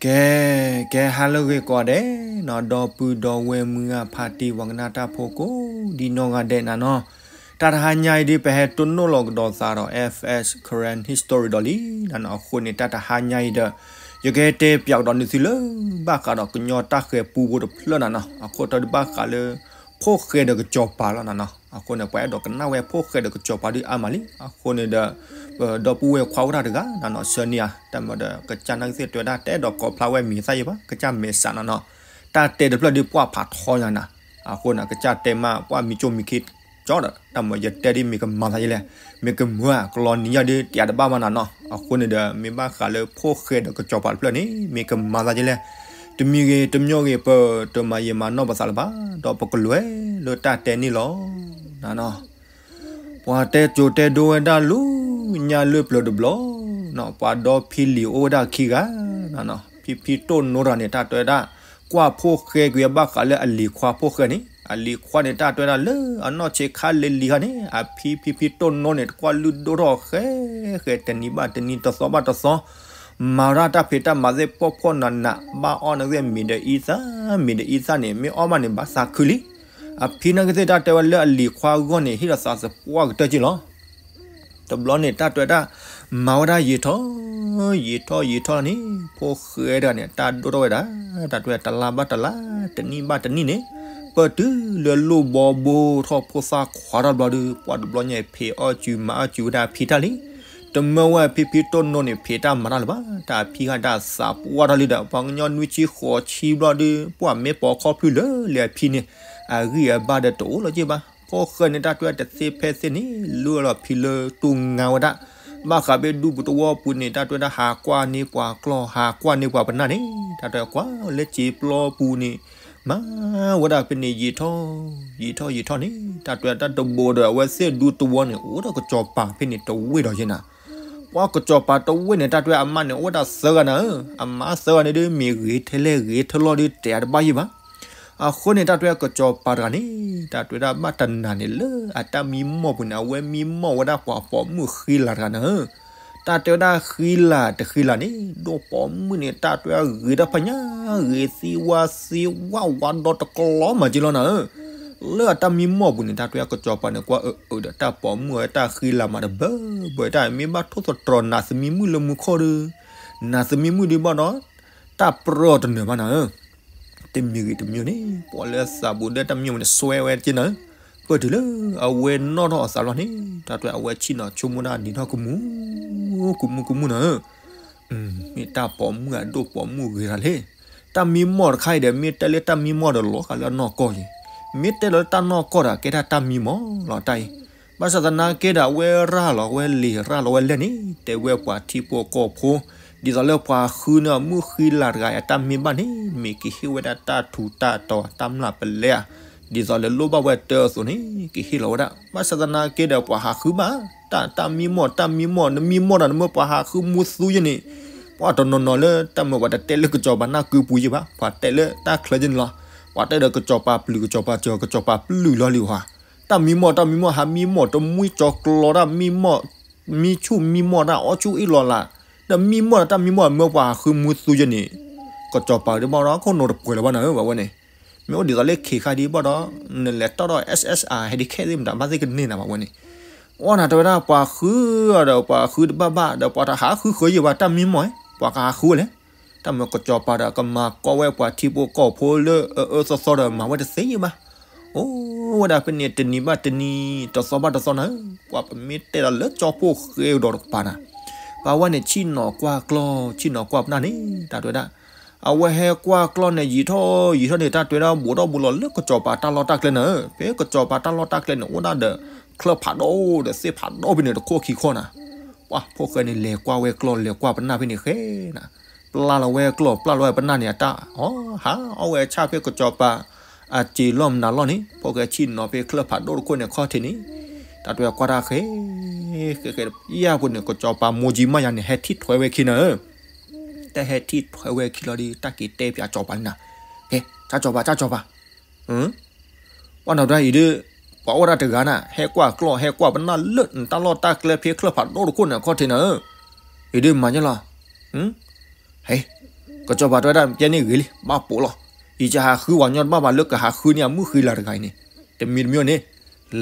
ကဲ, ကဲဟါလၢအဂ့ၤကိးဂၤဒဲးနီၤ, ဒီပုၢ်ဒီဝဲၢ်မုၢ်ဂၤဖါတံၢ် ပှၤကနၣ်တၢ်ဖိကိးဒ်နီၢ်ဂၤဒဲးနၤနီၤ, တၢ်တဟါညါအံၤဒုး ပဟဲတိၢ်နီၣ်လီၤကဒီးသးဒီး F S Karen History ဒီးလံနၤနီၤ, အဃိန့ၣ် တၢ်တဟါညါအံၤဒီး ယကဟဲတဲပၠးကဒီးနသုလၢ ဘၣ်ဃးဒီးကညီတၢ်ဃဲၤပူဖိတဖျၢၣ်နၤနီၤ, အဃိတၢ်ဒုးဘၣ်ဃးလၢ ဖိၣ်ဃဲဒီးကစီၤပၤလီၤနၤနီၤ, အဃိန့ၣ် ပှၤအဲၣ်ဒိးကနၣ်ဝဲဖိၣ်ဃဲဒီးကစီၤပၤဒုးအါမးလံ, အဃိန့ၣ်ဒီး ဒီပုၢ်ဝဲၢ်ခွါအိၣ်တၢ်တဂၤနၤနီၤ ဆၢန့ၢ်ဧါ, တၢ်မၤဒီး ကစၢ်နာ်ကသ့ၣ်တဲဝဲဒၣ် တအဲၣ်ဒိးကိးဖျါဝဲမံၤသၣ်ယဲဘၣ်, ကစၢ်မဲာ်ဆှးနၤနီၤ, တၢ်တဲတဖျၢၣ်ဒုးပှၢ်ဖးထီညါနၤ, အဃိန့ၣ် ကစၢ်တဲမး ပှၢ်မံၤကၠိမံၤခံကၠီဒီး တၢ်မၤယတဲဒ်မ့ၢ်ကမၤသးယဲလဲၣ်, မ့ၢ်ကမုာ်ဧါ ကလီနံၤယါဒုး တယးတဘၣ်မးနၤနီၤ, အဃိန့ၣ်ဒီး မ့ၢ်ဘၣ်ဃးလၢဖိၣ်ဃဲဒီးကစီၤပၤတဖျၢၣ်န့ၣ် မ့ၢ်ကမၤသးယဲလဲၣ်, တမံၤဂ့ၤတမံၤဂ့ၤ ပတမၤယံာ်မၤနီၢ်ပသးလၢၤဘၣ်, ဒီးပကလဲၤလၢတၢ်တဲန့ၣ်လီၤနၤနီၤ. ပှၤတဲစိၤတဲဒိဝဲဒၣ်လၢညါလၢပျၢၤတဘျီ, ပှၤဒီဖံလံၤအိၣ်ဝဲဒၣ်ခံဂၤနၤနီၤ, ဖံဖံတိၢ်နိတဂၤန့ၣ် တၢ်တဲဝဲဒၣ် ကွၢ်ဖိၣ်ဃဲကွံာ်အဘၣ်ဃးလၢအလံၤခွါဖိၣ်ဃဲန့ၣ်, အလံၤခွါန့ၣ် တၢ်တဲဝဲဒၣ်လၢအနီၢ်ဆံးခါလံၤလံၤခါန့ၣ် အဖံဖံဖံတိၢ်နိန့ၣ် တကွၢ်လုၢ်ဒိၣ်ထီၣ်ဃဲဃဲ တနံၤဘၣ်တနံၤ တသီဘၣ်တသီ မၤဝဲဒၣ်တၢ်ဖံးတၢ်မၤသ့ၣ်ဖီၣ်ဖီၣ်နးနး, ဘၣ်အီၣ်န့ၣ်သ့ၣ်မ့ၤဒီးအံသၣ်, မ့ၤဒီးအံသၣ်န့ၣ် မ့ၢ်အီၣ်ဘၣ်န့ၣ် ဘၣ်သးခုလံ. အဖံနာ်က့သ့ၣ်တၢ်တဲဝဲလၢအလံၤခွါအဂီၢ်န့ၣ် ဟ့ၣ်လီၤသးသပှၢ်ကတၢၢ်က့လီၤ. တဘျီန့ၣ် တၢ်တဲဝဲဒၣ် မၤဝဲဒၣ်ယံာ်ထီၣ်, ယံာ်ထီၣ်ယံာ်ထီၣ်န့ၣ် ဖိၣ်ဃဲတဂၤန့ၣ် တၢ်ဒိၣ်ထီၣ်ဝဲဒၣ်, တၢ်တဲဝဲတလါဘၣ်တလါ, တနံၣ်ဘၣ်တနံၣ်န့ၣ်, ပတုၤလၢလိၣ်ဘီဘိထီၣ်ဖိသၣ်ခွါထီၣ်တဘျီဒီး ပှၢ်တဘျီညါ ဖံးအီၣ်စုမၤအီၣ်စုဝဲဒၣ်အဖံတၢ်လံ. တမၢဝဲအဖံဖံတိၢ်နိန့ၣ် ဖံးတၢ်မၤတၢ်လၢၤဘၣ်, တၢ်အဖံဃာ်ဒၣ်သးပှၢ်ထီၣ်လံဒီး ပှၤကညီနွံဆံဃိးဆံဘျီဒီး ပှၢ်မ့ၢ်ပိာ်ခီၣ်ဖျုၢ်လၢလဲၤအဖံန့ၣ် အဂံၢ်အဘါဒီးတအိၣ်လၢၤက့ဘၣ်. ဖိၣ်ဃဲန့ၣ် တၢ်တဲဝဲတသ့ဖဲသ့န့ၣ် လုၢ်အီၣ်လီၤဖံလၢတူၢ်ငါဝဲဒၣ်, ဘၣ်ဃးဖဲဒူပူၤသဝီပူၤန့ၣ် တၢ်တဲဝဲဒၣ် ဟးကွၢ်န့ၢ်ပှၤကျီၢ် ဟးကွၢ်န့ၢ်ပှၤပနၢ်န့ၣ် တၢ်တဲဝဲကွၢ်လၢစ့ပျီပူၤန့ၣ် မၤဝဲဒၣ်ဖဲန့ၣ် ယံာ်ထီၣ်ယံာ်ထီၣ်ယံာ်ထီၣ်န့ၣ် တၢ်တဲဝဲတၢ်တဘိဒီး အဝဲသ့ၣ်ဒူသဝီန့ၣ် အိၣ်ဒီးကစီၤပၤဖဲန့ၣ်တဝ့ၢ်ဒီးယဲနၤ. ပှၤကစီၤပၤတဝ့ၢ်န့ၣ် တၢ်တဲဝဲအမါန့ၣ် အိၣ်ဝဲဒၣ်သၢဂၤနၤဧၢ, အမါသၢဂၤန့ၣ်ဒုး မ့ၢ်ဂ့ၤထဲလဲၣ်ဂ့ၤထဲလီၢ်ဒုး တဲအတဘၣ်ယံာ်ဘၣ်. အဃိန့ၣ် တၢ်တဲဝဲကစီၤပၤတဂၤန့ၣ် တၢ်တဲဝဲဒၣ်ဘၣ်တနၤန့ၣ် လၢအတၢ်မံမီၢ်ပူၤန့ၣ် အဝဲမံမီၢ်ဝဲဒၣ်ပှၤပိာ်မုၣ်ဃံလၤတဂၤနၤဧၢ. တၢ်တဲဝဲဒၣ်ဃံလၤတဃံလၤန့ၣ် ဒိၣ်ပိာ်မုၣ်န့ၣ် တၢ်တဲဝဲဂ့ၤတၢ်ဖးညါ, ဂ့ၤသံဝါသံဝါဝါဒီတကျီမးက့လီၤနၤဧၢ. လၢအတၢ်မံမီၢ်ပူၤန့ၣ် တၢ်တဲဝဲကစီၤပၤန့ၣ် ကွၢ်အၢအၢဒီးတၢ်ပိာ်မုၣ်ဝဲတၢ်ဃံလၤမးတဘၢဘၢ, တၢ်မ့ၢ်ဘၣ်ထိၣ်သတြီၤနးသမံမုၣ်လၢမူခိၣ်ဒီး နးသမံမုၣ်ဒုးဘၣ်ဒီး တၢ်ပြၢတနၢၤဘၣ်နၤဧၢ. တမံၤဂ့ၤတမံၤန့ၣ် ပှၤလၢသးဘူးဒီးတၢ်မံမီၢ်န့ၣ် စွဲဝဲက့နၤဧၢ. ပတုၤလၢအဝဲနီၣ်ထီၣ်အသးလီၤန့ၣ် တၢ်တဲဝဲအဝဲဆ့ၣ်နီၤဆိကမိၣ်ဒၣ်နံၤထီၣ်ကမူ ကမူကမူနၤဧၢ. မ့ၢ်တၢ်ပိာ်မုၣ်အဒိၣ်ပိာ်မုၣ်ဂ့ၤတၢ်လဲၣ်. တၢ်မံမီၢ်တခါအံၤဒီး မ့ၢ်တဲလၢတၢ်မံမီၢ်ဒီးလီၤဃာ်လၢအနီၢ်ကီၢ်အံၤ, မ့ၢ်တဲလီၤလၢတၢ်နီၢ်ကီၢ်ဒီး ကဲဒၣ်တၢ်မံမီၢ်လီၤတၢ်အံၤ. ဘၣ်ဆၣ်သနာ်က့ဒီး အဝဲရၤလီၤဝဲလံာ်ရၤလီၤဝဲလဲၢ်န့ၣ် တဲဝဲပှၤထံဖိကီၢ်ဖိ ဒ်သိးလၢပှၤဃုန့ၢ်အမုၣ်ဃံလၤတဂၤအတၢ်မ့ၢ်ဘၣ်န့ၣ် မ့ၢ်ကဟ့ၣ်ဝဲဒၣ်တၢ်ထူးတၢ်တီၤတၢ်မျၢ်ပလဲဧါ, ဒ်သိးလၢလိၣ်ဘၣ်ဝဲတၢ်အသိးန့ၣ် ကဟ့ၣ်လီၤဝဲဒၣ်. ဘၣ်ဆၣ်သနာ်က့ဒီး ပှၤဟးဃုဘၣ် တၢ် တၢ်မံမီၢ် တၢ်မံမီၢ် နမံမီၢ်ဒီး နမ့ၢ်ပှၤဟးဃုမူသူယဲန့ၣ်, ပှၤတနီၤနီၤလၢတၢ်မ့ၢ်ပှၤတတဲလၢကစီၤပၤနၢ်ကုပူၤယဲဘၣ်, ပှၤတဲလၢတၢ်ချၢယဲန့ၣ်လီၤ. ပှၤတဲဒီးကစီၤပၤပျုၢ် ကစီၤပၤစၢၤ ကစီၤပၤပျုၢ်လီၤလံဟါ. တၢ်မံမီၢ် တၢ်မံမီၢ် ဟးမံမီၢ် တမှံကၠီၤကျီတၢ်မံမီၢ်, မံဆူၣ်မံမီၢ်တၢ်အီၣ်ဆူၣ်အ့ၣ်လီၤလး, ဒီးမံမီၢ်ဒီးတၢ်မံမီၢ် မ့ၢ်ပှၤဟးဃုမူသူယဲန့ၣ်, ကစီၤပၤဒ်ဘၣ်ဒီး ခိၣ်နူာ်တပှဲၤလၢၤဘၣ်နၤဧၢ ဘၣ်ဝဲန့ၣ်. မ့ၢ်အိၣ်ဒ်သိးလၢခ့ခါဒ်ဘၣ်ဒီး နလဲၤတီၢ်ဒီး SSR ဟဲဒ်ခဲသ့ၣ်မတၤဘၣ်သ့ၣ်ကန့ၢ်နၤ ဘၣ်ဝဲန့ၣ်. အီၣ်နၤတဲဝဲဒၣ် ပှၤဃုဒီးပှၤဃုတဘၣ်ဘၣ်ဒီး ပှၤတဟးဃုဃၢၤယဲဘၣ် တၢ်မံမီၢ်, ပှၤကဟးဃုဝဲလဲၣ်. တၢ်မ့ၢ်ကစီၤပၤဒီး ကမၤကီဝဲပှၤထံဖိကီၢ်ဖိလၢအအၢသီသီဒီး မၤဝဲတသ့ယဲဘၣ်. အိၣ်ဝဲဒၣ်ဖဲန့ၣ် တနံၤဘၣ်တနံၤ တသီဘၣ်တသီနၤဧၢ, ပှၤပမ့ၢ်တဲဒီးလၢကၠီဖီၣ်ဃဲကဒီးတကပၤနၤ, ပှၤဝဲန့ၣ် ဆ့ၣ်နီၤကွၢ်ကျီၢ် ဆ့ၣ်နီၤကွၢ်ပနၢ်န့ၣ် တၢ်တဲဝဲဒၣ် အဝဲဟဲကွၢ်ကျီၢ်န့ၣ် ယံာ်ထီၣ်ယံာ်ထီၣ်န့ၣ် တၢ်တဲဝဲဒၣ်ဘူးထီၣ်ဘူးလီၤလၢကစီၤပၤတၢ်လီၢ်တၢ်ကျဲနၤဧၢ, ဖဲကစီၤပၤတၢ်လီၢ်တၢ်ကျဲန့ၣ် အိၣ်ဒၣ်ဒီး ချၢၣ်ဖးဒိၣ်ဒီးသ့ၣ်ဖးဒိၣ်ဖဲန့ၣ် တခိၣ်ခံခီနၤ. ပှၤဖိၣ်ဃဲန့ၣ် လဲၤကွၢ်ဝဲကျီၢ် လဲၤကွၢ်ပနၢ်ဖဲန့ၣ်ဃဲနၤ, ပျၢ်လီၤဝဲကျီၢ် ပျၢ်လီၤဝဲပနၢ်န့ၣ် အတၢ်အီၣ်ဟးအီၣ်ဝဲဆၣ်ဖဲကစီၤပၤ အစ့လီၢ်မနုၤလီၢ်န့ၣ် ဖိၣ်ဃဲဆ့ၣ်နီၤဖဲချၢၣ်ဖးဒိၣ်တခိၣ်န့ၣ်ခီၣ်ထံးန့ၣ်, တၢ်တဲဝဲကွၢ်တၢ်ဃဲ ဃဲဃဲ ယၢ်ပူၤန့ၣ် ကစီၤပၤမိၢ်ကၠံမးယၤန့ၣ် ဟဲထံၣ်ထွဲဝဲခံနၤဧၢ. တၢ်ဟဲထံၣ်ထွဲဝဲခံလီၤဒီး တၢ်က့ၤတဲပၠးကစီၤပၤန့ၣ်နၤ, ကဲ ကၠီပၤ ကၠီပၤ ပှၤနီၢ်ဒွးအံၤဒုး ပှၤအိၣ်ဒၣ်တဂၤနၤ ဟဲကွၢ်ကျီၢ် ဟဲကွၢ်ပနၢ်လၢနတၢ်လီၢ်တၢ်ကျဲဖဲချၢၣ်ဖးဒိၣ်တခိၣ်န့ၣ် အခီၣ်ထံးနၤဧၢ, အံၤဒုးမၤညီလီၤ. ဟဲ, က ကစီၤပၤတဲဝဲဒၣ် ကဲန့ၣ်ဂ့ၤလံ ဘၣ်ပိာ်လီၤ. ယကဟးဃုဝဲညီတဘၣ်ဘၣ်လၢကဟးဃုန့ၢ်အမုၣ်ဃံလၤတဂၤအံၤန့ၣ်, တမံၤတမံၤန့ၣ်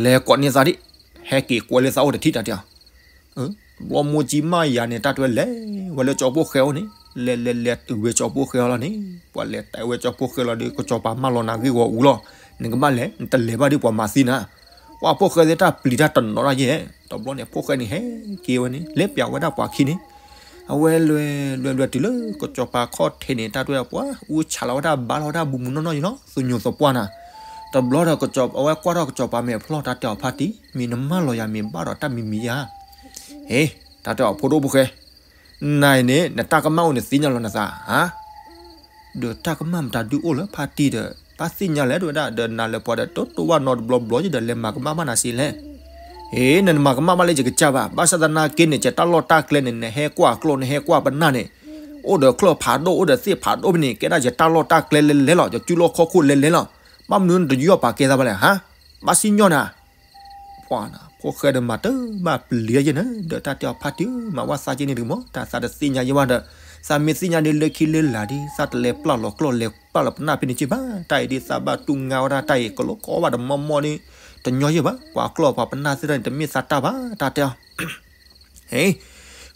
လဲၤကိးန့ၢ်သးဒံး, ဟဲက့ၤကွဲလၢသးအိၣ်တထံၣ်တၢ်တဲအီၤ. ဘျီမိၢ်ကၠံမးယၤန့ၣ် တၢ်တဲဝဲလဲၤဝဲလၢကၠီဖိၣ်ဃဲအအိၣ်န့ၣ်, လဲၤလဲၤလဲၤတုၤဝဲကၠီဖိၣ်ဃဲအအိၣ်လီၤန့ၣ်, ပှၤလဲၤတဲဝဲကၠီဖိၣ်ဃဲလီၤဒီး ကစီၤပၤမၢလီၤနၤဂ့ၢ်ဂီၤအူလီၤ, နကဘၣ်လဲၤ နတလဲၤဘၣ်ဒီးပှၤမၤသံနၤ. ပှၤဖိၣ်ဃဲသ့ၣ်တၢ်ပျံၤတၢ်တနီၤတၢ်ယဲၢ်, တဘျီန့ၣ် ဖိၣ်ဃဲန့ၣ်ဟဲက့ၤဝဲန့ၣ် လဲၤပျးဝဲဒၣ်ပှၤခံန့ၣ်, အဝဲလွဲလွဲတုၤလၢကစီၤပၤခီၣ်ထံးန့ၣ် တၢ်တဲဝဲပှၤအူဆးလီၤဝဲဒၣ်ဘါလီၤဝဲဒၣ်ဘူးမုၢ်နီၢ်နီၢ်ယဲၢ်လီၤ, သူညိၣ်သပှၢ်နၤ. တဘျီဒီးကစီၤ အဝဲကွၢ်ထီၣ်ကစီၤပၤမဲာ်ဖျီၣ် တၢ်တဲအီၤဖါတံၢ် မ့ၢ်နမၢလီၤယၤမ့ၢ်ဘၣ်ဒီးတၢ်မံၤမံၤယါ ဟ့, တၢ်တဲအီၤဖိဒိၣ်ဖိၣ်ဃဲ, နၤအံၤန့ၣ် နတၢ်ကမၣ်အိၣ်နသ့ၣ်ညါလီၤနသးဧါ, ဒီးတၢ်ကမၣ်မတၤဒုအိၣ်လၢဖါတံၢ်ဒီး ဘၣ်သ့ၣ်ညါလဲၣ်တဲဝဲဒၣ် ဒီးနၤလၢပှၤဒီးတိတိဘၣ်နီတဘျီဘျီယဒီး လဲၤမၤကမၣ်ဘၣ်နၤစ့လဲၣ်. ဟ့, နမၤကမၣ်ဘၣ်လၢယကစၢ်ဘၣ်, ဘၣ်ဆၣ်သနာ်က့န့ၣ် ယတၢ်လီၢ်တၢ်ကျဲန့ၣ် နဟဲကွၢ်ကျိ နဟဲကွၢ်ပနၢ်န့ၣ်, အိၣ်ဒီးချၢၣ်ဖးဒိၣ် အိၣ်ဒီးသ့ၣ်ဖးဒိၣ်ဖဲန့ၣ် ကဲဒၣ်ယတၢ်လီၢ်တၢ်ကျဲလဲၤလဲၤလီၤ, ယစုလီၢ်ခီၣ်ခိၣ်လဲၤလဲၤလီၤ, ဘၣ်မနုၤနတယူးယီၣ်ပာ်ကဲသးဘၣ်လဲၣ်ဧါ, ဘၣ်စံၣ်ညီၣ်နၤ ပှၤနၤ ဖိၣ်ဃဲဒီးမၤတဘၣ်ပျံၤယဲၢ်န့ၣ် ဒီးတၢ်တဲအီၤဖါတံၢ် မၤဝဲသးက့န့ၣ်တကမီၤ တၢ်သးတသ့ၣ်ညါယဲၢ်ဘၣ်ဒီး, သးမ့ၢ်သ့ၣ်ညါဒီးလၢခံလၢလာ်ဒီး သးတလဲၤပျၢ်လီၤကျိ လဲၤပျၢ်လီၤပနၢ်ဖဲန့ၣ်က့ဘၣ်, တၢ်အံၤဒ်သးဘၣ်တူၢ်ငါဝဲဒၣ်တၢ်အံၤ ကလိကီဘၣ်တမီၢ်မီၢ်ဒီး, တညီယဲၢ်ဘၣ်, ပှၤကျိပှၤပနၢ်သ့ၣ်တဖၣ်န့ၣ် တမ့ၢ်သးတၢ်ဘၣ် တၢ်တဲအီၤ ဟ့,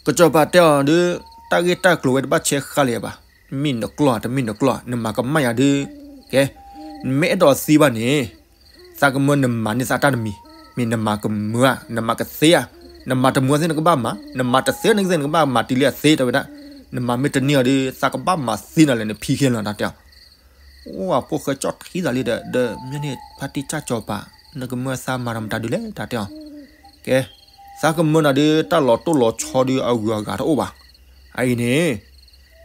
ကစီၤပၤတဲအီၤဒီး, တၢ်ဂ့ၢ်တၢ်ကျိၤဝဲတဘၣ်ဆဲးဃာ်လၢၤဘၣ်, မ့ၢ်နကျိတမ့ၢ်နကျိ နမၤကမၣ်ယၤဒီး, ကဲ, နမ့ၢ်အဲၣ်ဒိးသံဘၣ်န့ၣ်, သးကမၢနမၤန့ၢ်သးတၢ်တမံၤ, မ့ၢ်နမၤကမၢဧါ, နမၤကသ့ဧါ, နမၤတမုာ်သ့ၣ်နကဘၣ်မၤ, နမၤတသ့နကသ့ၣ်နကဘၣ်မၤတုၤလၢအသ့တဲဝဲဒၣ်, နမၤမ့ၢ်တန့ၢ်အီၤဒီး သးကဘၣ်မၤသ့နၤလၢနဖံခဲလၢာ်တၢ်တဲအီၤ အိၣ်အဖိၣ်ဃဲကၠီၣ်ထံသးလံဒီး, ဒီးမ့ၢ်န့ၣ်ဖါတံၢ်ကၢ်ကစီၤပၤ, နကမၢသးမၤဒီးမတၤဒုလဲၣ်တၢ်တဲအီၤ, ကဲ, သးကမၢနၤဒီးတၢ်လီၤတိၢ်လီၤဆီဒီးအဂုၤအဂၤတအိၣ်ဘၣ်, အအံၤန့ၣ်,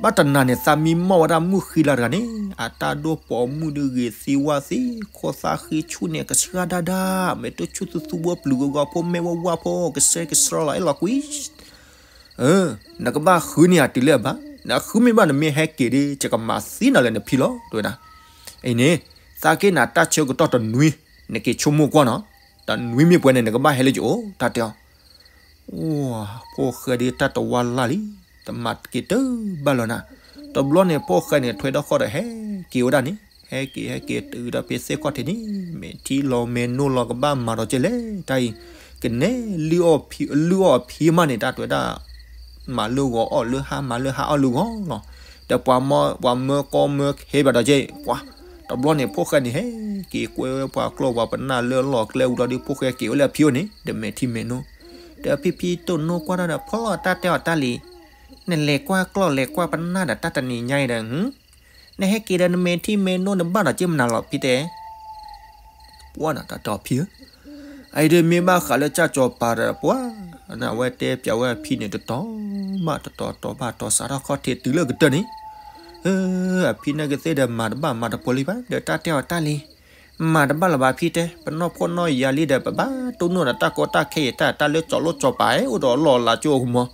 ဘၣ်တနၤန့ၣ် သးမံမီၢ်ဝဲဒၣ်မုၣ်ဃံလၤတဂၤန့ၣ် အတၢ်ဒိၣ်ပိာ်မုၣ်ဒုးဂ့ၤသံဝၣ်သံ, ခိၣ်သၣ်ဃံဆူၣ်န့ၣ် ကဆှၣ်ဒၣ်ဒၣ်, မ့ၢ်တဆူၣ်သူသူဘိပျုၤဂီၤဂီၤဖိမဲာ်ဝါဝါဖိ ကဆှဲကဆှီလီၤအဲၣ်လီၤကွံ နကဘၣ်ဃုန့ၢ်အတုၤလၢအဘၣ်, နဃုမ့ၢ်ဘၣ်နမ့ၢ်ဟဲက့ၤဒီး ယကမၤသံနၤလၢနဖံလီၤ တဲဝဲဒၣ်. အံၤန့ၣ်, သးက့ၤနၤတၢ်ဆၢကတီၢ်တနွံ, နက့ၤဆိကမိၣ်ကွၢ်နီၤ, တနွံမ့ၢ်ပှဲၤန့ၣ် နကဘၣ်ဟဲလၢယအိၣ် တၢ်တဲအီၤ. အိၣ်, ဖိၣ်ဃဲဒုးတၢ်တဝါလၢ်လံ, တမၤက့ၤတၢ်ဘၣ်လၢၤနၤ. တဘျီန့ၣ် ဖိၣ်ဃဲန့ၣ် ထွဲထီၣ်ဃီဒီးဟဲက့ၤဝဲဒၣ်န့ၣ်, ဟဲက့ၤဟဲက့ၤတုၤဒီးဖဲသ့ၣ်ခီၣ်ထံးန့ၣ်, မဲာ်ထံလီၤမဲာ်နိလီၤ ကဘၣ်မၤဒီးကဲလဲၣ်, တၢ်အံၤ, ကနဲ, လုၢ်အီၣ်ဖံမးန့ၣ် တၢ်တဲဝဲဒၣ် မၤလၢဂီၤအီၣ်လၢဟါ မၤလၢဟါအီၣ်လၢဂီၤလီၤ. ဒီးပှၤမၢကီမၢခဲဘၣ်ဒီးကဲ, ပှၤ, တဘျီန့ၣ် ဖိၣ်ဃဲန့ၣ် ဟဲက့ၤကွဲဝဲပှၤကျီၢ်ပှၤပနၢ်လၢအလီၢ်ကျဲဝံၤလီၤဒီး ဖိၣ်ဃဲက့ၤဝဲလၢအဖံအိၣ်န့ၣ် ဒီးမဲာ်ထံမဲာ်နိ, ဒီးဖံဖံတိၢ်နိကွၢ်တၢ်ဒီး ဖိၣ်လီၤ တၢ်တဲအီၤတၢ်လံ, နလဲၤကွၢ်ကျီၢ်လဲၤကွၢ်ပနၢ်ဒီးတၢ်တနံၤညါအံၤဒီး နဟဲက့ၤဒီးနမဲာ်ထံမဲာ်နိ နဘၣ်ဒီးက့မနုၤလီၤဖံတဲ ပှၤနီၤ တၢ်တဲအီၤဖံဧၢ, အအံၤဒီးမ့ၢ်ဘၣ်ဃးလၢကၢ်ကၠီၤပၤဒီးပှၤ, အဝဲတဲပျးဝဲအဖံန့ၣ် တတီၤဘၣ်တတီၤ တီၤဘၣ်တီၤ စးထီၣ်ခီၣ်ထံးတုၤလၢကတၢၢ်န့ၣ်, အဖံန့ၣ်ကသ့ၣ်ဒီးမၤတဘၣ်မၤတပှဲၤလံဘၣ် ဒီးတၢ်တဲအီၤတၢ်လံ, မၤတဘၣ်လၢၤဘၣ်ဖံတဲ, ပနီၢ်ဖှီၣ်နီၢ်ယာ်လံဒီး ပဘၣ်တိၢ်နီၣ်ဒီးတၢ်ကီတၢ်ခဲအံၤ တၢ်တၢ်လၢကၠီၤလိၣ်ကၠီၤပၤ အိၣ်ဒီးအလီၢ်အလၤကၠိအကမီၤ,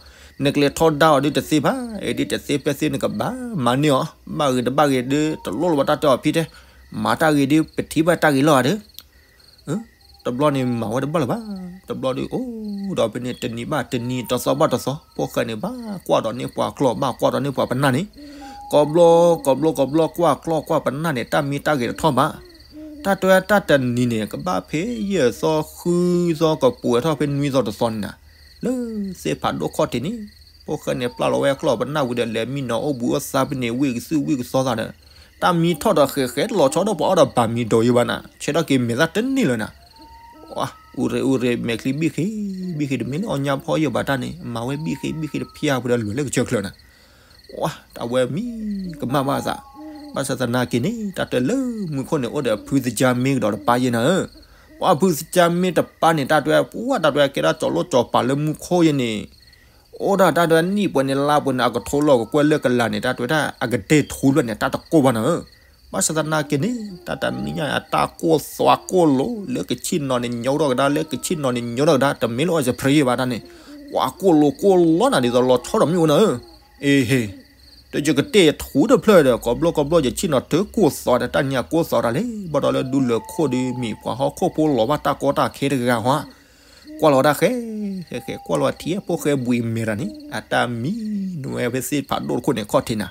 နကလဲၤထီဒါအီၤဒ်တသ့ဘၣ်, အဒ်တသ့ဖဲသ့ နကဘၣ်မၤန့ၢ်အီၤ, ဘၣ်ဂ့ၤတဘၣ်ဂ့ၤဒ်တလိၣ်လၢၤဘၣ် တၢ်တဲအီၤဖံတဲ, မၤတၢ်ဂ့ၤဒ်ပထံၣ်ဘၣ်တၢ်ဂ့ၤလီၤဧါဒီး တဘျီန့ၣ်မၤဝဲတဘၣ်လၢၤဘၣ်, တဘျီဒီးအိၣ်ဒီးဖဲန့ၣ် တနံၤဘၣ်တနံၤ တသီဘၣ်တသီ ဖိၣ်ဃဲန့ၣ် ဘၣ်ကွၢ်ဒီးန့ၢ်ပှၤကျီၢ် ဘၣ်ကွၢ်ဒီးန့ၢ်ပှၤပနၢ်န့ၣ်, ကိးဘျီ ကိးဘျီ ကိးဘျီ ကွၢ်ကျီၢ်ကွၢ်ပနၢ်န့ၣ် တၢ်မံတၢ်ဂဲၤတထီၣ်ဘၣ်. တၢ်တဲတၢ်တနံၤန့ၣ် ကဘၣ်ဖဲယဲၢ်သီဃုသီ ကပှဲၤထီၣ်ဖဲနွံသီတသီန့ၣ်နၤ, လၢသ့ၣ်ဖးဒိၣ်ခီၣ်ထံးန့ၣ်, ဖိၣ်ဃဲန့ၣ် ပျၢ်လီၤဝဲကျီၢ်ပနၢ်ဝံၤဒီး လဲၤမံနီၤအိၣ်ဘှံးအိၣ်သါဖဲန့ၣ် ဝံၣ်ကသူၣ်ဝံၣ်ကသီသးဒီး တၢ်မံထီၣ်ဒီးဃဲၤဃဲၤ တလီၤဆီဒီးပှၤအီၣ်ဒီးဘၣ်မံဒိးယံၤဘၣ်နၤ, ဆဲးထီၣ်က့ၤမဲာ်သၣ်တန့ၢ်လၢၤနၤ. အူရ့းအူရ့း မဲာ်ချံဘံၣ်ဃ့ဘံၣ်ဃ့ တမ့ၢ်လၢအီညါဖီယိာ်ဘၣ်တၢ်န့ၣ် မၤဝဲဘံၣ်ဃ့ဘံၣ်ဃ့တဖျါပှဲၤဒီးလွဲၢ်လၢကစၢၢ်ချၢနၤ. အဝဲမံကမၣ်ဘၣ်သး, ဘၣ်ဆၣ်သနာ်က့န့ၣ် တၢ်တဲလၢမူခိၣ်န့ၣ် အိၣ်ဒီးအဖုသကါမ့ၢ်ကဒီးတပၢ်ယဲနၤဧၢ. ပှၤဖုသကါမ့ၢ်တပၢ်န့ၣ် တၢ်တဲပှၤတၢ်တဲကဲဒၣ်ကၠီၤလိၣ်ကၠီၤပၤလၢမူခိၣ်ယဲန့ၣ် အိၣ်ဒၣ်တၢ်တဲနံၣ်ပှဲၤန့ၣ် လါပှဲၤန့ၣ် အကထိလီၤကကွဲၢ်လၢကလၤန့ၣ် တၢ်တဲဝဲဒၣ် အကဒဲၣ်ထူဖျၢၣ်န့ၣ် တၢ်တကိၢ်ဘၣ်နၤဧၢ. ဘၣ်ဆၣ်သနာ်က့န့ၣ် တၢ်တနံၤညါအတၢ်ကိၢ်သွါကိၢ်လိၤ လၢကဆ့ၣ်နီၤန့ၣ် ညိထီၣ်ကဒါ လၢကဆ့ၣ်နီၤန့ၣ် ညိထီၣ်ကဒါ တမ့ၢ်လၢအီစဖရ့ယံၤဘၣ်တၢ်န့ၣ် ပှၤကိၢ်လိၤကိၢ်လီနၤ ဒ်သိးလီၤဆီဒီးမ့ၣ်အူနၤဧၢ. အ့ဟ့ ဒီးယကတဲထူတဖျၢၣ်ဒီး ကိးဘျီကိးဘျီ ယဆ့ၣ်နီၤတကိၢ်သွါဒီး တၢ်နံၤအကိၢ်သွါတၢ်လဲၣ် ဘၣ်ဒီးလၢဒူလၢၢ်ခိၣ်ဒီး မ့ၢ်ပှၤဟီၣ်ခိၣ်ဖိလီၤဘၣ်တၢ်ကီတၢ်ခဲတဂၤဟီ ကွၢ်လီၤဝဲဒၣ်ဃဲ ဃဲ ဃဲ ကွၢ်လီၤဝဲထံဖိၣ်ဃဲဘှံးမဲာ်တၢ်န့ၣ် အတၢ်မံနွဲဖဲသ့ၣ်ဖးဒိၣ်တခိၣ်န့ၣ် ခီၣ်ထံးနၤ.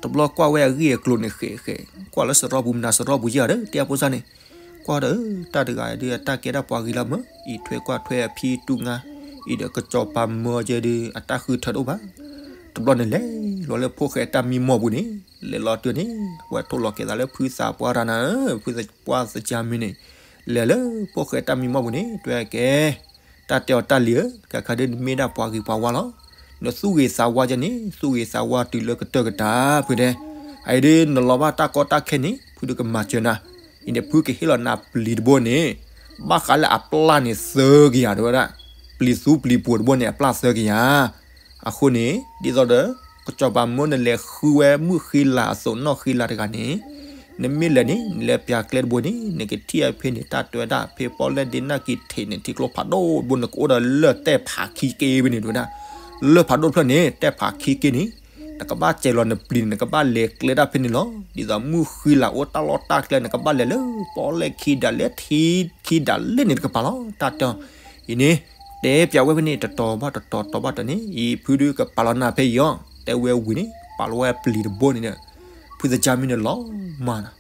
တဘျီကွၢ်ဝဲအဂ့ၢ်အကျိၤန့ၣ်ဃဲးဃဲး, ကွၢ်လၢစရီပူၤမနၤစရီပူၤယဲၢ်ဒီး တဲအဖိစၢ်န့ၣ်, ကွၢ်ဒီး တၢ်တဂၤဒုးအတၢ်ကဲတၢ်ပှၤဂ့ၤလီၤမၢ်, အံးထွဲကွၢ်ထွဲအဖံတူၢ်ငါ, အံၤဒီးကစီၤပၤမၢကဲဒုး အတၢ်ဃုထၢတအိၣ်ဘၣ်. တဘျီန့ၣ်လဲၤလီၤလၢဖိၣ်ဃဲတၢ်မံမီၢ်ပူၤန့ၣ်, လဲၤလီၤတုၤန့ၣ် အဝဲထိၣ်လီၤက့ၤသးလၢဖုသးပှၢ်တၢ်နၤဧၢ, ဖုသးပှၢ်သကၢ်မံၤန့ၣ်, လဲၤလၢဖိၣ်ဃဲတၢ်မံမီၢ်ပူၤန့ၣ် တဲကဲ တၢ်တဲအီၤတၢ်လံၤဧၢ, ကဲခါဒုးနမ့ၢ်ဒၣ်ပှၤဂ့ၤပှၤဝါလီၤ. နသူၣ်ဂ့ၤသးဝါကဲန့ၣ် သူၣ်ဂ့ၤသးဝါတုၤလၢကတၢၢ်ကတၢၢ်ဖုတဲ, အအံၤဒုးနလီၤဘၣ်တၢ်ကီတၢ်ခဲန့ၣ် ဖုဒုးကမၤစၢၤနၤ, အံၤန့ၣ်ဖုကဟ့ၣ်လီၤနၤပျံၤတဘိန့ၣ်, ဘၣ်ဃးလၢအပျၢ်န့ၣ်သၢကယၤတဲဝဲဒၣ်, ပျံၤသူပျံၤပှိၤတဘိန့ၣ် အပျၢ်သၢကယၤ အဃိန့ၣ် ဒ်သိးဒီး ကစီၤပၤမၢနလဲၤဃုဝဲမုၢ်ဃံလၤအသိးနီၢ်ဃံလၤတဂၤန့ၣ်, နမ့ၢ်လဲၤန့ၣ် နလဲၤပျၢၤကျဲတဘိန့ၣ် နကထံၣ်အဖဲန့ၣ် တၢ်တဲဝဲဒၣ် ဖဲပီၣ်လဲၣ်ဒ့နၢ်က့ၤထံးန့ၣ် ထံကျိဖးဒိၣ်တဘိ နကအိၣ်ဒီးလၢၢ်တဲၣ်ဖးခံက့ဖဲန့ၣ်တဲဝဲဒၣ်, လၢၢ်ဖးဒိၣ်တဖျၢၣ်န့ၣ် တဲၣ်ဖးခံက့န့ၣ်, နကဘၣ်စဲးလီၤနပျံၤန့ၣ် နကဘၣ်လဲၤကျဲဒၣ်ဖဲန့ၣ်လီၤ. ဒ်သိးမုၢ်ဃံလၤအိၣ်တၢ်လီၢ်တၢ်ကျဲ နကဘၣ်လဲၤလၢပီၣ်လဲၣ်ခံဒးလဲၣ်ထံခံဒးလဲၣ်န့ၣ်တကပၤလီၤ. တၢ်တဲအီၤ အံၤန့ၣ် တဲပျးဝဲဖဲန့ၣ် တတီၤဘၣ်တတီၤ တီၤဘၣ်တတီၤန့ၣ် အံၤဖုဒုးကပာ်လီၤနၤဖဲအံၤအီၤ တဲဝဲဝံၤန့ၣ် ပာ်လီၤဝဲပျံၤတဘိန့ၣ်ဒီး ဖုသကၢ်မံန့ၣ်လီၤမၢ်နီၤ.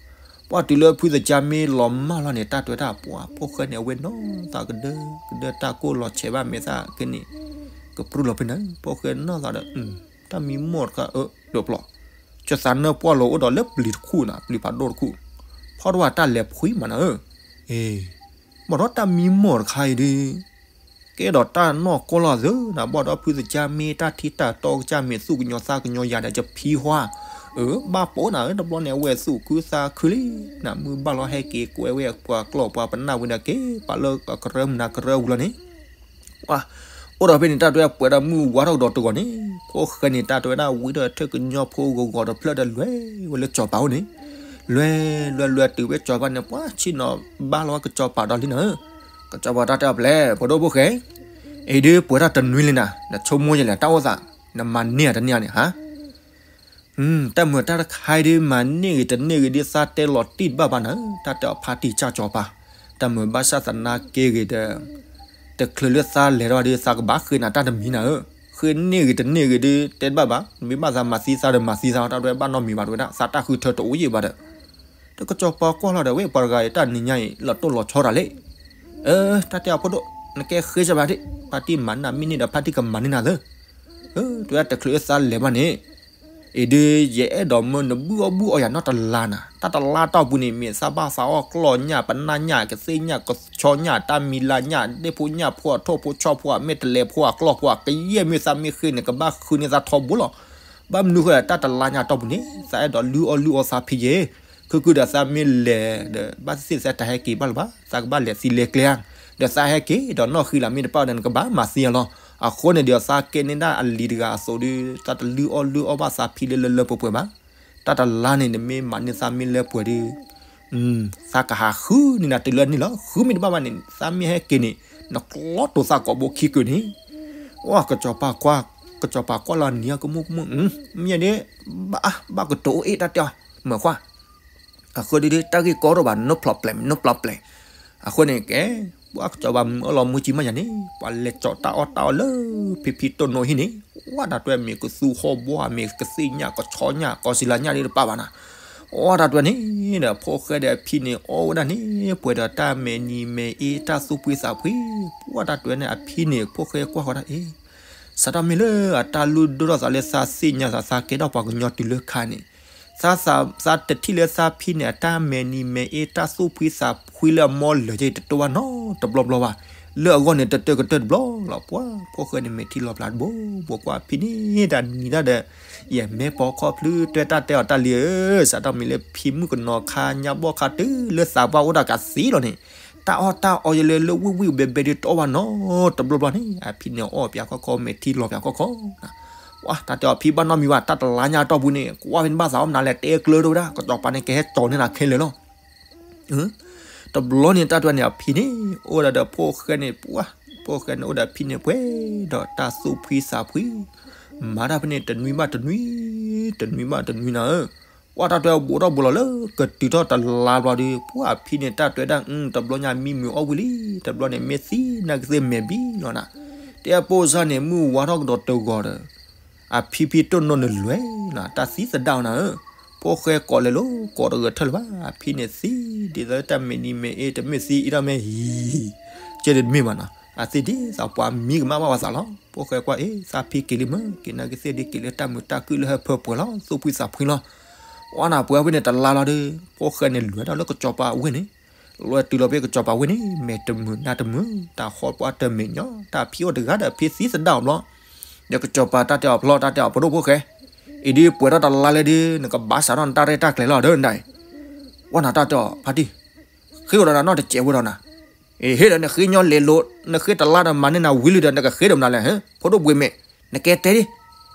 ပှၤတုၤလၢဖုသကၢ်မံလီၤမၢ်လီၤန့ၣ် တၢ်တဲဝဲဒၣ်ပှၤဖိၣ်ဃဲန့ၣ် အဝဲနီၢ်သးကဒၢကဒၢ တၢ်ကိၢ်လီၤဆဲးဘၣ်မဲာ်သၣ်က့န့ၣ် ကပြုၢ်လီၤဖဲန့ၣ် ဖိၣ်ဃဲနီၢ်သးဒီး တၢ်မံမီၢ်တခါအၢ ဒိးပျီ ကသးနၢၣ်ပှၢ်လီၤအိၣ်ဒီးလၢပျံၤတခူၣ်နီၤ ပျံၤဖးဒိၣ်တခူၣ် ဖီၣ်တဝၢ်တၢ်လဲၤဖှံမးနၤဧၢ, အ့ ဘၣ်ဒီးတၢ်မံမီၢ်တခါအံၤဒုး ကဲဒီးတၢ်နီၢ်ကီၢ်လီၤသၢနၤ ဘၣ်ဒီးဖုသကၢ်မ့ၢ်တၢ်ထံတၢ်တီကစၢ်မ့ၢ်သူၣ်ကညီၤသးကညီၤယၤဒီး ယဖံဟါ အၢ ဘၣ်ပိာ်နၤဧၢ တဘျီန့ၣ် အဝဲသူၣ်ခုသးခုလံ နမုၢ်ဘၣ်လီၤဟဲက့ၤကွဲဝဲပှၤကျီၢ်ပှၤပနၢ်ဝံၤဒီးက့ၤ ပာ်လၢကရၢမုၢ်နၤကရၢဝံၤလီၤန့ၣ် အိၣ်ဒီးဖဲန့ၣ် တၢ်တဲဝဲဒၣ်ပှဲၤဒီးမုၢ်ဝါထီၣ်ကဒီးတဂီၤန့ၣ် ဖိၣ်ဃဲန့ၣ် တၢ်တဲဝဲဒၣ်ဝံထီၣ်ထၢၣ်ကညီဖိဂီၤဂီၤတဖျၢၣ်ဒီး လဲၤဝဲလၢစီၤပၤအိၣ်န့ၣ် လဲၤလဲၤလဲၤတုၤဝဲစီၤပၤန့ၣ် ပှၤဆ့ၣ်နီၤဘါလီၤဝဲကစီၤပၤဒီးလံနၤဧၢ, ကစီၤပၤတၢ်တဲအီၤပျဲၢ် ဖိဒိၣ်ဖိၣ်ဃဲ အံၤဒုးပှဲၤတၢ်တနွံလံနၤ နဆိကမိၣ်ယဲလဲၣ် တၢ်အိၣ်သး နမၤန့ၢ်ဧါတန့ၢ်ဧါန့ၣ်ဟါ တၢ်မုာ်တၢ်တခါအံၤဒုး မၤန့ၢ်ဂ့ၤတန့ၢ်ဂ့ၤဒုး သးတဲလီၤတံၢ်တဘၣ်ဘၣ်နၤဧၢ, တၢ်တဲအီၤဖါတံၢ်ကၢ်စီၤပၤ, တၢ်မုာ်ဘၣ်ဆၣ်သနာ်က့ဂ့ၤဒီး တချုးလၢသးလဲၤထီၣ်ဒုး သးကဘၣ်ဃ့နၤတၢ်တမံၤနၤဧၢ, ဃ့န့ၢ်ဂ့ၤတန့ၢ်ဂ့ၤဒုး တဲတဘၣ်ဘၣ်, မ့ၢ်ဘၣ်သးမၤသံသးဒီးမၤသံသး တၢ်တဲဘၣ်နီတမံၤဘၣ် တဲဝဲဒၣ် သးတၢ်ဃုထၢတအိၣ်ယံာ်ဘၣ်ဒီး ဒီးကစီၤပၤကွၢ်လီၤဒီး ဝဲပှၤတဂၤအံၤတၢ်နံၤညါအံၤ လီၤတိၢ်လီၤဆီတၢ်လဲၣ်, အၢ တၢ်တဲအီၤဖိဒိၣ် နကဲဃ့စၢၤဘၣ်ဒၣ်, ဖါတံၢ်မၤန့ၢ်နၤမ့ၢ်န့ၢ်ဒီး ဖါတံၢ်ကမၤန့ၢ်နၤသၢ တဲဝဲဒၣ် တချုးလၢသးလဲၤဘၣ်န့ၣ်, အံၤဒုး ယအဲၣ်ဒိးမၢနဘုၣ်အီၣ်ဘုၣ်အီယၤနီတလါနၤ, တၢ်တလါတီၢ်ပူၤန့ၣ် မ့ၢ်သးဘၣ်သးအီၣ်ကျီၢ်ညၣ် ပနၢ်ညၣ် ကသ့ၣ်ညၣ် ကဆီညၣ် တၢ်မံၤလါညၣ် ဒ့ၣ်ဖိညၣ်ဖိ အထိၣ်ဖိဆီဖိ အမဲာ်တလဲၤဖိ အကျီၢ်ဖိ အကယဲၢ်မ့ၢ်သးမ့ၢ်ဃ့န့ၣ် ကဘၣ်ဃုန့ၢ်သးထီဘိလီၤ. ဘၣ်မနုၤဃိ တၢ်တလါညါတီၢ်ပူၤန့ၣ် သးအဲၣ်ဒိးလုၢ်အီၣ်လုၢ်အီသးဖံယဲၢ်, ခုၣ်ခုၣ်ဒီးသးမ့ၢ်လဲၤဒီး ဘၣ်သ့ၣ်သ့ၣ်သးတဟဲက့ၤဘၣ်လၢၤဘၣ်, သးကဘၣ်လဲၤသံလဲၤကျဲဧါ, ဒီးသးဟဲက့ၤဒီးနီၢ်ဃံလၤမ့ၢ်တပၣ်ဒီး နကဘၣ်မၤသံအီၤလီၤ. အဃိန့ၣ်ဒီး သးကဲန့ၢ်ဒၣ်အလံၤတဂၤအသိးဒီး သးတလုၢ်အီၣ်လုၢ်အီဘၣ်သးဖံလၢလၢလၢပှဲၤပှဲၤဘၣ်. တၢ်တလါန့ၣ် နမ့ၢ်မၤန့ၢ်သးမ့ၢ်လၢပှဲၤဒီး သးကဟးဃုန့ၢ်နၤတုၤလၢန့ၣ်လီၤ. ဃုမ့ၢ်တဘၣ်ဘၣ်န့ၣ် သးမ့ၢ်ဟဲက့ၤန့ၣ် နကျီတိၤသးကိးဘိခံကုာ်န့ၣ်, ဝဲ ကစီၤပၤကွၢ်လီၤနံၤအကမူၣ်ကမူၣ်, မ့ၢ်ဒ် ဘၣ်ဘၣ်ကတိၤအိၣ်အ့ၣ်တၢ်တဲအီၤ, မုၢ်ခွါ အဃိဒုး တၢ်ဂ့ၢ်ကီထီၣ်ဘၣ် no problem, no problem. အဃိန့ၣ်ကဲ ပှၤကစီၤပၤမုၢ်အီၣ်လီၤမူကံမးယၤန့ၣ် ပှၤလဲၤကၠီၤတၢ်အီၣ်တၢ်အီလၢ ဖံဖံတိၢ်နိဟံၣ်န့ၣ်, ဝဲတၢ်တွဲမ့ၢ်ကသူဟီၣ်ဘှီမ့ၢ်ကသ့ၣ်ညၣ် ကဆီညၣ် ကီစံလၤညၣ်ဒ်တပၣ်ဘၣ်နၤ, ဝဲတၢ်တွဲန့ၣ်ဒီး ဖိၣ်ဃဲဒီးအဖံန့ၣ် အီၣ်ဝဲဒၣ်န့ၣ် ပှဲၤဒီးတၢ်မဲာ်နံၤမဲာ်အ့ တၢ်သူၣ်ဖှံသးဖှံ, ပှၤတၢ်တွဲန့ၣ်အဖံန့ၣ် ဖိၣ်ဃဲကွၢ်ဃီဒၣ်အ့ၣ် စးထီၣ်မ့ၢ်လၢအတၢ်လုၢ်ဒိၣ်ထီၣ်သးလၢသးသ့ၣ်ညါသး သးကဲထီၣ်ပှၤကညီတုၤလၢခါန့ၣ်, သး သးတထံၣ်လၢသးဖံန့ၣ် အတၢ်မဲာ်နံၤမဲာ်အ့ တၢ်သူၣ်ဖှံသးဖှံလၢအမီလၢာ်က့တတိၢ်ဘၣ်နီတဘျီဘျီဘၣ်, လၢအဂီၢ်န့ၣ် တတၢၢ်ကတၢၢ်တဘျီလီၤ. ပှၤဖိၣ်ဃဲန့ၣ် မဲာ်ထံလီၤပျၢ်တဘိဘိ ကွၢ်ဖံန့ၣ် တၢ်နံၤတၢ်ဒီး ယမဲာ်ပိာ်ခီၣ်ဖျုး တွဲတၢ်တဲအီၤတၢ်လံဧၢ, စးထီၣ်မ့ၢ်လၢဖံမုၣ်ကနီၤခါ ညါဘီၣ်ခါတုၤလၢသးပှၢ်အိၣ်တၢ်ကသ့လီၤန့ၣ်, တၢ်အီၣ်တၢ်အီယဲလၢလၢဝံၣ်ဝံၣ်ဘဲဘဲဒ်တအိၣ်ဘၣ်နီတဘျီဘျီန့ၣ် အဖံန့ၣ်အီၣ်ပၠးခီၣ်ခီ မဲာ်ထံလီၤပၠးခီၣ်ခီ ပှၤတၢ်တဲအီၤဖံဘၣ်နီတမံၤဘၣ် တၢ်တလါညါအတီၢ်ပူၤန့ၣ် ကွၢ်ဖဲန့ၣ်ဘၣ်သးအီၣ်မနုၤလဲၣ် တဲကျၢၤတဝဲဒၣ် ကစီၤပၤန့ၣ် ကဟဲကၠီၤန့ၢ်နၤခဲလၢာ်လီၤ. တဘျီန့ၣ် တၢ်တဝဲန့ၣ် အဖံန့ၣ် အိၣ်ဝဲဒၣ်ဒီးဖိၣ်ဃဲန့ၣ် ပှၤ ဖိၣ်ဃဲန့ၣ် အိၣ်ဒီးအဖံန့ၣ်ပှဲၤ ဒီးတၢ်သူၣ်ဖှံသးဖှံ မၤတၢ်ဖဲန့ၣ် တနွံဘၣ်တနွံ တနွံဘၣ်တနွံနၤဧၢ ပှၤတၢ်တဝဲဘူးထီၣ်ဘူးလီၤလၢ ကတုၤထီၣ်တလါဘျီဒီး ပှၤအဖံန့ၣ် တၢ်တဝဲဒၣ် တဘျီညါမံမုာ်အီၣ်ဝံၤလံ တဘျီန့ၣ် မ့ၢ်သံနၢ်ကသ့ၣ်မဲာ်ဘံလီၤနၤ တဲအပိၢ်စၢ်န့ၣ် မုၢ်ဝါထီၣ်ကဒီးတဂီၤဒီး အဖံဖံတိၢ်နီၢ်န့ၣ်လွဲၢ်လီၤ တၢ်သံသဒၣ်အီၤနၤဧၢ, ဖိၣ်ဃဲကိးလဲၤလိာ်ကိးတဂဲၤထၢၣ်လၢၤဘၣ်, အဖံန့ၣ်သံ ဒ်သိးတၢ်မ့ၢ်နံၤမ့ၢ်အ့ တမ့ၢ်သံအံၤဒီးမ့ၢ်ဟံၣ် ကဲန့ၣ်တမ့ၢ်ဘၣ်နီၤ, အသ့ၣ်ဒ်သိးပှၤမံကမၣ်ဘၣ်ပှၤသးလီၤ, ဖိၣ်ဃဲကွၢ်အ့ သးဖံက့ၤလံမ့ၢ် က့ၤနာ်က့ၤသ့ၣ်ဒ်က့ၤလၢတၢ်မုာ်တၢ်ခုၣ်လၢဟၢဖၢပှဲၤလီၤ သူၣ်ဖှံသးဖှံလီၤ, အီၣ်နၤပှဲၤဖဲန့ၣ်တလါလီၤဒီး ဖိၣ်ဃဲန့ၣ်လွဲၢ်ထီၣ်လၢကစီၤပၤဝ့ၢ်န့ၣ် လွဲၢ်တုၤလီၤဖဲကစီၤပၤဝ့ၢ်န့ၣ် မဲာ်တမုာ်နါတမုာ် တၢ်ဃီပှၢ်တမဲာ်ညီ တၢ်ဖံးအိၣ်တဂၤဒီးဖံသံသဒၣ်အီၤဘျီ, ဒီးကစီၤပၤတၢ်တဲအီၤဖျီတၢ်တဲအီၤ ဖိဒိၣ်ဖိၣ်ဃဲ, အံၤဒ်ပှဲၤထီၣ်တလါလဲၣ်ဒ် နကဘၣ်စးထီၣ်နတၢ်ရဲၣ်တၢ်ကျဲၤလီၤဒီးနဒၣ်အံၤ, ဝဲနၤတၢ်တဲအီၤဖါတံၢ်, ဃ့ဝဲဒီးနနီၢ်တစဲးဖိဒီးနၤ, အ့ဟ့ၣ်ဒီးနဃ့ညီလဲၤလိာ် နဃ့တလါဒီးမၤန့ၢ်နၤဝံၤလံဒီး နကဃ့ဒီးမနုၤလဲၣ် ဖိဒိၣ်ဘှံးမဲာ်, နကဲတဲဒ်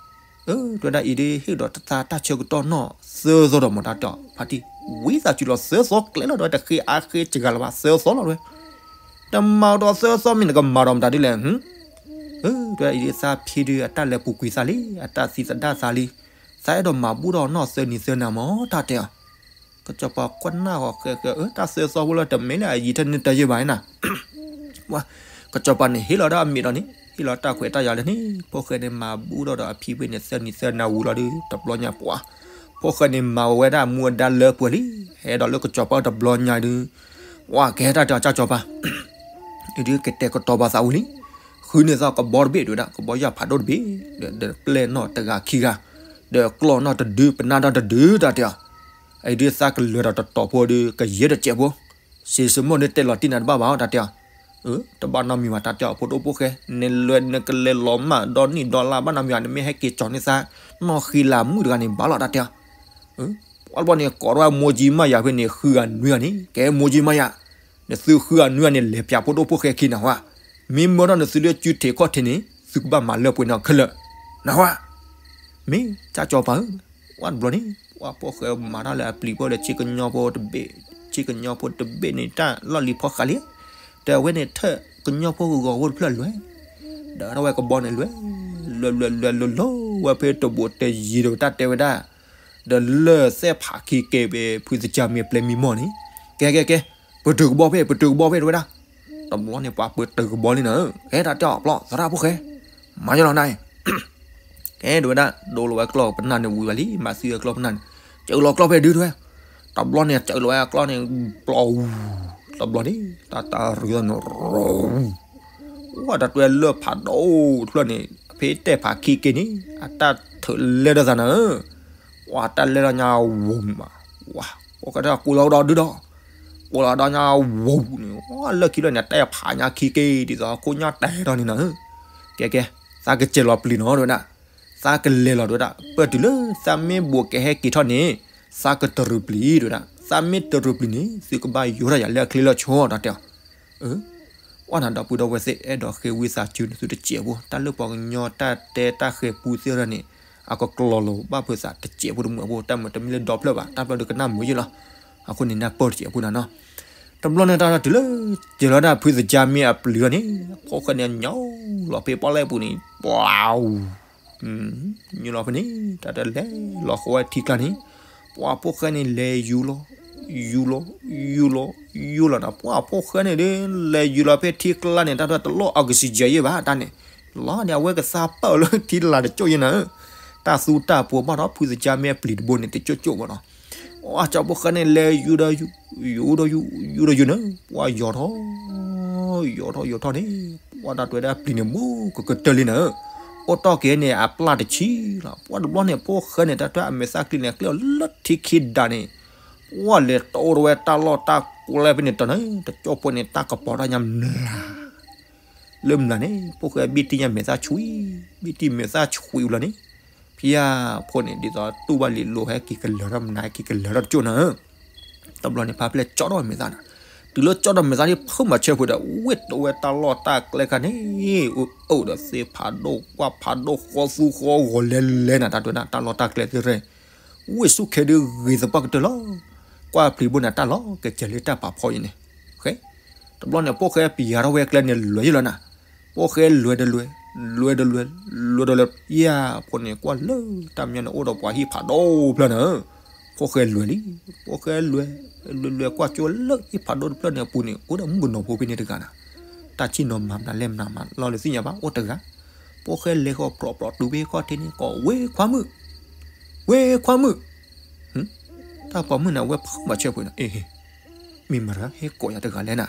အၢ တဲဝဲဒၣ်အံၤဒ်ဟ့ၣ်ဒီးတၢ်ဆၢကတီၢ်နီၢ်သၢသီဒီးမ့ၢ်တၢ်တဲအီၤ ဖါတံၢ်, ဝံသးစူၤလီၤသၢသီကျဲလီၤ တဲဝဲတဃ့အါဃ့စှၤလၢၤဘၣ်သၢသီလီၤတဲဝဲ, တမၤဒီးသၢသီမ့ၢ်နကမၤဒီးမတၤဒ်လဲၣ်, အၢ တဲဝဲဒၣ်အံၤဒ်သးဖံဒ် အတၢ်လဲၤပူၤကွံာ်သးလံ အတၢ်သံသဒၣ်သးလံ, သးအဲၣ်ဒိးမၤဘူၣ်ထီၣ်နီၢ်သၢနံၤသၢနၤမ့ၢ်တၢ်တဲအီၤ ကစီၤပၤကွၢ်နၢ်ဂီၤဃဲဃဲ အၢ တၢ်သၢသီဖိလၢတမ့ၢ်လၢအယံၤထၢၣ်န့ၢ်တၢ်ယဲၢ်ဘၣ်နၤ, ကစီၤပၤန့ၣ်ဟ့ၣ်လီၤဒၣ်အမ့ၢ်ဒီးန့ၣ် ဟ့ၣ်လီၤတၢ်ခွဲးတၢ်ယာ်လၢန့ၣ် ဖိၣ်ဃဲန့ၣ်မၤဘူၣ်ထီၣ်ဒီးအဖံဖဲန့ၣ် သၢနံၤသၢနၤဝံၤလီၤဒီး တဘျီညါပှၤ ဖိၣ်ဃဲန့ၣ်မၤဝဲဒၣ်မူအဒါလၢပှဲၤလံ, ဟဲဒီးလၢကစီၤပၤတဘျီညါဒုး ဝဲကဟဲတၢ်တဲအီၤ ကစီၤပၤ အံၤဒ်ကတဲာ်ကတီၤပာ်သးဝံၤလံ, ဃုန့ၢ်သးကဘီတဘ့ၣ်တဲဝဲဒၣ် ကဘီယၢ်ဖးဒိၣ်တဘ့ၣ်, ဒီးပျဲၢ်နီၢ်တဂၤခံဂၤ, ဒီးကျီၢ်နီၢ်တဒု ပနၢ်နီၢ်တဒု တၢ်တဲအီၤ, အံၤဒ်သးကလဲၤဒီးတတီၤဖိဒီး ကယဲၢ်တစဲးဖိ, စံးစ့ၢ်မိၣ်ဒ်တဲလီၤတံၢ်နၤတဘၣ်ဘၣ် တၢ်တဲအီၤ, အၢ တဘၣ်နီတမံၤဘၣ် တၢ်တဲအီၤ ဖိဒိၣ်ဖိၣ်ဃဲ, နလဲၤနကလဲၤလီၤမၢ်ဒီနံၣ်ဒီလါ ဘၣ်နီတမံၤဘၣ် နမ့ၢ်ဟဲက့ၤကၠီၤန့ၢ်သး နီၢ်ဃံလၤမုၣ်တဂၤန့ၣ်ဘၣ်လီၤ တၢ်တဲအီၤ, ပှၤတဘျီန့ၣ် ကိးထီၣ်ဝဲမိၢ်ကၠံမၢ်ယၤဖဲန့ၣ် ဃုဂၤနွံဂၤန့ၣ် ကဲမိၢ်ကၠံမၢ်ယၤ, နသုဃုဂၤနွံဂၤန့ၣ် လဲၤပၠးဖိဒိၣ်ဖိၣ်ဃဲခံနၢ်ဟူဧါ, မ့ၢ်မၢထီၣ်နသုလၢစုထံးခီၣ်ထံးန့ၣ် သုကဘၣ်မၤလၢပှဲၤန့ၣ်ခဲလၢာ်, နၢ်ဟူဧါ, မ့ၢ်ကၠၢ်ကၠီၤပၤဧၢ, ပှၤတဘျီန့ၣ် ပှၤဖိၣ်ဃဲမၤတၢ်လၢအပျံၤဖိဒီး ဆ့ကညီဖိတဘ့ၣ်, ဆ့ကညီဖိတဘ့ၣ်န့ၣ် တၢ်လီၢ်လံၤဖီဃးလံ, ဒီးအဝဲန့ၣ်ထၢၣ်ကညီဖိဂီၤဖိတဖျၢၣ်လွဲၢ် ဒီးထီၣ်ဝဲကဘီန့ၣ်လွဲၢ်, လွဲၢ်လွဲၢ်လွဲၢ်လွဲၢ်လွဲၢ်ဝဲဖဲတဘိးတယံၤဒီးတၢ်တဲဝဲဒၣ်, ဒီးလၢၢ်သဲၣ်ဖးခံက့ၤဖဲ ဖုသကၢ်မ့ၢ်ပျဲမံမီၢ်န့ၣ်, ကဲကဲကဲ, ပတုာ်ကဘီဖဲ ပတုာ်ကဘီဖဲတဲဝဲဒၣ်, တဘျီန့ၣ် ပှၤပတုာ်ကဘီလံနၤဧၢ, ကဲတၢ်တဲအီၤဖျီ သရၣ်ဖိၣ်ဃဲ, မၤယလီၤနၤအံၤ ကဲတဲဝဲဒၣ် ဒိလီၤဝဲကျီၢ်ပနၢ်န့ၣ်ဝံၤဘၣ်လံ, မၤသံဝဲကျီၢ်ပနၢ်န့ၣ်, စၢလီၤကျီၢ်ဖဲဒုတဲဝဲ, တဘျီန့ၣ် စၢလီၤဝဲကျီၢ်န့ၣ် ပျီဝူၤ, တဘျီန့ၣ် တၢ်တၢ်ရူၤသီၣ်န့ၣ် ရူၤ, ဝဲတၢ်တွဲလၢဖးဒိၣ်တဖျၢၣ်န့ၣ် ဖဲတဲဖးခံက့ၤန့ၣ် အတၢ်ထုးလဲဒီးသးနၤဧၢ, ဝဲတၢ်လဲဒီးညါဝူၤမး, ဝဲ, ဝဲကတဲကိးလီၤဒီးဒုဒီး, ကိးလီၤဒီးညါဝူၤန့ၣ် ဝဲလၢခံလၢန့ၣ် တဲဖးညါခံက့ၤ ဒ်သိးခိၣ်ညါတဲထီၣ်န့ၣ်နၤဧၢ, ကဲကဲ, သးကစဲးလီၤပျံၤနီၤတဲဝဲဒၣ် သးကလဲၤလီၤတဲဝဲဒၣ် ပၢၢ်တုၤလၢသးမ့ၢ်ဘူးကဟဲက့ၤထီၣ်န့ၣ် သးကတရူးပျံၤတဲဝဲဒၣ် သးမ့ၢ်တရူးပျံၤန့ၣ် သုကဘၣ်ယိးထီၣ်ယၤလၢအချ့လၢဆီတၢ်တဲအီၤ, အၢ, ဝဲနၤဒီပုၢ်ဒီဝဲၢ်သ့ၣ် အဲၣ်ဒိးဃ့ဝံသးစူၤန့ၣ် သုတစဲးဖိ တၢ်လၢပှၤကညီတၢ်တဲတၢ်ဃဲၤပူသ့ၣ်ရၢန့ၣ် အကကျီၤလိာ်ဘၣ်ဖုးသးတစဲးဖိတမုာ်ဖိ တၢ်မုာ်တမ့ၢ်လၢဒီဖျၢၣ်ဘၣ် တၢ်ဖျၢၣ်ဒုးကနၣ်မုာ်ယ့ၣ်လီၤ, အဃိန့ၣ် နၢ်ပၢၢ်တစဲးဖိနၤနီၤ, တဘျီန့ၣ်တၢ်တုၤလၢ စဲးလီၤဒၣ်ဖုသကၢ်မ့ၢ်အပျံၤလီၤန့ၣ် ဖိၣ်ဃဲန့ၣ်ညီလီၤဖဲပီၣ်လဲၣ်ပူၤန့ၣ် ပှၤ ယူၤလီၤဖဲန့ၣ် တၢ်တလဲၤလီၤဃီဝဲထံကျါန့ၣ် ပှၤဖိၣ်ဃဲန့ၣ်လဲၤယူၤလီၤ ယူၤလီၤ ယူၤလီၤ ယူၤလီၤနၤ ပှၤဖိၣ်ဃဲန့ၣ်ဒီး လဲၤယူၤလီၤဖဲထံကျါန့ၣ် တၢ်တလီၢ် oxygen ယဲၢ်ဘၣ်တၢ်န့ၣ် လီၤန့ၣ် အဝဲကသးပာ်လၢထံတလၤတကၠိၢ်ယဲၢ်နၤဧၢ တၢ်သူတၢ်ပှိၤဘၣ်ဒီးဖုသကၢ်မ့ၢ်အပျံၤတဘိန့ၣ် တကၠိၢ်ကၠိၢ်ဘၣ်နီၤ ပှၤကၠီဖိၣ်ဃဲန့ၣ် လဲၤယူၤဒီးယူၤ ယူၤဒီးယူၤ ယူၤဒီးယူၤန့ၣ် ပှၤယီၤထီၣ် ယီၤထီၣ်ယီၤထီၣ်န့ၣ် ပှၤတၢ်တွဲဒၣ်ပျံၤန့ၣ် မူကကတၢၢ်လံနၤဧၢ အိၣ်တီၢ်က့ၤန့ၣ် အပျၢ်တဆံလီၤ ပှၤတဘျီန့ၣ် ဖိၣ်ဃဲန့ၣ် တၢ်တွဲအမဲာ်သၣ်ကျံၤန့ၣ် ကျဲအီၤလၢထံခံဒးန့ၣ် ပှၤလဲၤတိၢ်ဝဲတၢ်လီၢ်တၢ်ကျဲဖဲန့ၣ်တၢ်န့ၣ် တကၠိၢ်ဖိန့ၣ် တၢ်ကပီၤတၢ်ညါမျး လၢမျးန့ၣ် ဖိၣ်ဃဲဘံၣ်တံၢ်ညါမဲာ်သၣ်ဆွံ ဘံၣ်တံၢ်မဲာ်သၣ်ဆွံလီၤန့ၣ် ဖံယၢ်ဖိန့ၣ် ဒ်သိးတူၢ်ဘၣ်လံာ်လိၤဟဲက့ၤကလၢၤထီၣ်မနုၤ ဟဲက့ၤကလၢၤထီၣ်တကၠိၢ်နၤဧၢ တဘျီန့ၣ် ဖါပျဲၢ်ကၠီထီၣ်မဲာ်သၣ်န့ၣ် တုၤလၢကၠီထီၣ်မဲာ်သၣ်န့ၣ် ဖုမၤဆၢဖိဒီး ဝ့ၢ်တိၢ်ဝဲတၢ်လီၢ်တၢ်ကျဲခါန့ၣ် အိၣ်ဒီးသ့ၣ်ဖးဒိၣ် ကွၢ်ဖးဒိၣ် ဃီသူဃီဂီၤလဲၤလဲၤနၤ တၢ်တွဲဒၣ်တၢ်လီၢ်တၢ်ကျဲသ့ၣ်ရဲၣ် ဝ့ၢ်ဆူၣ်ခဲဒုးဂ့ၤသပှၢ်ကတၢၢ်လီၤ ကွၢ်ပျံၤဘိန့ၣ် တၢ်လီၤကဲကဲၤလၢတၢ်ပာ်ဖီအံၤန့ၣ် ဃဲ တဘျီန့ၣ် ဖိၣ်ဃဲပံၤယၤထီၣ်ဝဲကျဲန့ၣ် လွဲၢ်ယ့ၢ်လီၤနၤ ဖိၣ်ဃဲလွဲၢ်တလွဲၢ် လွဲၢ်တလွဲၢ် လွဲၢ်တလွဲၢ် ဖံယၢ်ဖိန့ၣ် ကွၢ်လၢတၢ်မညီန့ၣ် အိၣ်ဒီးပှၤဟံၣ်ဖးဒိၣ်ဖျၢၣ်နၤဧၢ ဖိၣ်ဃဲလွဲၢ်လံ ဖိၣ်ဃဲလွဲၢ် လွဲၢ်လွဲၢ် ကွၢ်ကၠိလၢဟံၣ်ဖးဒိၣ်တဖျၢၣ်န့ၣ်အပူၤန့ၣ် အိၣ်ဒီးမုၣ်ကနီၤဖိဖဲန့ၣ်တဂၤနၤ တၢ်ဆံၣ်နီၤမၤမနုၤလဲၣ်မနုၤမၤလီၤလၢသ့ၣ်ညါဘၣ် အိၣ်တဂၤ ဖိၣ်ဃဲလဲၤဃီၤပြီၣ်ပြီၣ်တုၤဖဲခီၣ်ထံးန့ၣ် ကိးဝ့ၢ်ခွါမုၣ်, ဝ့ၢ်ခွါမုၣ်, တၢ်ပိာ်မုၣ်န့ၣ် အဝဲဖုးမၤဆၢဖုးန့ၣ် အ့ မ့ၢ်မတၤဟဲကိးယၤတဂၤလဲၣ်နၤ,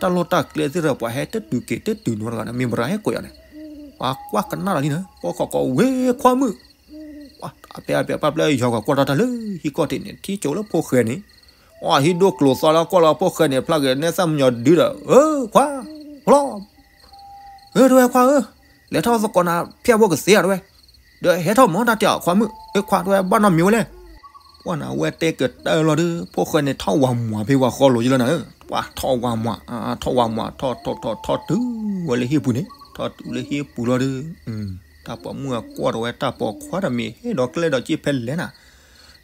တၢ်လီၢ်တၢ်ကျဲသ့ၣ်တဖၣ် ပှၤဟဲတတုၤက့ၤတတုၤနီတဂၤန့ၣ် မ့ၢ်မတၤဟဲကိးယၤန့ၣ်, ပှၤကွၢ်ကနၣ်လီၤလံန့ၣ် ပှၤကိးဝ့ၢ်ခွါမုၣ်, ပှၤဖဲအပျဲၢ်ပၢ်ပျဲၢ်ယီၤကွၢ်ကွၢ်တၢ်တၢ်လၢဟံၣ်ကီၢ်ထံးန့ၣ် ထံၣ်ကၠိလၢဖိၣ်ဃဲန့ၣ်, အဟံၣ်ဒိၣ်ကျိၤသီလၢကွၢ်လီၤဖိၣ်ဃဲန့ၣ် ဖျါဂ့ၤနဲသၣ်မညီၤဒုဒီး အၢ ခွါ, ဖျီၣ် ဧၢ တဝဲခွါဧၢ, လဲၤထီၣ်သကိးနၤဖဲအဖိကသ့ဧါတဝဲ, ဒီးဟဲထီၣ်မၤတၢ်တဲအီၤခွါမုၣ်, အခွါတဝဲဘၣ်နီတမံၤဝဲလဲၣ်, ပှၢ်နၤဝဲတဲကတၢၢ်လီၤဒီး ဖိၣ်ဃဲန့ၣ်ထီၣ်ဝၤမွၤဖဲပှၤဃီလိၤယလီၤနၤ, ပှၢ်ထီၣ်ဝၤမွၤ, ထီၣ်ဝၤမွၤ ထီၣ်ထီၣ်ထီၣ်ထီၣ်တုၤဝဲလၢဟံၣ်ပူၤန့ၣ်, ထီၣ်တုၤလၢဟံၣ်ပူၤလီၤဒီး, တၢ်ပိာ်မုၣ်အကွၢ်တဝဲတၢ်ပိာ်ခွါတမံၤ ဟဲဒီးကျဲဒီးက့ၢ်ဖဲလဲၣ်နၤ,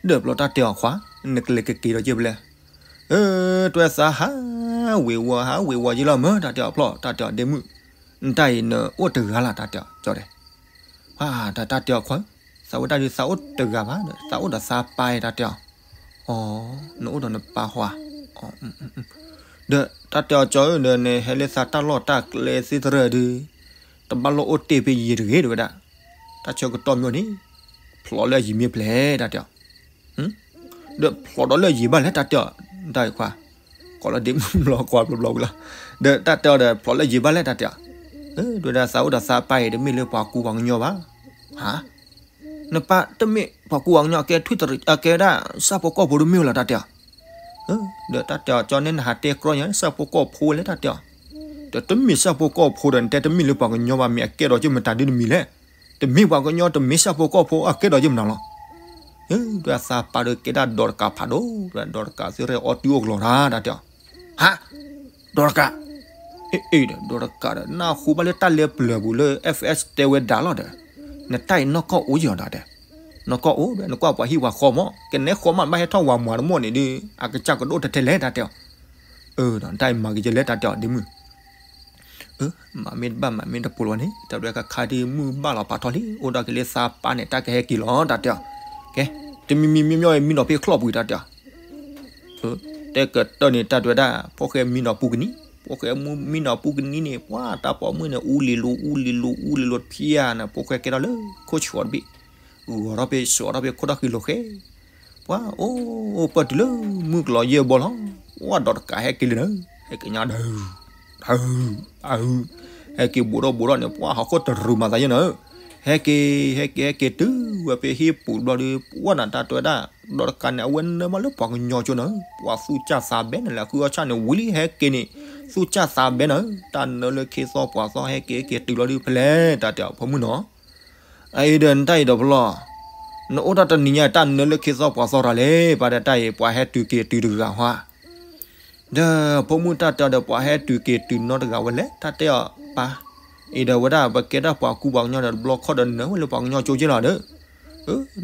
ဒီးဖျီၣ်တၢ်တဲအီၤခွါ, နကလဲၤကက့ၤဒီးက့ၢ်ဖဲလဲၣ် အၢ တဝဲသးဟးဝ့ၤဝီၤ ဟးဝ့ၤဝီၤယလီၤမၢ် တၢ်တဲအီၤဖျီၣ် တၢ်တဲအီၤဒ့မုၣ်, နတၢ်အံၤနအိၣ်တဂၤလၢ် တၢ်တဲအီၤကၠီတဲ, တၢ်တဲအီၤခွါ, သးဝဲဒၣ်ဒုးသးအိၣ်တဂၤဘၣ်ဒီး သးအိၣ်ဒီးသးပၢ်အံၤ တၢ်တဲအီၤ, အီ နအိၣ်ဒီးနပၢ်ဟီဧါ, ဒီးတၢ်တဲအီၤကၠီဧၢ ဒီးနဟဲလၢသးတၢ်လီၢ်တၢ်ကျဲသ့ၣ်တဖၣ်ဒီး, တဘၣ်လိၣ်အိၣ်တ့ၢ်ဖဲယံၤတဂ့ၤ တဝဲဒၣ်, တၢ်ဆၢကတီၢ်မ့ၢ်အိၣ်န့ၣ်, ဖျိးလၢအယံၤမ့ၢ်ဖျဲး တၢ်တဲအီၤ ဒီးဖျိးဒီးလၢယံၤဘၣ်လဲၣ် တၢ်တဲအီၤ, တၢ်အံၤခွါ, ကိးလၢဒ့မုၣ်ဘျီကွၢ်ဘျီဘျီဝံၤလီၤ, ဒီးတၢ်တဲအီၤဒီး ဖျိးလၢယံၤဘၣ်လဲၣ် တၢ်တဲအီၤ, ဒဝဲဒၣ်သးအိၣ်ဒီးသးပၢ်အံၤ တမ့ၢ်လၢပှၤကူပှၤကညီဘၣ်, ဟါ, နပၢ်တမ့ၢ်ပှၤကူပှၤကညီ အကဲထွံၣ်တရံး အကဲဒၣ်ဆၣ်ဖိကီၢ်ဖိတမ့ၢ်ဝဲလီၤ တၢ်တဲအီၤ, ဒီးတၢ်တဲအီၤကၠီန့ၣ် နဟးတဲကြီညါ ဆၣ်ဖိကီၢ်ဖိဝဲလဲၣ် တၢ်တဲအီၤ, ဒီးတမ့ၢ်ဆၣ်ဖိကီၢ်ဖိဒီး နတဲတမ့ၢ်လၢပှၤကညီဘၣ် မ့ၢ်အကဲဒီးက့ၢ်မတၤဒ်တမံၤလဲၣ်, တမ့ၢ်ပှၤကညီ တမ့ၢ်ဆၣ်ဖိကီၢ်ဖိ အကဲဒီးက့ၢ်မတၤလီၤ ဒဝဲသးပၢ်ဒီးကဲဒၣ်ဒီးတကးဖးဒိၣ်, ဒီးတကးသ့ၣ်ရဲၣ်အီၤတုၤအိၣ်ကလီၤတၢ် တၢ်တဲအီၤ, ဟါ, ဒီးတကး, အ့ ဒီးတကးဒီး နၢ်ဟူဘၣ်လၢတၢ်လဲၤပျၢၤပူၤလၢ FS တဲဝဲဒၣ်လီၤဒီး, နတၢ်အံၤနီၢ်ကီၢ်အိၣ်ယီၤဒီး, နီၢ်ကီၢ်အိၣ်ဒီး နကွၢ်ပှၤဟံၣ်ပှၤဃီမး ကနဲဃီမး နဘၣ်ဟဲထီၣ်ဝၤမွၤတမီၢ်န့ၣ်ဒီး အကစၢ်ကဒိၣ်ထဲထဲလဲၣ် တၢ်တဲအီၤ, အၢ ဒီးနတၢ်အံၤမၤက့ၤယလဲၣ် တၢ်တဲအီၤဒ့မုၣ် မၤမ့ၢ်တဘၣ်မၤမ့ၢ်တပိၤလီၤန့ၣ် တၢ်ဒွဲၣ်ခါခါဒ်မုၢ်ဘၣ်လီၤပာ်ထီၣ်လံ အိၣ်ဒီးက့ၤလၢသးပၢ်န့ၣ် တၢ်ကဟဲက့ၤလီၤ တၢ်တဲအီၤ, ကဲ, တမံၤမံၤမံၤမံၤမံၤနီၤဖဲချီၣ်ပူၤ တၢ်တဲအီၤ, တဲကတၢၢ်န့ၣ် တၢ်ဒွဲၣ်ဒၣ် ဖိၣ်ဃဲမံနီၤပူၤကနံၤ, ဖိၣ်ဃဲမံနီၤပူၤကနံၤန့ၣ် ပှၤတၢ်ပိာ်မုၣ်န့ၣ် အူလံၤလိၤ အူလံၤလိၤ အူလံၤလိၤတဖျၢၣ်န့ၣ် ဖိၣ်ဃဲကဲထီၣ်လၢခိၣ်ဆှီတဘ့ၣ်, ဂီၤထီၣ်ဖဲ ဆှီထီၣ်ဖဲခိၣ်ထီၣ်ဃံလိၤဃဲ ပှၤအိၣ်ပၢၢ်တုၤလၢမုၢ်ကလီၤယဲၢ်ဘီလီၤ, ပှၤဒီးတကးဟဲက့ၤလံနၤ, ဟဲက့ၤညါဒၢ, ဒၢ, ဒၢ, ဟဲက့ၤဘူးထီၣ်ဘူးထီၣ်န့ၣ် ပှၤဟီၣ်ခိၣ်တရူးမၤသးယဲၢ်နၤ, ဟဲက့ၤ ဟဲက့ၤ ဟဲက့ၤတုၤဝဲဖဲဟံၣ်ပူၤတဘျီဒီး ပှၤနၤတၢ်တဲဝဲဒၣ် ဒီးတကးန့ၣ် အဝဲနၢမးလၢပှၤကညီကၠိနၤ, ပှၤသူၣ်စၢ်သးဘဲနၤလၢအဃုအီၣ်ဆၣ်န့ၣ် ဝံၤလံဟဲက့ၤန့ၣ်, သူၣ်စၢ်သးဘဲနၤ, တၢ်နၢလၢခ့သီပှၤသီ ဟဲက့ၤဟဲက့ၤတုၤလီၤဒုးဖဲလဲၣ် တၢ်တဲအီၤဖိမုၣ်နီၤ အအံၤဒီးနတၢ်အံၤဒီးဖျီၣ်, နအိၣ်တၢ်တနံၤညါ တၢ်နၢလၢခ့သီပှၤသီတၢ်လဲၣ် ပှၤဒီးတၢ်အံၤ ပှၤဟဲတုၤက့ၤတုၤတဂၤဟါ, ဒီးဖိမုၣ်တၢ်တဲအီၤဒီး ပှၤဟဲတုၤက့ၤတုၤနီတဂၤဝဲလဲၣ် တၢ်တဲအီၤပၢ်, အံၤဒီးဝဲဒၣ် ပကဲဒၣ်ပှၤကူပှၤကညီဒီး တဘျီခီၣ်ဒီးနၢဝဲလၢပှၤကညီကၠိက့ၢ်လီၤဒီး,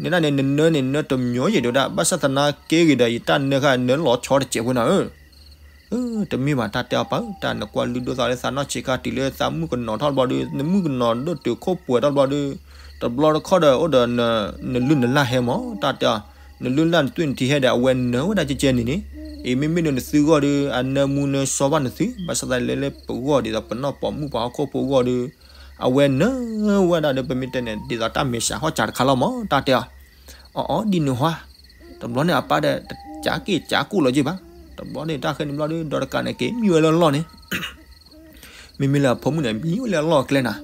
န့ၣ်ဒၣ်န့ၣ် နနၢန့ၣ် နၢတမညီယဲၢ်ဒိၣ်ဒၣ် ဘၣ်ဆၣ်သနာ်က့ဂ့ၤဒီး ယတၢ်နၢဃာ်နၢလီၤဆီတစဲးဖိနၤဧၢ တမ့ၢ်ဘၣ်တၢ်တဲအီၤပၢ်ဧၢ, တၢ်နကွၢ်လုၢ်ဒိၣ်သးလၢသးနီၢ်ဆံးခါတုၤလၢသးမုၣ်ကနီၤထီၣ်တဘျီဒီး နမုၣ်ကနီၤဒိၣ်တုာ်ခိၣ်ပှဲၤထီၣ်တဘျီဒီး, တဘျီတခီၣ်ဒီးအိၣ်ဒီး နလုၢ်နလၢ်ဟဲမး တၢ်တဲအီၤ, နလုၢ်လၢ်နသွံၣ်နထံဟဲဒီး အဝဲနၢဝဲဒၣ်ကဲကဲန့ၣ်န့ၣ်, အံၤမ့မ့ၢ်ဒီးနသုဂီၢ်ဒီး အနၢမူနၢဆှီဘၣ်နသု, ဘၣ်ဆၣ်သနာ်က့လၢပဂီၢ်ဒ်သိးပနီၢ်ပိာ်မုၣ်ပှၤဟီၣ်ခိၣ်ဖိဂီၢ်ဒီး, အဝဲနၢဝဲဒၣ်ဒီး ပမ့ၢ်တဲန့ၣ် ဒ်သိးတၢ်မဲာ်ဆှးဟီၣ်စၢ်တခါလီၤမး တၢ်တဲအီၤ အီအီဒ်န့ၣ်ဟါ, တဘျီန့ၣ်အပၢ်ဒီး တကးက့ၤကးကူၣ်လီၤက့ၤဘၣ်, တဘျီန့ၣ်တၢ်ဃဲန့ၣ်ဘျီဒီး ဒီးတကးန့ၣ်က့ၤမံဝဲလၢအလီၢ်န့ၣ်, မ့မ့ၢ်လၢအဖိမုၣ်န့ၣ် မံဝဲလၢအလီၢ်အကျဲနၤ,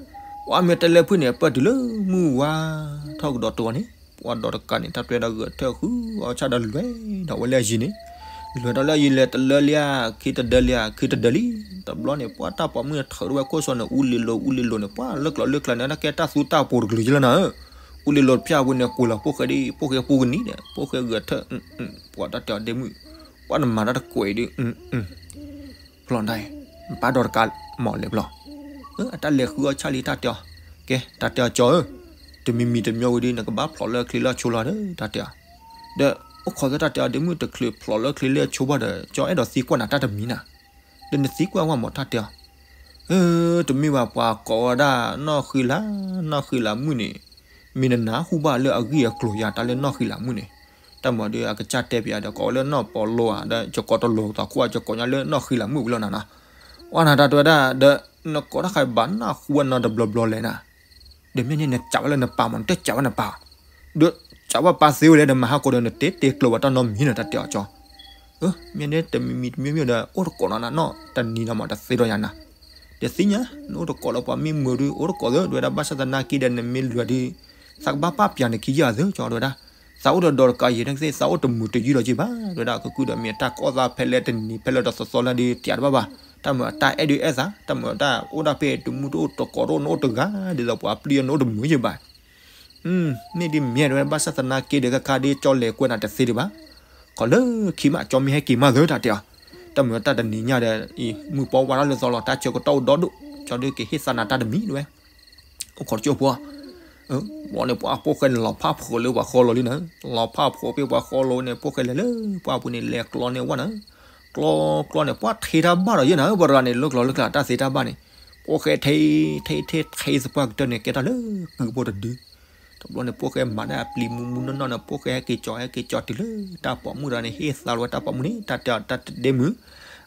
ပှၤမ့ၢ်တဲလၢဖုၣ်န့ၣ် ပၢၢ်တုၤလၢမုၢ်ဝါထီၣ်ကဒီးတဝီန့ၣ်, ပှၤဒီးတကးန့ၣ် တၢ်တွဲဒီးဂဲၤထၢၣ်ဃုအီၣ်ဆၣ်ဒီးလဲၤဒီးဝဲလၢအယံၤန့ၣ်, လဲၤဒီးလၢအယံၤလဲၤတလၢလံဧါ ခံတဒၢလံဧါ ခံတဒၢလံ, တဘျီန့ၣ် ပှၤတၢ်ပိာ်မုၣ်န့ၣ် ထုးထီၣ်ဝဲခိၣ်စီန့ၣ် အူလံၤလိၤ အူလံၤလိၤန့ၣ် ပှၤလၢကျိၤလၢကျဲန့ၣ် တၢ်ကဲတၢ်သူတၢ်ပိၤတကလုာ်ကလၢနၤဧၢ, အူလံၤလိၤတဖျၢၣ်ဝဲန့ၣ် ကွံာ်လီၤဖိၣ်ဃဲဒ် ဖိၣ်ဃဲပူၤကနံၤဒီး ဖိၣ်ဃဲဂဲၤထၢၣ်, ပှၤတၢ်တဲအီၤဒ့မုၣ်, ပှၤနမၤတၢ်တကွဲးဒုး ဖျီၣ်ဒၣ်အံၤ, နပၢ်ဒီးတကးမၤလဲၤဖျီၣ်, အတၢ်လဲၤဃုအီၣ်ဆၣ်လံတၢ်တဲအီၤ, ကဲ တၢ်တဲအီၤကၠီဧၢ, တမံၤမံၤတမံၤဝံၤဒီး နကဘၣ်ဖျီၣ်လၢချ့လၢအဆိလီၤဒီး တၢ်တဲအီၤ, ဒီးအိၣ်ခိးသၢတၢ်တဲအီၤဒ့မုၣ် တချုးဖျီၣ်လၢချ့လၢအဆိဘၣ်ဒီး ကၠီအဲၣ်ဒိးသံကွၢ်နၤတၢ်တမံၤနၤ, ဒီးနသံကွၢ်ဝဲမးတၢ်တဲအီၤ အၢ တမ့ၢ်ဘၣ်ပှၤကိးဝဲဒၣ်နီၢ်ဃံလၤ, နီၢ်ဃံလၤမုၣ်န့ၣ်, မ့ၢ်နနၢ်ဟူဘၣ်လၢအဂ့ၢ်အကျိၤယၤတၢ်လၢနီၢ်ဃံလၤမုၣ်န့ၣ်, တၢ်မၤဒီးအကစၢ်တဲပယၤဒီးကိးဝဲလၢနီၢ်ပီၤလိဧါ, ဒီးယကိးတလိၤသးခိၣ်ဧါ, ယကိးညါလၢနီၢ်ဃံလၤမုၣ်ဝံၤလီၤနၤနီၤ, ပှၤနၤတၢ်တဲဝဲဒၣ် ဒီးနကိးတၢ်ဃးဘၣ်နၢ်ဟူဝဲနီတဘျီဘျီလဲၣ်နၤ, ဒီးမ့ၢ်န့ၣ်နစးဝဲလၢနပၢ်မး နတစးဝဲနပၢ်, ဒီးစးဝဲပၢ်သ့ဝဲလဲၣ်ဒီး မၤဟးကိးဒီးနတဲတဲကျိၤဝဲတၢ်နီတမံၤန့ၣ် တၢ်တဲအီၤကၠီ, မ့ၢ်န့ၣ်တမံၤမံၤတမံၤမံၤဒီး အိၣ်တကိးနီၤနၤနီၤ တနံၤနီၤမးတသ့ဒီးယၤနၤ, ဒီးသ့ၣ်ညါ နအိၣ်တကိးလၢပှၤမ့ၢ်မုာ်ဒုး အိၣ်တကိးသၢ ဒ်ဝဲဒၣ် ဘၣ်ဆၣ်သနာ်က့ဒီး နမ့ၢ်လုၢ်ဒုး သးကဘၣ်ပာ်ပၠးနခံယၤသၢကၠီ ဒ်ဝဲဒၣ်, သးအိၣ်ဒီးဒီးတကးယံၤန့ၣ်သ့ၣ် သးအိၣ်တမုာ်တယုၢ်ဒီးက့ၤဘၣ် ဒ်ဝဲဒၣ် ကကုၢ်ဒီးမ့ၢ်တၢ်ကီၢ်သးဖဲလဲၣ်တနံၤဖဲလဲၣ်တသီသီလၢဒုး တၢ်တဘၣ်ဘၣ်, တၢ်မုာ်အတၢ်အဲၣ်ဒုးအဲၣ်သး တၢ်မုာ်အတၢ်အိၣ်ဒၣ်ဖဲတမုၢ်တအိၣ်တကိးတအိၣ်နအိၣ်တဂၤ ဒ်သိးပှၤပျံၤအီၤနအိၣ်တမုာ်ယံၤဘၣ် မ့ၢ်ဒ်မ့ၢ်ဒ်ဝဲ ဘၣ်ဆၣ်သနာ်က့ဒီး ခဲခါဒ်ကၠီလဲၤကွဲးနၤတသ့ဒံးဘၣ်, ခီလၢခံမး ကၠီမ့ၢ်ဟဲက့ၤမးသၢတၢ်တဲအီၤ, တၢ်မုာ်အတၢ်တနံၤညါဒီး မုၢ်ပီဝါထီၣ်လၢသီလီၤ တၢ်ဆၢကတီၢ်အိၣ်ဒီဒူၣ် ကၠီဒုးက့ၤဟ့ၣ်သးနၤတၢ်တမံၤဒ်ဝဲ, အိၣ်ခိးတကၠိၢ်ဖိ ဘီန့ၣ်ပှၤဖိၣ်ဃဲန့ၣ် လီၤဖးဖိးလၢပှၤဃီလီၤလံနၤ, လီၤဖးဖိးဖဲပှၤဃီလီၤန့ၣ် ဖိၣ်ဃဲလဲၤလၢပှၢ်ပူၤန့ၣ် လဲၤကျီန့ၢ်ဝဲနၤ, ကျီကျီန့ၣ် ပှၤထံတၢ်ဘၣ်ဒီးယဲနၤ ပှၤတဂၤန့ၣ် လၢကျီလၢကျါတၢ်သ့တၢ်ဘၣ်န့ၣ်, ဖိၣ်ဃဲထံထံထံထံသပှၢ်ကတၢၢ်န့ၣ် ကဲထီၣ်လၢကုၢ်ဖိတဒု တဘျီန့ၣ် ဖိၣ်ဃဲမၤဒၣ်အပျံၤမူမူနီၢ်နီၢ်န့ၣ် ဖိၣ်ဃဲဟဲက့ၤကၠီ ဟဲက့ၤကၠီတုၤလၢတၢ်ပိာ်မုၣ်တဂၤန့ၣ် ဟ့ၣ်သးလီၤဝဲတၢ်ပိာ်မုၣ်န့ၣ် တၢ်တဲအီၤတၢ်တဒဲမုၢ်,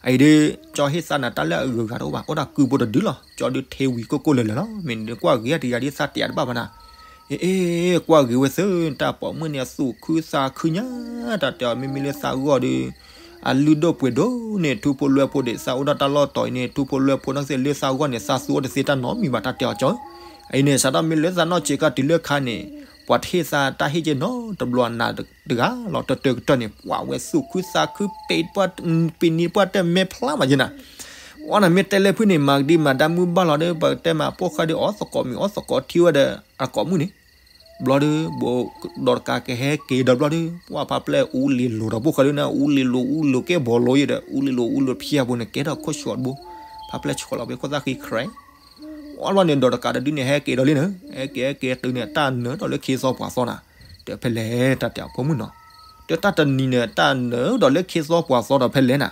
အအံၤဒုး ကၠီဟ့ၣ်သးနၤတၢ်လၢအဂုၤအဂၤတအိၣ်ဘၣ် အိၣ်ဒၣ်ကုၢ်ဖိတဒုလီၤ ကၠီဒုးထံဝံၤကိၢ်ကိၢ်လၢာ်လၢာ်လီၤ မ့ၢ်နကွၢ်ဂ့ၤတဂၤဒ်သးတဲအီၤတဘၣ်ဘၣ်နၤ, အ့ ကွၢ်ဂ့ၤဝဲသ့ၣ် တၢ်ပိာ်မုၣ်န့ၣ် အသူၣ်ခုသးခုညါ, တၢ်တဲအီၤ မ့မ့ၢ်လၢသးဂီၢ်ဒီး အလုၢ်ဒိၣ်ပှ့ၤဒိၣ်န့ၣ် ထူဖိလွဲဖိဒံး သးအိၣ်ဒၣ်တၢ်လီၢ်တီၤအံၤန့ၣ် ထူဖိလွဲဖိနီၢ်ကသ့ၣ်လၢသးဂီၢ်န့ၣ် သးသူအီၤတသ့တၢ်နီတမံၤဘၣ် တၢ်တဲအီၤကၠီ, အံၤန့ၣ် စးထီၣ်မ့ၢ်လၢသးနီၢ်ဆံးခါတုၤလၢခါန့ၣ် ပှၤတဟ့ၣ်သးတၢ်ဟ့ၣ်က့နီတဘျီနၤတဂၤလီၤ တၢၢ်တၢၢ်ကတၢၢ်န့ၣ် ပှၤဝဲသူၣ်ခုသးခု ပ့ၤနံၤပှၢ်တၢၢ်မဲာ်ဖျါမးယဲနၤ, အီနၤမ့ၢ်တဲလၢဖုၣ်န့ၣ် မၤကဒံမၤဒါမုၢ်ဘၣ်လီၤဒီး ပတဲမၤပိာ်ဃာ်ဒီးအီသကိးမံၤအီသကိးထံဝဲဒီး အကိးမုၣ်န့ၣ် ဘျီဒီး ဘိးဒီးတကးကဟဲက့ၤဒီးဘျီဒီး ပှၤဖးပျဲၢ်အူလံၤလိၤဒီးပိာ်ဃာ်ဒုးနၤ အူလံၤလိၤအူလံၤကဲဘီလိၤယဲဒီး အူလံၤလိၤအူလံၤဖျါပူၤန့ၣ် ကဲထီၣ်ခိၣ်ဆှီတဘိ ဖးပျဲၢ်ဆှီလီၤဖဲခိၣ်သၣ်ဃံ ခရဲ အီဘျီန့ၣ် ဒီးတကးတဒုန့ၣ် ဟဲက့ၤဒီးလံနၤ ဟဲက့ၤဟဲက့ၤတုၤန့ၣ် တၢ်နၢၤဒီးလၢခ့သီပှၤသီနၤ ဒီးဖဲလဲၣ် တၢ်တဲအီၤဖိမုၣ်နီၤ ဒီးတၢ်တနံၤန့ၣ် တၢ်နၢၤဒီးလၢခ့သီပှၤသီဒီးဖဲလဲၣ်နၤ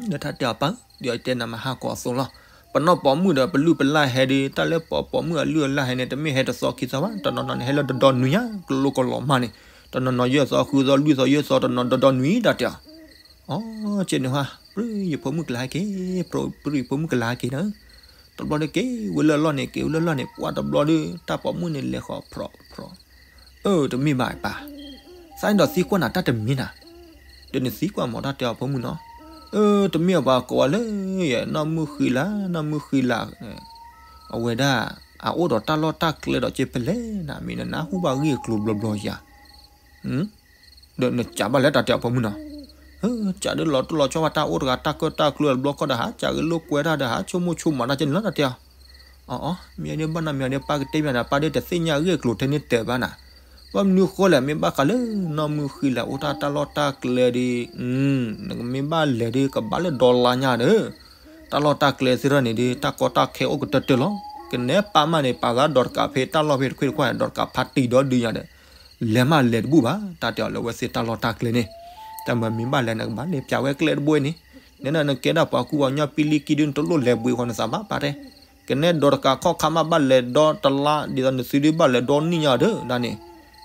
ဒီးတၢ်တဲအီၤပၢ် ဒီးတဲနၤမၤဟးဂီၤအသိးလီၤ ပနီၢ်ပိာ်မုၣ်ဒီးပလုၢ်ပလၢ်ဟဲဒီး တၢ်လၢပပိာ်မုၣ်အလုၢ်အလၢ်ဟဲန့ၣ် တမ့ၢ်ဟဲတသီခံသီဘၣ် တနီၤနီၤန့ၣ် ဟဲလၢတဒီနွံညါ ကလိကလီၤမးန့ၣ် တနီၤနီၤယဲၢ်သီဃုသီလွံၢ်သီယဲၢ်သီ တနီၤဒီဒီနွံ တၢ်တဲအီၤ အီ ကဲန့ၣ်ဟါ ပြံယဖိမုၣ်ကလၤဟဲက့ၤ ပြံယဖိမုၣ်ကလၤဟဲက့ၤနၤ တဘျီဒီးက့ၤဝဲလၢအလီၢ်န့ၣ် က့ၤဝဲလၢအလီၢ်န့ၣ် ပှၤတဘျီဒီး တၢ်ပိာ်မုၣ်န့ၣ်လဲၤဃီၤဖြီဖြီ အၢ တမ့ၢ်ဘၣ်ပၢ် သးန့ၣ်ဒီးသံကွၢ်နၤတၢ်တမံၤနၤ ဒီးနသံကွၢ်မးတၢ်တဲအီၤဖိမုၣ်နီၤ အၢ တမ့ၢ်အပှၤကိးဝဲလၢ နီၢ်မုၢ်ဃံလၤ နီၢ်မုၢ်ဃံလၤ အဝဲဒၣ် အအိၣ်ဒီးတၢ်လီၢ်တၢ်ကျဲဒီးကဲဖဲလဲၣ်နၤ မ့ၢ်နနၢ်ဟူဘၣ်ဂ့ၢ်အကျိၤဘျီဘျီယၤ ဒီးနစးဘၣ်လၢတၢ်တဲအီၤဖိမုၣ်နီၤ စးဒုးလီၤတိၢ်လီၤဆီဘၣ်တၢ်အိၣ်တဂၤတၢ်ကၢၣ်တၢ်ကျၢၤတဘျီဃီဒီး ဟးစးဂ့ၤလိာ်ကွဲတၢ်ဒီး ဟးဆိကမိၣ်ဆိကမးတၢ်ကဲန့ၣ်လီၤ တၢ်တဲအီၤ အီ မ့ၢ်န့ၣ်ဘၣ်နီၤ မ့ၢ်န့ၣ် ပၢ်ကတဲမ့ၢ်နၤ ပၢ်ဒီးတသ့ၣ်ညါအဂ့ၢ်အကျိၤထဲန့ၣ်တဲဘၣ်နၤ ဘၣ်မနုၤဃိလဲၣ် မ့ၢ်ဘၣ်ဃးလၢ နီၢ်မုၢ်ဃံလၤအိၣ်တၢ်တၢ်လီၢ်တၢ်ကျဲဒီး နကမ့ၢ်ဘၣ်လဲၤဒီး ကဘၣ်လၢဒီလါညါဒီး တၢ်လီၢ်တၢ်ကျဲသ့ၣ်ထီၣ်န့ၣ်ဒီး တၢ်ကီတၢ်ခဲအိၣ်ကတၢၢ်တၢၢ်လီၤ ကနဲပၢ်မးန့ၣ် ပာ်သးဒီးတကးဖဲတၢ်လီၢ်ဖဲတခွ့ၣ်တခွါ ဒီးတကးဖးတံၢ်ဒီဒုညါဒီး လဲၤမးလဲၤတဘူၣ်ဘၣ် တၢ်တဲအီၤလၢဝဲသ့ၣ်တၢ်လီၢ်တၢ်ကျဲန့ၣ် တၢ်မၤမ့ၢ်ဘၣ်လဲၤနကဘၣ်လဲၤပၠးဝဲကျဲတဘိအံၤန့ၣ် နဲဒၣ်နကဲဒၣ်ပှၤကူပှၤကညီပံလံကံဒုး နတလိၣ်လဲၤဘှံးဃီနသးဘၣ်ပၢ်တဲ ကနဲဒီးတကးခီၣ်ခါမးဘၣ်လဲၤဒီတလါ ဒ်သိးနသုဒုးဘၣ်လဲၤဒီနံၣ်ညါဒီး ဒၣ်န့ၣ်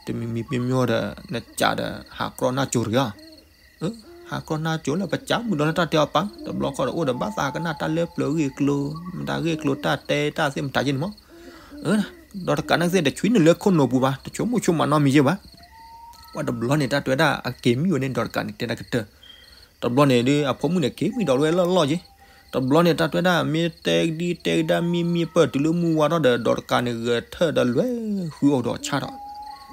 တမံၤမံၤပျီမီၢ်ဒီး နစးဒီးဟးကြီၣ်နၢ်ကၠိတဂ့ၤအီၤ ဟးကြီၣ်နၢ်ကၠိလၢပစးမုာ်ဒီးလၢတၢ်တဲအီၤပၢ် တဘျီဃီဒီးအိၣ်ဒီးဘၣ်သးကနၣ်တၢ်လၢပျၢၤဂ့ၢ်ကျိၤ မတၤဂ့ၢ်ကျိၤတၢ်တဲတၢ်သ့ၣ်မတၤကဲန့ၣ်မီၢ် ဒီးတကးနၢ်ကသ့ၣ်တဆွံနုာ်လၢခိၣ်နူာ်ပူၤဘၣ် တဆိကမိၣ်ဆိကမးနီတမံၤယဲၢ်ဘၣ် ပှၤတဘျီန့ၣ် တၢ်တဲဝဲဒၣ်အက့ၤမံဝဲန့ၣ် ဒီးတကးန့ၣ်တဲဒၣ်ကတၢၢ် တဘျီန့ၣ်ဒီး အဖိမုၣ်န့ၣ်က့ၤမံဒီးဝဲလၢအလီၢ်က့ၤ တဘျီန့ၣ် တၢ်တဲဝဲဒၣ် မ့ၢ်တဲကဒံတဲကဒါမံမံ ပၢၢ်တုၤလၢမုၢ်ဝါထီၣ်ဒီး ဒီးတကးန့ၣ် ဂဲၤထၢၣ်ဒီးလဲၤဃုအိၣ်ဒီးဆၣ်ထီၣ်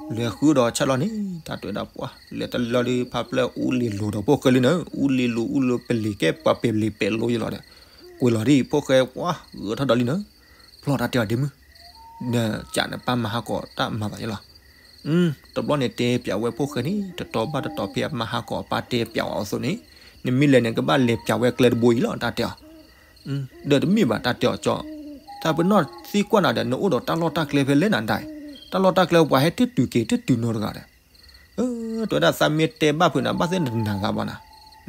လဲၤဃုအိၣ်ဒီးဆၣ်လီၤန့ၣ် တၢ်တဲဝဲဒၣ်ပှၤ လဲၤတလၢဒီး ဖးဖျဲၣ်အူလံၤလိၤဒီးပိာ်ဃဲလံနၤ အူလံၤလိၤအူလံၤပလံၤကဲပှၤပဲာ်လံၤပဲာ်လိၤယလီၤဒီး ကွံာ်လီၤဒ်အံၤ ဖိၣ်ဃဲပှၤ ဂဲၤထီၣ်ဒီးလံနၤ ဖျီတၢ်တဲအီၤဒ့မုၢ် နစးနပၢ်မၤဟးဂီၤတၢ်မၤသးယလီၤ တဘျီန့ၣ်တဲပၠးဝဲဖိၣ်ဃဲန့ၣ် တတီဘၣ်တတီဖဲအမၤဟးဂီၤအပၢ်တဲပၠးအီၤအသိးန့ၣ် နမ့ၢ်လဲၤန့ၣ် ကဘၣ်လဲၤပၠးဝဲကျဲတဘိအံၤလီၤ တၢ်တဲအီၤ ဒီးတမ့ၢ်ဘၣ်တၢ်တဲအီၤကၠီ တၢ်ပနီၣ်သံကွၢ်နၤဒီး နအိၣ်ဒီးတၢ်လီၢ်တၢ်ကျဲဖဲလဲၣ်နၤဒၣ် တၢ်လီၢ်တၢ်ကျဲပှၤဟဲတတုၤက့ၤတတုၤနီတဂၤဒီး တဲဝဲဒၣ်သးမ့ၢ်တဲဘၣ်ဖုးနၤ ဘၣ်သ့ၣ်နတနာ်သးဘၣ်နၤ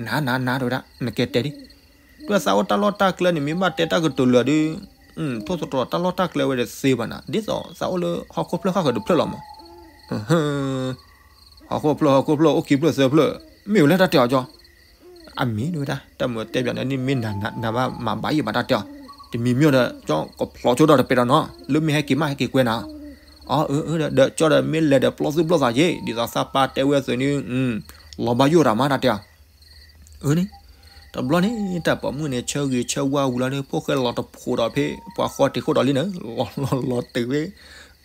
နၤနၤနၤတဲဝဲဒၣ် နကဲတဲဒ် တဲဝဲသးအိၣ်တၢ်လီၢ်တၢ်ကျဲန့ၣ် မ့ၢ်ဘၣ်တဲတၢ်ကတိၤလၢာ်ဒီး ထိၣ်သတြီၤတၢ်လီၢ်တၢ်ကျဲဝဲတသ့ဘၣ်နၤ ဒ်သိးသးအိၣ်လၢဟီၣ်ခိၣ်ဖျၢၣ်ဃၣ်ဃၢၤတဖျၢၣ်လီၤမး ဟီၣ်ခိၣ်ဖျၢၣ်ဟီၣ်ခိၣ်ဖျၢၣ်အိၣ်ခံဖျၢၣ်သၢဖျၢၣ် မ့ၢ်ဝဲလၢတၢ်တဲအီၤကၠီ အမ့ၢ်တဲဝဲဒၣ် တၢ်မ့ၢ်တဲပၠးန့ၣ် မ့ၢ်နၤနၤဘၣ်မၤဘၣ်ယံာ်ဘၣ်တၢ်တဲအီၤ တမံၤမ့ၢ်ဒီး ကၠီကဖျိးဆိဒီးတပဲာ်ဒီးနီၤ, လၢမ့ၢ်ဟဲက့ၤမး ဟဲက့ၤကွဲနၤ. အၢ အၢ ဒီး ဒီးကၠီဒီးမ့ၢ်လဲၤဒီးပျီသူၣ်ပျီသးယ့ၣ်, ဒ်သိးသးပၢ်တဲဝဲသုးန့ၣ် လီၤဘၣ်ယိၣ်တၢ်မးတၢ်တဲအီၤ. အၢန့ၣ်, တဘျီန့ၣ် တၢ်ပိာ်မုၣ်န့ၣ် ဆၢဂ့ၤဆၢဝါဝံၤလီၤန့ၣ် ဖိၣ်ဃဲလီၤတဖိးဒီးဖဲ ပှၤဃီထံးခိၣ်ဒီးလံန့ၣ်, လီၤလီၤလီၤတုၤဖဲ ဟံၣ်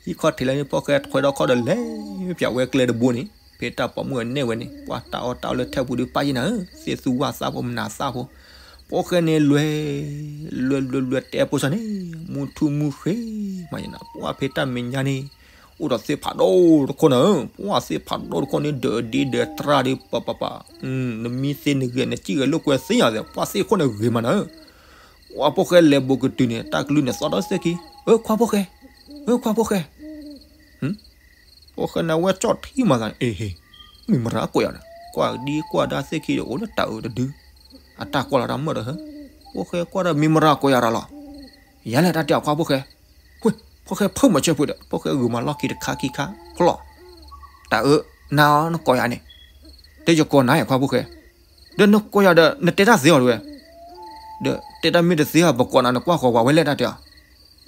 ခီၣ်ထံးလၢန့ၣ် ဖိၣ်ဃဲထွဲဒီးခီၣ်ဒီးလဲၤ ပၠးဝဲကျဲတဘိန့ၣ် ဖဲတၢ်ပိာ်မုၣ်အနဲၣ်ဝဲန့ၣ် ပှၤတၢ်အီၣ်တၢ်အီလၢထဲပူၤဒုးပၢ်ယ့ၣ်နၤဧၢ, သ့ၣ်သူဝၣ်သၣ်ဖိမနၤသၣ်ဖိ, ဖိၣ်ဃဲန့ၣ်လွဲ လွဲလွဲလွဲတဲပိစၢ်န့ၣ် မူထူမူဃ့မးယ့ၣ်နၤ, ပှၤဖဲတၢ်မဲာ်ညါန့ၣ် အိၣ်ဒီးသ့ၣ်ဖးဒိၣ်တခိၣ်နၤဧၢ, ပှၤသ့ၣ်ဖးဒိၣ်တခိၣ်န့ၣ် ဒၢးဒ့ဒၢးတြၢ်ဒီး ပပပ နမံသ့နဂ့ၤ နစံၣ်ဂဲၤလိာ်ကွဲသ့ၣ်ညါသ့ၣ် ပှၤသ့ၣ်ခိၣ်န့ၣ်ဂ့ၤမးနၤဧၢ, ပှၤဖိၣ်ဃဲလဲၤဘူးကတုၤန့ၣ် တၢ်ကလုၢ်န့ၣ်သီၣ်ဒီးသ့ၣ်ခံ, အၢ ခွါဖိၣ်ဃဲ, အၢ ခွါဖိၣ်ဃဲ, ဖိၣ်ဃဲန့ၣ်ဝဲကၠီၣ်ထံမးသးန့ၣ် အ့ဟ့, မ့ၢ်မရၤကိးယၤဒီး ကွၢ်ဒံကွၢ်ဒါသ့ၣ်ခံဒီး အိၣ်လၢတၢ်အုးတဒု, အတၢ်ကွၢ်လီၤတၢ်မၢၢ်ဒီးဟၢ, ဖိၣ်ဃဲကွၢ်ဒီး မ့ၢ်မရၤကိးယၤဒီးလီၤ, ယၤလဲၣ်တၢ်တဲအီၤခွါဖိၣ်ဃဲ, ဝ့ၢ် ဖိၣ်ဃဲဖုးမၤဆၢဖုးဒီး ဖိၣ်ဃဲဂုာ်မၤလီၢ်ခံတခါခံခါ ဖျီၣ်, တၢ်အုး နၤအီၤနကိးယၤန့ၣ်, တဲယကိးနၤအံၤခွါဖိၣ်ဃဲ, ဒီးနကိးယၤဒီး နတဲတၢ်သ့အီၤတဝဲ, ဒီးတဲတၢ်မ့ၢ်တသ့အီၤ ပကိးနၤနကွၢ်ဃီၤဝဲလဲၣ်တၢ်တဲအီၤ,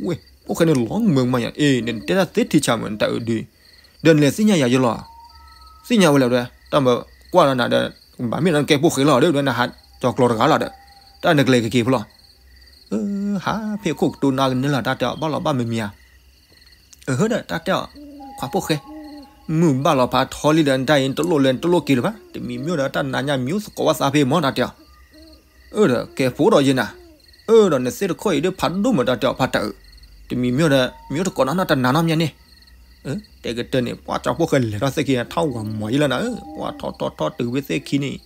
ဝ့ၢ် ဖိၣ်ဃဲန့ၣ်လီၤမုာ်မးယၤ အ့ နတဲတၢ်သ့ထံဆးမး နတၢ်အုးဒု, ဒီးနလဲၤသ့ၣ်ညါယၤယလီၤ, သ့ၣ်ညါဝဲလဲၣ်ဝဲ, တၢ်မၤကွၢ်လီၤနၤဒီး ဘၣ်မ့ၢ်ဒီးနကဲဖိၣ်ဃဲလီၤဒီး နဟးကၠီၤကျီၤတဂၤလီၤဒီး, တၢ်နကလဲၤကက့ၤဖဲလီၤ, ဟးဖဲခိၣ်ကတိၤနၤကန့ၢ်လီၤတၢ်တဲအီၤ ဘၣ်လီၤဘၣ်မ့မ့ၢ်ဧါ အဟၢဒီးတၢ်တဲအီၤ, ခွါဖိၣ်ဃဲ, မုၢ်ဘၣ်လီၤဖးထီလံဒီး နတၢ်အံၤနတလိၣ်လဲၤနတလိၣ်က့ၤလၢၤဘၣ်, တမံၤမ့ၢ်ဒီးတၢ်နးညါမ့ၢ်သကိးဝဲသးဖဲမၢ်တၢ်တဲအီၤ, အၢဒီးကဲဖိဒီးယဲနၤ, အၢဒီးနသ့ၣ်တခိၣ်အံၤဒုးဖးဒိၣ်မးတၢ်တဲအီၤဖးတၢ်အုး, တမံၤမ့ၢ်ဒီး မ့ၢ်တကိးနၤနီတနၤနီတမံၤန့ၣ်, တဲကတၢၢ်န့ၣ် ပှၤကၠီဖိၣ်ဃဲလဲၤထီၣ်သ့ၣ်ခံန့ၣ် ထီၣ်ဝၤမၤယံလီၤနၤဧၢ, ပှၤထီၣ်ထီၣ်ထီၣ်တုၤဖဲသ့ၣ်ခံန့ၣ်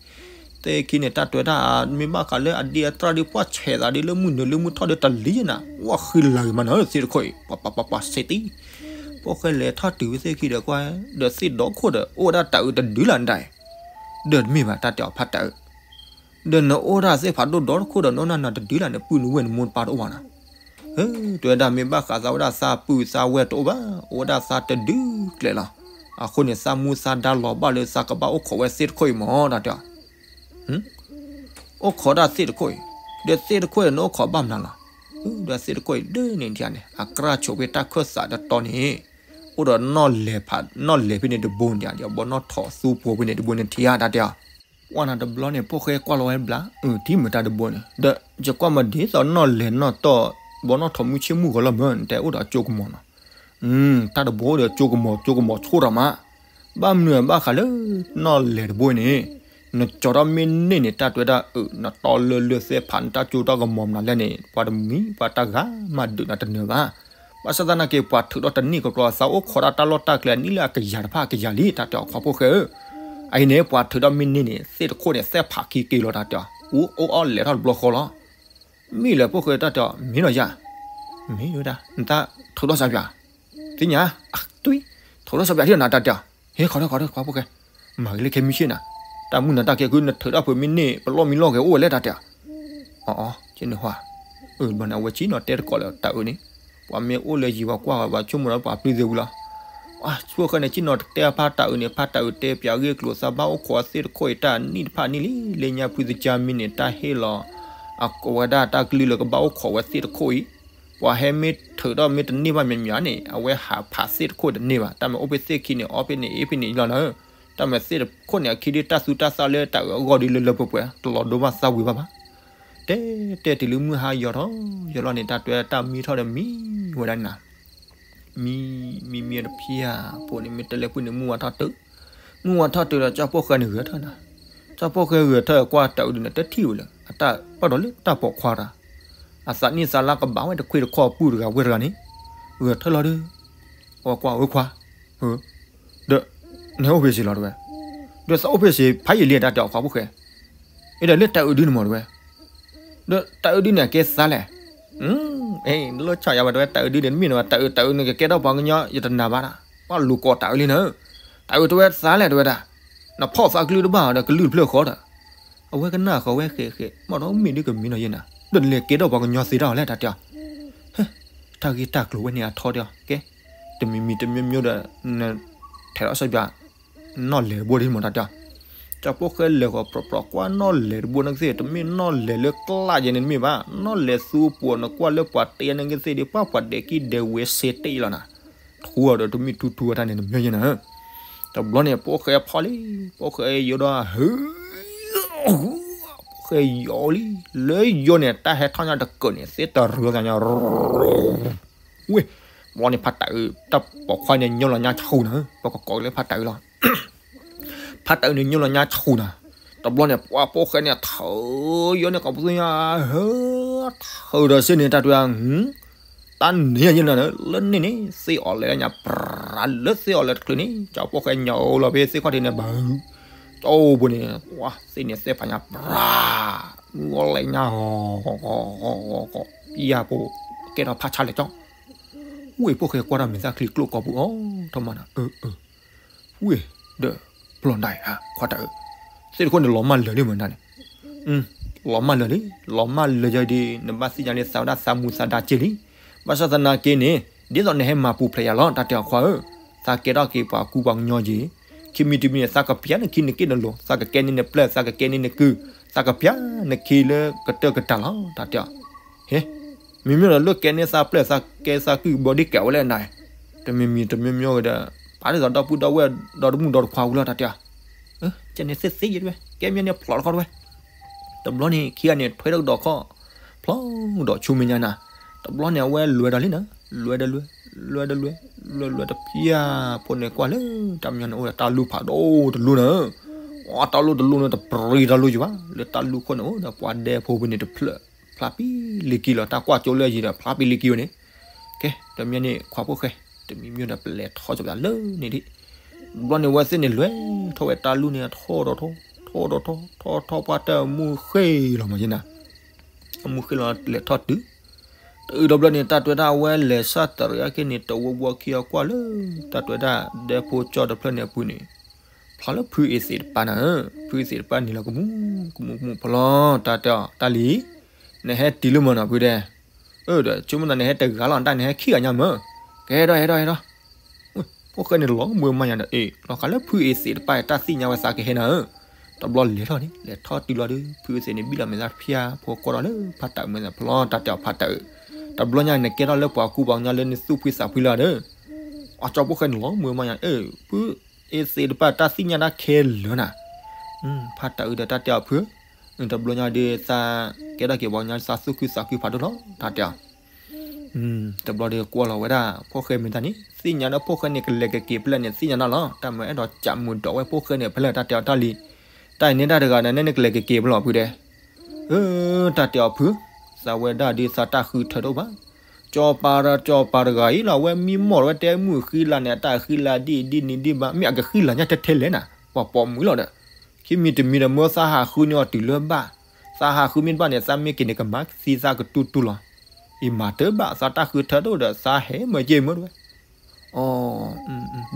သ့ၣ်ခံန့ၣ် တၢ်တွဲတၢ်အမ့ၢ်ဘၣ်ဃးလၢအဒ့အတြၢ်ဒီး ပှၤဆဲးသးဒ်လၢမုၢ်နုာ်လၢမုၢ်ထီၣ်ဒီးတလံၤနၤ, ဝဲဃံလၤဂ့ၤမးနၤဧၢ သ့ၣ်တခိၣ်အံၤ ပှၤပှၤပှၤပှၤစ့တံ, ဖိၣ်ဃဲလဲၤထီၣ်တုၤဖဲသ့ၣ်ခံဒီးကွၢ်, ဒီးသ့ၣ်ဒီခိၣ်ဒီး အိၣ်ဝဲဒၣ်တၢ်အုးတဒုလၢနဒၣ်အံၤ, ဒီးတမ့ၢ်ဘၣ်တၢ်တဲအီၤဖးတၢ်အုး ဒီးနအိၣ်ဒၣ်သ့ၣ်ဖးဒိၣ်ဒီတခိၣ်ဒီး နအိၣ်နၤနတဒုလၢနပုၢ်နဝဲၢ်နမိၢ်နပၢ်တအိၣ်ဘၣ်နၤ, ဟၢ တဲဝဲဒၣ်မ့ၢ်ဘၣ်ဃးသးဝဲဒၣ်သးပုၢ်သးဝဲၢ်တအိၣ်ဘၣ်, အိၣ်ဝဲဒၣ်သးတဒုကျဲလီၤ, အဃိန့ၣ် သးမူသးဒါလီၤဘၣ်လၢသးကဘၣ်အိၣ်ခိးဝဲသ့ၣ်တခိၣ်အံၤမၢ်တၢ်တဲအီၤ အိၣ်ခိးဒၣ်သ့ၣ်တခိၣ်အံၤ, ဒီးသ့ၣ်တခိၣ်အံၤနအိၣ်ခိးဘၣ်မနုၤလီၤ, ဒီးသ့ၣ်တခိၣ်အံၤဒ်န့ၣ်ဒ်န့ၣ် အကြၢးဆိးဖဲတၢ်ခၢၣ်သးတတီၤန့ၣ်, အိၣ်ဒီးနီၣ်လဲၢ်ဖး နီၣ်လဲၢ်ဖဲန့ၣ်တဘိန့ၣ်ဒီး ဘီနီၣ်ထိးသူဖိဖဲန့ၣ်တဘိန့ၣ်ထံၣ်ဧါတၢ်တဲအီၤ, ကွၢ်နၤတဘျီန့ၣ် ဖိၣ်ဃဲကွၢ်လီၤဝဲဘျါ, အု ထံၣ်မုာ်တၢ်တဘိန့ၣ် ဒီးယကွၢ်မၤဒ်သိးနီၣ်လဲၢ်နီၣ်တီၢ် ဘီနီၣ်ထိးမုၢ်ဆ့ၣ်မုၢ်ဂီၤလီၤမၢ် နတဲအိၣ်ဒီးကၠိကမီၤနီၤ, တၢ်တဘိဒီးကၠိကမီၤ ကၠိကမီၤဆိၣ်ထီၣ်မး, ဘၣ်မနုၤဘၣ်ဃးလၢ နီၣ်လဲၢ်တဘိန့ၣ်, နကၠီထီၣ်မ့ၢ်န့ၢ်န့ၣ် တၢ်တွဲဒၣ်အု နတီလၢလၢသဲဖး နတၢ်ကၠိတၢ်ကမီၤမနုၤလဲၣ်န့ၣ် ပှၤတမှံၤပှၤတဂၤမးဒုးနၤတနၢၤဘၣ်, ဘၣ်ဆၣ်သနာ်က့ ပှၤထုးထီၣ်တန့ၢ်ကကျီ သးအိၣ်ခိးဒၣ်တၢ်လီၢ်တၢ်ကျဲအနံၣ်လၢအကယၤတဖၣ်အကယၤလံ တၢ်တဲအီၤခွါဖိၣ်ဃဲဧၢ, အအံၤန့ၣ် ပှၤထုးထီၣ်မ့ၢ်န့ၢ်န့ၣ် သ့ၣ်တခိၣ်န့ၣ် သဲဖးခံက့ၤလီၤတၢ်တဲအီၤ အိၣ်အီၣ်လဲၤထီၣ်တဘျီဃီလီၤ, မ့ၢ်လၢဖိၣ်ဃဲတၢ်တဲအီၤ မ့ၢ်ဒီးယၤ, မ့ၢ်ဝဲဒၣ် နတၢ်ထုးထီၣ်စၢ်ပၠး, သ့ၣ်ညါ, အသွံၣ်, ထုးထီၣ်စၢ်ပၠးဒ်နၤတၢ်တဲအီၤ, ဟ့ ခီဒီးခီဒီးခွါဖိၣ်ဃဲ, မၤဂ့ၤလၢခဲမုၢ်ဆ့ၣ်နၤ, တၢ်မုၢ်နၤတၢ်ကဲကု နထုးထီၣ်ဖုးမ့ၢ်န့ၢ် ပလီၢ်မံလီၢ်ဂဲၤအိၣ်ဝဲလဲၣ်တၢ်တဲအီၤ, အီအီ ကန့ၣ်ဟါ, အၢ ဘျီန့ၣ် အဝဲဆ့ၣ်နီၤတဲတကိးလၢတၢ်အုန့ၣ်, ပှၤမ့ၢ်အိၣ်လၢယံၤပှၤကွၢ်ဝဲ ပှၤဆိကမိၣ်ဒီးပှၤပျုၢ်သ့ဝံၤလီၤ, ပှၤဆိဃဲန့ၣ် ဆ့ၣ်နီၤတတဲဖးတၢ်အုန့ၣ် ဖးတၢ်အုတဲပၠးဂ့ၢ်ကျိၤ သးဘၣ်အိၣ်ခိးသ့ၣ်တခိၣ်အံၤတၢ်နံၣ်တဖၣ်နံၣ်လံ, လၢညါဖုသကၢ်မံန့ၣ် တၢ်ဟ့ၣ်လီၤ အကဝဲဒၣ်တၢ်ကလုၢ်လၢကဘၣ်အိၣ်ခိးဝဲသ့ၣ်တခိၣ်အံၤ, ပှၤဟဲမ့ၢ်ထုးထီၣ်မ့ၢ်တန့ၢ်ဘၣ်မံၤမံၤန့ၣ် အဝဲဟးဖးသ့ၣ်တခိၣ်တန့ၢ်ဘၣ်, တၢ်မ့ၢ်အိၣ်ဖဲသ့ၣ်ခံန့ၣ် အီၣ်ဖဲန့ၣ်အ့ၣ်ဖဲန့ၣ်လီၤနၤ, တၢ်မ့ၢ်သ့ၣ်တခိၣ်န့ၣ် အခံဒုးတၢ်သူတၢ်သၣ်လၢတၢ်အုအဂီၢ်ဒုးလၢလၢပှဲၤပှဲၤ တလီၤဒိဘၣ်သးဝံၤဘၣ်ဘၣ်, တဲတဲတုၤလၢမုၢ်ဟါယီၤထီၣ်, ယီၤလီၤန့ၣ် တၢ်တွဲတၢ်မံထီၣ်ဒီးမံဝဲဒၣ်နၤ မံ မံမံတဖျၢၣ်ဖိန့ၣ် မ့ၢ်တလဲၤပှ့ၤန့ၣ် မုၢ်ဝါထီၣ်တုၤ, မုၢ်ဝါထီၣ်တုၤဒီး ကၠီဖိၣ်ဃဲန့ၣ်ဂဲၤထၢၣ်နၤ, ကၠီဖိၣ်ဃဲဂဲၤထၢၣ်ကွၢ်တၢ်အုဒုးန့ၣ် တထံၣ်ဝဲလၢ အတၢ်ပာ်ဒီးလၢတၢ်ပိာ်ခွါတၢ်, အသးနံၣ်သးလါကဘၣ်ဝဲတခွ့တခီၣ်ပုၢ်တဂၤဝဲၢ်တဂၤန့ၣ်, ဂဲၤထၢၣ်လီၤဒီး, အဝဲကွၢ်ဝဲခွါ, ဒီး နဟဲအိၣ်ဖဲစ့ၢ်လီၤတဝဲ, ဒီးသးအိၣ်ဖဲစ့ၢ်ဖးယံာ်လံတၢ်တဲအီၤခွါဖိၣ်ဃဲ, အဒီးလၢတၢ်အုဒုန့ၣ်မးတဝဲ ဒီးတၢ်အုဒုန့ၣ် အကဲသးလဲၣ်. အ့ နလိၣ်ဆီၣ်ယၤဘၣ်တဝဲ တၢ်အုဒုန့ၣ် မ့ၢ်နဝဲ တၢ်အု တၢ်အုန့ၣ် ကကဲထီၣ်ပှၤကညီ ယတနာ်ဘၣ်ဒၣ်. ပှၤလူၤကိးတၢ်အုလံနၤ. တၢ်အုတဝဲသးလဲၣ်တဝဲဒၣ်. နဖီၣ်သးကလုၢ်တဘၣ်ဒီးကလုၢ်တဖျၢၣ်ဃီဒီး အဝဲကနၣ်ဃီဝဲဃဲးဃဲး မ့ၢ်ဒီးမ့ၢ်ဒ်ကမ့ၢ်နီၤယဲနၤ ဒီးနလဲၤကဲထီၣ်ပှၤကညီသ့တၢ်အီၤလဲၣ်တၢ်တဲအီၤ. ဟဲ တၢ်ဂ့ၢ်တၢ်ကျိၤဝဲန့ၣ်အထီတဲအီၤ ကဲ တမံၤမံၤတမံၤမံၤဒီး နထဲးထီၣ်စီၤပၤ နီၣ်လဲၤတဘိဒ်မးတၢ်တဲအီၤ. ကၠီဖိၣ်ဃဲလဲၤဃီၤပြီပြီ ကွၢ်နီၣ်လဲၤတဘိန့ၣ်ကသ့ၣ် တမ့ၢ်နီၣ်လဲၤလၢကျးယဲန့ၣ်တမ့ၢ်ဘၣ်, နီၣ်လဲၤသူပှီၤနကွၢ်လၢပှၤတဲန့ၣ်ကသ့ၣ်ဒီး ပှၤပှၤဒဲးကံၢ်ဒဲးဝဲစ့တ့ၢ်လီၤနၤ, ထူအီၤဒီးတမ့ၢ်ထူထူအတၢ်န့ၣ် နမ့ၢ်ယဲနၤ, တဘျီန့ၣ် ဖိၣ်ဃဲဖီၣ်လံ, ဖိၣ်ဃဲယိဒီး ဖိၣ်ဃဲယိလံ, လၢယိန့ၣ် တၢ်ဟဲထီၣ်ညါတကၢးန့ၣ် သ့ၣ်တရၢသးညါ ဝ့ၢ်, ဘျီန့ၣ်ဖးတၢ်အုး တၢ်ပိာ်ခွါန့ၣ်ညိလီၤညါဆူၣ်နၤ, ပကကိးလၢဖးတၢ်အုးလီၤ, ဖးတၢ်အုးန့ၣ်ညိလီၤညါဆူၣ်နၤ, တဘျီန့ၣ် ပှၤဖိၣ်ဃဲန့ၣ် ထၢယိန့ၣ် ကီၢ်ပသူညါ, ထၢဒီးစ့ၢ်န့ၣ် တၢ်တဲ တၢ်န့ၣ်ယဲနၤ လၢန့ၣ်န့ၣ် သ့ၣ်အီၤလဲၤညါ ပြၤ လၢသ့ၣ်အီၤလဲၤတချုးန့ၣ် ကၠီဖိၣ်ဃဲညိလီၤဖဲသ့ၣ်ခီၣ်ထံးန့ၣ် ဘၣ် ကၠီဖိန့ၣ် သ့ၣ်န့ၣ်သ့ၣ်ဖးညါ ပြၤ မုၢ်ဂီၤလဲၤညါ ယၤဖိ ကဲထီၣ်ဖးဆါလဲၤကၠီ, ဝ့ၢ်ဖိၣ်ဃဲကွၢ်တၢ်မဲာ်သၣ်ချံကျိၣ်ကီၢ်ပူၤအီၤ ထီၣ်မးနၤ အၢ အၢ ဝ့ၢ် ဒီး ပျီၢ်ဒၣ်အံၤ ခွါတၢ်အုး, သ့ၣ်တခိၣ်န့ၣ် လီၤမၢ်လၢာ်လံမးနၤန့ၣ်, လီၤမၢ်လၢာ်လံ, လီၤမၢ်လၢာ်ယၤဒီး နဘၣ်သ့ၣ်ညါလၢသးဝဲဒၣ်သးမူသးဒါက့လံ, ဘၣ်ဆၣ်သနာ်က့န့ၣ် ဒ်သိးနဟဲမၤပူၤဖျဲးယၤလီၤ တၢ်တဲအီၤခွါဧၢ, သးကဲထီၣ်က့ၤပှၤကူပှၤကညီက့ၤ, ခံမံၤတမံၤန့ၣ် သးကပျၢ်နခံနက့ၢ်နလိၤ, သးကကဲန့ၢ်နပျဲၢ်, သးကကဲန့ၢ်နကုၢ်, သးကပျၢ်နခံလၢကတၢၢ်ကတၢၢ်လီၤ တၢ်တဲအီၤ, ဟ့ မ့မ့ၢ်ဒီးလၢကဲန့ၢ်သးပျဲၢ်သးကဲသးကုၢ်ဘျီဒ်ကဲဝဲလဲၣ်နၤ, တမံၤမံၤတမံၤမံၤဝဲဒီး ပာ်ဒ်သိးဒီပုၢ်ဒီဝဲၢ်ဒီတမုၢ်ဒီတခွါဝံၤလီၤ တၢ်တဲအီၤ, ကဲန့ၣ်သ့သ့ယဲတဝဲ ကဲမ့ၢ်န့ၣ်ဖျိးတခီတဝဲ, တဘျီန့ၣ် ခံဂၤန့ၣ် ထွဲထီၣ်ကဒီးခီၣ်, ဖျိဒီးဆူမဲာ်ညါနၤ, တဘျီန့ၣ် အဝဲလဲၤဒီးလံနၤ, လဲၤဒီးလဲၤ, လဲၤဒီးလဲၤ, လဲၤလဲၤတဖျၢၣ်ဖိန့ၣ်ကွၢ်လၢ တၢ်မညီန့ၣ်အိၣ်ဒီးတၢ်လူၢ်ဖးဒိၣ်တလူၢ်နၤ, အတၢ်လူၢ်တလူၢ်န့ၣ် တပြံတၢ်လူၢ်ယံၤဘၣ် လၢတၢ်လူၢ်ခိၣ်န့ၣ်အိၣ်ဒီးပှၤဒဲဖိဖဲန့ၣ်တဖျၢၣ် ဖျါပံလံၤကံလီၤ တၢ်ကွၢ်ကၠိလၢအယံၤဒီး ဖျါပံလံၤကံဝဲန့ၣ်, ကဲ တမ့ၢ်န့ၣ် ခွါဖိၣ်ဃဲ တမံၤမံၤဒီးပလဲၤထီၣ်ကၠီပသးလၢန့ၣ်ဒံး, ဘျီန့ၣ်ဝဲသ့ၣ်န့ၣ်လဲၤထီၣ်ဝဲတၢ်လူၢ်န့ၣ် ထီၣ်ဒီးထီၣ်, ထီၣ်ဒီးထီၣ်, ထီၣ်ထီၣ်ပှၢ်တၢ်မုၢ်ဃ့လီၤမးယဲနၤ, အမုၢ်ဃ့လီၤလဲၤထီၣ်တုၤ တအုးဒီးဘျီန့ၣ် တၢ်တွဲတၢ်အဝဲလဲၤဆၣ်တရံးအက့ၢ်န့ၣ် တဝီဘှီခံအကွၢ်လၢ တၢ်တွဲတၢ်ဒဲဖိကၠီတဖျၢၣ်န့ၣ်အပူၤန့ၣ် ဖျါလၢဖုအ့သ့းတပၤနၤ, ဖုအ့သ့းတပၤန့ၣ်လီၤကမူ ကမူကမူဖျီလီၤ တၢ်တဲအီၤ တၢ်လံၤ, နဟဲတုၤလၢမၢ်နီၤဖုဒဲး, အၢ ဒီးဆိကမိၣ်သးန့ၣ်ဟဲတဂၤလီၤ တၢ်န့ၣ်ဟဲခံဂၤညါမၢ်, ကဟဲဒီးဟဲဒီးဟဲဒီး ဖိၣ်ဃဲန့ၣ်လီၤမုာ်မးညါဒီး အ့ၣ် လီၤဃးလၢဖုအ့သ့းတပၤ တၢ်သ့ၣ်ညါဝဲသးကဟဲနၤဧၢ, တဘျီလဲၤထီၣ်န့ၣ် လဲၤထီၣ်တုၤလီၤဒီး ဖုအ့သ့းန့ၣ် ဘံၣ်လီၤမဲာ်သၣ်ဖၠါ ဖိကွၢ်ဒီးလၢဖးတၢ်အုးမဲာ်သၣ်ဖျီ တၢ်တဲအီၤဖးတၢ်အုး, တဘျီညါန့ၣ် ကဲထီၣ်လၢပှၤကူပှၤကညီလၢနသူၣ်ဖှံသးဖှံလီၤဒီး, အကၠီဖိၣ်ဃဲန့ၣ်လီၤမုာ်မးညါ အၢ ဖုအ့သ့းတပၤ တၢ်သ့ၣ်ညါတၢ်ခဲလၢာ်နၤ, ဖးတၢ်အုးဒီးတၢ်တဲအီၤဖု တဘျီညါဒီးသး ကဲထီၣ်က့ၤပှၤကညီသးသူၣ်ခုသးခုဖးဒိၣ်လီၤ တၢ်တဲအီၤ တဘျီဒီးကွၢ်လီၤဝဲဒၣ် ဖိၣ်ဃဲမ့ၢ်တၢ်န့ၣ် သ့ၣ်ညါဒီးဖိၣ်ဃဲန့ၣ် ကလဲၤကက့ၤဖဲလဲၣ်န့ၣ် သ့ၣ်ညါနီၢ်လီၤ တၢ်မၤအဲၣ်ဒိးကးမုာ်ဒိးဝဲဖိၣ်ဃဲန့ၣ် ဖဲလဲၣ်တၢ်တဲအီၤတၢ်လံၤ, တၢ်အံၤန့ၣ်တၢ်တဂၤန့ၣ် နကလဲၤကက့ၤဖဲလဲၣ်ဖုဒဲး, အၢ တၢ်တဲအီၤဖု, သးဝဲဒၣ်ဒီးသးတၢ်ဃုထၢတအိၣ်ဘၣ်, ကၠီပၤဒီးကၠီပၤတဂၤအံၤလီၤ အဝဲမံမီၢ်ဒီးဝဲတဲမုၢ်ဃံလၤန့ၣ် အတၢ်ဃံလၤဒ်အံၤဒ်န့ၣ်ဒ်ဘၣ် မ့ၢ်အကဃံလၤညါထဲထဲလဲၣ်နၤ ပှၤပိာ်မုၣ်လီၤဒီး ခံမံၤတမံၤဒီးမၢသးဟးဃုန့ၢ်အီၤတုၤလၢဘၣ်, သးဟးဃုမ့ၢ်တဘၣ်န့ၣ် သးမ့ၢ်က့ၤန့ၣ်ကမၤသံသးကတူၢ်တူၢ်လီၤ, အံၤမၤတဘၣ် သးတၢ်ဃုထၢတအိၣ်ဒီး သးဟဲမၢက့ၤမၢတဝဲ, အီ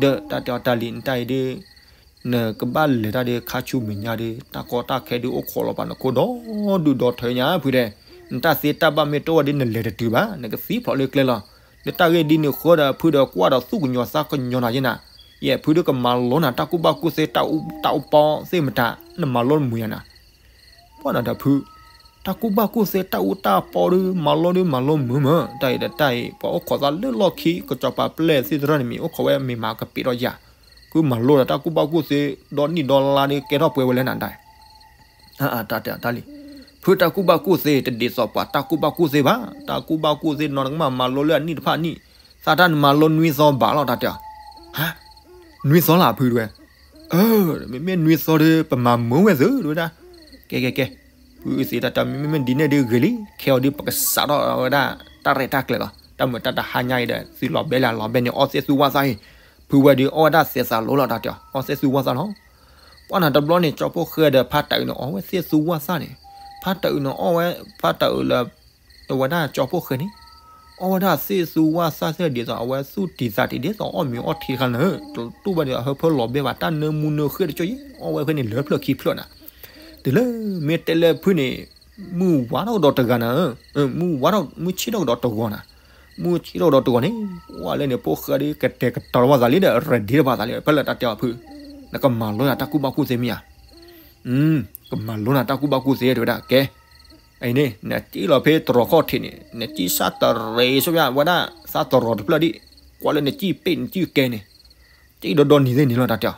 ဒီးတၢ်တဲအီၤတၢ်လံၤ နတၢ်အံၤဒီး နကဘၣ်လဲၤတၢ်ဒီးခါဆူမဲာ်ညါဒီး တၢ်ကီတၢ်ခဲဒုးအိၣ်ခိးလီၤပာ်နခိၣ်ဒီဒူၣ်ဒီထၢညါဖုဒဲး, နတၢ်သ့တၢ်ဘၣ်မ့ၢ်တအိၣ်ဒီး နလဲၤတတုၤဘၣ် နကသံဖျိးလၢကျဲလီၤ, လၢတၢ်ဂ့ၢ်ဒ်န့ၣ်ဃိဒီးဖုဒီးကွၢ်ဒီးသူၣ်ကညီၤသးကညီၤနၤယဲနၤ, ယဲဖုဒုးကမၤလိနၤ တၢ်ကူၣ်ဘၣ်ကူၣ်သ့တၢ်အူတၢ်အူပီသ့ၣ်မတၤ နမၤလိနမုာ်ယၤနၤ ပှၢ်နၤဒီးဖု, တၢ်ကူၣ်ဘၣ်ကူၣ်သ့တၢ်အူတၢ်ပီဒီး မၤလိဒီးမၤလိမုာ်မၢ်, တၢ်အံၤဒီးတၢ်အံၤ ပှၤအိၣ်ခိးသးလၢလီၢ်ခံ ကစီၤပၤပျဲၢ်သ့ၣ်တဖၣ်န့ၣ်မ့ၢ် အိၣ်ခိးဝဲမ့ၢ်မၤကပ့းထီၣ်ယၤ, ဃုမၤလိဒီးတၢ်ကူၣ်ဘၣ်ကူၣ်သ့ ဒီနံၣ်ဒီလါဒီး ကဲထီၣ်ပှဲၤဝဲလဲၣ်နၤဒၣ် တၢ်တဲတၢ်လံၤ, ဖုတၢ်ကူၣ်ဘၣ်ကူၣ်သ့ တဒ်သိးပှၤတၢ်ကူၣ်ဘၣ်ကူၣ်သ့ဘၣ်, တၢ်ကူၣ်ဘၣ်ကူၣ်သ့နီၢ်နကမၤမၤလိလၢအနံၣ်တဖၣ်နံၣ်, သးတၢ်နမၤလိနွံသီဘၣ်လီၤ တၢ်တဲအီၤ, ဟါ, နွံသီလၢဖုတဝဲ အၢ, မ့မ့ၢ်နွံသီဒီး ပမၤမုာ်ဝဲသုတဝဲဒၣ်, ကဲကဲကဲ, ဖုအ့သ့းတၢ်တဲ မ့မ့ၢ်ဒ်န့ၣ်ဒီးဂ့ၤလံ, ခဲအံၤဒီးပကစးထီၣ်ဝဲဒၣ် တၢ်ရဲၣ်တၢ်ကျဲၤလီၤ, တၢ်မုာ်တၢ်တဟါညါအံၤဒီး သုလီၤဘဲလၢလီၤဘဲန့ၣ် အီသ့ၣ်သူဝၣ်သၣ်အံၤ, ဖုဝဲဒီးအီၣ်ဝဲဒၣ်သဲးသးလိလီၤ တၢ်တဲအီၤ, အီသ့ၣ်သူဝၣ်သၣ်လီၤ, ပှၢ်နၤတဘျီန့ၣ် ကၠီဖိၣ်ဃဲဒီးဖးတၢ်အုးန့ၣ် အီဝဲသ့ၣ်သူဝၣ်သၣ်န့ၣ်, ဖးတၢ်အုးန့ၣ်အီဝဲ, ဖးတၢ်အုးလၢ အဝဲဒၣ်ကၠီဖိၣ်ဃဲန့ၣ်, အီဝဲဒၣ်သ့ၣ်သူဝၣ်သၣ်သ့ၣ်ဒ်သိး အဝဲသူၣ်တံၢ်သးတံၢ်ဒ်သိးအီၣ်မ့ၤအီထံတခါန့ၣ်, တတူၢ်ဘၣ်ဒီးအဟၢဖၢလီၤဘဲဘၣ် တၢ်နၢမူနၢဃ့တကၠီၣ်အံၤ အီဝဲဖဲန့ၣ်လၢဖျၢၣ်ခံဖျၢၣ်နၤ, တုၤလၢမ့ၢ်တဲလၢဖုန့ၣ်, မုၢ်ဝါထီၣ်ကဒီးတဂၤနၤ, မုၢ်ဝါထီၣ် မုၢ်ဆ့ၣ်ထီၣ်ကဒီးတဂီၤနၤ, မုၢ်ဆ့ၣ်ထီၣ်ကဒီးတဂီၤန့ၣ်, ဝဲလၢန့ၣ် ဖိၣ်ဃဲဒီးကတဲာ်ကတီၤလီၤဝဲသးလံဒီး ready လီၤပာ်သးလံ ဖဲလၢတၢ်တဲအီၤဖု, နကမၤလိယၤတၢ်ကူၣ်ဘၣ်ကူၣ်သ့မ့ၢ်ဧါ ကမၤလိနၤတၢ်ကူၣ်ဘၣ်ကူၣ်သ့ တဲဝဲဒၣ်. ကဲ, အံၤန့ၣ် နစံၣ်လီၤဖဲတရီၤခီၣ်ထံးန့ၣ် နစံၣ်စၢ်တရံးဆိဝဲဒၣ် သးတရီၤတဖျၢၣ်ဒံး, ကွၢ်လၢနစံၣ်ပ့ၣ်နစံၣ်ကဲန့ၣ်, စံၣ်ဒီဒီနံၤသ့ၣ်န့ၣ်လီၤ တၢ်တဲအီၤ.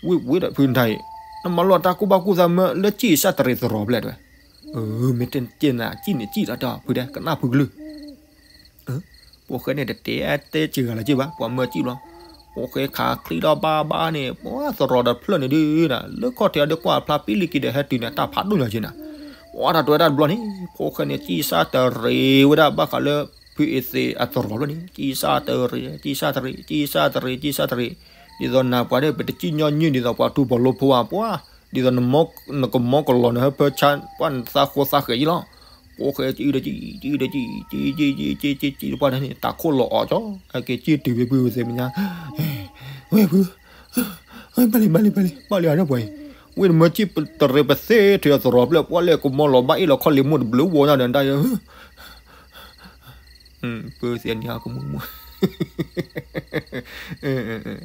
ဝံၤဝံၤဒီးဖုတၢ်အံၤ, နမၤလိတၢ်ကူၣ်ဘၣ်ကူၣ်သ့မ့ၢ်လၢစံၣ်စၢ်တရံးတရီၤဖျၢၣ်တဲဝဲ. မ့ၢ်တကဲနၤ စံၣ်န့ၣ်စံၣ် တၢ်တဲအီၤ ဖုတဲ ကနၣ်ဖုကလုၢ်. ဖိၣ်ဃဲန့ၣ်တတဲတဲစှၤလၢၤဘၣ် ပှၤမၢစံၣ်ဘျီ, ဖိၣ်ဃဲခးချံဒီးဘၣ်ဘၣ်န့ၣ် ပှၤသရီၤတဖျၢၣ်န့ၣ်ဒုး, လၢခီၣ်ထံးအဒုးကွၢ်အဖျါပံလံက့ၤဒီး ဟဲတုၤန့ၣ် တၢ်ဖးဒိၣ်ညါက့ၤနၤ. ပှၤတၢ်တဲဝဲဒၣ်တဘျီန့ၣ် ဖိၣ်ဃဲန့ၣ် စံၣ်စၢ်တရံးဝဲဒၣ် ဘၣ်ဃးလၢ ဖုအ့သ့းအသရီၤဖျၢၣ်န့ၣ် စံၣ်စၢ်တရံး စံၣ်စၢ်တရံး စံၣ်စၢ်တရံး စံၣ်စၢ်တရံး, ဒ်သိးနၤပှၤဒီး ပတစံၣ်ညီနုၢ် ဒ်သိးပှၤထူပှၤလိဖိဧါ, ပှၤ ဒ်သိးနကမီကလီၤနဟၢဖၢဆါ ပှၤနသးဃိသးဃဲၤယံလီၤ. ဖိၣ်ဃဲစံၣ်ဒီးစံၣ် စံၣ်ဒီးစံၣ် စံၣ်စံၣ်စံၣ်စံၣ်စံၣ် တပှၢ်န့ၣ် တၢ်ခိၣ်လီၤအီၤကၠီ, အက့ၤစံၣ်တုၤဖဲဖုအ့သ့းမဲာ်ညါ, ဝဲဖု, ဘၣ်လံဘၣ်လံဘၣ်လံ ဘၣ်လံအီၤဒီးပှၤအံၤ, ဝဲနမၢစံၣ်တရံးပသ့ထဲအသရီၤဖျၢၣ် ပှၤလဲၤကမီလီၤဘၣ်အ့ၣ်လီၤခီၣ်လ့ၤမိၢ်တဘျုးဝီညါဒီးတၢ်ယ ဖုအ့သ့းနံၤဟါကမူမူ,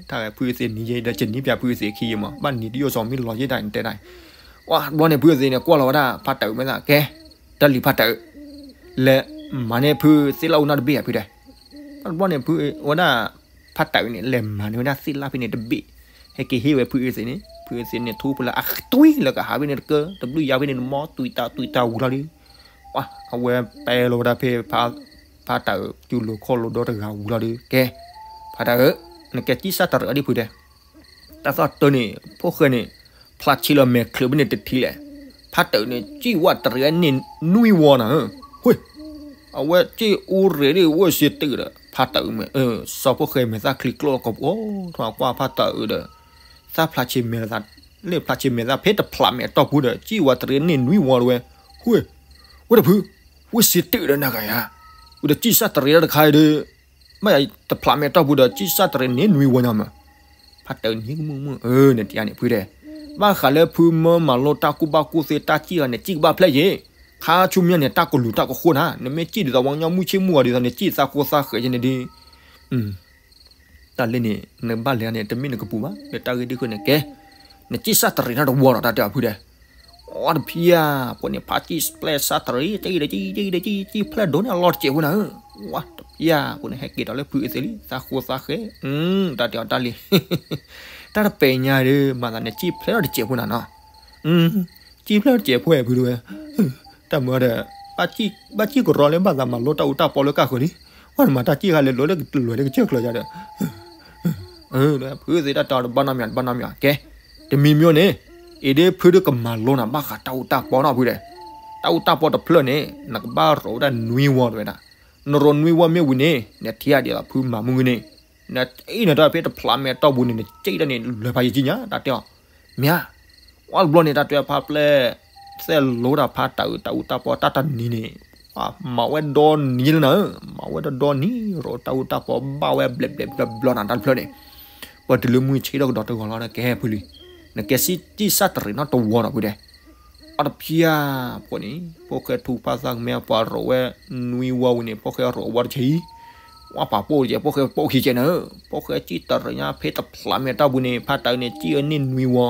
တၢ်ဖုအ့သ့းနံၤယဲဒီး ကနံၤပၠးဖုအ့သ့းခံယဲမး ဘၣ်နံၤတယိၣ်စီၤမ့ၢ်လီၤယဲဒၣ်တဲဒၣ်, ဝဲတဘျီန့ၣ် ဖုအ့သ့းန့ၣ် ကွၢ်လီၤဝဲဒၣ် ဖါတၢ်အုးမဲာ်သၣ် ကဲ, တၢ်လံၤဖါတၢ်အုး, လဲၤမၤန့ၢ်ဖုသ့ၣ်လၣ်အူနီၢ်တဘ့ၣ်ဧါဖုတဲ, တဘျီန့ၣ် ဖုဝဲဒၣ် ဖါတၢ်အုးန့ၣ် လဲၤမၤန့ၢ်ဝဲဒၣ်သ့ၣ်လၣ်ဖဲန့ၣ်တဘ့ၣ်, ဟဲက့ၤဟ့ၣ်ဝဲဖုအ့သ့းန့ၣ် ဖုအ့သ့းန့ၣ်ထူဖဲလၢအကတွံၢ်လၢကဟးဖဲန့ၣ်တကၢ တဘျုးယၤဖဲန့ၣ် နမီတွံၢ်တၢ်တွံၢ်တၢ်ဝံၤလီၤဒီး ပှၤ အဝဲပဲလီၤဝဲဒၣ်ဖဲ ဖါတၢ်အုး ကၠူလိၤခီၣ်လိၤဒီတဂၤဝံၤလီၤဒီး ကဲ, ဖါတၢ်အုး, နကဲစံၣ်စၢ်တရံးအီၤဒံးဖုတဲ, တၢ်သီၣ်တၢ်န့ၣ် ဖိၣ်ဃဲန့ၣ် ဖျါဆံးလီၤမဲာ်ချၢးဖဲန့ၣ်တထံးလဲၣ်, ဖါတၢ်အုးန့ၣ် စံၣ်ဝဲတရံးန့ၢ်နွံဝီနၤ, ဝ့ၢ် အဝဲစံၣ်အူရ့းဒ်ဝဲစ့တၢ်ဒီး ဖါတၢ်အုးမဲာ်, စီၤဖိၣ်ဃဲမဲာ်သၣ်ချံကျိလီၤကီၢ်ပူၤ ထီၣ်ကွၢ်ဖါတၢ်အုးဒီး သးဖျါဆံးမဲာ်သၣ်, လၢဖျါဆံးမဲာ်သၣ်ဖဲတဖျးမဲာ်တီၢ်ပူၤဒီး စံၣ်ဝဲတရံးန့ၢ်နွံဝီတဝဲ, ဝ့ၢ်, ဝဲတဖု, ဝဲစ့တၢ်ဒီးနၤဂၤယၤ, ဝဲဒီးစံၣ်စၢ်တရံးတခါဒီး ဘၣ်ယၤတဖျးမဲာ်တီၢ်ပူၤဒီး စံၣ်စၢ်တရံးန့ၢ်နွံဝီညါမး ဖါတၢ်အုးနံၤကမူမူ, နတံၤန့ၣ်ဖုတဲ, ဘၣ်ဃးလၢဖုမၢမၤလိတၢ်ကူၣ်ဘၣ်ကူၣ်သ့တၢ်စံၣ်ဂၤန့ၣ် စံၣ်ကဘၣ်ဖျဲၣ်ယဲ, ခါဆူမဲာ်ညါန့ၣ် တၢ်ကလူၤတၢ်ကဃိနၤ, နမ့ၢ်စံၣ်ဒ်သိးပှၤကညီမုၢ်ဆ့ၣ်မုၢ်ဂီၤဒ်သိးန့ၣ် စံၣ်သးဃိသးဃဲၤယဲန့ၣ်ဒီး တၢ်လၢန့ၣ် နဘၣ်လဲၤန့ၣ် တမ့ၢ်နကပူၤဘၣ် လၢတၢ်ဂ့ၢ်ဒ်ဃိန့ၣ်ကဲ, နစံၣ်စၢ်တရံးတၢ်တဝီဒီး တၢ်တဲအီၤဖုတဲ, အိၣ်တဖျါ, ပှၤန့ၣ်ဖးစံၣ်ဖျဲၣ်စၢ်တရံး စံၣ်ဒီးစံၣ် စံၣ်ဖျဲၣ်ဒိၣ်န့ၣ်အလီၤတစဲးဖိနၤဧၢ, ဝဲတဖျါ, ပှၤန့ၣ်ဟဲက့ၤဒီးလၢဖုအ့သ့းလံ သးဃိသးဃဲၤ, တၢ်တဲအီၤတၢ်လံ, တၢ်တပဲာ်ညါဒီး မၤသးန့ၣ်စံၣ်ဖျဲၣ်ဒီးတစဲးဖိနၤနီၤ စံၣ်ဖျဲၣ်တစဲးဖိဝဲဖုတဲဝဲ, တၢ်မၤဒီး, ဘၣ်စံၣ်ကရီလၢဘၣ်သးမၤလိတၢ်အူတၢ်ပီလၢကၢ်ဃၢၤလံ, ဝဲနမၤတၢ်စံၣ်ခါလဲၤလိာ်လၢကလွဲၢ်လၢကစၢၢ်ကျၢၤယၤဒီး, ဖုသ့ၣ်တၢ်တဲအီၤတဘၣ်နီတမံၤ တဘၣ်နီတမံၤ ကဲ, တမံၤမံၤန့ၣ်, အံၤဒ်ဖုဒုးကမၤလိနၤဘၣ်ဃးတၢ်အူတၢ်ပီနီၤဖုတဲ, တၢ်အူတၢ်ပီတဖျၢၣ်န့ၣ် နကဘၣ်ရိးဝဲဒၣ်နွံဝီတဲဝဲဒၣ်, နရိးနွံဝီမ့ၢ်ဝံၤန့ၣ် နထံၣ်ဒ်သိးဖုမၤမုၢ်ဂ့ၤန့ၣ်, နအံၤနတၢ်ဖဲတဖျးမဲာ်တီၢ်ပူၤန့ၣ် နစံၣ်တၢ်န့ၣ် လဲၤဖးယံာ်ကံညါ တၢ်တဲအီၤ, မ့ၢ်ဧါ, ဝဲတဘျီန့ၣ် တၢ်တဲဖါပျဲၢ် သဲးလိတၢ်ဖါတၢ်အုးတၢ်အူတၢ်ပီတၢ်တနံၤန့ၣ်, မၤဝဲဒီနံၤလၢနၤဧၢ, မၤဝဲဒီဒီနံၤ ရိးတၢ်အူတၢ်ပီဘၣ်ဝဲဘျဲးဘျဲးဘျီဘျီနၤတၢ်တဖျၢၣ်န့ၣ်, ပှၤတုၤလၢမုၢ်ဆ့ၣ်ထီၣ်ကဒီးတဂီၤလီၤဒီးကဟဲဖုလံ, နကဲစံၣ်စၢ်တရံးနီတဝီနီၤဖုတဲ အီတဖျါ, ပှၤန့ၣ် ဖိၣ်ဃဲထူဖးသးကမဲ ပှၤရိးဝဲနွံဝီဝံၤန့ၣ် ဖိၣ်ဃဲရိးဝီတဆံ, ဝဲပာ်ပိၢ်ကဲ ဖိၣ်ဃဲပိၢ်ခံကဲနၤဧၢ, ဖိၣ်ဃဲစံၣ်တရံးညါဖဲတဖျးမဲာ်တီၢ်ပူၤန့ၣ် ဖါတၢ်အုးန့ၣ် စံၣ်အန့ၢ်နွံဝီ,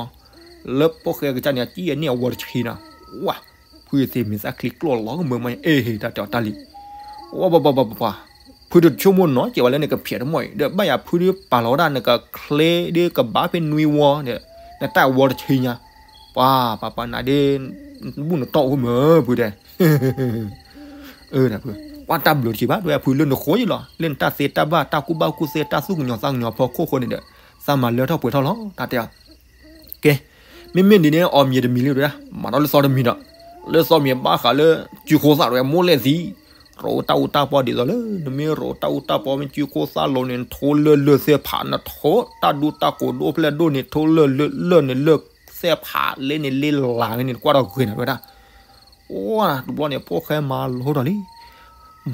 လၢဖိၣ်ဃဲကစၢ်န့ၣ် စံၣ်အန့ၢ်အဝီတဆံနီၤ, ဝဲ, ဖုအ့သ့းမဲာ်သၣ်ချံကျိလီၤကမၢမး အ့ၣ်ဟ့ၣ် တၢ်တဲအီၤတၢ်လံ ဝဲပှၤပှၤပှၤပှၤ, ဖုတဆိကမိၣ်နီၤ ကဲဝဲလၢနကဖျဲးတမီၢ်အံၤ ဒီးဘၣ်ယၤဖုဒုးပာ်လီၤဝဲဒၣ်နကချ့ဒုးကဘၣ်ဖဲနွံဝီဒီး နတၢ်အဝီတဆံညါ, ပှၤပှၤပှၤနၤဒ် ဘူၣ်နတီၢ်အိၣ်မၢဖုတဲ ပှၤတၢ်ဘျုးတက့ၢ်ဘၣ် ဒ်ဝဲဖုလၢနဃိယလီၤ လၢနတၢ်သ့တၢ်ဘၣ် တၢ်ကူၣ်ဘၣ်ကူၣ်သ့ တၢ်သူၣ်ကညီၤသးကညီၤဖီခိၣ်ဃိန့ၣ်ဒီး သးမၤလၢထီၣ်ပှဲၤထီၣ်လီၤ တၢ်တဲအီၤ ကဲ, မ့မ့ၢ်ဒ်န့ၣ် အီၣ်မ့ၤတမံၤလံဒီး မၤထီၣ်လၢသီတမံၤဒီး, လၢသီမ့ၤဘၣ်ဃးလၢ စုခိၣ်သၣ်တဝဲမိၢ်လဲၣ်သံ, ရိးတၢ်အူတၢ်ပီဒ်သိးလၢ နမ့ၢ်ရိးတၢ်အူတၢ်ပီမ့ၢ်စုခိၣ်သၣ်လိၤန့ၣ် နထိလၢၢ်လၢၢ်သဲးဖး နထိတၢ်ဒူတၢ်ကိးဒိၣ်ဖျဲၣ်ဒိၣ်န့ၣ် ထိလၢၢ်လၢၢ်လၢၢ်န့ၣ် လၢၢ်သဲးဖးလၢန့ၣ် လၢၢ်လၢ်န့ၣ် နကွၢ်ထီၣ်ဂ့ၤနၤဝဲဒၣ် ဝဲတဘျီန့ၣ် ဖိၣ်ဃဲမၤလိဒီးလံ,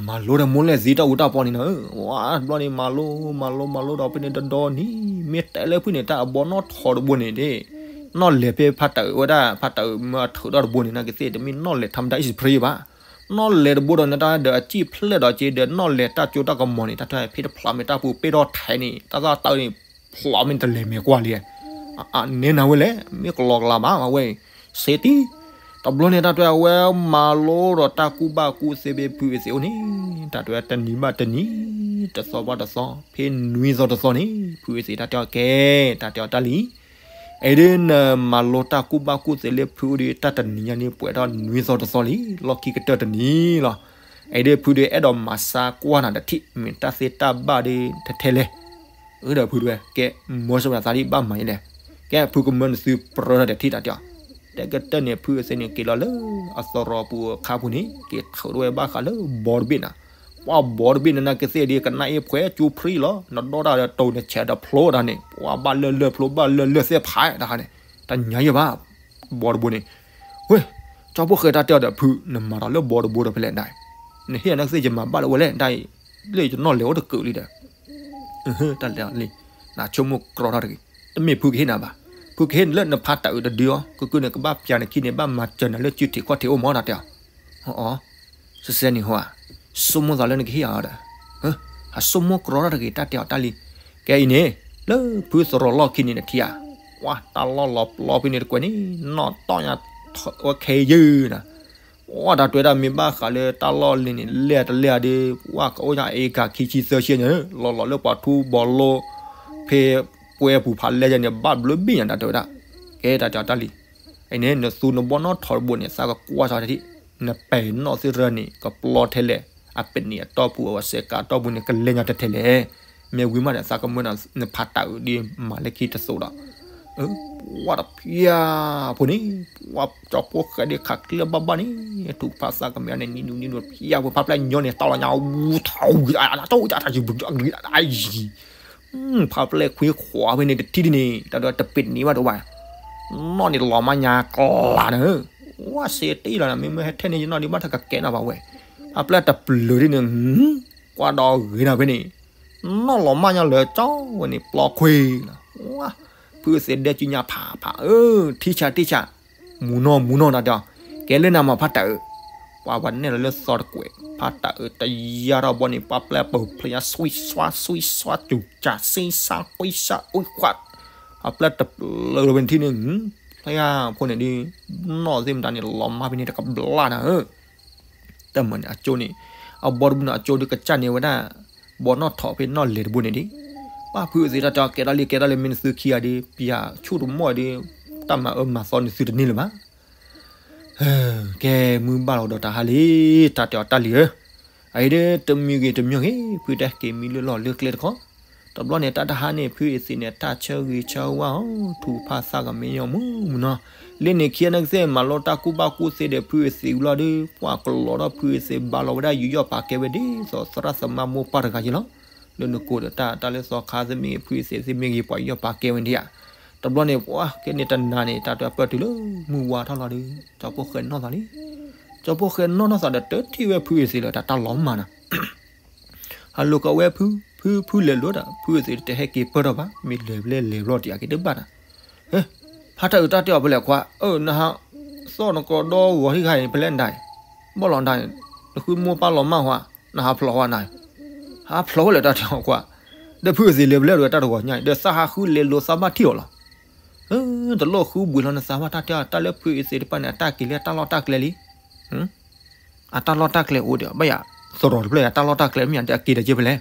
မၤလိဒီးမိၢ်လဲၣ်သံတၢ်အူတၢ်ပီန့ၣ်နီၤ, ဝဲတဘျီန့ၣ် မၤလိ မၤလိ မၤလိဒီးဖဲန့ၣ်တဒီနံၤ မ့ၢ်တဲလၢဖုန့ၣ် တၢ်အဘီနီၣ်ထိးတဘိန့ၣ်ဒ်, နီၣ်လဲၢ်ဖဲဖါတၢ်အုးဝဲဒၣ် ဖါတၢ်အုးမၢအထုးထီၣ်တဘိန့ၣ် နာ်က့သ့ၣ် တမ့ၢ်နီၣ်လဲၢ်ထါမတၤအံၣ်စံးဖရံဘၣ်, နီၣ်လဲၢ်တဘိဒီးနတၢ်ဒီးအစံၣ်ဖျဲၣ်ဒီးက့ဒီး နီၣ်လဲၢ်တၢ်ကၠိတၢ်ကမီၤန့ၣ် တၢ်ထွဲဖဲတဖျးမဲာ်တၢ်ပူၤ ပ့ၢ်ထီၣ်ထဲန့ၣ် တၢ်သၣ်တၢ်န့ၣ် ဖျးမ့ၢ်တလဲၤမဲာ်ကွၢ်လံ, ဝဲ အန့ၢ်နၤဝဲလဲၣ် မ့ၢ်ကလီကလီဘၣ်ဝဲ စ့တံၢ်. တဘျီန့ၣ် တၢ်တဲအဝဲမၤလိဒီးတၢ်ကူၣ်ဘၣ်ကူၣ်သ့ဖဲဖုအသ့ၣ်အိၣ်န့ၣ် တၢ်တဲတနံၤဘၣ်တနံၤ တသီဘၣ်တသီ ဖဲနွံသီတသီန့ၣ် ဖုအသ့ၣ်တၢ်တဲအီၤကဲ တၢ်တဲအီၤတၢ်လံ အဲဒၣ်နမၤလိတၢ်ကူၣ်ဘၣ်ကူၣ်သ့လၢဖုအိၣ်ဒီး တၢ်တနံၤညါန့ၣ် ပှဲၤထီၣ်နွံသီတသီလံ လီၢ်ခံကတၢၢ်တနံၤလီၤ. အဲဒၣ်ဖုဒီး အဲၣ်ဒိးမၤစါကွၢ်နၤတထံၣ် မ့ၢ်တၢ်သ့တၢ်ဘၣ်ဒီး ထဲထဲလဲၣ်. အဒီးဖုတဝဲ ကဲ မၢစၢၤဝဲသးဒ်ဘၣ်မၤယလဲၣ်. ကဲ ဖုကမၢနသုပြၢထီၣ်တထံၣ်တၢ်တဲအီၤ. တကတၢၢ်န့ၣ် ဖုအသ့ၣ်န့ၣ် က့ၤလီၤလၢအသရိာ်ပူၤအခါပူၤန့ၣ် က့ၤထုးထီၣ်ဝဲဘၣ်ဃးလၢဘီတဘ့ၣ်နၤ ပှၤဘီတဘ့ၣ်နၤကသ့ၣ်ဒ်ကနၣ်အ့ၣ်ဖှဲးကၠိဖရံလီၤ နဒီတၢ်ဒီးတိၤနဆဲးဒီးဖျိတၢ်န့ၣ် ပှၤဘၣ်လၢလၢဖျိဘၣ်လၢလၢသ့ၣ်ဖးတၢ်န့ၣ် တညါယဲၢ်ဘၣ် ဘီတဘိန့ၣ် ဝဲ ကၠီဖိၣ်ဃဲတၢ်တဲအီၤဒီး ဖု နမၤထီၣ်လၢဘီတဘိဒီးဖဲလဲၣ်ဒၣ်အံၤ နဟ့ၣ်နကသ့ၣ်ယမၤဘၣ်လၢဝဲလဲၣ်ဒၣ်အံၤ လၢယနီၣ်လဲၤအိၣ်တကုးလံဒီး တၢ်လဲၤလံ နဆိကမိၣ်ကြီထီၣ်တဂ့ၤ တမ့ၢ်ဖုကဟ့ၣ်နၤဘၣ် ဖုကဟ့ၣ်နၤလၢနဖးတၢ်အုးတဒုအီၤ ကကုၢ်န့ၣ်ကဘၣ်ပျၢ်နခံန့ၣ် ဘၣ်မၤစၢၤနၤလၢစုထံးခီၣ်ထံးအိၣ်မးတၢ်တဲအီၤ အီ စဲစဲန့ၣ်ဟီဧါ ဆိကမိၣ်သးလၢနကဟ့ၣ်အီၤဒီး ဟဆိကမိၣ်ကြီထီၣ်တဂ့ၤ တၢ်တဲအီၤတၢ်လံ ကဲအံၤန့ၣ် လၢဖုသရိာ်လီၢ်ခံန့ၣ်နထံၣ်ဧါ ဝါ တၢ်လီၢ်လီၤပျီဖဲန့ၣ်တကွဲးန့ၣ် နီၣ်တီၢ်ညါခဲအံၤယဲၢ်နၤ ဝါ တၢ်တဲဝဲဒၣ်မ့ၢ်ဘၣ်ဃးလၢတၢ်လီၢ်လံန့ၣ် လဲၢ်တလဲၢ်ဧါဒီး ဝါ ကအိၣ်ညါအ့ကၤခံဆံသၢဆံညါ လီၤလီၤလၢပှၤထူဘီလိ ဖဲပှဲပူၤဖးလဲၢ်ယဲၢ်န့ၣ် ဘၣ်ဘျုးဘ့ၣ်ညါ တၢ်တဲဝဲဒၣ် ကဲတၢ်တဲအီၤတၢ်လံ အံၤန့ၣ် နသူနဘီနီၣ်ထိးတဘိန့ၣ် သးကကွၢ်စ့ၢ်ကီးတထံၣ် နပဲာ်နီၣ်သ့ၣ်ရၢန့ၣ် ကပျီထဲလဲၣ် အပနံာ်အတီၢ်ပူၤ အဝဲစဲးကးအတီၢ်ပူၤန့ၣ် ကလဲၤညါတထဲလဲၣ် မ့ၢ်ဝံၤမးဒီး သးကမၢနၤ နဖးတၢ်အုးဒ်မၤလၢခံတသိးဒီး ပှၤတဖျၢၣ်ဖိန့ၣ် ပှၤကၠီဖိၣ်ဃဲဒ်ခးကျၢၢ်ဘၣ်ဘၣ်န့ၣ် ထုးဖးသးကမဲာ်န့ၣ် နံၤနံၤနံၤနံၤ ဖျၢၣ်ဖိ ဖးဖျၢၣ်ညီန့ၣ် တီၢ်လီၤညါ ဝူထီၣ်ဝူ အတၢ်တၢ်ယံၤဘုး အံၤ ဖးဖျၢၣ်ခွံခွးဖဲန့ၣ် တထံၣ်ဒ်န့ၣ် တၢ်ဒီးတပ့ၤတနံၤဘၣ်တအိၣ်ဘၣ် နီၣ်န့ၣ်လီၤမးညါကျါနၤဧၢ, ဝဲစ့တ့ၢ်လီၤနၤ မ့မ့ၢ်ဟဲထဲန့ၣ် ယနီၣ်ဒံးဘၣ်ထၢကကဲနီၣ်ဘၣ်ဝဲ, ဖးဖျၢၣ်တပျုၤဒ်န့ၣ်, ကွၢ်ဒီးဂ့ၤနၤဖဲန့ၣ်, နီၣ်လီၤမးညါလၢကၠီဝဲန့ၣ် ပျီခွ့လီၤ, ဝဲ, ဖုသ့ဒဲကညးဖးဖးအၢ, ထံဆးထံဆး, မူနီၢ်မူနီၢ်နၤဒီး, ကဲလၢနၤမၤဖးတၢ်အၢ, ပှၤပှၤနဲၣ်လီၤလၢသီတကွဲး, ဖးတၢ်အၢတယါထီၣ်ဘီန့ၣ် ပှၤပျဲၢ်ပူၤဖျဲးညါ ဆွံဆွါ ဆွံဆွါ စူၤကၠး စ့စါ ကွံစါ အူခွး, ဖးဖျၢၣ်တပျုၤလီၤဖဲန့ၣ်ထံၣ်န့ၣ်, ဖျါဖိန့ၣ်ဒ်, နီၣ်သ့ၣ်မတၤန့ၣ် လီၤမၢ်ဖဲန့ၣ်တကဘျါနၤဧၢ, တၢ်မၤန့ၣ်အကၠိန့ၣ်, အဘီတဘိန့ၣ်အကၠိဒ်ကစၢ်န့ၣ်ဝဲဒၣ်, ဘီနီၣ်ထိးဖဲနီၣ်လဲၤတဘိန့ၣ်ဒ်, ပှၤဖုသ့တၢ်တဲကဲထီၣ်လံကဲထီၣ်လံ မ့ၢ်နသုခံဂၤဒ် ပျၢ်ဆူၣ်တမီၢ်ဒ်, တၢ်မၤအၢမၤသီနသုတန့ၢ်လၢၤဘၣ် ကဲမုၢ်ဘၣ်လီၤဒီးတၢ်ဟါလံ, တၢ်တဲအီၤတၢ်လံဧၢ, အအံၤဒ်တမံၤဂ့ၤတမံၤဂ့ၤ ဖုတဟဲက့ၤမံလၢလီၢ်လၢကျဲတခီ, တဘျီန့ၣ် တၢ်တဟါန့ၣ် ဖုအသ့ၣ်န့ၣ် တၢ်ဆၢဂ့ၤဆၢဝါအီၤ ထူးဖးသးကမဲာ်ညါမုၢ်မုၢ်နီၤ, လၢန့ၣ်ခံဂၤန့ၣ်ကသ့ၣ်မၤလိတၢ်ကူၣ်ဘၣ်ကူၣ်သ့ဒီးဖုအသ့ၣ်ဝံၤလီၤဒီး ပှၤကလီၤထီၣ်ဖုအသ့ၣ်ဘၣ်လီၤဝဲဒၣ်ယူးယီၣ်ပာ်ကဲဝဲဒ်သိး သရၣ်သမါမိၢ်ပှၢ်တဂၤယ့လီၤ, လၢနကိးဒီးတၢ်တၢ်လၢသီခါသ့ၣ်မ့ၢ်ဂ့ၤ ဖုအသ့ၣ်သ့ၣ်မ့ၢ်ဂ့ၤ ပှၤယူးယီၣ်ပာ်ကဲဝဲဒၣ်ဧါ, တဘျီန့ၣ် ပှၤကဲန့ၣ်တနၤန့ၣ် တၢ်တပၢၢ်တုၤလၢမုၢ်ဝါထီၣ်လီၤဒီး ကၠီဖိၣ်ဃဲနီၣ်သးလံ, ကၠီဖိၣ်ဃဲနီၣ်နီၢ်သးဒီးတထံၣ်ဝဲဖုအသ့ၣ်လၢတၢ်တၢ်လီၤမၢ်နၤ ဟးလိာ်ကီးဝဲဖု, ဖု ဖုလဲၤလိာ်ဒီး ဖုအသ့ၣ်တဟဲက့ၤပၢၢ်ထီၣ်ဘၣ် မ့ၢ်လဲၤဖဲလဲၣ်လဲၤဘျီတံၢ်အက့ၤတဘၣ်နၤ, ဖးတၢ်အုးတၢ်တဲအီၤဖဲလဲၣ်ခွါ, အၢ နဟး, သီၣ်နကီးဒီဂီၤဟံၣ်ခါအံၤဖဲလဲၣ်နဒၣ်, ဘီၣ်လီၤနဒၣ်, နဃုမိၢ်ပၢ်လီၤမၢ်ဟါ, နဟးဖျိးဝဲနၤ, ဟးဖျိးဝဲလဲၣ်တၢ်တဲအီၤခွါ, ဒီးဖုအသ့ၣ်လဲၤဖဲလဲၣ်ဒီးတၢ်တဂီၤညါအံၤ ဒီးသးဟးဃုလဲၤလိာ်သးဘၣ်ထံၣ်အီၤလီၤ တလိၣ်ဃုဘှံးလီၤနသးဘၣ်တၢ်တဲအီၤ တၢ်လၢဖုအသ့ၣ်တဖၣ်န့ၣ် အတၢ်က့ၤလၢတၢ်လီၢ်တၢ်ကျဲလံ အတၢ်လီၢ်တၢ်ကျဲအိၣ်ဒီး ဘၣ်ယၤ, သရိာ်တဖျၢၣ်ယၤတၢ်လီၢ်တၢ်ကျဲမ့ၢ်ယၤဒီးအက့ၤဒီးက့ၤဖဲလဲၣ်,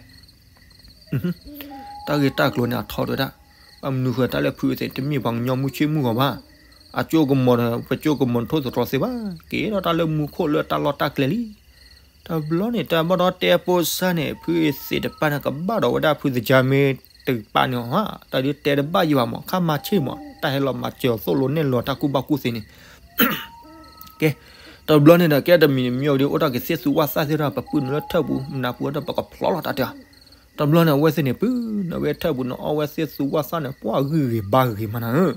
တၢ်ဂ့ၢ်တၢ်ကျိၤန့ၣ်အထီဒိၣ်ဒၣ်, ဘၣ်မနုၤဃိတၢ်လၢဖုအသ့ၣ်တမ့ၢ်ပှၤကညီမုၢ်ဆ့ၣ်မုၢ်ဂီၤဘၣ်, အကၠိကမီၤဒီး ပကၠိကမီၤထိၣ်သတြီၤသ့ဘၣ်, က့ၤဒီးတၢ်လၢမူခိၣ်လၢတၢ်လီၢ်တၢ်ကျဲလံ တဘျီန့ၣ် တၢ်ဘၣ်ဒီးတဲပိစၢ်န့ၣ် ဖုအသ့ၣ်တပၢ်န့ၣ် ကဘၣ်ဒီးဝဲဒၣ်ဖုသကၢ်မ့ၢ်တပၢ်န့ၣ်ဟါ, တၢ်ဒုးတဲတဘၣ်ယံၤဘၣ်မး ခါမၤဆ့ၣ်မး တၢ်ဟဲလီၤမၤစၢၤသိၣ်လိနဲၣ်လီၤတၢ်ကူၣ်ဘၣ်ကူၣ်သ့န့ၣ်, ကဲ, တဘျီန့ၣ်ဒီး ကဲတမံၤမံၤဒီး အိၣ်တၢ်က့ၤသ့ၣ်သူဝၣ်သၣ်သ့ၣ်ဒီး ပပုၢ်နုာ်လၢထၢၣ်ပူၤ မနၤပူၤဒီး ပကဖျီလီၤတၢ်တဲ, တဘျီန့ၣ် အဝဲသ့ၣ်န့ၣ် ပုၢ်နုာ်ဝဲထၢၣ်ပူၤန့ၣ် အီဝဲသ့ၣ်သူဝၣ်သၣ်န့ၣ်ပှၢ်ဂံၢ်ဂ့ၤဘါဂ့ၤမးနၤဧၢ,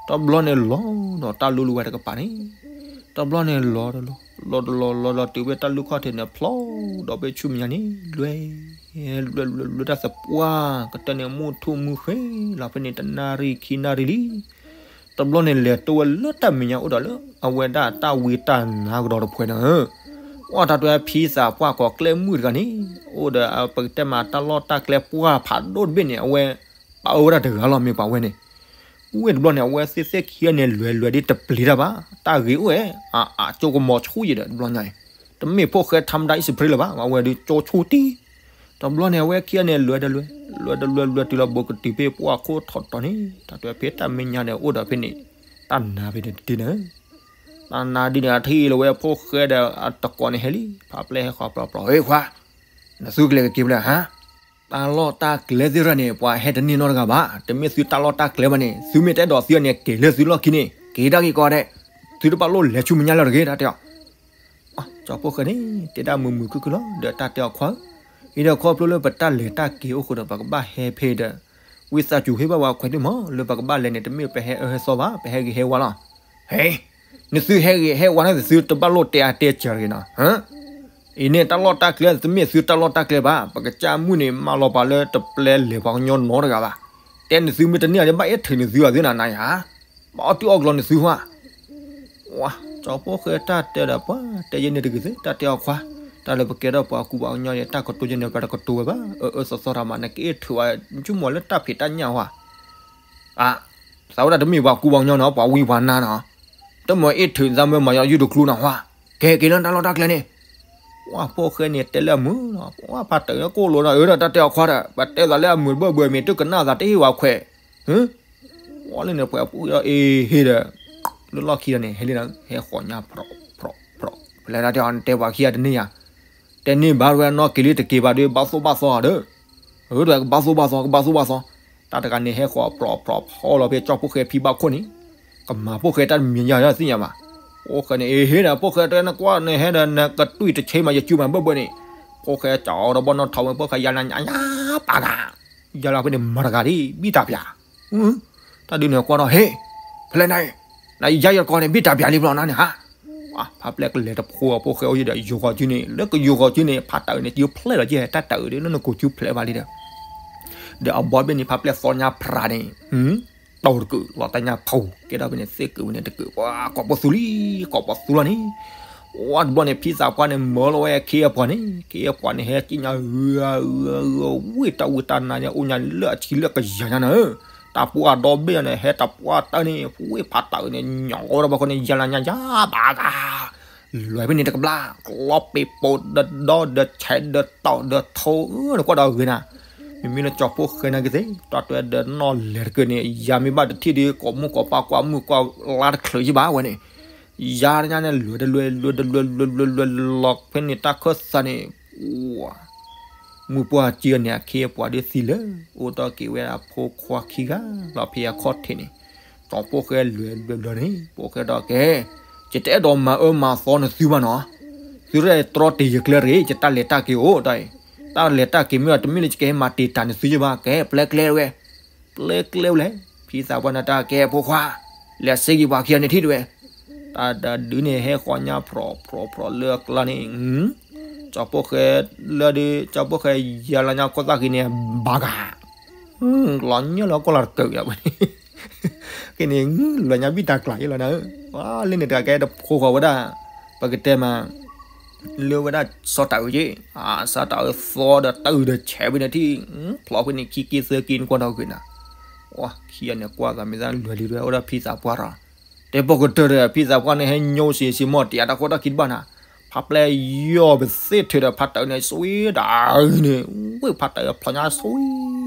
တဘျီန့ၣ်လီၤဒီးတၢ်လူလူဝဲတကပၤန့ၣ် တဘျီန့ၣ်လီၤတလီၤ လီၤတလီၤလီၤဒီးတုၤဝဲတၢ်လူၢ်ခီၣ်ထံးန့ၣ် ဖျိဒီးဝဲဆူမဲာ်ညါန့ၣ် လွဲ လွဲ လွဲ လွဲတၢ်သပှၢ် ကတၢၢ်န့ၣ် မုၢ်ထူၣ်မုၢ်ဃ့လီၤဖဲန့ၣ် တနၣ်ရံၣ်ခံနၣ်ရံၣ်လံ, တဘျီန့ၣ်လဲၤတိၢ်ဝဲလၢတၢ်မဲာ်ညါအိၣ်ဒီးလၢ အဝဲဒၣ်တၢ်ဝံတၢ်နါကဒီးတဖှဲးန့ၣ်ဧၢ, အတၢ်တွဲဖံသးပှၢ်ကီးကျဲမုၣ်တဂၤန့ၣ် အိၣ်ဒီးပကတဲမးတၢ်လီၢ်တၢ်ကျဲပှၢ်ဖးဒိၣ်တဘ့ၣ်န့ၣ် အဝဲ ပာ်အၢဝဲဒၣ်တဂၤလီၤ မ့ၢ်ပှၤဝဲန့ၣ် ဝ့ၢ်တဘျီန့ၣ် အဝဲသ့ၣ်သ့ၣ်ခံဂၤန့ၣ် လဲၤလဲၤဒ်တပျံၤတၢ်ဘၣ်, တၢ်ဂ့ၤအိၣ်ဝဲ, အကၠိကမီၤဆူၣ်ယဲဒီး တဘျီညါအံၤ, တမ့ၢ်ဖိၣ်ဃဲထါမတၤအံၣ်စပရ့လၢၤဘၣ်, အဝဲဒုးကၠိဆူၣ်တံၢ်, တဘျီန့ၣ် အဝဲခံဂၤန့ၣ် လဲၤဒီးလဲၤ, လဲၤဒီးလဲၤ လဲၤတုၤလီၤဘိးကတုၤဖဲပှၢ်ခိၣ်ထီၣ်တီၤန့ၣ်, တၢ်တဲဖဲတၢ်မဲာ်ညါန့ၣ် အိၣ်ဒီးဖဲန့ၣ်, တၢ်နါဖဲန့ၣ်တဒုန့ၣ်, တၢ်နါဒုန့ၣ် အထံၣ်လီၤဝဲဖိၣ်ဃဲဒီးအတကိးန့ၣ်ဟဲလံ, ဖးပျဲၢ်ဟဲဃီၤပြီပြီ, ဟ့ၣ်ခွါ, နသုကလဲၤကက့ၤဖဲလဲၣ်ဟါ တၢ်လီၢ်တၢ်ကျဲသ့ၣ်တဖၣ်န့ၣ် ပှၤဟဲတန့ၢ်နီတဂၤဘၣ်, တမ့ၢ်သုတၢ်လီၢ်တၢ်ကျဲဘၣ်န့ၣ်, သုမ့ၢ်တအဲၣ်ဒိးသုန့ၣ် က့ၤလၢသုလီၢ်ခံန့ၣ်, က့ၤတၢ်ဂ့ၤကီးဒဲး, သုတဘၣ်လိၣ်လဲၤဆူမဲာ်ညါလၢၤတဂ့ၤ တၢ်တဲအီၤ. ကၠီဖိၣ်ဃဲန့ၣ် တဲဒၣ်မုာ်မုာ်ခုၣ်ခုၣ်လီၤ, ဒီးတၢ်တဲအီၤခွါဧၢ, အံၤဒီးခီဖျိလၢပတၢ်လဲၤတၢ်က့ၤအိၣ်ဃိဒီး ပကဘၣ်ဟဲဖဲဒီး, ဝံသးစူၤဟ့ၣ်ဘၣ်ပှၤခွဲးဒုမး လၢပကဘၣ်လဲၤန့ၣ် တမ့ၢ်ပဟဲအၢဟဲသီဘၣ်, ပဟဲဂ့ၤဟဲဝါလီၤ. ဟဲ, နသုဟဲဂ့ၤဟဲဝါန့ၣ် သုတဘၣ်လိၣ်တဲအါတဲစှၤတဂ့ၤနီၤ. အံၤန့ၣ်တၢ်လီၢ်တၢ်ကျဲ တမ့ၢ်သုတၢ်လီၢ်တၢ်ကျဲဘၣ်, ပကစၢ်မုၣ်န့ၣ် မၢလီၤပှၤလၢတပျဲလဲၤပှၤကညီနီတဂၤဘၣ်. တဲနသုမ့ၢ်တန့ၢ်အီၤန့ၣ် ဘၣ်အဲၣ်ထုးန့ၢ်သုအီၤသုနၤနၤယါ, ဘၣ်အီၣ်တုၤအီၣ်ကျီၤန့ၢ်သုဟါ. ဝါ, ကၠီဖိၣ်ဃဲတၢ်တဲဒီးပှၤတဲယဲန့ၣ်တဂ့ၤသ့ တၢ်တဲအီၤခွါ, တၢ်လၢပကဲထီၣ်ပှၤကူပှၤကညီန့ၣ် တၢ်ကတိၤယဲန့ၣ် ပတကတိၤဝဲဘၣ်, အၢအၢသီသီတၢ်မး နကအဲၣ်ထုးဝဲ, ဆိကမိၣ်လၢတၢ်ဖံးတၢ်ညၣ်ဟါ. အ, သးဝဲဒၣ်တမ့ၢ်ပှၤကူပှၤကညီနီၤ, ပှၤဝံပှၤနါနီၤ, တမ့ၢ်အဲၣ်ထုးသးမၢမၤယီၤယုၢ်တကျူနီၤ ဟါ, ကဲက့ၤလၢတၢ်လီၢ်တၢ်ကျဲန့ၣ်. ဝါ, ဖိၣ်ဃဲန့ၣ်တဲလၢအမုာ်နီၤ, ဝါ, ဖါတၢ်ကိၢ်လိာ်ဒီး အၢဒီးတၢ်တဲအီၤခွါဒီး ပတဲသးလၢအမုာ်တဘၢၣ်ဘၢၣ် မ့ၢ်တကနၣ်သးတဟ့ၣ်ဝဲခွဲး, ဝါလၢန့ၣ် ပှၤပူအီၤအ့ဟ့ဒီး လၢလီၢ်ခံဒီးန့ၣ် ဟဲလံ, ဟဲဃီၤညါဖြီးဖြီးဖြီး, ဖဲလဲၣ်တၢ်တဲအီၤ နတဲပှၤခံဂၤတန့ၢ်ယါ, တဲန့ၢ်ဘၣ်ဝဲနီၢ်က့ၤလံတက့ၤဘၣ်ဒီး ဘၣ်သိၣ်ဘၣ်သီဒီး, အၢဒီးကဘၣ်သိၣ်ဘၣ်သီ ကဘၣ်သိၣ်ဘၣ်သီ, တၢ်တဂၤန့ၣ် ဟဲဃီၤဖြီးဖြီးဖီလီၤဖဲကၠီဖိၣ်ဃဲဖံဘၣ်ခိၣ်န့ၣ်, ကမၤဖိၣ်ဃဲတၢ်တမံၤညါသ့ၣ်ညါဘၣ်. ဖိၣ်ဃဲန့ၣ် အ့ဟ့ဒီး ဖိၣ်ဃဲတဲနကွၢ်န့ၣ် ဟဲဒီးနကတွံၢ်တဆ့မး ယစုမးဘၢၣ်ဘၢၣ်န့ၣ်, ဖိၣ်ဃဲကၠီဒီးဘီနီၣ်ထီၣ်ဝဲ ဖိၣ်ဃဲယါလၢညါညါပာ်ဂၤ, ယါလၢဖဲန့ၣ်မၤတဂၤဒ် ဘံၣ်တၢ်ပၠး တၢ်ဒုးန့ၣ်ကွၢ်ထီၣ် ဟ့ၣ်, ဖဲလဲၣ်နၤ, နယါယကိးန့ၣ် ဘံၣ်တၢ်ပၠးလံဘျီနၤန့ၣ်ဟါ, ဖါပျဲၢ်ကလဲၤတဖိအဖိၣ်ဃဲအိၣ်ယဒီး ယိၤဃီၤစုန့ၣ် လၢကယိၤဃီၤစုန့ၣ် ဖးတၢ်အုးန့ၣ် စုဖျဲၣ်လီၤက့ၤ တၢ်တၢ်အုးဒီး လၢနကိးစုဖျဲၣ်ဘၣ်လံဒီး, ဒီးအဘီဘ့ၣ်န့ၣ် ဖါပျဲၢ်သီညါဖြးန့ၣ် တီၢ်တကုာ် လီၤတၢ်ညါဖီ ကဲထီၣ်ဖဲန့ၣ် သ့ၣ်ကုာ်ဝဲန့ၣ်တကုာ် ပှၤကိးပသူလံ, ကိးပသူလီၤန့ၣ်, ဝါတဘျီန့ၣ် ဖံသးပှၢ်န့ၣ် မၢလီၤဝဲခ့အပှၤန့ၣ်, ခ့အပှၤန့ၣ် ဟဲက့ၤညါ ဂုၤဂုၤဂုၤ ဝ့ၢ်တၢ်ဝံတၢ်နါန့ၣ် အိၣ်ညါလၢအဆံလၢကယၤညါန့ၣ်, တၢ်ပှၢ်ဒီဘ့ၣ်န့ၣ် ဟဲတၢ်ပှၢ်တၢ်န့ၣ် ဝ့ၢ်ဖးတၢ်အုးန့ၣ် ညီၣ်ဝဲဒီးဘၣ်ဃီန့ၣ် ယါလၢညါယါဘၣ်ဂၤ လွဲၢ်ဖဲန့ၣ်တကဘျၣ် ကျီပ့ၤပိာ်ဒီဒီဒီဆဲးဒီတီၢ်ဒီထိ နကွၢ်ဒီးဂ့ၤနၤ, မ့မ့ၢ်လၢကၠီဖိၣ်ဃဲနာ်က့သ့ၣ် တၢ်တွဲဒီးနီၢ်လဲၤတကၢၢ်န့ၣ် ယါမ့ၢ်ဘၣ်တထံၣ်ဒီး ကိးမုၢ်ကိးပၢ်ကွၢ်မုၢ်ကွၢ်လါတချုးယဘၣ်ဝဲန့ၣ်, ယါတညါန့ၣ် လွဲၢ်တလွဲၢ် လွဲၢ်တလွဲၢ် လွဲၢ်လွဲၢ်လွဲၢ်လီၤဖဲန့ၣ် တၢ်ခၢၣ်သးန့ၣ် မုၢ်ပှၢ်ကၢန့ၣ် အခ့အပှၤဒ်သံလၢ အိၣ်ဒီးက့ၤဝဲဒၣ်ဖိခွါခံဂၤ လီၤဖဲအခီၣ်ထံးန့ၣ်, ကၠီဖိၣ်ဃဲလွဲၢ်လွဲၢ်လွဲၢ်န့ၣ် ဖိၣ်ဃဲဒီးကဲ, ယတအဲၣ်ဒိးမၤအၢမၤသီနသုဘၣ်နီၤ, သုရဲၣ်တြီတ့ၢ်ယကျဲတဂ့ၤ ယတၢ်လဲၤတၢ်က့ၤအိၣ်တၢ်အံၤ, တၢ်လဲၤတၢ်က့ၤမ့ၢ်အီၤ တမ့ၢ်လၢယကဟဲမၤတ့ၢ်တၢ်နသုယဘၣ် ကဲပျဲကျဲဝဲ ပျဲကျဲဝဲလဲၣ်, ဖံသးပှၢ်န့ၣ်တၢ်ကဲဖိခွါ, လဲၤစ့က့ၤပှၤခံဂၤန့ၣ်ထံၣ်တဝဲ, တၢ်ဒုးန့ၣ် ဟဲဃီၤညါဖြီးဖြီးဖြီးလၢအကျါန့ၣ်, ကၠီဖိၣ်ဃဲလၢဒုး ကၠီဖိၣ်ဃဲယါလၢညါကိၢ်သၣ်ဃံန့ၣ် ဘၣ်ဂၤ, လီၤညၢၢ်လီၤကိၢ်လီၤတကၢၢ်ဝဲန့ၣ်, ကဲန့ၣ် လွဲၢ်ညါဘံၣ်တၢ်ကျးယဲလီၤနၤ, လၢန့ၣ်တဂၤကဲတဖိဃီၤဝဲဒၣ်, ပကတဲမး လၢဝဲဒၣ်စီၤတၢ်အုးက့, စီၤတၢ်အုးသီဒီးတၢ်အုးဒီးဆဲးဖဲန့ၣ်ထံၣ်, ဖျီဖဲန့ၣ်ခံက့သၢက့နကွၢ်ဒီးဂ့ၤနၤ, ခံဂၤန့ၣ်ကွၢ်သးမ့ၢ်သးလွဲၢ်လံဝဲအိၣ်ဒီးဖံသးပှၢ်ဒီး, တဲပိာ်ကတၢၢ်ဒီး ဖံသးပှၢ်န့ၣ်ဟဲညိစ့စ့မီၢ် တယာ်တၢ်ဃိတၢ်ခံတဘၣ်နၤ, ဖါပျဲၢ်ယီၢ်ပသ့ၣ်ထုးဒီးဖါတၢ်အုးန့ၣ် စွံတၢ်အုးန့ၣ်, ဝ့ၢ်ဖါတၢ်အုးဖျီညါစွံ,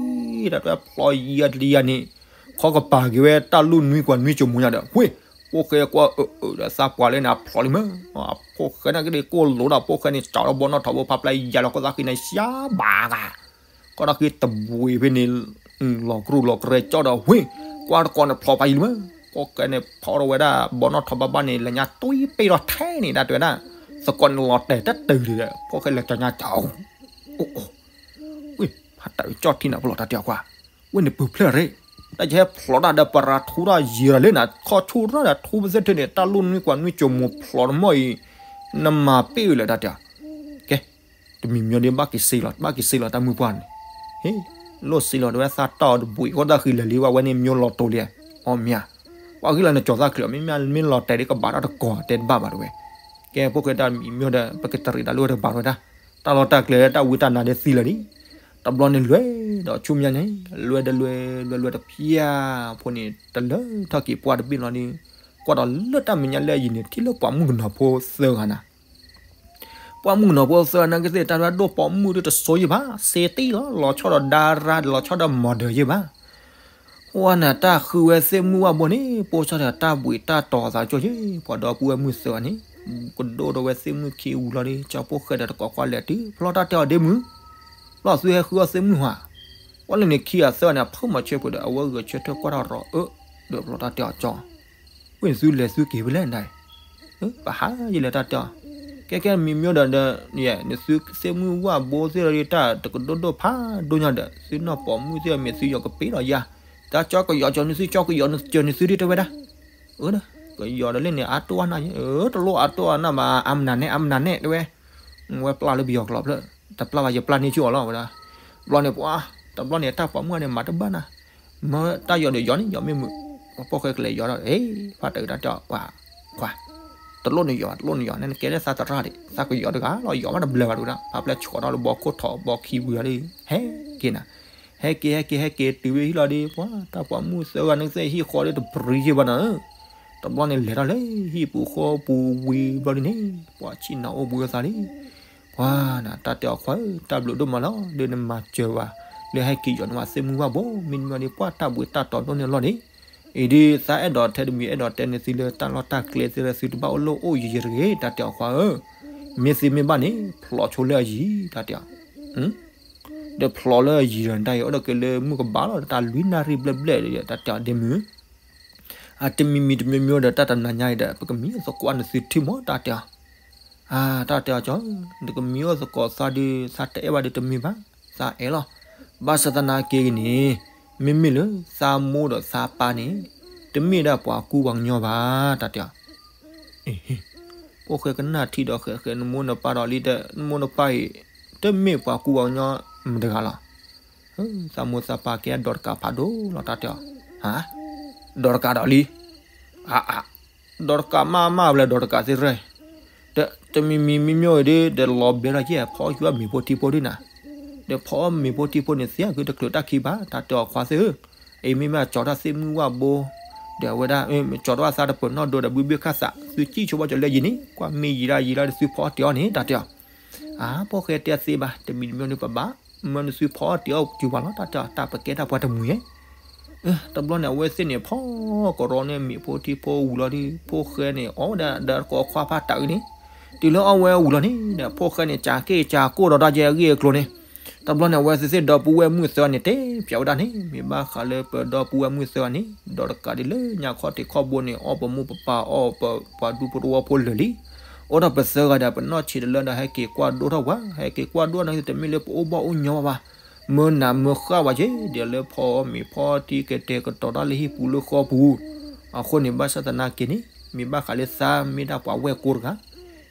တၢ်တွဲဖျီယံာ်တယံာ်န့ၣ်, ခီကပၤက့ၤဝဲတၢ်လူၢ်နွံကွၢ်နွံစိၤမိၤညါဒီး ဝ့ၢ်, ဖိၣ်ဃဲကွၢ်အုးအုးဒီးသးပှၢ်လၢန့ၣ် အဖျီလံမး, ဖိၣ်ဃဲန့ၣ်ကဒ့ကိၢ်လိာ်ဒီး ဖိၣ်ဃဲန့ၣ် ကၠီဒီးဘီနီၣ်ထီၣ်ဘိဖါပျဲၢ်ယါလီၤကိၢ်သၣ်ဃံန့ၣ် ရှါဘၣ်ဂၤ, ကီၢ်ဒီးဃ့တဘှံးဖဲန့ၣ်, လီၤကရူၢ်လီၤကရဲကၠီဒီး ဝ့ၢ်, ကွၢ်တကိးန့ၣ်ဖျီဖးယံာ်လံမး, ဖိၣ်ဃဲန့ၣ်ဖီထီၣ်ဝဲဒၣ် ဘီနီၣ်ထီၣ်ဘၣ်ဘၣ်န့ၣ် လၢညါတွံၢ်ပ့ၢ်ထီၣ်ထဲန့ၣ် တၢ်တဲဝဲဒၣ်, သကိးန့ၣ်လီၤတဲာ်တၢ်တုၤဒီး ဖိၣ်ဃဲလဲၤကၠီညါကၠီ, အိၣ်အိၣ်, ဝ့ၢ်, ဖါတၢ်အုးကၠီထံနၤဖျီတၢ်တဲအီၤကွၢ်, ဝ့ၢ်န့ၣ်ပၢၢ်ဖျၢၣ်ရ့ၣ်, တၢ်ယဟဲဖျီတၢ်ဒီးပရၤထူတၢ်ယံာ်ဒီးလၢနၤ ခီဆူၣ်ရၣ်ဒီးထူပသ့ၣ်ထၢၣ်န့ၣ် တၢ်လူၢ်နွံကွၢ်နွံစိၤမိၤဖျီတမီၢ်အံၤ, နမၤပ့ၢ်ဝဲလၢတၢ်တဲအီၤ, ကဲ, တမံၤမံၤဒီး ဘၣ်က့ၤစ့လီၤ ဘၣ်က့ၤစ့လီၤတၢ်မုၢ်ပှၢ်န့ၣ်, ဟ့ၣ်, လိၣ်စ့လီၤတဝဲသးတီၢ်တဘှံး ဃိသၣ်ဃံလၢာ်လံ ဝဲန့ၣ် မၠိလီၤတိၤလံ, အီမ့ၢ်ဧါ, ပှၤဂံၢ်လီၤနကၠီၤသၣ်ချၢး မ့မ့ၢ်မ့ၢ်လီၤတဲာ်ဒ်ကဘၣ်တၢ်တကီၢ်တဲတဘၣ်ဘၣ်တဝဲ, ကဲဖိၣ်ဃဲတၢ်မံၤမံၤဒီး ပကတရံးတၢ်လၢဝဲတကပၤတဝဲဒၣ်, တၢ်လီၢ်တၢ်ကျဲတၢ်ဝံတၢ်နါဒ်သံလၢာ်လံ, တဘျီန့ၣ်လွဲၢ်ဒီးဆူမဲာ်ညါန့ၣ် လွဲၢ်ဒီးလွဲၢ် လွဲၢ်လွဲၢ်တဖျၢၣ်ဖိန့ၣ် တလၢထီၣ်က့ၤပှၢ်တဘ့ၣ်လီၤဒီး ကွၢ်ဒီးလၢတၢ်မဲာ်ညါလၢအယံၤန့ၣ် ထံၣ်လၢပှၤမုၣ်ကနီၤဖိသၢဂၤနၤ ပှၤမုၣ်ကနီၤဖိသၢဂၤန့ၣ်ကသ့ၣ် တၢ်ဒိၣ်ပိာ်မုၣ်ဒ်တစိၤယဲၢ်ဘၣ် စ့တံၢ်လီၤ လီၤဆီဒီးဒါရါ လီၤဆီဒီးမီၢ်ဒၢးယဲၢ်ဘၣ် ဝဲန့ၣ်တၢ်ဃုဝဲသ့ၣ်မုၣ်ဝၣ်ဘိန့ၣ် ပိၢ်စၢ်ဒီးတၢ်ဘှံးတၢ်တီၤသးကၠိယဲၢ် ပှၤဒီပုၢ်ဝဲၢ်မုၣ်သၢဂၤန့ၣ် ကဒိၣ်ဒီးဝဲသ့ၣ်မုၣ်ခံဝံၤလီၤဒီး ကၠီဖိၣ်ဃဲဒီးတကိးကွၢ်လဲၤတုၤ ဖျီၣ်တၢ်တဲအီၤဒ့မုၣ် ဖျီၣ်သုဟဲဃုအီၣ်သ့ၣ်မုၣ်ဟါ ဝဲလၢန့ၣ်ခံဂၤသၢဂၤန့ၣ် အဖုၣ်မၤဆၢဖုးဒီး အဝဲဂဲၤဆၢထၢၣ်ကွၢ်ထီၣ်ရီၤအၢ ဒီးဖျီၣ်တၢ်တဲအီၤကၠီ ဝ့ၢ်နသုလဲၤသုက့ၤဖဲလဲၣ်နၤ ပဟးယလဲၤတၢ်တဲအီၤ ကဲကဲမံၤမံၤဒီး နသုသ့ၣ်မုၣ်ဝၣ်ဘိသ့ၣ်ဒီးတၢ်တကဒိၣ်ဒိၣ်ဖးဒိၣ်ညါဒီး သုနီၢ်ပိာ်မုၣ်သ့ၣ်မ့ၢ်သုယီၤကပ့ၤဒီးယၤ တၢ်ကၠီကယီၤကၠီနသု ကၠီကယီၤကၠီနသုဒ်တဲဝဲဒၣ် အၢ ကယီၤဒီးလၢန့ၣ် အါတိၢ်အါနၢ် တလိၣ်အါတိၢ်အါနၢ်ဘၣ် အါမနုၤနဲၣ် အါမနုၤနဲၣ် တဲဝဲ ဝဲပျၢ်လၢပယီၤကျိာ်ဖျၢၣ် တပျၢ်ဘၣ် ယပျၢ်န့ၢ်ဆူၣ်အီၤလီၤဝဲဒၣ် ဘျီန့ၣ်ပှၤ တဘျီန့ၣ် တၢ်ပိာ်မုၣ်န့ၣ် မၤတဘၣ်နၤ မၢတၢ်ယီၤဒီးယီၤန့ၣ် ယီၤမ့ၢ်မုာ် ပှၤပိာ်ဃဲကလဲၤယီၤဒီး ဟ့ၣ် ဖါတၢ်အုးတၢ်တဲအီၤ ကွၢ် ကွၢ် တလိၣ်နယီၤ တလိၣ်နယီၤ နကဲလၢသးသရၣ်ဒံး သးကယီၤတဂၤလီၤ ယီၤမးတဘျၢဘၣ်တဝဲဒၣ် ဖါပျဲၢ်ဆီးထီၣ်လၢဘီခိၣ်ထီၣ်ဘီခံဝံၤလီၤဒီး ဟဲက့ၤနၤ ဟဲက့ၤ ဟဲက့ၤ ဟဲက့ၤ တုၤဝဲဟံၣ်လီၤဒီး ပှၤ တၢ်ပိာ်မုၣ်သၢဂၤန့ၣ်ကသ့ၣ် ဟံၣ်ဃီဒီးတပြံယ့ၢ်ဘၣ်နၤဧၢ တဘျီန့ၣ်လဲၤထီၣ်လၢဟံၣ်ပူၤဃီပူၤဝံၤဘျီဒ်န့ၣ် ပှၤဆ့ၣ်နီၤအိၣ်ဘှံးအသးလံ ပှၤနၤ တၢ်တဲအီၤခွါဧၢ တၢ်ဘျုးဒိၣ်မးလီၤ ဒီးနမၤစၢၤဝဲ လၢဟဲက့ၤယီၤန့ၢ်ဝဲသ့ၣ်မုၣ်ဝၣ်ဘိ မ့တမ့ၢ်ဒီး ပှၤတၢ်ဘှံးတၢ်တီၤဒိၣ်န့ၢ်အလီၢ်န့ၣ် အံၤဒ်သိးအဲၣ်ဒိးတဲတမံၤ အဲၣ်ဒိးတဲန့ၢ်သုလၢတၢ်လီၢ်တၢ်ကျဲသ့ၣ်ဒီး သုတဘၣ်အိၣ်လၢအိၣ်ယံၤယံၤတဂ့ၤ တၢ်တဲအီၤခွါဧၢ မ့ၢ်သ့မ့ၢ်ဘၣ်န့ၣ် ဖျိးဆိလၢအယံၤ တၢ်တဲအီၤ ဒီးဖျိးလၢအယံၤဒီး တၢ်အံၤအိၣ်ဒီးက့ၤလၢမုၢ်ကဘၣ်လီၤ တၢ်လွံၢ်နၣ်ရံၣ်ဘျဲၣ်ဘျဲၣ်ဒီး တၢ်တဲအီၤဒ့မုၣ် အတမံၤမံၤတမံၤမံၤဒီး တၢ်တနၤညါအံၤဒီး ပကမံအိၣ်သကိးနသုထံၣ်မး တၢ်တဲအီၤ အါ တၢ်တဲအီၤကၠီ နကမံအိၣ်သကိးသးဒီး သးတအဲၣ်ဘၣ်ဒီးတမ့ၢ်ဘၣ် သးအဲၣ်လီၤ ဘၣ်ဆၣ်သနာ်က့ဂ့ၤန့ၣ် မ့မ့ၢ်လၢသးမိၢ်ဒီးသးပၢ်န့ၣ် တမ့ၢ်ဒၣ်ပှၤကူပှၤကညီဘၣ် တၢ်တဲအီၤ ဖိၣ်ဃဲကနၣ်ထံဒီးဃဲးဃဲး နမိၢ်နပၢ်ဒီးလံ နမိၢ်နပၢ်အံၤ တမ့ၢ်ပှၤကူပှၤကညီမတၤတဂၤလီၤ သးမိၢ်သးပၢ်ကဲဒိးတကးဖးဒိၣ်လီၤ တၢ်တဲအီၤ ဟါ ဒိးတကးဒီးလံ အါအါ ဒိးတကးမးမးဘျဲၣ် ဒိးတကးသ့ၣ်ရဲၣ် တမံၤမံၤမံၤမံၤအံၤဒီး ဒီးလီၤဘဲလီၤယဲၢ် ဖီအီၣ်ကွံာ်မ့ၤဖိထံဖိဒုးနၤ ဒီးဖီအီၣ်မ့ၤဖိထံဖိန့ၣ် သ့အကုတချုးတၢ်ခံဘၣ် တၢ်တဲအီၤခွါသ့ၣ်ဧၢ အံၤမ့မ့ၢ်အကၠီတၢ်သ့ၣ်မုၢ်ဝၣ်ဘိ ဒီးအဝဲဒၣ် ကၠီတၢ်သးတပၢၤနီၣ်ဒိဒီး ဘုဘ့ၣ်ခၣ်သး သုစံၣ်ဆိဘၣ်ကၠီလၢယံၤန့ၣ် ကွၢ်မ့ၢ်ယံၤဒၣ်ယံၤလီၤဒီး သုဖီအီၣ်တ့ၢ်အီၣ်န့ၣ် တၢ်တဲအီၤ အါ ဖိၣ်ဃဲတဲသ့ဘၣ် တမံၤတမံၤန့ၣ်ပဘၣ် မၢနသုဖီအီၣ်တ့ၢ်အီၣ်ကွံာ်ပှၤလီၤ တၢ်တဲအီၤ တၢ်ပကဲတၢ်ပှၤတမှံၤဧါ တဘျီန့ၣ် အဝဲသ့ၣ်န့ၣ် ဖီကရီန့ၣ် မ့ၤဖိထံဖိဝံၤလီၤဒီး ဖိၣ်ဃဲန့ၣ် အီၣ်ဝဲဒၣ်ဒီးကိးခွါဖးတၢ်အုးန့ၣ် တုၤလၢအီၣ်ဝဲဝံၤလီၤန့ၣ်ဒီး ဖိၣ်ဃဲန့ၣ် ကးက့ၢ်ကးကိၢ်ဒီးတၢ်ယဲအဂ့ၢ်အကျိၤန့ၣ် တဘျီန့ၣ် အဝဲသ့ၣ်ဒီပုၢ်ဝဲၢ်မုၣ်သၢဂၤန့ၣ် တဲဖျါဝဲဒၣ်န့ၣ် မ့ၢ်ဘၣ်ဃးလၢပဒီပုၢ်ဝဲၢ်မုၣ်သၢဂၤန့ၣ် ဒီးတကးဒ်လၢညါခီၣ်ထံးခီၣ်ဘိန့ၣ် အီၣ်ပမိၢ်ပပၢ်အီၣ်ပပှၤဒူဖိတဝီဖိလၢာ်လံ အိၣ်ဒီးပသၢဂၤဒီး ပနီၢ်ဆံးတလၢဒီး ဟဲက့ၤကွၢ်ဒိၣ်ထီၣ်ပှၤ ဟဲက့ၤကွၢ်ဒိၣ်န့ၣ် တမ့ၢ်လၢပအိၣ်ဘၣ်အိၣ်ညီဘၣ်ဘၣ် မၢနးမၢဃၣ်ဝဲက့ၤ ဒီးလၢဖီမ့ၤဖီထံကတဲာ်ကတီၤတၢ်လၢဟံၣ်ပူၤလၢဃီပူၤ အဃိန့ၣ် ဘၣ်ဆၣ်သနာ်က့န့ၣ် မ့ၢ်ဘၣ်ဃးလၢသးမ့ၢ်ဒၣ်ပှၤဝဲၢ်ကိတဂၤ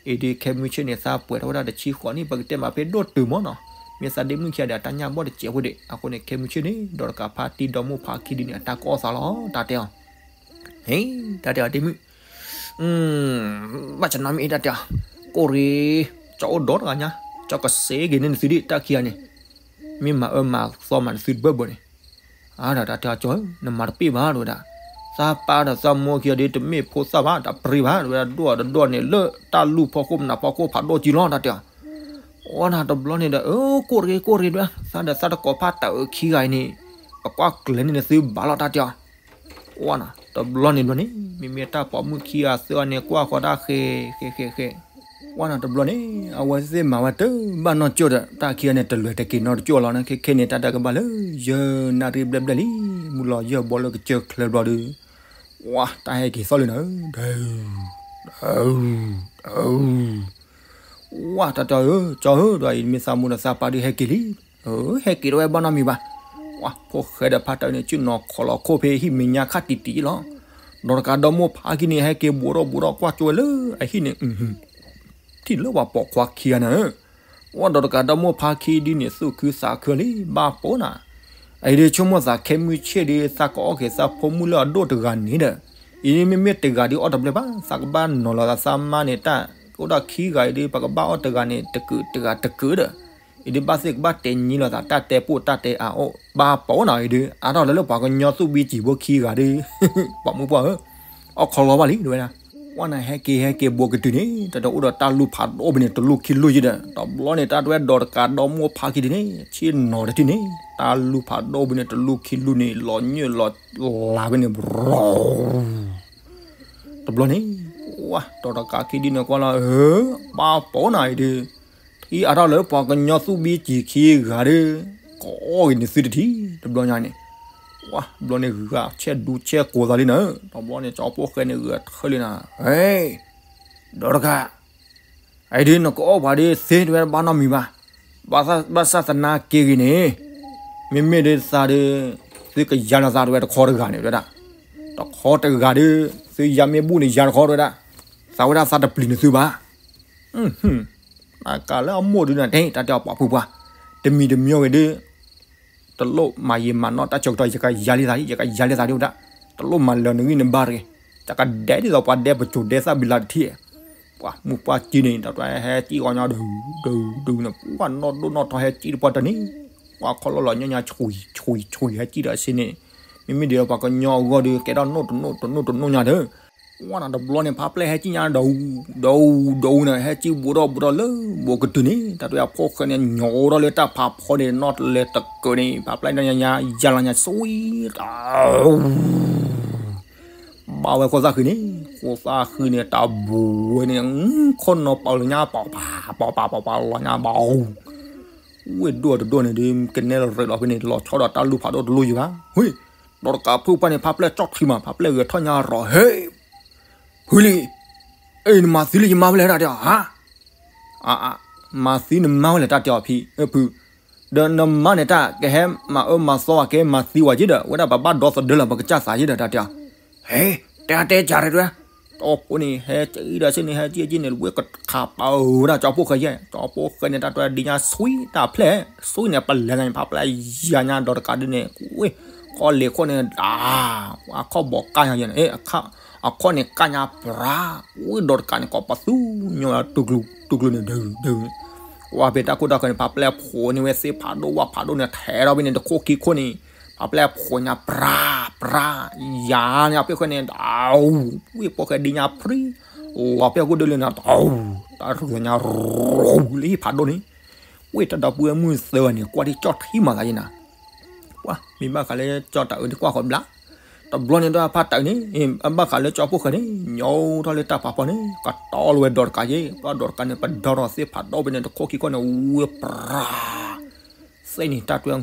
အံၤဒ်ခဲမုၢ်ဆ့ၣ်န့ၣ် သးပှဲၤထီၣ်ဝဲဒၣ်တဆံဃိးနံၣ် ပကတဲမးဖဲဒိၣ်တုာ်မးနီၤ မ့ၢ်သးဒ့မုၣ်ခံဂၤဒီး အတၢ်ညၣ်ဘီၣ်တစဲးဖိဒံး အဃိန့ၣ် ခဲမုၢ်ဆ့ၣ်န့ၣ် ဒီးတကးဖါတံၢ်ဒီမိၢ်ဖါခံဒ်န့ၣ် အတၢ်ကအီၣ်သးလီၤ တၢ်တဲအီၤ ဟ့ တၢ်တဲအီၤဒ့မုၣ် ဘၣ်ဆၣ်နီၤမ့ၢ်အံၤတၢ်တဲအီၤ ကိၢ်ရ့ ကၠီအိၣ်ဒီတဂၤညါ ကၠီကစ့က့ၤန့ၢ်နသုဒံးတၢ်ခံဂၤန့ၣ် မ့ၢ်မၤအၢမၤသီမၤနသုတဘၢၣ်ဘၢၣ်န့ၣ် အါဒၣ်တၢ်တဲအီၤကၠီ နမၤတပ့ၢ်ဘၣ်တဝဲဒၣ် သးပၢ်ဒီးသးမိၢ်ခံဂၤဒ်တမ့ၢ်ဖိသၣ်ဘၣ် တၢ်ပြံဘၣ်တဝဲဒၣ် ဒိၣ်တဒိၣ်န့ၣ် လၢတၢ်လူၢ်ဖီခိၣ်မနုၤဖီခိၣ်ဖးဒိၣ်ကံလီၤ တၢ်တဲအီၤ အိၣ်နၤတဘျီန့ၣ်ဒီး အၢ ကိၢ်ရ့ ကိၢ်ရ့ဒၣ် သးဒီးသးတကိးဖါတၢ်အုးခံဂၤအံၤန့ၣ် ပကွၢ်ကျဲၤန့ၢ်နသုဘၣ်လီၤ တၢ်တဲအီၤ ဝဲနၤ တဘျီန့ၣ်ဘျီန့ၣ် မ့မ့ၢ်တၢ်ပိာ်မုၣ်ခံဂၤသၢဂၤန့ၣ် ကွၢ်ဃီတၢ်ဃဲ ဃဲ ဃဲ ဃဲ ဝဲနၤတဘျီန့ၣ် အဝဲသ့ၣ်မၤဝဲတဘၣ်နီၢ်ကၠိၣ်ဒီး တၢ်ခံဂၤန့ၣ် တလဲၤတက့ၤနီတကၠိၣ်လီၤန့ၣ် ခဲခဲန့ၣ် တၢ်တၢ်ကဘၣ်လၢ ယဲၢ်နၣ်ရံၣ်ဘျဲၣ်ဘျဲၣ်လံ မုၢ်လီၤယဲၢ်ဘီလၢကစၢၢ်ချၢဘျီဒီး ဝဲ တၢ်ဟဲက့ၤသီၣ်လံနၤဧၢ ဒၢ ဒၢ ဒၢ ဝဲ တၢ်တဲအီၤဧၢ ကၠီဧၢ ဒွးအံၤမ့ၢ်သးမိၢ်ဒီးသးပၢ်ဒုးဟဲက့ၤလံ ဟဲက့ၤတဝဲဘၣ်နီတမံၤဘၣ်. ဝဲ ဖိၣ်ဃဲဒီးဖါတၢ်န့ၣ် စုၣ်နီၤခီၣ်လီၤခိၣ်ဖဲဟံၣ်မဲာ်ညါခါတံၢ်တံၢ်လီၤ. ဒီးတကးဒီမိၢ်ဖါခံန့ၣ် ဟဲက့ၤဘူးထီၣ်ဘူးထီၣ်ကွၢ်ကၠိဝဲလၢအဟံၣ်န့ၣ် ထံၣ်လၢပှၤပိာ်ခွါခံဂၤန့ၣ် ဝဲ ဒီးတကးဒီမိၢ်ဖါခံဒ်န့ၣ် သူၣ်ခုသးခုလံ ဘၣ်ပိာ်နၤ. အအံၤဒ်ဆိကမိၣ်သးခဲမုၢ်ဆ့ၣ်ဒီး သးကအီၣ်က့ၤသးဖိမုၣ်လၢအဒိၣ်တဂၤန့ၣ်ဒီး အံၤမ့မ့ၢ်တဂၤဒ်အီၣ်တဘျဲၣ်ဘၣ် သးကဘၣ်နီၤလီၤသးသးမါန့ၣ် တၢ်အိၣ်ဒၣ်ခံဂၤအံၤဒီး ပကဘၣ်အီၣ်တဂၤန့ၣ် တကုးတဂၤတကုးဒီး အံၤဒုးဘၣ်သ့ၣ်ကဘၣ်တဲနံၤလိာ်သး တၢ်တဲပိၢ်တၢ်တဲအအိၣ် ဘၣ်ပိာ်နၤအံၤဒုး အါထီၣ်လၢလၢပှၤကညီသူၣ်ဘံကၠံၤဖိခံဂၤဒုး ပိာ်မုၣ်ပှၢ်ဧၢ, အီၣ်ခီလီၤဘၣ်လံ တဲဝဲဒၣ်, ပှၢ်နၤဟဲက့ၤဟဲက့ၤဘူးကတုၤန့ၣ် တၢ်တအိၣ်ဒီးတၢ်လူၢ်ဖးဒိၣ်ဘၣ်န့ၣ် တလူၢ်ခံလူၢ်ယံၤဒီး တဘျီန့ၣ် တၢ်တဝဲဒီးတကးဒီမါဖးခံဒုးန့ၣ် ဆ့ၣ်နီၤတထံၣ်န့ၣ် တၢ်လူၢ်ဖးဒိၣ်ဘၣ်န့ၣ် တလူၢ်ခံလူၢ်န့ၣ် လီၤညၣ်လီၤလၤဘၣ်န့ၣ် ဘြီ တဘျီန့ၣ် ဝါ ဒီးတကးခံဒုးန့ၣ်ကွၢ်လီၤ ဧၢ, ဘၣ်ပိာ်နၤအံၤဒုး ထံအါထီၣ်လၢပှၤကညီသူၣ်ဘံကၠံၤခံဂၤဒီး ကအီၣ်က့ၤန့ၣ်သုတထံၣ် တဘျီညါန့ၣ်, ဝါ တဘျီန့ၣ် ဂၤဆဲးဒူဆဲးကိးသးလံနၤ, တဘျီန့ၣ် ကၠီဖိၣ်ဃဲန့ၣ် ဂဲၤထၢၣ်လံနၤ, ဟဲ, ဒီးတကး အံၤဒုးနကအီၣ်ပှၤဒုးသ့တဝဲဘၣ်နီတမံၤဘၣ်, ဘၣ်ဆၣ်သနာ်က့ဂ့ၤန့ၣ်, မ့မ့ၢ်ဒုးသးဒုး, သုကယၤလီၤသးတဝဲတခီတဂၤန့ၣ်ဝဲဒၣ်, တခီတဂၤဒုး, သုယၤမ့ၢ်ဘူၣ်န့ၣ်ယၤတခီတဝဲဒၣ်, သးဝဲဒၣ်သးတပျံၤန့ၣ်သုဘၣ်, တၢ်ကးလၢအမိၢ်ဒုးနၤတဲ တၢ်တဲအီၤပှၤဖိပှၢ်, တမံၤတမံၤဝဲဒုး တလိၣ်မၤယံာ်မၤနီၢ်တၢ်ဆၢကတီၢ် ယကယၤလံသး ယကယၤလံသးဒ်ဝဲဒၣ်, တလိၣ်မၤလၢာ်နဂံၢ်နဘါတဂ့ၤ, တၢ်ကဒဲးဒ်သိးပှၤဒဲးပစိၤဒဲးသၣ်ဘံလၤတထံၣ်, ပှၤမုၢ်ပှၢ်ကံန့ၣ် တၢ်တဟဲကံအီၤညါဒုး, ဒုးဒုးန့ၣ် ပှၤနီၢ်ဒိၣ်နီၢ်ထီဟဲကံတပှၢ်တၢ်န့ၣ်, ပှၤခီလီၢ်လီၤညီညီဆှံဆှံဆှံဟဲကံဒီးအစ့န့ၣ်, မ့မ့ၢ်ဒ်ပှၤကညီအဂီၢ်ဒုး ကဲထီၣ်နိၣ်တနိၣ်တနိၣ်တနိၣ်ညါဒီး ဝဲန့ၣ်တဘျီန့ၣ် ဖးပျဲၢ်ဟဲကံၣ်ညါဒီး, ဒီး, ဒီးန့ၣ် ဟဲကံၣ်ဘူးထီၣ်ဘူးထီၣ်လၢဘူးကတုၤန့ၣ် တၢ်တဝဲအဖိၣ်ဃဲန့ၣ် ညီထီၣ်လၢတၢ်ဖးဖီန့ၣ် နီၢ်တလဲၤတကၢးန့ၣ် ဖးပျဲၢ်ညါညါ ယၤလီၤညါ ဆွံ တၢ် ဘၣ်ဝဲခိၣ်သၣ်ဃံန့ၣ်, ခိၣ်သၣ်ဃံန့ၣ် တၢ်ဘူးဝဲန့ၣ် ခိၣ်နီၤပာ်လီၤညါ ပီၤပၤ ပီၤပၤ ပီၤပၤ လီၤညါဘၣ် ဝ့ၢ်ဒိၣ်တဒိၣ်န့ၣ်ဒီး ကနဲလရၢးလီၤဖဲန့ၣ် လီၤဆီဒီးတၢ်လူၢ်ဖးဒိၣ်တလူၢ်ယံၤဘၣ်, ဝ့ၢ်, ဒီးတကးဖုၣ်ပှၢ်န့ၣ် ဖးပျဲၢ်ကၠီၣ်ထံမး ဖးပျဲၢ်ဂဲၤထီၣ်ညါရီၤ ဟ့ၣ်, ဖုလံ, အ့ၣ် နမၤသံလၢယမါဝဲလဲၣ်တၢ်တဲအီၤ, ဟါ, အါ, မၤသံနမါဝဲလဲၣ် တၢ်တဲအီၤဖံ, ဖု, ဒီးနမါန့ၣ်တၢ်ကဟဲမၤအၢမၤသီဝဲ ကဟဲမၤသံဝဲက့ၤဒီး ဝဲဒၣ်ပဘၣ်ဒီသဒၢလီၤ ပကစၢ်သးက့ၤဒီး တၢ်တဲအီၤ, ဟ့ၣ်, တဲအါတဲကၢ်ရဲၣ်တဝဲ တီၢ်ဖိန့ၣ် ဟဲကံၣ်ဒီးစ့ၢ်န့ၣ် ဟဲကံၣ်ကံၣ်န့ၣ် ဝ့ၢ်ကခးပာ်ဝဲဒၣ်ကၠီဖိၣ်ဃဲယဲၢ်, ကၠီဖိၣ်ဃဲန့ၣ် တၢ်တဝဲဒံညါ ဆွံတၢ်ဖျဲၣ်, ဆွံန့ၣ် ပလဲၤန့ၣ် ဖးပျဲၢ်ယၤညါဒီးတကးဒုးန့ၣ် ဝ့ၢ်, ခီၣ်လ့ၤခိၣ်န့ၣ် ဒၣ်, အခီၣ်ဘီးကၢ်ညါယဲၢ်န့ၣ်, အခီၣ်န့ၣ်ကၢ်ညါပြၤ, ဝ့ၢ်ဒီးတကးန့ၣ် ကိးပသူညီဝဲ တူၢ်ကျူၤန့ၣ် ဒုး, ဒုး, ဝဲဖဲတၢ်ခိၣ်တၢ်ဃၢၤန့ၣ် ဖးပျဲၢ်ဖိန့ၣ်ဝဲသ့ၣ်ဖးဒိၣ်ဝၣ်ဖးဒိၣ်န့ၣ် ထဲးထီၣ်ဖဲန့ၣ် တခိၣ်ခံခိၣ်န့ၣ် ဖးပျဲၢ်ဖိညါပြၤ, ပြၤ, ယၤန့ၣ် အဖဲၣ်ဃဲန့ၣ် ဒၣ်, ဝ့ၢ်ဖိၣ်ဃဲဒံညါဖြံ, လီၤဖဲၣ်ခိၣ်ဒုလၢန့ၣ် တၢ်ရူၤညါရူၤလၢဟံၣ်ဖးဒိၣ်န့ၣ်, ဝ့ၢ်တၢ်ဒီပုၢ်ဝဲၢ်မုၣ်သၢဂၤန့ၣ် ကွၢ်ဒ်ကၠီၣ်ထံမးသးယဲၢ်နၤ, ပှၤ မ့ၢ်ဘၣ်ဃးလၢကၠီၣ်တၢ်အုးန့ၣ်ကွၢ်ဃီဘျါ, တဘျီန့ၣ်ဒီးဖးတၢ်အုးန့ၣ် ဘၣ်ဃးလၢကၠီဖိၣ်ဃဲန့ၣ် ညီထီၣ်လၢတၢ်ဖးဖီန့ၣ် ကတီလီၤဝဲဒီးတကးယဲၢ်, ဘၣ်ဒီးတကးန့ၣ် ပဒီထီၣ်သ့ၣ်ဖးဒိၣ်ဖဲန့ၣ် တခိၣ်ခံခိၣ်န့ၣ် ဝ့ၢ်ပြၤ သ့ၣ်န့ၣ်တၢ်တွဲ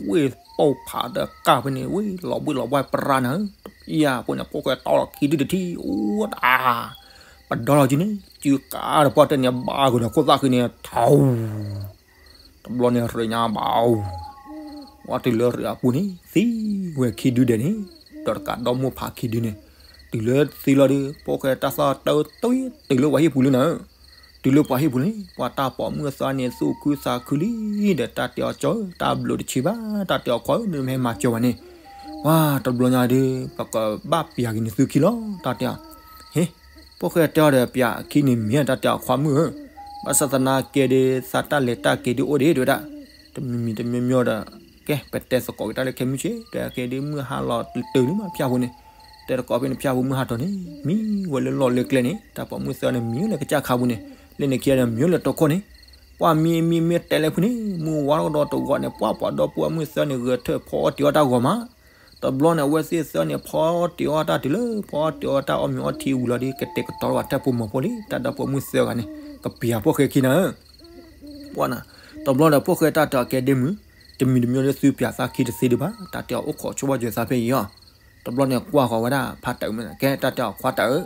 ဝ့ၢ်ပိာ်ဖးဒီးကၢ်ဖဲန့ၣ် ဝ့ၢ်လီၤဘှံးလီၤဘှါပြၤနၤ, တပျၢ်ဖိန့ၣ် ဖိၣ်ဃဲတီလီၤခံဒုတထံၣ် အိၣ်ဒၣ်, ပဒီလီၤက့ၤန့ၣ် စုကါတပှၢ်တၢၢ်န့ၣ် ဘၣ်ကဒီးခိၣ်သၣ်ဃံန့ၣ် ထီ တဘျီန့ၣ်ရ့ညါဘၣ်, ဝဲတုၤလၢရ့အပူၤန့ၣ် သံဝဲခံဒုဒဲးန့ၣ်, ဒီးတကးဒီမိၢ်ဖးခံဒုန့ၣ်, တုၤလၢသံလီၤဒီး ဖိၣ်ဃဲတၢ်သီၣ်တၢ်သွံ တုၤလၢပှၤဟံၣ်ပူၤလံနၤ, တုၤလၢပှၤဟံၣ်ပူၤန့ၣ် ပှၤတၢ်ပိာ်မုၣ်သၢဂၤန့ၣ် သူၣ်ခုသးခုလံ, ဒီးတၢ်တဲအီၤကၠီဧၢ တၢ်ဘျုးတဆံးဘၣ်, တၢ်တဲအီၤခွါဧၢ နမ့ၢ်ဟဲမၤစၢၤဝဲန့ၣ်, ပှၤတဘျီညါဒီး ပကဘၣ်ပျၢ်က့ၤန့ၣ်သုခံလီၤ တၢ်တဲအီၤ, ဟ့ ဖိၣ်ဃဲတဲအီၤဒီးပျၢ်ခံန့ၣ်မ့ၢ်တၢ်တဲအီၤခွါမုၣ်ဧၢ, ဘၣ်ဆၣ်သနာ်က့ဒီး သးတၢ်လဲၤတၢ်က့ၤဒုအိၣ်ဒံးတဝဲဒၣ်, တမံၤမံၤတမံၤမံၤဒီး ကဲ ပတဲသကိးက့ၤတၢ်လၢခဲမုၢ်ဆ့ၣ် တဲက့ၤဒုမုၢ်ဟါလီၤတတုၤန့ၣ်မးဖၠၣ်ဖိန့ၣ်, တဲသကိးဖဲန့ၣ်ဖၠၣ်ဖိမုၢ်ဟါထီၣ်န့ၣ် မံဝဲလၢလီၢ်လၢကျဲန့ၣ် တၢ်ပိာ်မုၣ်သၢဂၤန့ၣ် မံဝဲလၢကစၢ်ခါပူၤန့ၣ်, လၢန့ၣ်ခံဂၤန့ၣ် မံဝဲလၢတိခိၣ်န့ၣ်, ပှၤမံမံမ့ၢ်တဲလၢဖုန့ၣ် မုၢ်ဝါထီၣ်ကဒီးတဂီၤန့ၣ် ပှၤပှၤဒီပုၢ်ဝဲၢ်မုၣ်သၢဂၤန့ၣ် ဂဲၤထၢၣ်ဖီအီၣ်တ့ၤအီၣ်တၢ်ဂီၤမး တဘျီန့ၣ် အဝဲသ့ၣ်သၢဂၤန့ၣ် ဖီအီၣ်တ့ၤအီၣ်တၢ်တုၤလၢ ဖီအီၣ်တ့ၤအီၣ်တၢ်အီၣ်မ့ၤအီထံဝံၤလီၤဒီး ကတဲာ်ကတီၤဘၣ်ထဲဖိမီၤဖိလံ တၢ်ဒီးဖိမုၣ်သၢဂၤန့ၣ် ကပျၢ်ဖိၣ်ဃဲခံနၤဧၢ, ပှၤနၤ, တဘျီဒီးဖိၣ်ဃဲတၢ်တဲအီၤကဲဒ့မုၣ်, တမံၤတမံၤဒီးသုပျၢ်သးခံတသ့ဒံးဘၣ် တၢ်တဲအီၤအိၣ်ခိးဆိဘၣ်စၢၤသးဖဲအံၤအီၤ, တဘျီန့ၣ်ကွၢ်ဃီၤဝဲဒၣ်ဖါတၢ်အုးမ့ၢ် ကဲတၢ်တဲအီၤခွါတၢ်အုး,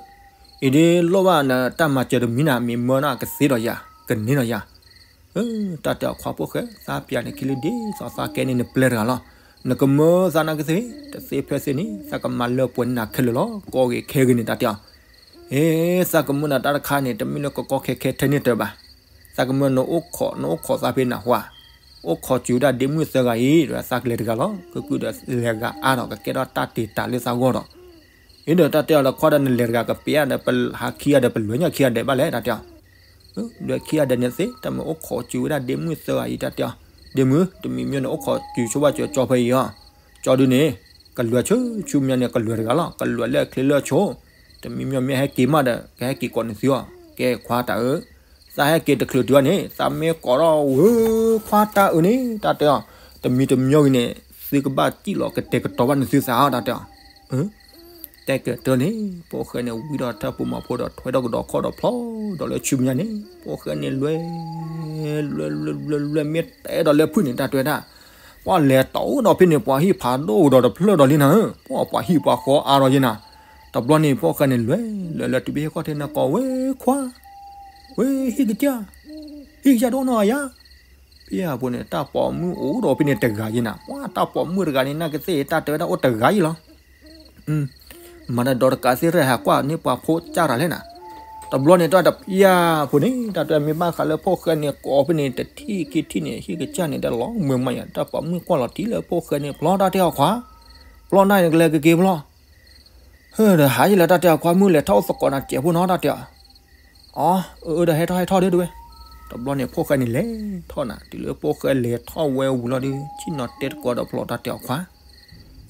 အံၤဒ်လိၣ်ဘၣ်နတၢ်မၤစၢၤတမံၤနၤ မ့ၢ်မၢနၤကသ့ဒီးယၤ, ကန့ၢ်ဒီးယၤ တၢ်တဲအီၤခွါဖိၣ်ဃဲ သးပျၢ်န့ၣ်ခံလံဒ်သိးသးကဲန့ၣ်နပျဲၢ်တဂၤလီၤ, နကမၢသးနာ်က့သ့ၣ် တသ့ဖဲသ့ၣ်န့ၣ် သးကမၤလၢပှဲၤန့ၢ်နၤခဲလၢာ်လီၤ ကီဂ့ၤခဲဂ့ၤန့ၣ် တၢ်တဲအီၤ, ဟ့ သးကမၢနၤတၢ်တခါန့ၣ် တမ့ၢ်လၢကကီခဲခဲထဲန့ၣ်တၢ်ဘၣ်, သးကမၢနအိၣ်ခိး နအိၣ်ခိးသးဖဲနၢ်ဟူဧါ, အိၣ်ခိးစူၤဒၣ်ဒ့မုၣ်သၢဂၤအံၤ သးကလဲၤတဂၤလီၤ ကကုၢ်ဒီးလဲၤဂၤအါဒီး ကကဲထီၣ်တၢ်တ့ၢ်တၢ်လၢသးဂီၢ်ဒီး အံၤဒီးတၢ်တဲအီၤဒီးခွါဒီးနလဲၤတဂၤကပျၢ်ဒီးပဟးခံဂၤဒီးပလဲၤညၣ်ခံဂၤဒဲးဘၣ်လဲၣ် တၢ်တဲအီၤ, လွဲၢ်ခံဂၤဒဲးန့ၣ်သ့ တၢ်မ့ၢ်အိၣ်ခိးစူၤဝဲဒၣ်ဒ့မုၣ်သၢဂၤအံၤ တၢ်တဲအီၤ, ဒ့မုၣ် တမံၤမ့ၢ်န့ၣ် အိၣ်ခိးစူၤဆိဘၣ်စၢၤကၠီဖဲအံၤအီၤ, ကၠီဒုန့ၣ် ကလွဲၢ်ဆူဆူမညါန့ၣ် ကလွဲၢ်တဂၤလီၤ, ကလွဲၢ်လၢအချ့လၢအဆိ, တမံၤမ့ၢ်မ့ၢ်ဟဲက့ၤမးဒီး ကဟဲက့ၤကိးန့ၢ်သုအီၤ, ကဲခွါတၢ်အၢ, သးဟဲက့ၤတချုးတုၤအီၤန့ၣ် သးမ့ၢ်ကိးထီၣ်ဝဲခွါတၢ်အၢန့ၣ် တၢ်တဲအီၤ, တမံၤတမံၤဂ့ၤန့ၣ် သုကဘၣ်စံၣ်လီၤကတဲာ်ကတီၤဘၣ်န့ၣ်သုသးအီၤ တၢ်တဲအီၤ တဲကတၢၢ်န့ၣ် ဖိၣ်ဃဲန့ၣ် ဝံဒီးထၢပူၤမီၤဖိဒီးထွဲထီၣ်ကဒီးခီၣ်ဒီးဖျီဒီးလၢဆူမဲာ်ညါန့ၣ် ဖိၣ်ဃဲန့ၣ်လွဲ လွဲ လွဲ လွဲ မ့ၢ်တဲဒီးလၢဖုၣ်န့ၣ် တၢ်တဲဝဲဒၣ်, ပှၤလဲၤတီၢ်အိၣ်ဒီးဖဲန့ၣ် ပှၤဟံၣ်ဖးဒိၣ်ကဒီးတဖျၢၣ်ဒီးလံနၤဧၢ, ပှၤပှၤဟံၣ်ပှၤဃီအါဒီးယဲနၤ, တဘျီန့ၣ် ဖိၣ်ဃဲန့ၣ်လွဲ လွဲ လွဲ တုၤဖဲဟံၣ်ခီၣ်ထံးန့ၣ်ကိးဝဲခွါ, ဝဲဟံၣ်ကစၢ်, ဟံၣ်ကစၢ်တအိၣ်နီတဂၤယၤ ဖဲအပူၤန့ၣ် တၢ်ပိာ်မုၣ်အိၣ်ဒီးဖဲန့ၣ်တဂၤယဲနၤ, ပှၤတၢ်ပိာ်မုၣ်တဂၤန့ၣ် နာ်က့သ့ၣ် တၢ်တဲဝဲဒၣ်အိၣ်တဂၤယဲလီၤ. မၤတၢ်ဒီးတကးသ့ၣ်ရဲၣ်ဟးကွၢ်န့ၢ်ပှၤဖိကၢ်တၢ်လဲၣ်နၤ, တဘျီန့ၣ်တၢ်တဖၣ် ဖိန့ၣ် တၢ်တဲမ့ၢ်ဘၣ်ဃးလၢဖိၣ်ဃဲန့ၣ် ကိးဖဲန့ၣ် တထံၣ်ခံထံၣ်န့ၣ် ဟံၣ်ကစၢ်န့ၣ် တလီၤမုာ်မးယၤ တၢ်ပိာ်မုၣ်ကွၢ်လီၤတံၢ်လၢဖိၣ်ဃဲန့ၣ် ဖျီတၢ်တဲအီၤခွါ, ဖျီနၤန့ၣ်ကလဲၤကက့ၤဖျီ ဟၢဒီးဟးယံၤလၢတၢ်တဲအီၤခွါမုၣ်လဲၤထီၣ်အိၣ်သကိးနၤစဲးဖိနီၤ တၢ်တဲအီၤ, အီ အၢ ဒီးဟဲထီၣ်ဟဲထီၣ်ဒုဒုဝဲ, တဘျီန့ၣ် ဖိၣ်ဃဲန့ၣ်လဲၤထီၣ်နၤ တုၤလၢဖိၣ်ဃဲလဲၤထီၣ်ဝဲဝံၤလီၤဒီး ဆ့ၣ်နီၤတဲတကိးဒီးဖျီတၢ်တဲအီၤခွါ,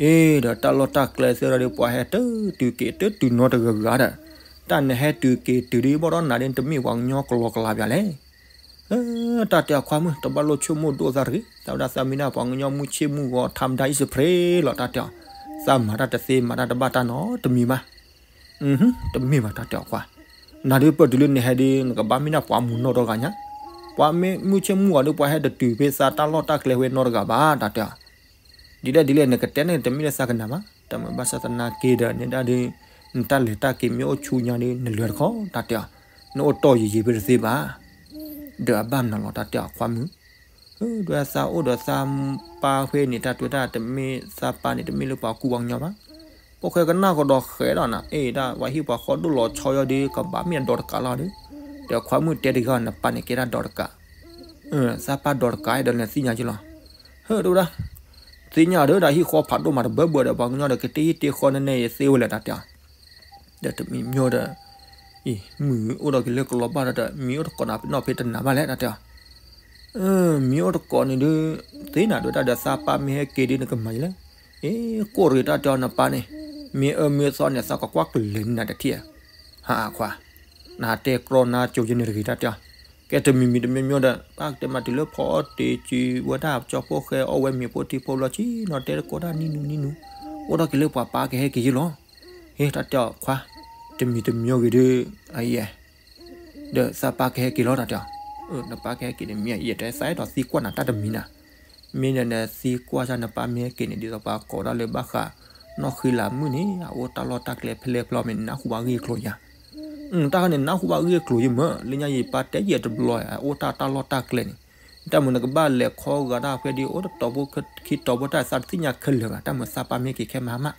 အ့ ဒီးတၢ်လီၢ်တၢ်ကျဲသ့ၣ်ဒီး ပှၤဟဲတုၤက့ၤတုၤနီတဂၤဂၤဒီး, တၢ်နဟဲတုၤက့ၤတုၤဒ်ဘၣ်ဒီးနၤဒ်တမ့ၢ်ပှၤကညီ ကလီကလီပၠးလဲၣ် တၢ်တဲအီၤခွါမုၣ် တဘၣ်လိၣ်ဆိကမိၣ်ဒိၣ်သးတဂ့ၤ, သးဝဲဒၣ်သးမ့ၢ်ဒၣ်ပှၤကညီမုၢ်ဆ့ၣ်မုၢ်ဂီၤ ထါမဒါအံၣ်စဖရ့လီၤ တၢ်တဲအီၤ, သးမၤတၢ်တသ့မၤတၢ်တဘၣ်တၢ်နီတမံၤဘၣ်, တမ့ၢ်ဘၣ် တၢ်တဲအီၤခွါ, နၤဒုးပတုၤလၢနဟဲဒုး နကဘၣ်မ့ၢ်ဒၣ်ပှၤမုာ်နီတဂၤညါ, ပှၤမ့ၢ်မုၢ်ဆ့ၣ်မုၢ်ဂီၤဒုး ပှၤဟဲတတုၤဖဲသးတၢ်လီၢ်တၢ်ကျဲဝဲနီတဂၤဘၣ် တၢ်တဲအီၤ, ဒ်လဲၣ်ဒ်လဲၣ် နကတဲန့ၣ်တမ့ၢ်လၢသးကနၣ်ဘၣ်, တၢ်မ့ၢ်ဘၣ်ဆၣ်သနာ်က့ဒီး နဒၣ်ဒုး နတၢ်လဲၤတၢ်က့ၤမ့ၢ်အိၣ်ဆူညါဒုး နလဲၤတခီ တၢ်တဲအီၤ, နအိၣ်တီၢ်ယံာ်ယံာ်ဖဲတသ့ဘၣ်, ဒီးအဘၣ်မနုၤလီၤ တၢ်တဲအီၤခွါမုၣ် ဒ်သးအိၣ်ဒီးသးပၢ်ဖဲန့ၣ် တၢ်တဲဝဲဒၣ်တမ့ၢ်သးပၢ်န့ၣ် တမ့ၢ်လၢပှၤကူပှၤကညီဘၣ်, ဖိၣ်ဃဲကနၣ်ကဒီးဃဲးဒီးနၤ အ့ ဒၣ်ပှၤဟံၣ်ပှၤဃီဒိၣ်လီၤဆီယီၤဒုး ကဘၣ်မ့ၢ်အဒီတကးလီၤဒုး, ဒီးခွါမုၣ်တဲတဂၤ နပၢ်န့ၣ်ကဲဒၣ်ဒီတကး, သးပၢ်ဒီတကးဒီးနသ့ၣ်ညါက့လီၤ, ဟၢ တဲဝဲဒၣ်, သ့ၣ်ညါဒီး ဒၣ်ဟံၣ်ဃီဖးဒိၣ်မးတဘၢဘၢဒီး ပှၤကညီဒီးကတ့ဟံၣ်တ့ဃီန့ၣ်န့ၣ် ယသ့ဝဲလဲၣ် တၢ်တဲအီၤ ဒီးတမံၤမ့ၢ်ဒီး, အံၤ မုၢ်အိၣ်ဒီးက့ၤလၢကလီၤဘၣ်ဒီး မ့ၢ်အိၣ်တကိးနၤနီၢ်ဖဲတနၤဘၣ်လဲၣ် တၢ်တဲအီၤ, မ့ၢ်အိၣ်တကိးန့ၣ်ဒုး, သ့နၤဒုးတၢ်ဒီးသးပၢ်မ့ၢ်ဟဲက့ၤဒုး နကမၤယလဲၣ်, အ့ ကိၣ်ရ့ၣ် တၢ်တဲအီၤ နပၢ်န့ၣ်, မ့ၢ်အၢမ့ၢ်သီန့ၣ် သးကကွၢ်ကလဲၤန့ၢ်နၤတထံၣ်ဧါ, ဟးခွါ, နတဲကြီနါကၠိယဲန့ၣ်တဂ့ၤ တၢ်တဲအီၤ, ကဲတမံၤမံၤတမံၤမံၤဒီး ပၢ်ကတဲမၤတုၤလၢဖီအီၣ်တ့ၢ်စုၤဝဲဒၣ် ကၠီဖိၣ်ဃဲအီၣ်ဝဲမ့ၤဖိထံဖိဘျီ ဆ့ၣ်နီၤတဲတကိးတၢ်နံၤနုၤနံၤနုၤ, အိၣ်ထီၣ်က့ၤလၢပှၤပၢ်ကဟဲက့ၤယဲလီၤ, ဟ့ တၢ်တဲအီၤခွါ, တမံၤတမံၤဂ့ၤဒုး, အယဲ ဒီးသးပၢ်ကဟဲက့ၤလီၤ တၢ်တဲအီၤ, နပၢ်ကဟဲက့ၤန့ၣ် မ့ၢ်ယဲတဲသးအဲၣ်ဒိးသံကွၢ်နၤတၢ်တမံၤနၤ, မ့ၢ်ဒီးနသံကွၢ်စၢ်နပၢ်မ့ၢ်ဟဲက့ၤန့ၣ် ဒ်သိးပှၤကိးဒၣ်လၢဘၣ်ဃး နီၢ်ဃံလၤမုၣ်န့ၣ် အအိၣ်တၢ်လီၢ်တၢ်ကျဲဖဲလဲၣ်ဖဲလဲၣ်မ့ၢ် နနၢ်ဟူဘၣ်ဂ့ၢ်ကျိၤယၤ, တၢ်ခါန့ၣ် နနၢ်ဟူဘၣ်ဂ့ၢ်ကျိၤယမ့ၢ် လၢညါယပၢ်တဲယဲတဘျီ အအိၣ်တၢ်တၢ်လီၢ်တၢ်ကျဲန့ၣ်, တၢ်မုၢ်နကဘၣ်လဲၤခီဂာ်ဒၣ်ဖဲဒ် အိၣ်တတီၤဖိခံတီၤဖိတၢ်သးတသ့ၣ်ညါခဲလၢာ်ဘၣ် တၢ်မုၢ်သးပၢ်မ့ၢ်က့ၤခဲမဟါမး,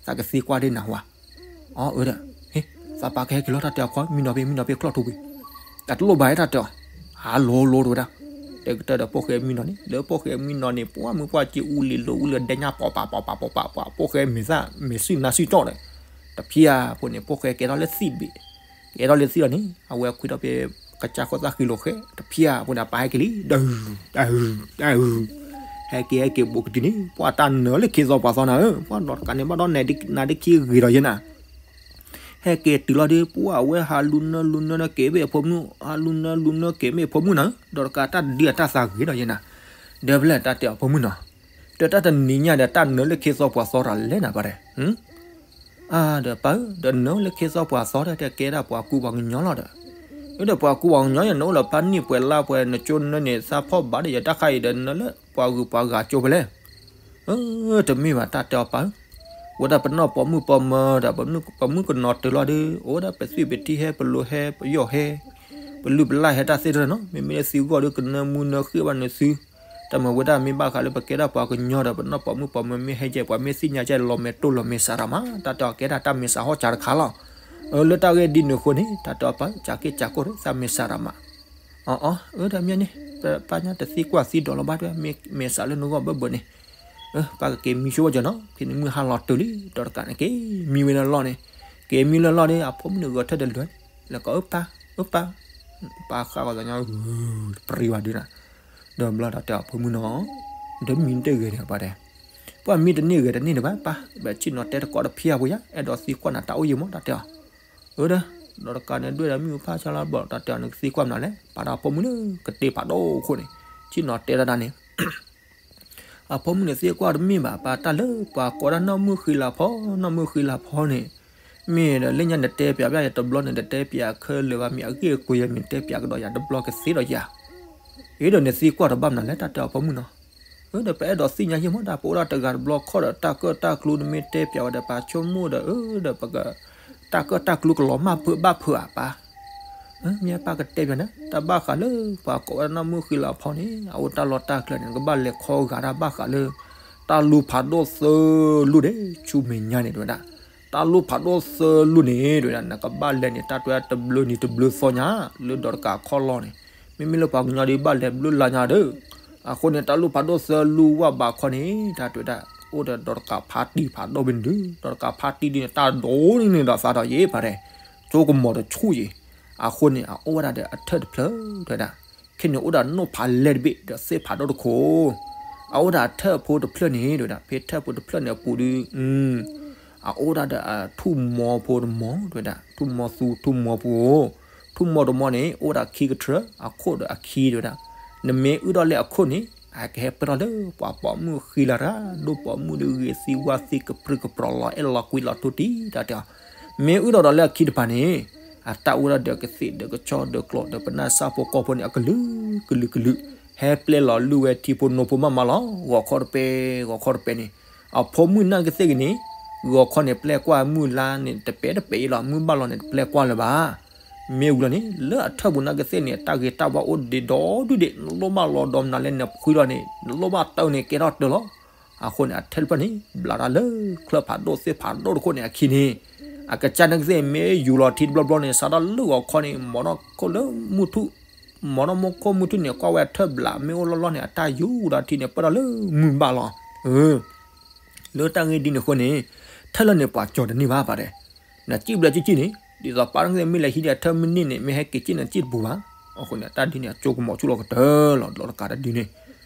သးကသံကွၢ်ဒ်နၤဝဲ, အီ အၢဒီး, ဟ့ သးပၢ်ကဟဲက့ၤလီၤ တၢ်တဲအီၤခွါ မံနီၤဖဲမံနီၤဖဲကျီၢ်ထူပူၤ, တၢ်တလိၣ်ဘၣ် တၢ်တဲအီၤ, ဟးလိၤလိၤတဝဲဒၣ်, တဲကတၢၢ်ဒီးဖိၣ်ဃဲမံနီၤန့ၣ် လၢဖိၣ်ဃဲမံနီၤန့ၣ် ပှၢ်မုၢ်ပှၢ်က့အူလံၤလိၤအူလံၤဒဲညါ ပီၤပၤပီၤပၤပီၤပၤ ပှၢ်ဖိၣ်ဃဲမဲာ်သၣ်မဲာ်စုၣ်နါစုၣ်ကၠီၣ်ဒီး, တဖျၢၣ်ဖိန့ၣ် ဖိၣ်ဃဲကဲထီၣ်လၢသံၣ်တဘ့ၣ်, ကဲထီၣ်လၢသံၣ်လီၤန့ၣ် အဝဲခွံထီၣ်ဖဲ ကစၢ်ခိၣ်သၣ်ဃံလိာ်ဃဲ တဖျၢၣ်ဖိန့ၣ် အပၢ်ဟဲက့ၤလံ ဒုး, ဒုး, ဒုး, ဟဲက့ၤဟဲက့ၤဘူးကတုၤန့ၣ် ပှၢ်တၢ်နၢၤလၢခ့သီပှၤသီနၤဧၢ ပှၢ်ဒီးတကးန့ၣ်ဘၣ်ဒီးနၤဒ့ခံဂ့ၤဒီးယဲနၤ ဟဲက့ၤတုၤလီၤဒုး ပှၢ်အဝဲဟးလူၤနၢလူၤနၢနၢက့ၤဘ့ၣ်အဖိမုၣ် ဟးလူၤနၢလူၤနၢက့ၤဘ့ၣ်အဖိမုၣ်နၤဧၢ ဒီးတကးတၢ်ဒုးအတၢ်သးဂ့ၤဒီးယဲနၤ ဒီးဖဲလဲၣ်တၢ်တဲအီၤဖိမုၣ်နီၤ ဒီးတၢ်တနံၤညါဒီးတၢ်နၢၤလၢခ့သီပှၤသီတၢ်လဲၣ်နၤပၢ်ဒီး အါ ဒီးပၢ်ဧၢ ဒီးနၢၤလၢခ့သီပှၤသီတၢ်တဲကဲဒၣ်ပှၤကူပှၤကညီလီၤဒီး ဒီးပှၤကူပှၤကညီယနၢၤလီၤဖးနံၣ်ပှဲၤလါပှဲၤနကၠိနၢၤန့ၣ် သးဖီၣ်ဘၣ်ဒီးယတၢ်ခါအံၤဒီးနၢၤလၢ ပှၤဂုၤပှၤဂၤကၠိဖဲလဲၣ် တမ့ၢ်ဘၣ်တၢ်တဲအီၤပၢ်ဧၢ, ဝဲဒၣ်ပနီၢ်ပိာ်မုၣ်ပိာ်မၢၤဒီး ပမုၣ်ကနီၤတၢၤလီၤဒီး အိၣ်ဝဲဒၣ်ပသွံၣ်ပထံဟဲ ပလိၤဟဲ ပယီၢ်ဟဲ, ပလုၢ်ပလၢ်ဟဲတၢ်သ့ၣ်တဖၣ်နီၤ မ့မ့ၢ်လၢသုဂီၢ်ဒီးကနၢမူနၢဃ့ဘၣ်နသု, တၢ်မ့ၢ်ဝဲဒၣ်မ့ၢ်ဘၣ်ဃးလၢပကဲဒၣ်ပှၤကညီဒီး ပနီၢ်ပိာ်မုၣ်ပိာ်မၢၤမ့ၢ်ဟဲကဲ ပှၤမ့ၢ်သ့ၣ်ညါကဲလီၤမဲာ်တိၢ်လီၤမဲာ်စးရၤမး တၢ်တဲအီၤကဲဒၣ်တၢ်မဲာ်စးဟီၣ်စးတခါလီၤ. အၢ လၢတၢ်ဂ့ၢ်ဒ်န့ၣ်အဃိန့ၣ် တၢ်တဲအီၤပၢ် ကးက့ၢ်ကးကိၢ်ဒီး သးမဲာ်စးရၤမး အီၤအီၤ အၢ ဒီးမ့ၢ်န့ၣ် ပပၢ်ညါတသံကွၢ်သံဒိးလီၤဘၣ်တဲ မ့ၢ်မဲာ်စးလၢနဂီၢ်ဘၢဘၢန့ၣ် ပၢ်ကက့ၤမံဆိဘၣ်ကၠီနီၤ ဖဲန့ၣ်မုၢ်ဟါလီၤတုၤလံ ဒီးတကးန့ၣ်က့ၤမံဝဲလၢလီၢ်န့ၣ် က့ၤမံလၢလီၢ်ဒီး အဖိမုၣ်န့ၣ်ဂဲၤထၢၣ်ဒီးလဲၤ လဲၤကိးအၢပၢ် အၢပၢ် ပၢ်ဃၣ်ကီသးညီ ပရံဘၣ်ဒုးနၤ, ဒီးဘျီတၢ်တဲအီၤဖိမုၣ်နီၤ, ဒီးမံတဂ့ၤန့ၣ်ပှၤတဲ, ပှၤမံတန့ၢ်ဂ့ၤတန့ၢ်န့ၣ်ဘၣ်ပၢ်, ဘၣ်ဆ့ၣ်နီၤတဲတကိးတဖံးအပူၤယါ အဲၣ်ဒိးသံကွၢ်နၤတၢ်အိၣ်ယံၤမး တၢ်တဲအီၤ, အၢဒီး, ဒီးတကးန့ၣ်ဒွဲၣ်ဒီးမုၢ်ဖၣ်ဆါလီၤဘျီ တၢ်တဲအီၤနကသံကွၢ်မနုၤလဲၣ် ပာ်ဒီးအဖိမုၣ်လၢကတ့ပာ်ဒိၣ်ခိၣ်န့ၣ်, ဆ့ၣ်နီၤတဲဒၣ်န့ၣ် အဖိမုၣ်န့ၣ်သံကွၢ်တမ့ၢ်ဘၣ် ပာ်တၢ်လၢပှၤကိးဒၣ်နီၢ်မုၢ်ဃံလၤဖီ နီၢ်မုၢ်ဃံလၤဖီန့ၣ်, မ့ၢ်ဒီးလၢညါနတဲပၠးပၠးယတဘျီန့ၣ် တတဲပၠးခဲလၢာ်ဘၣ်မ့ၢ်အဂ့ၢ်အကျိၤယဲမ့ၢ်တဲပၠးကဒီးယၤတဘျီကသ့ဒီးယၤ, အ့ဒီးနသံကွၢ်တဘၣ်မနုၤလဲၣ် တၢ်တဲအီၤဖိမုၣ်နီၤ, အၢဒီးပအဲၣ်ဒိးသ့ၣ်ညါယံၤမး တၢ်ပအိၣ်ဒၣ်တဂၤတဘျီခီၣ်ဒီးတၢ်ကၢၣ်တၢ်ကျူ နမ့ၢ်တဲပၠးဝဲဒီးပာ်ဆိကမိၣ်ဒီး အၢဒီးပက တၢ်ကၢၣ်တၢ်ကျူကလီၤမၢ်ဖုးဘၣ်ဖုးဧါပၢ် မ့ၢ်ပၢ်ကတဲပၠးန့ၣ် တၢ်ဘၣ်ဃးလၢပှၤကိးဝဲဒၣ်နီၢ်မုၢ်ဃံလၤဖီန့ၣ် အအိၣ်တၢ်လီၢ်တၢ်ကျဲန့ၣ် နကဘၣ်လဲၤခီဂာ်တၢ်ဘၣ်ဃးလၢ တၢ်လူၤဖးဒိၣ်သၢလူၤဒဲး ဆူမဲာ်ညါန့ၣ် တဲဝဲဒၣ်, တၢ်လူၤဖးဒိၣ်သၢလူၤန့ၣ် တဲဝဲဒၣ် နကဘၣ်လဲၤန့ၣ် တၢ်တဲဝဲတဘျုးနံၤတဘျုးသီညါ လၢဒီးတကးခီၣ်လီၢ်န့ၣ်, မ့မ့ၢ်လၢပှၤကညီဒ်ဘၣ်လဲၤဘျုးလါညါဒီး အဃိန့ၣ် တၢ်လူၤဖးဒိၣ်သၢလူၤဝဲဘၣ်ခီန့ၣ် တၢ်တဲဝဲဒၣ် အိၣ်ဒီးဒီးတကးဖါတံၢ်ဖးဒိၣ်ဖဲန့ၣ်ဒုး ဒီးတကးဖါတံၢ်ဒ်န့ၣ် တၢ်ဒိၣ်န့ၢ်န့ၢ်ဒီးသးဒီးယဲၢ်ပှၤတဲ ကၠိကမီၤတဆူၣ်ယဲၢ်, အဃိန့ၣ် အအိၣ်ဝဲဒၣ်ဒီးအထၢၣ်တဖျၢၣ် တဲဝဲဒၣ်, ခဲန့ၣ်အိၣ်ဒီးနိၣ်ဖးလဲၢ်တဘ့ၣ် ဒီးသ့ၣ်ဖးဒိၣ်တခိၣ်, အအိၣ်ဒၣ်အထၢၣ်ဖိတဖျၢၣ်န့ၣ် တဲဝဲဒၣ် ဖဲထၢၣ်ဖိတဖျၢၣ်န့ၣ်အပူၤဒုး အအိၣ်ဒၣ်ဒီးအထူၣ်မီၤဖိတမီၤ တဲဝဲဒၣ် ထူၣ်မီၤသူထူၣ်မီၤပူၤ, ထူၣ်မီၤတမီၤန့ၣ် အိၣ်ဝဲဒၣ်ခံကထြၢ အခိၣ်ဒီးအခံ တဲဝဲဒၣ်, နမ့ၢ်အုၣ်ထီၣ်လၢအခိၣ်န့ၣ် အကဟဲပၢၢ်ထီၣ်လၢပှၤပိာ်မုၣ်ဃံလၤတၢ် ဒိၣ်ပိာ်မုၣ်ဒုးဂ့ၤသံဝါသံကပြုၢ်ကပြီၤလီၤ အဲၣ်လီၤကွံလီၤထူတံၢ် တၢ်တဲအီၤ, မ့ၢ်အုၣ်ထီၣ်ဒီးလၢအခံတဖၣ်န့ၣ် အတၢ်အိၣ်ဒၣ်ဒီးကသ့ၣ်ဒီးကဆီဒီးကျိးဒီးပနၢ်စၢ်ဖိကီၢ်ဖိန့ၣ် အကလုာ်ကလုာ်ကလုာ်, ဟဲပျဲလီၤလုၢ်ဝဲထံဖိနိဖိမးမးလီၤ ဂီၤခီတပဲ ဂီၤခီတပဲန့ၣ်, အဖိမုၣ်နာ်ကသ့ၣ်ဂ့ၤန့ၣ် ဂီၤခီန့ၣ်ပျဲကွၢ်မုၢ်လါန့ၣ် တပဲတပဲအံၤလီၤ မုၢ်ဘၣ်လီၤန့ၣ် တပျဲကွၢ်လၢၤဘၣ် မ့ၢ်ဝံၤလီၤန့ၣ် လၢအထၢၣ်ပူၤနာ်ကသ့ၣ်န့ၣ် တၢ်ဂ့ၤတၢ်ဝါအိၣ်ဒံးဒီဒုဒံး နလိၣ်ဘၣ်လီၤဒီးမနုၤလဲၣ် နဖှံလီၤန့ၣ် နလိၣ်ဘၣ်တၢ်န့ၣ် ကဲထီၣ်တၢ်လီၤ. အဃိန့ၣ် အထၢၣ်တဖျၢၣ်န့ၣ် ဘျးတၢ်လၢချၢၣ်ဖးဒိၣ်သ့ၣ်ဖးဒိၣ်တခိၣ်န့ၣ်အခံန့ၣ်, အကစၢ်နာ်ကသ့ၣ်မ့ၢ်ယူၤလီၤထံတဘျီဘျီန့ၣ် စးထီၣ်လၢဂီၤခီန့ၣ် မီၤထီၣ်ခိၣ်လၢမုၢ်ထူၣ် မီၤထီၣ်မူခိၣ်မုၢ်ထူၣ်န့ၣ် ကွၢ်ဝဲအထၢၣ်ဘျး မ့ၢ်အိၣ်လီၢ်လီၢ်န့ၣ် အတၢ်ယူၤဒီးထံန့ၣ် ပၢၢ်ထီၣ်လၢမုၢ်ဘၣ်လီၤ. လၢတၢ်ဂ့ၢ်ဒ်န့ၣ်အဃိန့ၣ် ထၢၣ်လၢန့ၣ်ပှၤကၠီၤတန့ၢ်ဘၣ်ပှၤတဲ, နစံၣ်ဘျဲစံၣ်စံၣ်န့ၣ် ဒ်သိးပၢ်နာ်ကသ့ၣ်မ့ၢ်လဲၤဟံးန့ၢ်အထၢၣ်မ့ၢ်န့ၢ်န့ၣ် မ့ၢ်ဟဲက့ၤစံၣ်န့ၣ်စံၣ်တပူၤဘၣ်. အဃိန့ၣ် တၢ်ဒ်န့ၣ် အကၠိကမီၤဆူၣ်လီၤကတၢၢ်လီၤ ဒီးတကးတဒုန့ၣ်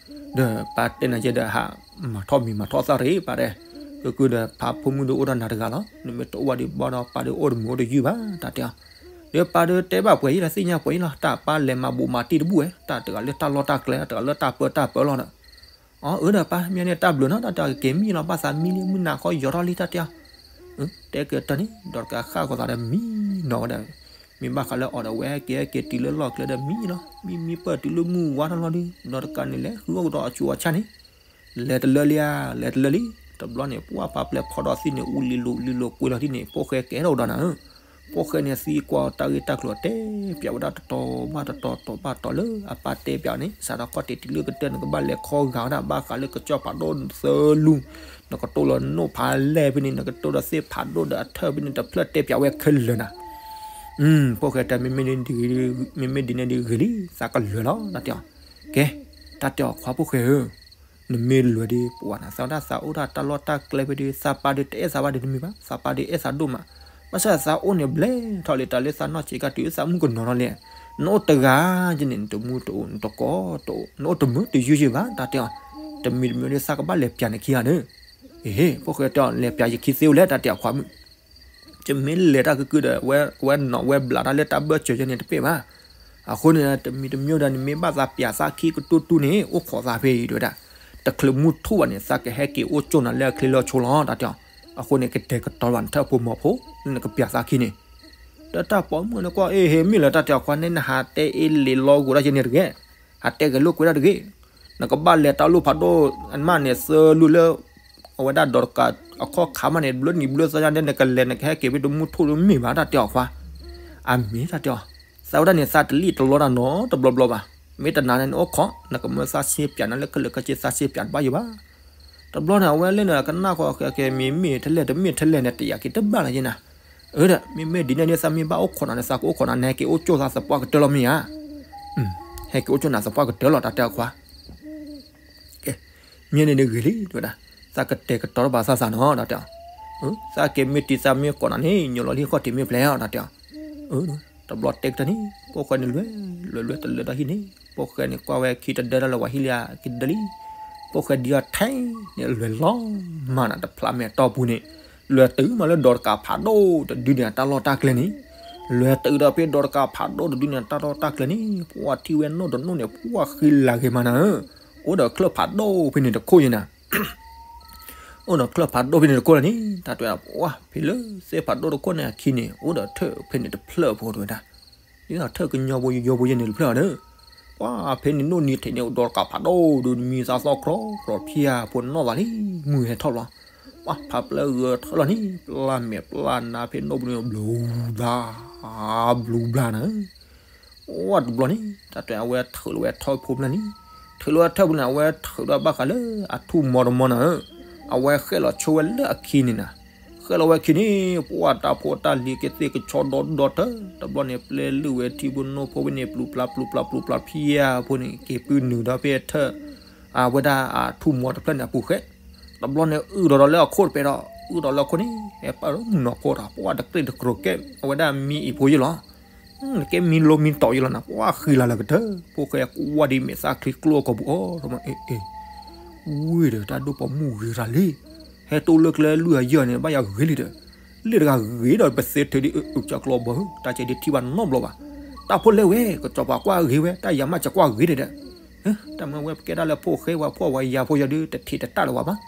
ဒီးပၢ်တဲနၤယဲဒီးဟးမၤထီၣ်မံၤမၤထီၣ်သၣ်ရ့ၣ်ပှၤတဲ, ကကုဒီးဖးဖိမုၣ်ဒုးအိၣ်ဒီးနၤတဂၤလီၤ နမ့ၢ်တအိၣ်ဘၣ်ဒီးဘီဒီးပၢ်ဒုးအိၣ်တမုာ်အိၣ်တယုၢ်ဘၣ် တၢ်တဲအီၤ, ဒီးပၢ်ဒုးတဲဘၣ်ပှဲၤယံလီၤ သ့ၣ်ညါပှဲၤယံလီၤ တၢ်ပၢ်လဲၤမၤဘူးမၤတံၢ်တဘူၣ်ဝဲ တၢ်တဂၤလၢတၢ်လီၢ်တၢ်ကျဲ တၢ်တဂၤလၢတၢ်ပၢတၢ်ပၢလီၤဒီး အၢ အၢဒီးပၢ် မ့ၢ်န့ၣ်တၢ်ဘျုးနီၤ တၢ်တဲအီၤကက့ၤမံလီၤ ဘၣ်သးမံလံ မုၢ်နၤခီယီၤထီၣ်လံ တၢ်တဲအီၤ, တဲက့ၤတၢ်န့ၣ် ဒီးတကးဃၣ်ကီသးဒီးမံနီၤဝဲဒၣ်, မ့ၢ်ဘၣ်ဃးလၢအီၤဒီး ဝဲက့ၤဟဲက့ၤတုၤလၢလီၢ်ကျဲဒီးမံလီၤ မံမံပၢၢ်တုၤလၢမုၢ်ဝါထီၣ်လီၤဒုး ဒီးတကးန့ၣ် လဲၤဃုအီၣ်ကဒီးအဆူးအဆါန့ၣ် လဲၤတလၢလံဧါ လဲၤတလၢလံ, တဘျီန့ၣ် ပှၢ်ပာ်ပျဲဖီဒီးသံၣ်န့ၣ် အူလံၤလိာ်လံၤလိာ်ကွံာ်လီၤဒ်န့ၣ် ဖိၣ်ဃဲကဲထီၣ်ကဒီးနၤဧၢ, ဖိၣ်ဃဲန့ၣ်သံကွၢ်တၢ်ဂ့ၢ်တၢ်ကျိၤတဲပၠးဝဲဒၣ်တတီၤဘၣ်တတီၤတီၤဘၣ်တီၤလၢအပၢ်တဲပၠးန့ၣ် စးထီၣ်ခီၣ်ထံးတုၤလၢကတၢၢ်နကဘၣ်လဲၤခီဂာ်ဝဲဒၣ်ဘၣ်ဃးလၢကစၢၢ်ဖးဒိၣ်သၢလူၤ, နကတိၢ်လီၤနိၣ်ဖးလဲၢ်ဖဲန့ၣ် နကတိၢ်ဒီးသ့ၣ်ဖးဒိၣ်ဒီးအထၢၣ်ဖဲန့ၣ် တဖျၢၣ်တဲပၠးဝဲခဲလၢာ်နၤ ဖိၣ်ဃဲတဲ မ့မ့ၢ်ဒ်န့ၣ်ဒ်ဂ့ၤလံ သးကလဲၤလီၤ တၢ်တဲအီၤ, ကဲ တၢ်တဲအီၤခွါဖိၣ်ဃဲဧၢ, နမ့ၢ်လဲၤဒီး ပှၤနသးဝဲဒၣ်သးအိၣ်ဒၣ်တၢ်လီၢ်တၢ်ကျဲဖဲဒီး သးပၢ်ဒီးတအဲၣ်သးဘၣ်ဒီးတမ့ၢ်ဘၣ် သးပၢ်ဒီးအဲၣ်သးဒိၣ်မး, ဘၣ်ဆၣ်သးအိၣ်န့ၣ်ဘျဲၣ်ထီၣ်လံ တၢ်လၢသးနီၢ်ဆံးကတၢၢ်သးမုၣ်ကနီၤထီၣ်လဲၣ်, နအိၣ်တဂၤကန့ၣ် နတမူတအိၣ် နတကိးတအိၣ် နအိၣ်တမုာ်တယုၢ်ယဲၢ်ဘၣ် တၢ်တဲအီၤ, တမံၤတမံၤဒီးသးကဘၣ်လဲၤပၠးနခံဂၤဒီး, အ့ ဖိၣ်ဃဲတဲအီၤ လဲၤပၠးယခံသ့ဝဲလဲၣ် တၢ်တဲအီၤခွါမုၣ် ယမ့ၢ်လဲၤတၢ်ကကုဒီး ဝဲနီၢ်ဝဲဘျးတၢ်လၢတၢ်ဘၢၣ်စၢၤယဲန့ၣ်တပ့ၢ်ဘၣ်. အဃိန့ၣ် တမံၤတမံၤဒီး နမ့ၢ်ဘၣ်သးပၠးသးခံကတူၢ်တူၢ်န့ၣ် အိၣ်ခိးသးဖဲအံၤတဲဝဲဒၣ်, တချုးမုၢ်ထူၣ်ဘၣ်န့ၣ် သးကဟဲက့ၤအိၣ်ကၠိၣ်နၤလၢအချ့လၢအဆိလီၤ တၢ်တဲအီၤ, အဃိန့ၣ် ကတဲာ်ကတီၤဘၣ်နထၢၣ်ဖိမီၤဖိ လၢနကပၠးသးခံန့ၣ် ဒီးတၢ်ပိာ်မုၣ်န့ၣ်ကွၢ် အ့ ဟ့ၣ်မ့ၢ်လၢတၢ်တဲအီၤခွါန့ၣ် နဟးတဲအ့လံာ်လီၤဂိၤဒၣ်ယဲန့ၣ်တဂ့ၤ, ဟးတဲဂဲၤလိာ်ကွဲဒၣ်တဂ့ၤ နကဘၣ်လဲၤတၢ်လူၢ်ဖးဒိၣ်အမးန့ၣ် သၢလူၢ်လၢ အဝဲဒၣ်ဒီးတကးအခီၣ်ခါမးန့ၣ် ဘျၢနံၤဘျၢသီညါဒီး နကလဲၤနကဟဲက့ၤဖဲတမုၢ်ထူၣ်လၢမ့ၢ်ဘၣ် တၢ်တဲအီၤခွါ, အမ့ၢ်တၢ်တဲအီၤ, သးဝဲဒၣ်န့ၣ်သးတလံၣ်တလီတၢ်နီတဘျီဘျီဘၣ်, မ့ၢ်တနာ်န့ၣ်နအိၣ်ခိး နကမၢသးဆ့ပၠးနၤလၢခဲလၢာ်ခဲဆ့သးဆ့ပၠးတဘၣ်ယိၤဘၣ် တဘျီန့ၣ် အဝဲလၢန့ၣ် ကနၣ်ဃီကဲကဲ မ့မ့ၢ်ထဲလဲၣ်တမ့ၢ်ထဲလဲၣ်န့ၣ် တယာ်က့ၤတဘၣ်လၢယဲနၤ, အၢဒီး မ့မ့ၢ်ဒ်န့ၣ်ဒ်သးမ့ၢ်ဘၣ်အိၣ်ခိးနၤန့ၣ် သးကအိၣ်ခိးနၤ နဟဲက့ၤအိၣ်ကၠိၣ်သးသပှၢ်ကတၢၢ်လီၤမ့ၢ်ဧါ, ဟဲက့ၤအိၣ်ကၠိၣ်နၤသပှၢ်ကတၢၢ်လီၤ တၢ်တဲအီၤခွါ, ကဲ, မ့ၢ်န့ၣ်ဒ်ဂ့ၤလံ တဲဝဲဒၣ်, သးကတဲာ်ကတီၤထီၣ်ဘၣ်သးသးနီၤ တၢ်တဲအီၤ, သးက့ၤမ့ၢ်တံၤသးမ့ၢ်ကိးနၤန့ၣ် ညိးလီၤလံဃီၣ်ထံးမ့ၢ်ဖျဲးအီၤ တၢ်တဲအီၤ, အၢ တဘျီတဲကတၢၢ်န့ၣ် ဖိၣ်ဃဲန့ၣ်လွဲ လွဲလွဲတလၢတၢ်ဟံၣ်န့ၣ် ဖိၣ်ဃဲန့ၣ်ကွၢ်ဝဲခံတဒၢတၢ်လၢပှၤဟံၣ်လံဧါ ခံတဒၢလံ. ဖိၣ်ဃဲဒ်အီၤထဲန့ၣ် လွဲလီၤမးနၤတဖျးမဲာ်တီၢ်ပူၤန့ၣ် လွဲတုၤမးလၢဒီးတကးဖးဒိၣ်တဒုန့ၣ် အတၢ်လီၢ်တၢ်ကျဲန့ၣ် လွဲတုၤဒီးဖဲဒီးတကးဖးဒိၣ်တဒုန့ၣ် အတၢ်လီၢ်တၢ်ကျဲန့ၣ် ပှၤထံၣ်ဝဲနီၢ်တနီၣ်န့ၣ်ပှၤဃံလၤဂ့ၤမးနၤဧၢ. အိၣ်ဒီးချၢၣ်ဖးဒိၣ်ဖဲန့ၣ်တခိၣ်ယဲနၤ အိၣ်ဒီးချၢၣ်ဖးဒိၣ်ဖဲန့ၣ်တခိၣ်လၢန့ၣ် တၢ်တဲဝဲဒၣ် ပှၤဖဲလၢသ့ၣ်ဖးဒိၣ်တခိၣ်န့ၣ်အခံန့ၣ် အိၣ်ဒီးထၢၣ်ဖဲန့ၣ်တဖျၢၣ်ဖိတဲဝဲဒၣ် ဒ်သိးထၢၣ်ကညီဖိယိယိဖိယဲန့ၣ်တဖျၢၣ်ဒီး ပှၤဖဲန့ၣ်နီၣ်နံၤထဲန့ၣ် အိၣ်ဒီးတကးဖးဒိၣ်ဒီးမံသးသီၣ်ကြီကြီဖၠၣ်ဖိနီၣ်သးလံ မုၢ်ဟဲထီၣ်ဘျီ ပှၤဖးပျဲၢ်ဂၢၤထၢၣ်လီၤန့ၣ် ပျၢ်မဲာ်ပျၢ်နါဖဲနီၣ်ပူၤန့ၣ် ဘျူးဘျါ ဘျူးဘျါနၤ အိၣ်တဘျီန့ၣ် တၢ်တဲအဝဲထုးလီၤဝဲထီဖိဖျၢၣ်န့ၣ် ထုးလီၤဝဲထီဖိန့ၣ် အဝဲထုးဒီးဘၣ်ဃးလၢအထူၣ်မီတမီနၤဧၢ, အဝဲဃဲၣ်လီၤဆိဝဲလၢအခံန့ၣ်နၤ, ဃဲၣ်လီၤဝဲခံန့ၣ် ပှၤတၢ်ဖိတၢ်လံၤကသ့ၣ်ကဆီဒီဒီတၢၢ် တဘျီန့ၣ် ပျဲလုၢ်ဝဲထံဖိနီၢ်ဖိဖဲန့ၣ် ပျူၤပျါပျူၤပျါပျူၤပျါဖံယၢ်ဖိန့ၣ် က့ၤပုၢ်နုာ်ဒီးဖဲထၢၣ် အဝဲဒၣ်အထူၣ်မီတဖျၢၣ်န့ၣ်အပူၤဃဲ, တဘျီန့ၣ် အုၣ်ဒီးဒီးလၢအခိၣ်တပဲဒီး အုၣ်ဒီးလၢအခိၣ်န့ၣ် ဟဲပာ်လၢမုၢ်နီၢ်ခိတၢ် ပှၤတကြ့ၢ်တကြိၤကဲ အဝဲဒၣ်မံအံၤဖိယဲလီၤ. ကဲမံလိမံတီၤယဲလီၤနၤ ပှၤဃံလၤလၢကတၢၢ် ဖိၣ်ဃဲကွၢ်ဒ်မဲာ်သၣ်ချံကျိအကီၢ်ပူၤအီၤ အ့ ဝ့ၢ်ဒီးတၢ်ဒိၣ်ပိာ်မုၣ်ဂ့ၤတၢ်လံ, ဟဲတိၢ်လၢကျဲလွံၢ်အယဲၢ်န့ၣ် ဘၣ်ယၤဂ့ၤလံဒီး, လ့ၣ်တဂၤဂ့ၤဒီးပသ့ထဲဒ်အုးကၠီကျီဘီဧၢ တၢ်ကဲဒ်ထံၣ်ဘၣ်နီတဘျီဘၣ်, တၢ်ဖိလဲၣ်ဝဲ ကစီၤပၤကွၢ်ဂ့ၤဝဲ တၢ်ယၤမးစကွၢ်ဂ့ၤဒီး တၢ်မ့ၢ်ဝဲပကဲဒၣ်လၢဖိၣ်ဃဲဝဲဖိၣ်ဝဲယၤဖိယီၤဒုး တထံးတတၢ်လၢၤဝဲဘၣ်,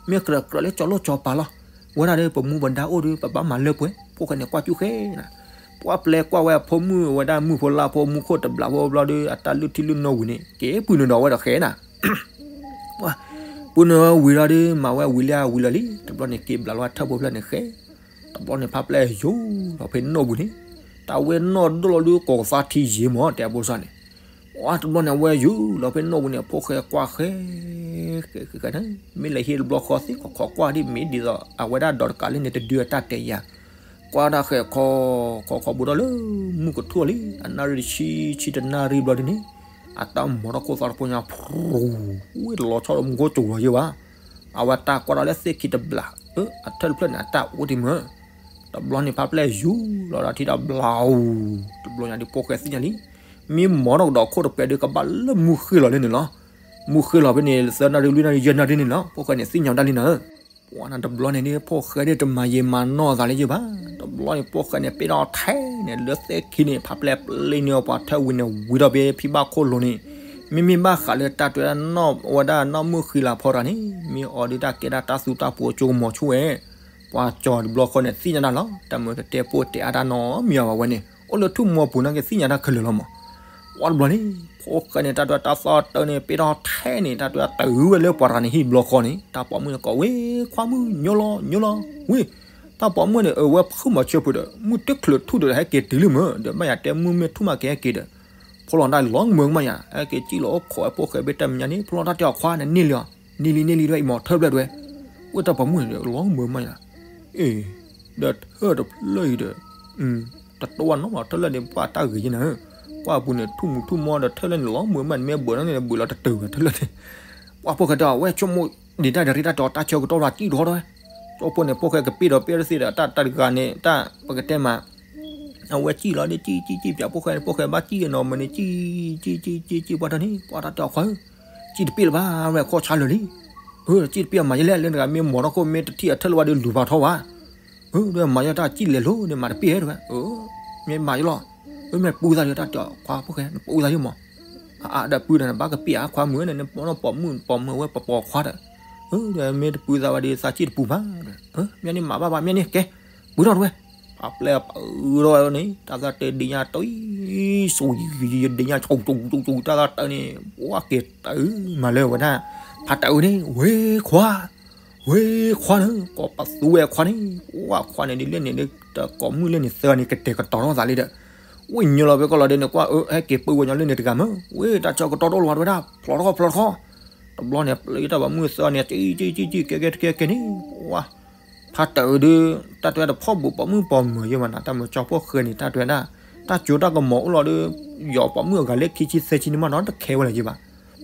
မ့ၢ်ကြၢးကြၢးလၢကၠီၤလိၣ်ကၠီၤပၤလီၤ, ဝဲဒၣ်ဒီးပမူပဒါအိၣ်ဒီး ပဘၣ်မၤလၢပှဲၤ ဖိၣ်ဃဲန့ၣ်ကွၢ်ကၠူၣ်ဃဲနၤ, ပှၤပျဲကွၢ်ဝဲအဖိမုၣ်ဝဲဒၣ်မုၢ်ဖိလါဖိမူခိၣ်တဘျးဖိဘျီဒီး အတၢ်လုၢ်ထံလုၢ်နိဝံၤန့ၣ် က့ၤပုၢ်နုာ်ဒီးဝဲဒီးဃဲနၤ ပှၤပုၢ်နုာ်ဝံၤလီၤဒီး မၤဝဲဝံၤလၢဝံၤလီၤလံ တဘျီန့ၣ် က့ၤဘျးလီၤထၢၣ်ဖိဖျၢၣ်န့ၣ်ဃဲ, တဘျီန့ၣ် ဖါပျဲၢ်ယိၤလီၤဖဲနီၣ်ပူၤန့ၣ်, တၢ်ဝဲနီၣ်ဒိၣ်လီၤဒုး ကိးကသါထံယံာ်မး တဲအဖိစၢ်န့ၣ်, ပှၤတဘျီန့ၣ် အဝဲယိၤလီၤဖဲနီၣ်ပူၤန့ၣ် ဖိၣ်ဃဲကွၢ်ဃဲ ဃဲဃဲဃဲန့ၣ် မ့ၢ်လဲၤဟ့ၣ်တဘျီဃီသ့ၣ်ခီၣ်ခီၣ်ကွၢ်ဒ်မ့ၢ်ဒ်သိး အဝဲဒၣ်ဒီးတကးလၢန့ၣ်တဒုအတၢ်တဲယၤ ကွၢ်တၢ်ဃဲၤခီ ခီခီဘူးထီၣ်လၢ မုၢ်ကထူၣ်လံ အနၣ်ရံၣ်တဆံ ဆံတနၣ်ရံၣ်ဘျီဒ်န့ၣ်, အတၢ်မီထီၣ်ခိၣ်သီတဖိညါ ဖရူၤ ဝ့ၢ်တလီၤဆီဒီးမူခိၣ်စူၤလီၤယဲဘၣ်, အဝဲတၢ်ကွၢ်ဒီးလၢသ့ၣ်ခံတဘျး အထၢၣ်တဖျၢၣ်န့ၣ် အတၢ်အိၣ်တ့ၢ်မုၢ်, တဘျီန့ၣ် ဖါပျဲၢ်ယူၤလီၤဒီးထံတဘျီ တဘျီညါဒ်ဖိၣ်ဃဲသ့ၣ်ညါလံ, မ့ၢ်မီထီၣ်ကဒီးခိၣ်တပဲဒုးကဘၣ်လၢမူဃ့လီၤလၢန့ၣ်လီၤ, မူဃ့လီၤဖဲန့ၣ် သၢနၣ်ရံၣ်လွံၢ်နၣ်ရံၣ်ယဲၢ်နၣ်ရံၣ်န့ၣ်လီၤ ဖိၣ်ဃဲန့ၣ်သ့ၣ်ညါတၢ်လံနၤဧၢ ပှၤနၤတဘျီန့ၣ်ဒ် ဖိၣ်ဃဲဒ်တမၤယံာ်မၤနီၢ်သးလၢယဘၣ်, တဘျီန့ၣ် ဖိၣ်ဃဲန့ၣ် ပ့ၢ်ထီၣ်ထဲန့ၣ် လၢသ့ၣ်ခံန့ၣ် ဖါပျဲၢ်ပျ့ၤန့ၢ်အီၤပှၤထၢၣ်ဝံၤန့ၣ် ဝံၤဒီးဖဲဖံဘၣ်ခိၣ်လိၤန့ၣ်, မ့မ့ၢ်ဘၣ်ဃးလၢတၢ်တဲဝဲဒၣ်နီၢ်ဝဲဒၣ်နီၢ်မုၣ်ဃံလၤဖီတဂၤန့ၣ် မ့ၢ်အီၤဒုးတၢ်ကဲဒၣ်တၢ်သူတၢ်ပှိၤအကၠိကမီၤဆူၣ်ဝဲ, ပှၤကၠီၤတဘျီဃီန့ၣ် သ့ၣ်ညါတၢ်လီၤ တၢ်မုၢ်တတဲပိၢ်တဲအါတၢ်နီတမံၤဘၣ်ဝဲန့ၣ် အိၣ်လၢထူၣ်မီပူၤန့ၣ်က့ၤသ့ၣ်ညါတၢ်ခဲလၢာ်လီၤမး ဝံၤတဘျီန့ၣ် ဖိၣ်ဃဲန့ၣ် တၢ်တဲတၢ်သီတၢ်န့ၣ် ပ့ၢ်ထီၣ်ထဲန့ၣ် တၢ်တဲတၢ်တုၤဝဲလၢပှၤတဂၤန့ၣ်ဟံၣ်တဘျီဃီန့ၣ် တၢ်ပိာ်မုၣ်န့ၣ်ကိးဝဲ ခွါမုၣ် ညိလီၤ ညိလီၤ ဝံၤ, တၢ်ပိာ်မုၣ်န့ၣ် အဝဲဖုမၤဆၢဖုဒီး မုၢ်တချုးထူၣ်ဒီး ဟဲက့ၤတုၤလံမ့ၢ် ဒီးဘၣ်ယၤတဲမုၢ်မ့ၢ်ထူၣ်မးက့ၤဟဲက့ၤဒီး ဖိလီၤတၢ်လီၤမုၢ်ကမၣ်ယၤ ဟဲက့ၤစံၣ်လီၤအိၣ်ခိးဝဲဖိၣ်ဃဲဘ့ၣ်တၢ်မဲာ်ညါန့ၣ် ဖိလီၤတၢ်တဲအီၤခွါန့ၣ် န့ၢ်လံအီၤ န့ၢ်လံန့ၢ်လံဒီး အံၤမ့ၢ်ထၢၣ်ဖျၢၣ်တဝဲ, ဝဲတၢ်ပိာ်မုၣ်န့ၣ် လီၤမုၢ်ကမၣ်ယၤ အ့ ဒီးထၢၣ်တဖျၢၣ်အံၤဒီး တတိၢ်ဘၣ်နီတဖျၢၣ်လၢန့ၣ် ပှၤတၢ်ဂ့ၤယဲနၤဧၢ, ကွၢ်ပူၤန့ၣ် ထူၣ်မူထူၣ်မီဒီးထၢၣ်လၢန့ၣ် လီၤမုၢ်မးန့ၣ် မ့ၢ်ဘၢးနီၢ်န့ၣ် ဘၢးလီၤတတုၤဘၣ်ထၢၣ်လၢန့ၣ်, ပှၤဖိၣ်ဃဲတဲအီၤ ဝဲဆိကမိၣ်ဒံးတၢ်ဒီးရ့တၢ်တီၤတၢ်ဆၢကတီၢ်လီၤ စံၣ်ထီၣ်ဝဲ, ကၠီဖိန့ၣ် ဖိၣ်ဃဲကပ့ၢ်ဒီးပ့ၢ်ရသ့ဒီး တၢ်တဂၤန့ၣ် တၢ်ပကတဲမး အဝဲစံၣ်လီၤဒီး စံၣ်စံၣ်စံၣ် ပှၤဖိၣ်ဃဲန့ၣ် ဖိၣ်ဃဲဘၣ်စံၣ်နီၤမးန့ၣ် စံၣ် စံၣ် စံၣ် စံၣ် ပှၤတၢ်န့ၣ် ပှၤတၢ်တဲအီၤခွါဧၢ, စံၣ်တပ့ၢ်လၢၤဘၣ် ဝဲခီၣ်ဆါလၢာ်လံ, စံၣ်တပ့ၢ်အမၤယဲလဲၣ် လၢတဂၤမ့ၢ်မီၤထီၣ်ခိၣ် မ့ၢ်တထံၣ်အထၢၣ်လၢၤဘၣ်ဒီးလူၤဖးထီဘၣ်, ဒီးမၤယဲတၢ်စံၣ်လဲၤလိၤန့ၣ် မၤတပ့ၢ်တဝဲ, မ့ၢ်မၤယဲလီၤ, မ့ၢ်ပူသးဒီးတၢ်တဲအီၤခွါဖိၣ်ဃဲ နပူသးယဲမး, အါအါဒီးပူဒီးနဘၣ်ကပ့ၢ်အါခွါမုၢ်န့ၣ် နပိာ်မုၣ်ပိာ်မုၣ်ဝဲပပိာ်ခွါဒီး, ဒီးမ့ၢ်တပူသးဝဲဒီးသးစံၣ်တပူဘၣ်, မ့ၢ်န့ၣ်မၤဘၣ်ဘၣ် မ့ၢ်န့ၣ်ကဲ, ပှ့ၤထီၣ်တဝဲ, ဖးပျဲၢ်ပှ့ၤထီၣ်ဝဲန့ၣ် တၢ်သၢတဲဒ့ညါတံၢ် စူၤယံၤယံၤဒ့ညါ စူၤစူၤစူၤစူၤ တၢ်သၢတဲန့ၣ် ပှၤက့ၤတၢ်မၤလၢဝဲဒၣ်, ဖးတၢ်အုးန့ၣ် ဝဲခွါ, ဝဲခွါန့ၣ် ကိးပသူဝဲခွါန့ၣ် ပှၤခွါန့ၣ်ဒ်လဲၣ်န့ၣ် တကိးမုၣ်လဲၣ်န့ၣ် သၢဂၤန့ၣ် ကတဲာ်ကတီၤထီၣ်သးလံဒီး, ဝဲညိလီၤဖဲကီၢ်လီၤဒဲးန့ၣ် ကွၢ်အၢ ဟဲက့ၤပၢဝဲညီလၢန့ၣ်တဂၤမ့ၢ် ဝဲတၢ်ဆၢကတီၢ်တအိၣ်လၢၤဝဲတဝဲဒၣ် ဖျီထီၣ်ခီ ဖျီထီၣ်ခီ, တဘျီန့ၣ် ပျဲတၢ်ပိာ်မုၣ်သၢဂၤန့ၣ် စံၣ်စံၣ်စံၣ်စံၣ် ကဲကဲတကဲကဲန့ၣ် ပှၤ ဖါတၢၢ်ဒုး တၢ်တဲဝဲဒၣ်ဖီၣ်ဘူးပိာ်မုၣ်ပိာ်မၢၤယဲဘၣ်နၤ တၢ်မၢကၠီဖိၣ်ဃဲန့ၣ် တၢ်တဲဝဲဒၣ် တၢ်စိတၢ်ကမီၤအိၣ်လီၤဒီး ယီၤပိာ်မုၣ်အဂၤလၢခံဆံသၢဆံန့ၣ်မးနီၤ တခဲဝဲလၢၤယဲဘၣ်.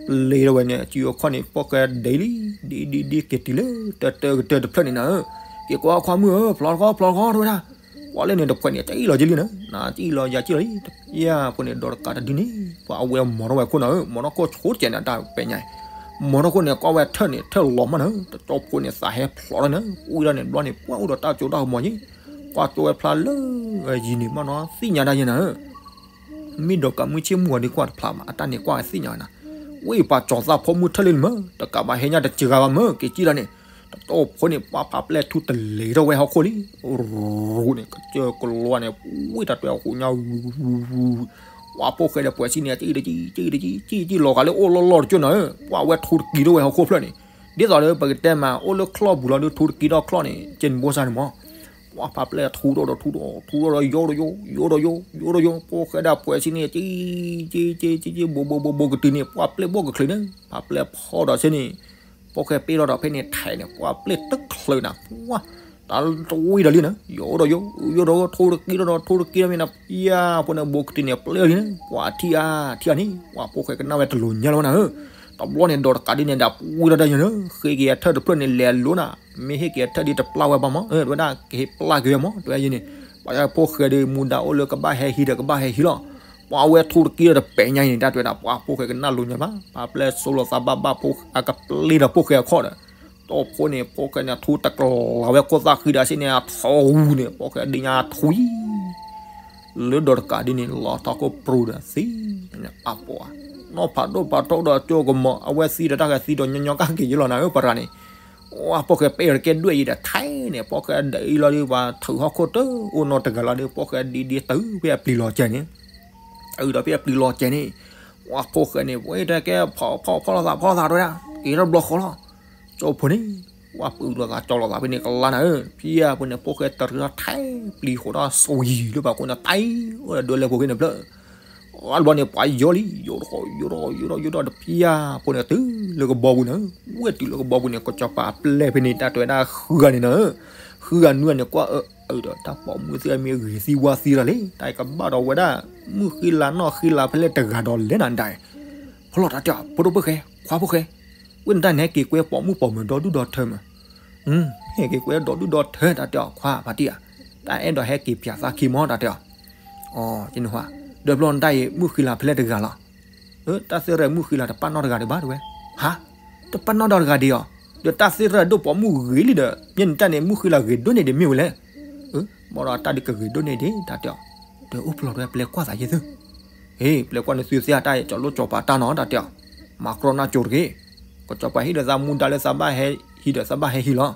ပျဲထီၣ်ဝဲန့ၣ် စုအခီၣ်န့ၣ် ဖိၣ်ဃဲဒဲးလံ ဒ်ဒ်ဒ်က့ၤတုၤလၢ တၢ်တၢ်ကတၢၢ်တဖျၢၣ်န့ၣ်နၤဧၢ, က့ၤကွၢ်ခွါမုၣ်ဧၢ ဖျီထီၣ်ခီ ဖျီထီၣ်ခီ တဲဝဲဒၣ် ပှၤလၢန့ၣ်တဖှဲးန့ၣ် တအံၣ်လီၤက့လံနၤ, နတအံၣ်လီၤယၤက့လီၤလံ, တဖျၢၣ်ဖိန့ၣ် ဒီးတကးတဒုန့ၣ် ပှၤအဝဲမၤထီၣ်ဝဲခိၣ်နၤဧၢ, မၤထီၣ်ခိၣ်ဆိတကဲးန့ၣ် တၢ်ပဲာ်ညါအံၤ, မၤထီၣ်ခိၣ်န့ၣ် ကွၢ်ဝဲထၢၣ်န့ၣ် ထၢၣ်လီၤမးနၤဧၢ, တကၠီဖိန့ၣ် သးဟဲဖျိးထီၣ်နၤ, ဝံၤဒီးန့ၣ် ဘျီန့ၣ် ပှၢ်အိၣ်ဒီးတၢ်ကၠိတၢ်ကမီၤက့, ကွၢ်ကၠိဝဲဖျါလၢယံၤန့ၣ် မ့ၢ်နီၤ သ့ၣ်ညါတၢ်ယဲနၤဧၢ မ့ၢ်ဒီးကးမုၢ်ဆ့ၣ်မုၢ်ဂီၤဒ်ကွၢ်တဖျါမး အတၢ်န့ၣ်ကွၢ်သ့ၣ်ညါနၤ, ဝံၤပှၤကၠီၤသၣ်ဖိမုၣ်ထၢၣ်လံနမၢ, တကးဘၣ်ဟဲညါတစှၤဘၣ်မၢ က့ၤကံၣ်လီၤန့ၣ်, တကၠီဖိန့ၣ် ပှၢ်ဖးပျဲၢ်ထူတလဲၤထီၣ်ဝဲဟီၣ်ခိၣ်လံ, ရူန့ၣ် ကစၢၢ်ကလိန့ၣ် ဝံၤတၢ်တွဲအဃိညါ, ဝံၤ ဝံၤ ဝံၤ ဝံၤ, ပှၢ်ဖိၣ်ဃဲဒီးပှဲၤစံန့ၣ် ကံၣ်တကံၣ် ကံၣ်တကံၣ် ကံၣ်ကံၣ်လီၤဂာ်လၢအိၣ်လီၢ်လီၢ်တကၠိနၤဧၢ, ပှၢ်ဝဲထူတကံၢ်ထီၣ်ဝဲဟီၣ်ခိၣ်ဖျၢၣ်န့ၣ်, ဒ်သိးဒီးပကတဲမး အိၣ်လၢချီၣ်ပူၤလီၤဒီး ထူတကံၢ်ထီၣ်ချီၣ်န့ၣ် ကဲန့ၣ်ဘိစၢ်န့ၣ်မး ပှၢ်ဖးပျဲၢ်ထူထီၣ်ဒီးထူထီၣ် ထူထီၣ်ဒီးယိာ်ဒီးယိာ် ယိာ်ဒီးယိာ် ယိာ်ဒီးယိာ်, ဖိၣ်ဃဲဒၣ်ပှဲၤစံန့ၣ် ကံၣ် ကံၣ် ကံၣ် ကံၣ် ဘိးဘိးဘိးဘိးကတုၤန့ၣ် ပှၢ်ပျဲၢ်ဘိၣ်ကချုးန့ၣ် ဖးပျဲၢ်ဖီဒီးစ့န့ၣ်, ဖိၣ်ဃဲပ့ၢ်ထီၣ်ဒီးဖဲန့ၣ်ထဲးန့ၣ် ပှၢ်ပျဲၢ်တချုးနၤ, ပှၢ် တၢ်တဝံၤဒီးလံနၤ, ယိာ်ဒီးယိာ် ယိာ်ဒီးယိာ် ထူတကံၢ်ထီၣ်ဒီးထူတကံၢ်ထီၣ်မ့ၢ်နၤ, ဖံယါဖိန့ၣ် ဘိးကတုၤန့ၣ် ပျဲၢ်လံနၤ, ပှၢ်ထံၣ်ဧါ ထံၣ်ဧါန့ၣ် ပှၢ်ဖိၣ်ဃဲကနၣ်ဝဲတလိၤညါလီၤနၤဧၢ, တဘျီန့ၣ် ဒီးတကးဒ်န့ၣ် ဒၣ်ပှံထီၣ်တၢ်ယဲနၤ, ဃ့က့ၤအထၢၣ်တဖျၢၣ်န့ၣ် လဲၤလိနၤ, မ့ၢ်ဟ့ၣ်က့ၤအထၢၣ်ဒ်တပျၢ်ဝဲဘၣ်မး, တဝဲဒၣ်ကဟ့ၣ်ပျၢ်က့ၤဝဲမး တဝဲယဲန့ၣ်, ပှၤဖိၣ်ဃဲဒီးမူဒါအိၣ်လၢကဘၣ်ဟဲဟံးဒီးကဘၣ်ဟဲဟံးလီၤ, ပှၤဝဲထူတကံၢ်ဒီးတပဲာ်ညါအံၤန့ၣ် တၢ်တဝဲဒၣ် ပှၢ်ဖိၣ်ဃဲကနၣ်လိၤညါဘၣ်, ပှၢ်ပျဲၢ်စိလိာ်သးဘၣ်ဘၣ်ဖိၣ်အကပျ့ၤဒီးဖိၣ်ဃဲအခီၣ်ဒီး, တီၢ်ဖိန့ၣ် ဖိၣ်ဃဲန့ၣ် ထူတကလီၤဝဲခိၣ်သၣ်ဃံဒီးစ့န့ၣ် အထီဝူန့ၣ် ဖိၣ်ဃဲဒ့ညါထူယံၤ လၢဒီးတကးဒ်န့ၣ် လီၤထီၣ်ခိၣ်ပြူဒီးသံ, အပှၤ, နီၢ်ဖးဒိၣ်ဖးထီဒီးကၠိကမီၤ အဝဲသံဒီးတၢ်ဃဲၤသံဒီးညီညီကါက့ၤယလီၤနၤဧၢ ပရၤန့ၣ်, ဝဲဖိၣ်ဃဲပဲာ်ရကဲဒွဲၣ်အံၤဒီးထဲန့ၣ် ဖိၣ်ဃဲဒ်အံၤလီၤဒီး ပှၤထုးဟီၣ်ခိၣ်တအိၣ်နီတဂၤလီၤဒီး ဖိၣ်ဃဲဒ်ဒ်တုၤဖဲအပျံၤလီၤကဲန့ၣ်, တုၤဒီးဖဲအပျံၤလီၤကဲန့ၣ်, ဝဲဖိၣ်ဃဲန့ၣ် ဝဲတဲကဲ ဖီၣ်ဖီၣ်ဖီၣ်လိာ်သးဖီၣ်လိာ်သးတဝဲဒၣ် က့ၤထီၣ်ဘျီဃီလီၤ ကၠိဖိန့ၣ်, ပှၢ်ပူၤလိာ်သးကၠီလိာ်သးဖဲန့ၣ်ကလါနၤဧၢ, ဖံယါဖိန့ၣ် ဖိၣ်ဃဲတရံးထီၣ်ထဲပျံၤဃီထီၣ်စိၤယံၤလၢပှၤကိးန့ၣ် တၢ်အံၤအိၣ်ဒီးဒွဲလဲၣ်ဖိဃ့န့ၣ်ဖျၢၣ်, အဘျီန့ၣ် ပှၤယိာ်လံ ယိာ်ထီၣ်ယိာ်ထီၣ်ယိာ်ထီၣ်ယိာ်ထီၣ်ဒီး ဖံယါဖိန့ၣ်တုၤလၢကဘီပူၤနၤဧၢ, ဝဲတုၤလၢကဘီပူၤန့ၣ် ကစီၤပၤအပျဲၢ်ဖဲန့ၣ် တၢ်တဝဲဒၣ်ဃုဂၤန့ၣ်နၤဧၢ, ဃုဂၤနွံဂၤန့ၣ် ကွၢ်အၢ အၢဒီးတၢ်ပိာ်မုၣ်သ့ၣ်မ့ၢ်ဂ့ၤသံဝါသံတၢ်လံ, တၢ်အံၤကဘၣ်ဒီးဝဲဒၣ် မုၣ်ဃံလၤနီၢ်ဃံလၤဖဲလဲၣ်တဂၤဒီးလဲၣ်နၤဒၣ်, ဖီၣ်လီၤတၢ်တဲအီၤ ဖိဒိၣ်ဖိၣ်ဃဲ ခွါဖိၣ်ဃဲ, ဝဲန့ၣ်တၢ်န့ၣ်ဟဲက့ၤကွဲပိာ်မုၣ်ပိာ်မၢၤဒီဒူၣ်ဒီထၢမး, ဟဲက့ၤကွဲဒီဒူၣ်ဒီထၢတၢ်တဲအီၤ ခွါဖါတံၢ်ဧါ, တၢ်အဲၣ်ဒိးဟဲက့ၤပၠးသးခံမီၤတၢ်တဲအီၤ, အီ ကန့ၣ်ဟါ, ဒီးဘျီနတၢ်အံၤ မုၣ်ဃံလၤဖဲလဲၣ်တဂၤလီၤ, တၢ်သ့ၣ်ရဲၣ်မုၣ်ဃံလၤတပာ်နီၣ်တဂၤဒံးဘၣ်တဝဲ, ဟါ, တပာ်နီၣ်ဒီးတဂၤဒံးအီၤ, ဒီးတၢ်သ့ၣ်ရဲၣ်ဒိၣ်ပိာ်မုၣ်ဂ့ၤလံဒီး မ့ၢ်နတၢ်န့ၣ် မုၣ်ဃံလၤဂ့ၤဒိၣ်န့ၢ်ဒံးမ့ၢ်ဝဲလဲၣ်, ဘၣ်ဒီးတၢ်ဒုးကဂ့ၤဒိၣ်န့ၢ်ဒံးတၢ်တဲအီၤ, ဒီးအိၣ်ဖျိးတဝဲပျဲကွၢ်သးယဲၢ်သု ဟ့ၣ် ပျဲကွၢ်နသုသ့ၣ်တၢ်အံၤ ကၠီၤလိၣ်ကၠီၤပၤတၢ်နီၤတၢ်တဲအီၤ, မၤကြီနၢ်ကၠိတဂ့ၤ, ကစီၤပၤဟံးဒီးသးမူဒါလၢသးဘၣ်ဟဲဟံးဒီးသးဘၣ်ဟဲဟံးလီၤ,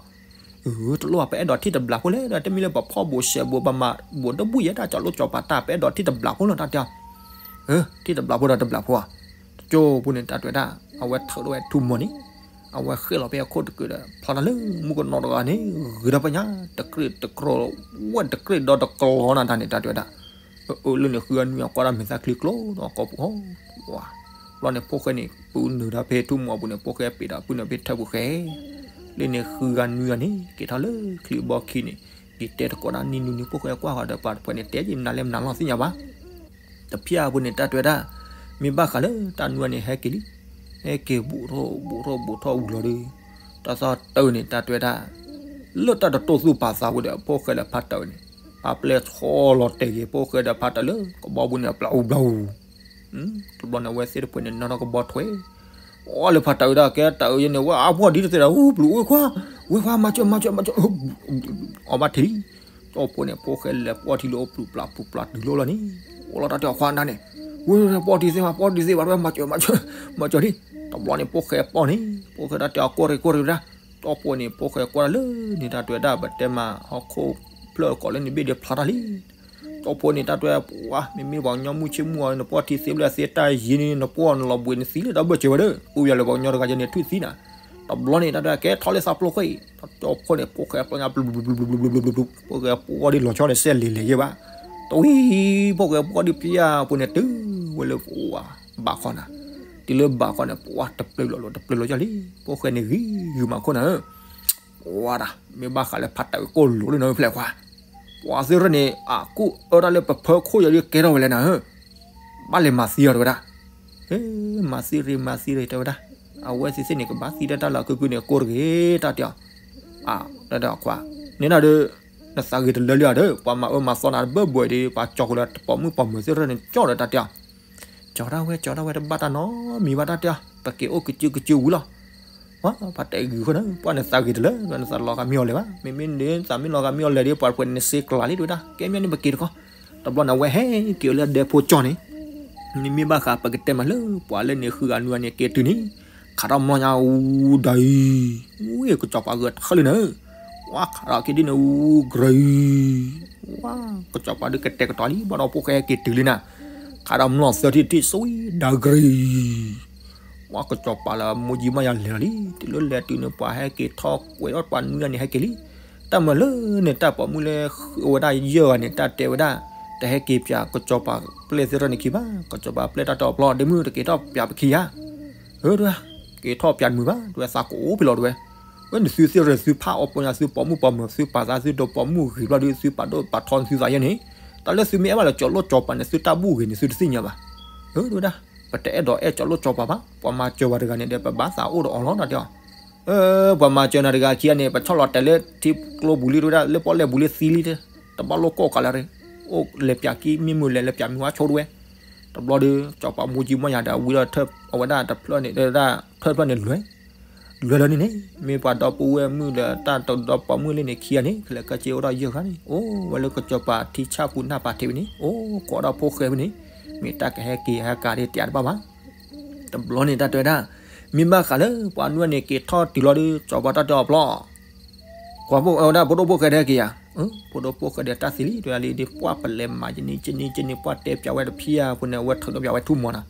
တလိၣ်ဘၣ်ပအဲၣ်ဒိးထံၣ်တဘျီဖိလဲၣ်ဒီး တမ့ၢ်လၢပဖီၣ်ဘိးစဲးဘိး ပမၤဘိးတဘူၣ်ယဲၢ်တၢ်ကၠီၤလိၣ်ကၠီၤပၤတၢ် ပအဲၣ်ဒိးထံၣ်တဘျီဖိလီၤတၢ်တဲအီၤ, ထံၣ်တဘျီဖိဒီးတဘျီဖိဧါ, တကၠိဖိန့ၣ်တၢ်တဝဲဒၣ် အဝဲထုးထီၣ်ဝဲထူမီၤန့ၣ်, အဝဲဃ့ၣ်လီၤဖဲအခိၣ်တကုာ်ဒီး ဖျီတၢ်လၢမူကနီၤတဂၤန့ၣ် ဂ့ၤထီၣ်ပညါ တကြ့ၢ်တကြီၤ ဝဲတကြ့ၢ်ဒီးတကလီၤနၤတၢ်န့ၣ် တၢ်တဝဲဒၣ် အၢ လၢန့ၣ်ဃုဂၤနွံဂၤကွၢ်တၢ်မဲာ်သၣ်ချံကျိဒီးကိာ်ပူၤဟီ, ဘျီန့ၣ်ဖိၣ်ဃဲန့ၣ် ပုၢ်နုာ်ဒီးဖဲထူမီၤအပူၤန့ၣ် ဖိၣ်ဃဲပ့ၤဒီးပုၢ်နုာ်ဖဲထၢၣ်ပူၤဃဲ, လၢန့ၣ်ဃုဂၤနွံဂၤန့ၣ် က့ၤထီၣ်လၢချံဘီခံန့ၣ်, က့ၤတဲတကိးဒၣ်နံၤနုၤန့ၣ် ဖိၣ်ဃဲကွၢ်ဃီဒီးပှၤတဖၣ်န့ၣ် တဲက့ၤမနုၤလဲၣ်မနုၤလီၤသ့ၣ်ညါဘၣ် တဖျၢၣ်ဖိန့ၣ် တၢ်တဝဲဒၣ် မ့ၢ်ဘၣ်ဃးလၢတၢ်နွံဂၤန့ၣ် ဟဲက့ၤလံ, ဟဲက့ၤဘူးထီၣ်ဘူးထီၣ်ဘူးထီၣ်ဝံၤလီၤဒီး တၢ်သီၣ်တၢၢ်န့ၣ် တၢ်တဝဲဒၣ် လၢတၢ်တတိၢ်သူၣ်ပာ်သးဝဲဒီး ဖိၣ်ဃဲဒီးဖါတၢၢ်န့ၣ် ဖါပျဲၢ်ဆီလီၤတဲာ်က့ၤ ဖိၣ်ဃဲဒီးဖါတၢၢ်လၢကဘီပူၤန့ၣ် ဘျီအူဘျီအူ တဘျီန့ၣ် အဝဲသ့ၣ်တဖၣ်န့ၣ် နီၢ်ထီၣ်ကဘီထွဲ, အီလၢဖါတၢၢ်ဝဲဒၣ် ကဲတၢ်အၢယဲန့ၣ် ဝဲအဖှီၣ်ဒ်တသ့ဒီး ဟူပျူၤ ဝဲခွါ, ဝဲခွါ မၤစၢၤ မၤစၢၤ မၤစၢၤ, အီဘၣ်ထံးလံ, ကၠီဖိန့ၣ် ဖိၣ်ဃဲလဲၤပီၢ်ထံလၢအိၣ်ပျူၤပျၢ်ပျူၤပျၢ်တုၤလီၤလီၤန့ၣ်, အိၣ်လီၤတၢ်တဲအီၤခွါနၤန့ၣ်, ဝဲပီၢ်ထံသ့မး ပီၢ်ထံသ့မး ဝဲမၤစၢၤ မၤစၢၤ, မၤစၢၤဒ်, တဘျီန့ၣ် ဖိၣ်ဃဲပီၢ်န့ၣ် ဖိၣ်ဃဲတၢ်တဲအီၤကွၢ်တဂ့ၤကွၢ်တဂ့ၤဝဲဒၣ်, ကၠီဖိန့ၣ် ဖိၣ်ဃဲကွၢ်တၢ်လၢန့ၣ် တၢ်တဝဲဒၣ် ပတဲမး ဟီၣ်ခိၣ်ဖျၢၣ်ကိးလၢန့ၣ်ဘ့ၣ်ဒီးဖျါထီၣ်လံ ကၠီဖိန့ၣ် တၢ်တဝဲ ပှၤ မ့မ့ၢ်ပှၤကညီမုၢ်ဆ့ၣ်မုၢ်ဂီၤ နပီၢ်ထံသ့ဖျၢၣ်သ့တၢ်ယံၤန့ၣ် နပီၢ်နလီၤဘှံးနသံလၢတၢ်ဘၢၣ်စၢၤဝဲဒီး ပူၤယၤလၢပှၤကညီတဂၤယဲန့ၣ် ထွံၣ်သံနၤ, တဘျီန့ၣ် တၢ်တဝဲ ကဲထီၣ်လၢသးပျိၢ်ဃီအံၤ ကၠီဖိန့ၣ် ဖိၣ်ဃဲပျီညါ ပျူၤပျူၤပျူၤပျူၤပျူၤ ဖိၣ်ဃဲပီၢ်ဒ်လီၤဆီန့ၣ် စဲးလဲၤလဲၤယဲဘၣ်, တဝံၤ ဖိၣ်ဃဲပီၢ်ဒ်ဖျါဖိန့ၣ် တုၤဝဲလၢပှၤ ဘးခီနၤ, တုၤလၢဘးခီန့ၣ် ပှၤတပျုာ်လီၤလီၤ တပျုာ်လီၤယၤလံ, ဖိၣ်ဃဲန့ၣ် ဂံၢ်ဂုာ်မၤခိၣ်နၤဧၢ ပှၤဒၣ် မ့ၢ်ဘၣ်ဃးလၢဖါတၢၢ်ကိၢ်လိာ်လၢနဖျဲၣ်ခွါ, ပှၤသ့ၣ်တဖၣ်န့ၣ် အကူၣ်အၢတၢ်လၢပဖၢခိၣ်ယၤလံကဲထီၣ်ဝဲလဲၣ်နၤဧၢ, ဘၣ်လဲၤမၤသံအီၤတဝဲဒၣ်, မၤသံရ့ မၤသံရ့ တဲဝဲဒၣ်, အဝဲသ့ၣ်သ့ၣ်န့ၣ် ကဘၣ်သံတၢ်တၢ်လီၤကုၢ်ကုၢ်န့ၣ် ကိၢ်တဂ့ၤ တၢ်တဲအီၤ, အ တၢ်တဲအီၤခွါ, န့ၣ်နၤဒီး နသးဂ့ၤတလၢလံဧါဒီး ပှၤမၤအၢမၤသီနၤတဘၢဘှဲးဒီး ပှၤကၠီဃုာ်လၢပိာ်မုၣ်ပိာ်မၢၤသ့ၣ်တဖၣ်န့ၣ် ကၠီဒီးတၢ်တဲအီၤ, ကၠီဒၣ်ဝဲ ကၠီဒၣ်ဝဲ တဘၣ်တၢ်နီတမံၤဘၣ်တၢ်တဲအီၤ, ပက့ၤအိၣ်ကစုကစုဝံၤလီၤ. ပှၤတဲဂ့ၤဃီန့ၣ် ပှၤနသးဂ့ၤတလၢ နသးလီၤဂာ်မံအီၤလဲၤဘၣ်, မ့မ့ၢ်နသးမ့ၢ်လီၤဂာ်မံအီၤလဲၤဒီး ပှၤပှဲၤန့ၣ်စ့ကျးလံတဝဲဒၣ်, ကဲမ့ၢ်န့ၣ်ပက့ၤတခီ, တဘျီန့ၣ် အဝဲဟဲက့ၤလၢဒဲဖိကၠီန့ၣ် နမ့ၢ်ဘၣ်ဃးပကတဲမးလၢ ပှၤလၢန့ၣ်ဃုဂၤနွံဂၤန့ၣ် က့ၤတုၤန့ၣ်, ခးထီၣ်မျီညါအူဒၤအံၤ, ဝံ ကစီၤပၤဂဲၤထၢၣ်လံနၤ, ဝါခးထီၣ်က့ၤဒ်န့ၣ် အူကြၤအံၤ, ဝါ ကစီၤပၤဒုးကတဲာ်ကတီၤလံ ဘၣ်ဒီးဖိၣ်ဃဲဟဲက့ၤတုၤလံနၤ, ခးထီၣ်မျီသၢထံၣ်တထံၣ် စံဒၤကြၤအံၤ, ဝါကစီၤပၤလၢမိၢ်ကၠံမီၢ်ယၤလဲၤလီၤလံ, တုၤလၢလဲၤတုၤန့ၣ် ပှၤဟဲက့ၤထီၣ်ကွဲးထီၣ်ပှၤနွံဂၤန့ၣ်ဟဲက့ၤလံ, တၢ်မၤလၢန့ၣ် တၢ်ပိာ်မုၣ်လၢဃုဝဲဒၣ်ယဲၢ်ဂၤန့ၣ် တၢ်တဲဝဲဒၣ်, တဟဲက့ၤပၠးကစီၤပၤပျဲၢ်သ့ၣ်တဖၣ်န့ၣ်ခံဘၣ်, ကစီၤပၤပျဲၢ်တၢ်တီအပျီ ဒ့မုၣ်တက့ၤထီၣ်ပၠးပခံဧါ, အၢ တဝဲ, က့ၤထီၣ်ပၠးတမုာ်ဘၣ် တဝဲသးကအိၣ်ဖဲလီၤတဝဲ, ဝဲန့ၣ်သုသ့ၣ်ရၢ သုဖးအီၣ်ပီညါ သုပိာ်မုၣ်ပိာ်မၢၤ သုပာ်သးသုဒိးပိာ်မုၣ်ဂ့ၤဘျီဒီး သုပာ်ဒိၣ်ပာ်ထီသုသးယဲၢ်န့ၣ်, တၢ်လၢသုမ့ၢ်အဲၣ်ဘၣ်လၢကၠီၤလိၣ်ကၠီၤပၤန့ၣ် သုတၢ်ဘူၣ်ဂ့ၤန့ၣ် သုတသ့ၣ်ညါဘၣ်, အၢ တဝဲဒၣ်, ပတအဲၣ်ဒိးအဲၣ်ကၠီၤလိၣ်ကၠီၤပၤဘၣ်, ပှၤမၤစၢၤပှၤတဂၤန့ၣ်ဒီး ပဘၣ်သးအိၣ်ဒီးအီၤလီၤ တၢ်တဲအီၤ ပှၤမၤစၢၤနၤတဂၤခံဂၤန့ၣ် ပဆီၣ်လီၤတဲာ်လၢထံကျိပူၤလံတဝဲဒၣ် လၢပီၣ်လဲၣ်ပူၤလံသံလံ, တဘၣ်လိၣ်ကိးကးလၢၤ, အိၣ်လဲၤပၠးကံမ့ၢ်မုာ်လဲၤ လဲၤပၠးမုာ်ဝါဆိတဝဲ, တဘျီဒီး ကစီၤပၤမိၢ်ကၠံမီၢ်ယၤဒီး ဝံၤဒီးထၢၣ်အဝဲဒၣ်တဖျၢၣ်န့ၣ် ဒၣ်ထၢၣ်တဖျၢၣ်န့ၣ်လွဲၢ်, လွဲၢ်လီၤန့ၣ်န့ၣ် မ့ၢ်ပှၤဒီပုၢ်ဝဲၢ်မုၣ်ဒီးတၢ်တဒီပိာ်မုၣ်လၢန့ၣ်ခံဂၤန့ၣ် ကလဲၤကဲက့ၤအိၣ်ဒီးယဲၢ်ဂၤန့ၣ် အိၣ်ဝဲလၢကစီၤပၤထံဆၣ်ပူၤနၢ်ပၤထံးဝဲန့ၣ် အိၣ်ကိးဒီးဖိၣ်ဃဲဝဲန့ၣ်, မ့ၢ်တၢ်ကဟဲက့ၤဟဲကးဒ်တဲတဘၣ်ဘၣ် တဘျီန့ၣ်တၢ်တဲဝဲဒၣ်, မ့ၢ်ဘၣ်ဃးလၢပှၤနွံဂၤန့ၣ်က့ၤထီၣ်တုၤလီၤဒီး ကစီၤပၤတၢ်တဲအီၤပျီ, ကွၢ်ဖိၣ်ဝဲဒၣ် ဖိဒိၣ်ဖိၣ်ဃဲတဟဲက့ၤယၤ, ဖိဒိၣ်ဖိၣ်ဃဲဒီးတၢ်သံလံ တဝဲလံဒီး ပှၢ်ပလဲၤမၤယန့ၣ်ကန့ၣ်ကန့ၣ် ပှၢ်တဲပၠးဝဲတဖံးအါဖိန့ၣ် အဝဲထုးထီၣ်ပၠးဝဲထူၣ်မီၤနၤ,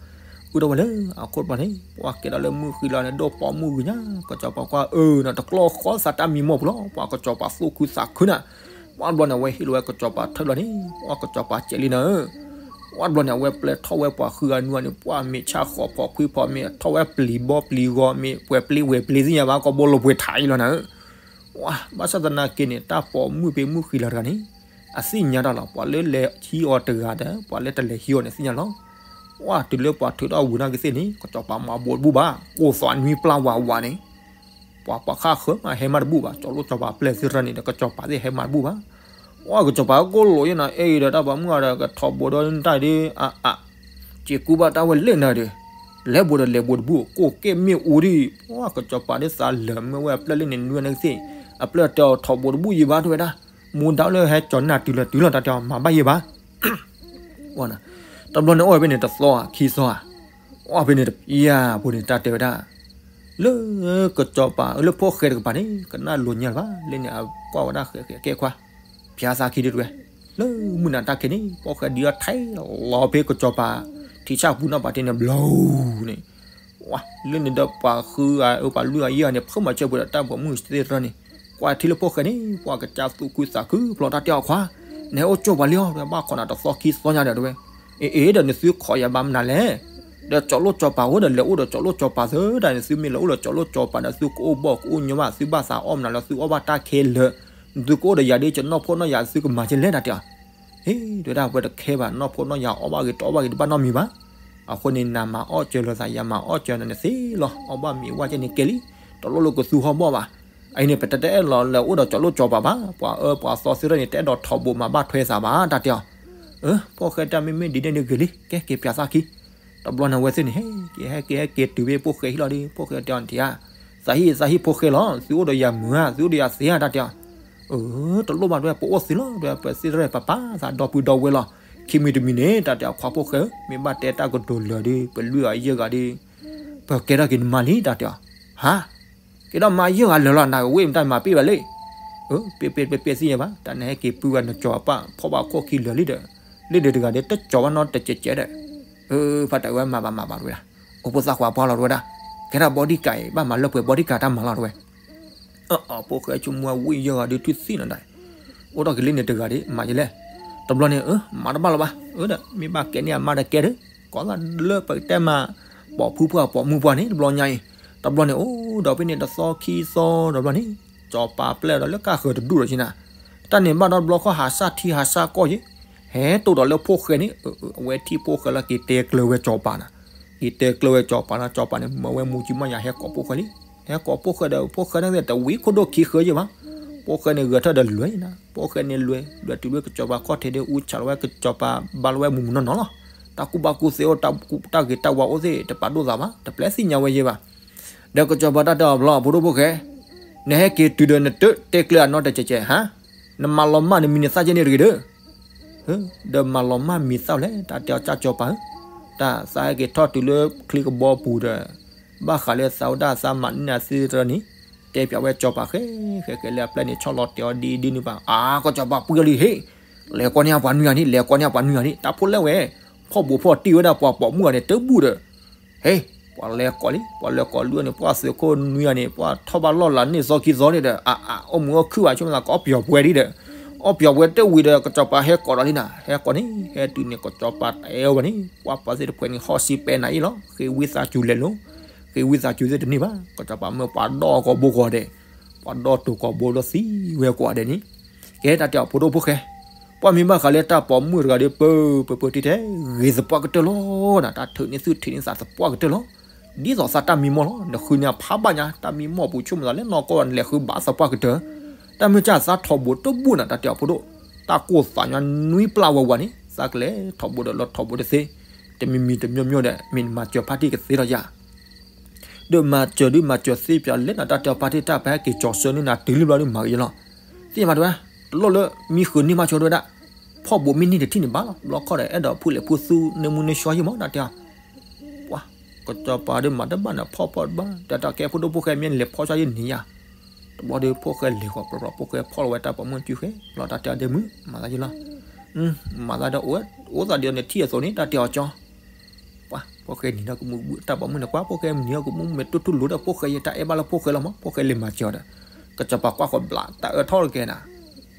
အုၣ်ထီၣ်ဝဲလၢအခိၣ်တဘျီန့ၣ် ပှၢ်ကဲထီၣ်လၢမုၢ်ဃံလီၤန့ၣ် ဒိၣ်ပိာ်မုၣ်ဂ့ၤညါ, ကစီၤပၤကွၢ်အၢနၤ တကျီဃီသးတၢ်မံမီၢ်ပူၤလီၤ, ပှၤကစီၤပၤသူၣ်ခုသးခုနၤ ပှၢ်တဘျီန့ၣ် အဝဲဟ့ၣ်လီၤဝဲကစီၤပၤထၢၣ်ဘျီန့ၣ် ပှၢ်ကစီၤပၤစဲးလံနၤဧၢ, ပှၢ်တဘျီန့ၣ် အဝဲပျဲထီၣ်ဝဲပှၤဃုဂၤနွံဂၤန့ၣ် ပှၢ်မ့ၢ်ဆၣ်ဃီၤဖီခွံဖီ မ့ၢ်ထီၣ်ဝဲပျံၤဘီပျံၤဂီၤ မ့ၢ်ပှဲၤပျ့ၤဝဲၤပျ့ၤသ့ၣ်ညါဘၣ် ကဘီလိာ်ပှဲၤထးအံၤလီၤနၤဧၢ, ပှၢ်ဘၣ်ဆၣ်သနာ်က့န့ၣ် တၢ်ပိာ်မုၣ်ဖဲမုၢ်ဃံလီၤတဂၤန့ၣ် အသ့ၣ်ညါတၢ်လီၤ ပှၤလၢလဲၤဟံးအီၤတဂၤဒီး ပှၤလၢတလဲၤဟံးအီၤန့ၣ်သ့ၣ်ညါလီၤ, ပှၢ်တုၤလၢပှၤထုးထီၣ်ဝံၤနာ်က့သ့ၣ်န့ၣ် ကစီၤပၤမၤဘိးတဘူၣ်ဘၣ် ကိးသးနွံပျၢ်ဝးဝးန့ၣ် ပှၤပှၤဃၣ်ဃၢၤမးဟဲမးတဘူၣ်ဘၣ် ကၠီၤလိၣ်ကၠီၤပၤပျဲၢ်သ့ၣ်တဖၣ်န့ၣ်ဒီး ကစီၤပၤသ့ၣ်ဟဲမးတဘူၣ်ဘၣ်, ပှၢ်ကစီၤပၤကိၢ်လိာ်ယဲၢ်နၤ အဲၣ်ဒီးတၢ်ပိာ်မုၣ်အဒီးကထီဘိဒီးတၢ်ဒီး အအ စ့ကူဘၣ်တၢ်ဝဲလဲၣ်နၤဒီး လဲၤဘိးဒီးလဲၤဘိးတဘူၣ် ကိးကဲမ့ၢ်အူဒံး ပှၢ်ကစီၤပၤဒ်သးလၢာ်မ့ၢ်ဝဲအပျဲၢ်လၢန့ၣ်နွံနကသ့ၣ် အပျဲၢ်တဲအီၤထီဘိတဘူၣ်ယံၤဘၣ်တဝဲဒၣ်, မူဒါလၢဟဲကၠီၤနၤတုၤလၢတုၤလီၤတၢ်တဲအီၤမၤဘၣ်ယံၤဘၣ် တဘျီန့ၣ်အိၣ်ဝဲဖဲန့ၣ်တသီဧါခံသီဧါ, အိၣ်ဖဲန့ၣ်တပျၢ်ဖိန့ၣ်တၢ်တဲဝဲဒၣ်, လၢကစီၤပၤလၢဖိၣ်ဃဲတကပၤန့ၣ် ကနၣ်လိၤညါလၢၤဘၣ် လၢန့ၣ်အကွၢ်ဝဲဒၣ်ဃဲးဃဲးကဲခွါ ပၠါသးခံဒ်တဝဲ, လၢမုၢ်နၤတၢ်ခဲန့ၣ် ဖိၣ်ဃဲဒုးအီၣ်ထဲလီၤဖဲကစီၤပၤ ထံဆၣ်ပူၤနီၢ်ပၤတ့ၢ်န့ၣ်ဘျီန့ၣ် လၢန့ၣ်ဒီးပှၤဃုဂၤအၢပှၤလွံၢ်ဂၤယဲၢ်ဂၤန့ၣ် ဖုမၤစၢၤပှဲၤဒီးတၢ်ပိာ်မုၣ်သ့ၣ်တဖၣ်န့ၣ် ကွၢ်ထံလၢဖိၣ်ဃဲန့ၣ် ပှၢ်ကစၢ်သူၣ်ခုသးခုဖျိးတၢ်တဲအီၤခွါ, နဟဲအိၣ်ကၠိပှၤလံအီၤ ဘၣ်ခိးနၤတသီခံသီညါဒီးတဝဲ, အ့အ့ဒီးနသုခိးယၤဘၣ်မနုၤလဲၣ်, ဒီးကၠီၤလိၣ်ကၠီၤပၤဧိၤဒီးလဲၤအိၣ်ဒီးကၠီၤလိၣ်ကၠီၤပၤသၢဒၣ်န့ၣ် သုမ့ၢ်လဲၤအိၣ်ဒီးကၠီၤလိၣ်ကၠီၤပၤဒီးသုကအိၣ်ဘီၣ်ကအိၣ်ညီဘၣ် သုဘၣ်သးအီၣ်မနုၤလၢသုအီၣ်ဘၣ်တၢ်ခဲလၢာ်, သုကအိၣ်ဒီးယၤဒ်ကၠီၤနီၢ်ဖိနီၢ်ယၤသုကမၤကလဲၣ်တၢ်တဲအီၤ ဟ့ၣ် တဲဝဲဒၣ် ပှၤတခဲဘၣ် နီၢ်ဖိနီၢ်ယၤအီၣ်ဘၣ်ဂ့ၤတအီၣ်ဘၣ်ဂ့ၤတဘၣ်နီတမံၤဘၣ်. အဃိန့ၣ် နမၤအီၣ်စၢၤလိာ်သး ယမၤအီၣ်စၢၤနၤန့ၣ်သ့လီၤ. အီၣ်ဘၣ်မ့ၤဝဲကဲန့ၣ်ကဲလံ, တလိၣ်လၢကသူဟီၣ်ဘီၣ်ဘၣ်. အအံၤန့ၣ် ပတတအဲၣ်လီၤလၢအိၣ်ဒီးကၠီၤလိၣ်ကၠီၤပၤဘၣ်. ပှၤအၢပှၤသီသ့ၣ်တဖၣ်န့ၣ် တအဲၣ်ဒိးထီဘိးမၤဘၣ်ထွဲသးဘၣ် တၢ်တဲအီၤ. အၢ ဖိၣ်ဃဲတဲ မ့မ့ၢ်ဒ်န့ၣ်ဒ်ဂ့ၤလံ, ကဲက့ၤပၠးသးခံ. တဘျီန့ၣ်အဝဲသ့ၣ်န့ၣ် ဟဲက့ၤဟဲက့ၤဟဲက့ၤတုၤဖဲဖိၣ်ဃဲဟံၣ်လီၤဒီး ဖိၣ်ဃဲတဲအီၤန့ၣ်ဧါ, သးဟံၣ်သးဟံၣ်ဖိၣ်ဃဲလီၤ, သုအိၣ်ဒီးယၤမုာ်ဧါ, သုအိၣ်ဒီးယၤသ့ဧါ တၢ်တဲအီၤ. အၢ တလိၣ်ဘၣ်တဲဝဲ ပအိၣ်သ့လီၤတဲဝဲ, ပသ့ၣ်တဖၣ်ပပာ်သးဒီပုၢ်ဒီဝဲၢ်လီၤ. ခံမံၤတမံၤန့ၣ် တၢ်တဲအီၤ ခွါဖိၣ်ဃဲဧၢ, မ့ၢ်ဘၣ်တဲတၢ်ကတိၤလၢာ်ဒီး ပလွံၢ်ဂၤယဲၢ်ဂၤဒီး ပကဲထီၣ်က့ၤနမါလံ တၢ်တဲအီၤ. ဟါ ကဲထီၣ်မါယဲၢ်ဂၤလၢာ်လီၤ, နကဝ့ၢ်မတၤမၤပ့ၢ်ဘၣ်လံ. အၢ ပ့ၢ်ပ့ၢ်ပ့ၢ်ပ့ၢ်သ့ၣ်ညါဘၣ်, တၢ်နဟဲက့ၤပုၢ်ဝဲနကၠီၤအပၢ် ဖီၣ်ဘၣ်ခိၣ်ခံလၢာ်လံဒီး လၢဒၢးတဂၤဒီး တကၠီၤဘၣ်နီတစဲးစဲးဒီး အၢ ဖါတၢ်ဝဲမၤဘၣ်မၤဘၣ်တဝဲဒၣ်, အိၣ်ဖိသၣ်ခွါပှၢ်လီၤတဝဲဒၣ်, ကဲထီၣ်ဘီဒံကးအံၤ ဘၣ်မၤလၢပှဲၤဘီဒံကးတၢ်မၤလီၤတဝဲ. အၢ ဖိၣ်ဃဲဆိကမိၣ်ဝဲ ဝ့ၢ်ယဲၢ်ဂၤဒုးထုသ့ၣ်နၤဒၣ်, အိၣ်ထီၣ်က့ၤလၢန့ၣ်တဂၤဒီး မၤယလဲၣ်. တဘျီန့ၣ် အၢ မၤတဘၣ်လီၤဘၣ်, အၢ ဒီးမ့ၢ်ဘၣ်ကဲန့ၢ်အမါဒီးကဲဒီး ကိးသးလၢပကတဲမၤ ပိာ်ဖုပှၢ်ပိာ်မုၣ်ပှၢ်န့ၣ် တဘျီညါအံၤ, တဘျီန့ၣ်အိၣ်ဒီးဖဲန့ၣ်တသီခံသီ တဘျီန့ၣ် ကၠီၤပၤပျဲၢ်ဒီးလၢကၢ်ဃၢၤတဒူၣ်ဒီးက့နၤ, တၢ်န့ၣ်ဘၣ်ဒီးတဘျီဃီ ဟးစၢ်ထံဟးစၢ်ကီၢ်ယ့ၣ်, ဟဲတိၢ်ဒီးလၢဖိၣ်ဃဲန့ၣ်, အဝဲထံၣ်ဖိၣ်ဃဲလီၤ က့ၤတဲကျၢၤဝဲကၠီၤပၤနၤ, က့ၤတဲကျၢၤဝဲကၠီၤပၤလီၤ, ကၠီၤပၤန့ၣ် မၢဝဲမူကံမီၢ်ယၤဟဲကိးဖိၣ်ဃဲလံ, ဟဲကိးဖိၣ်ဃဲဒီး ဖိၣ်ဃဲန့ၣ်တဝံၤခိၣ်ဒိၣ်ခံဃၢယ့ၣ်ဘၣ်, ပ ဖိၣ်ဃဲန့ၣ်ဂဲၤထၢၣ်ဒီးလွဲၤနၤ, ဖိၣ်ဃဲန့ၣ်လွဲၤ လွဲၤတုၤလၢကစီၤပၤခီၣ်ထံးဒီး အူဆၣ်လီၤဝဲကစီၤပၤဘါလီၤဝဲမုၢ်မုၢ်နီၢ်နီၢ်လီၤ. တၢ်ကူၣ်ဘၣ်ကူၣ်သ့အိၣ် တၢ်ဂ့ၤတၢ်ဝါအိၣ်သ့ၣ် တပာ်ဒိၣ်သးဘၣ် တပျဲသ့ၣ်ညါဝဲယဲဘၣ်. ဒီးကစီၤပၤတၢ်တဲအီၤ ဘျီ ဖိဒိၣ်ဖိၣ်ဃဲ, နဟဲက့ၤတုၤဒီးနတတဲကျၢၤအနီတစဲးစဲးဟါ, နမၤလီၤမၢ်နမံၤနသၣ်ကဲန့ၣ်တဂ့ၤဒီး ဒီးမၤလီၤမၢ်မံၤသၣ်လဲၣ် တၢ်တဲအီၤကၢ်ကစီၤပၤဧၢ, တၢ်သးဟဲက့ၤထီၣ်တုၤလၢချံကဘီပူၤဒီး ဘၣ်ဃးလၢသးဝဲဒၣ်သးမၤန့ၢ်နၤသ့တရၢန့ၣ် တဲပၠးဝဲကစီၤပၤဃဲ ဃဲဃဲလၢအပျဲၢ်န့ၣ် ဆီၣ်လီၤတဲာ်အီၤဒ်ဒ်န့ၣ်ဘၣ် အါ ကစီၤပၤပှံၤအီၤလံ ဟ့ၣ်, လဲၤကိးန့ၢ်ပှၤနွံဂၤန့ၣ် လဲၤကိးန့ၢ်ပှၤနွံဂၤန့ၣ် တၢ်ဖိလဲၣ်ဝဲ, ဖီၣ်ဘိးဖီၣ်တံၢ်ဝဲဒၣ်ပှၤပိာ်မုၣ်ဂၤန့ၣ် တဘူၣ်ဒီး ဟ့ၣ်, ပှၤလဲၤကိးလံ ပှၤလဲၤကိးလံန့ၣ် ပှၤသုးခိၣ်နွံဂၤန့ၣ် ပှၤထီၣ်ဘၣ်လီၢ်လၤန့ၢ်စီခံစီန့ၣ်ဒီး အအအိၣ်မုာ်အိၣ်ခုၣ်ဘၣ် ဆိကမိၣ်သးကအီၣ်ပယီၤပှဲၤဒ်ဒီး အီၣ်ပယီၤပှဲၤတဝံၤဒီး ကစီၤပၤဟဲကိးဒီးလံနၤ ဟဲကိးန့ၣ် ဟဲတုၤန့ၣ် ကစီၤပၤတအဲၣ်ဝဲန့ၣ် ပှၤပှၤသ့ၣ်တဖှဲးန့ၣ် ဟီၣ်စံးပဲနၤအံၤလီၤ ဃ့ဝံသးစူၤလဲၤလိၤ ဃ့ဝံသးစူၤသ့ၣ်တန့ၢ်ဘၣ် ကစီၤပၤမၢပှၤဒီကီၢ်ဘိကီၢ်ဒဲး ပှၤဒီတိၤကီၢ်ဘိလီၤသံဝဲကိးဂၤဒဲးန့ၣ် ကဲတၢ်တဲအီၤဖိဒိၣ်ဖိၣ်ဃဲ ပှၤမ့ၢ်ဘၣ်ဃးလၢတၢ်ပိာ်မုၣ်တဂၤဒီး ပၢပၢပၢတံၢ်ထဲ ဂ့ၤသပှၢ်ကတၢၢ်လီၤနၤ တၢ်ထုးန့ၢ်သုထုးန့ၢ်သးသပှၢ်ကတၢၢ်လီၤ ဒ်သိးသးတၢ်မံမီၢ်လီၤ နဃုန့ၢ်အဖးဘၣ်ညါ တၢ်မံမီၢ်ပူၤဆိကမိၣ်သးလၢနီၢ်ကီၢ်နလဲၤဃုဘၣ်သပှၢ်ကတၢၢ် တၢ်မ့ၢ်ကၢ်သးထီၣ်ဘိးတဘူၣ်နၤ တၢ်တဲအီၤဖိဒိၣ် တၢ်ကိၢ်သးညီနွံပျၢ်ဝဲဝဲန့ၣ် သးကလဲၤထီၣ်ဘိးဒီးလီၤထီၣ်ဘိးတသ့ တမံၤမံၤတမံၤမံၤဒီး မ့ၢ်နမၤစၢၤဖါတံၢ်ကသ့လီၤယၤ ဒီးမၤစၢၤဒုးမၤစၢၤသ့ပၠးလဲၣ်နၤ တၢ်တဲအီၤဖါတံၢ် တၢ်ပဟဲက့ၤကၠီၤဆၢန့ၢ်နၤ တုၤလံဘျီဒုးမၤဂ့ၤလီၤ သ့ၣ်ညါမးတဲဝဲ တလိၣ်လၢမံဃုာ်န့ၢ်မးဆိဝဲဒၣ် ဖီၣ်ဘိးမ့ၢ်န့ၢ်တထံၣ်န့ၣ်ဘၣ်လီၤ ဘျီခီဒီး အဲၣ်ဒိးဖုးလဲၤဖုးသူန့ၢ်မူန့ၢ်ဆှီယံၢ်မး တၢ်တဲအီၤ ပှၤ ကစီၤပၤဒုးမၤတဘၣ်န့ၣ် ဖီၣ်ဖီၣ်တဘၣ် တၢ်တဲအီၤကဲဖိဒိၣ်ဖိၣ်ဃဲမ့ၢ်လဲၤဖီၣ်ဆှီယံၢ်န့ၣ်ယၤ တဘျီဒီးဖိၣ်ဃဲလဲၤဃီၤ ပျီပျီဖိၣ်ဃဲဖီၣ်လီၤဝဲတၢ်ပိာ်မုၣ်စုဃဲ ဘျီတၢ်တဲအီၤဒဲမုၣ် မၤသးယံၢ်လီၤ မၤသးဒီးအိၣ်သးဒီးနထံၣ်အသိးန့ၣ် တၢ်တဲအီၤကၠီ ပှၤ ဖိၣ်ဃဲနံၤဒီးကမူၣ်ဘုၣ် တၢ်ပိာ်မုၣ်န့ၣ် ကွၢ်ဖိၣ်ဃဲမံၤဒီးကမူၣ် မ့ၢ်တူၢ်ထူလိၤဒီးဖိၣ်ဃဲယဲ တၢ်အဲၣ်ဘၣ်လၢဖိၣ်ဃဲလီၤမး ဖိၣ်ဃဲလဲၤမၤစၢၤအီၤဒီး ကစီၤပၤကွၢ်ဃီၤဘျး တၢ်အၢထီၣ်တကဲနၤ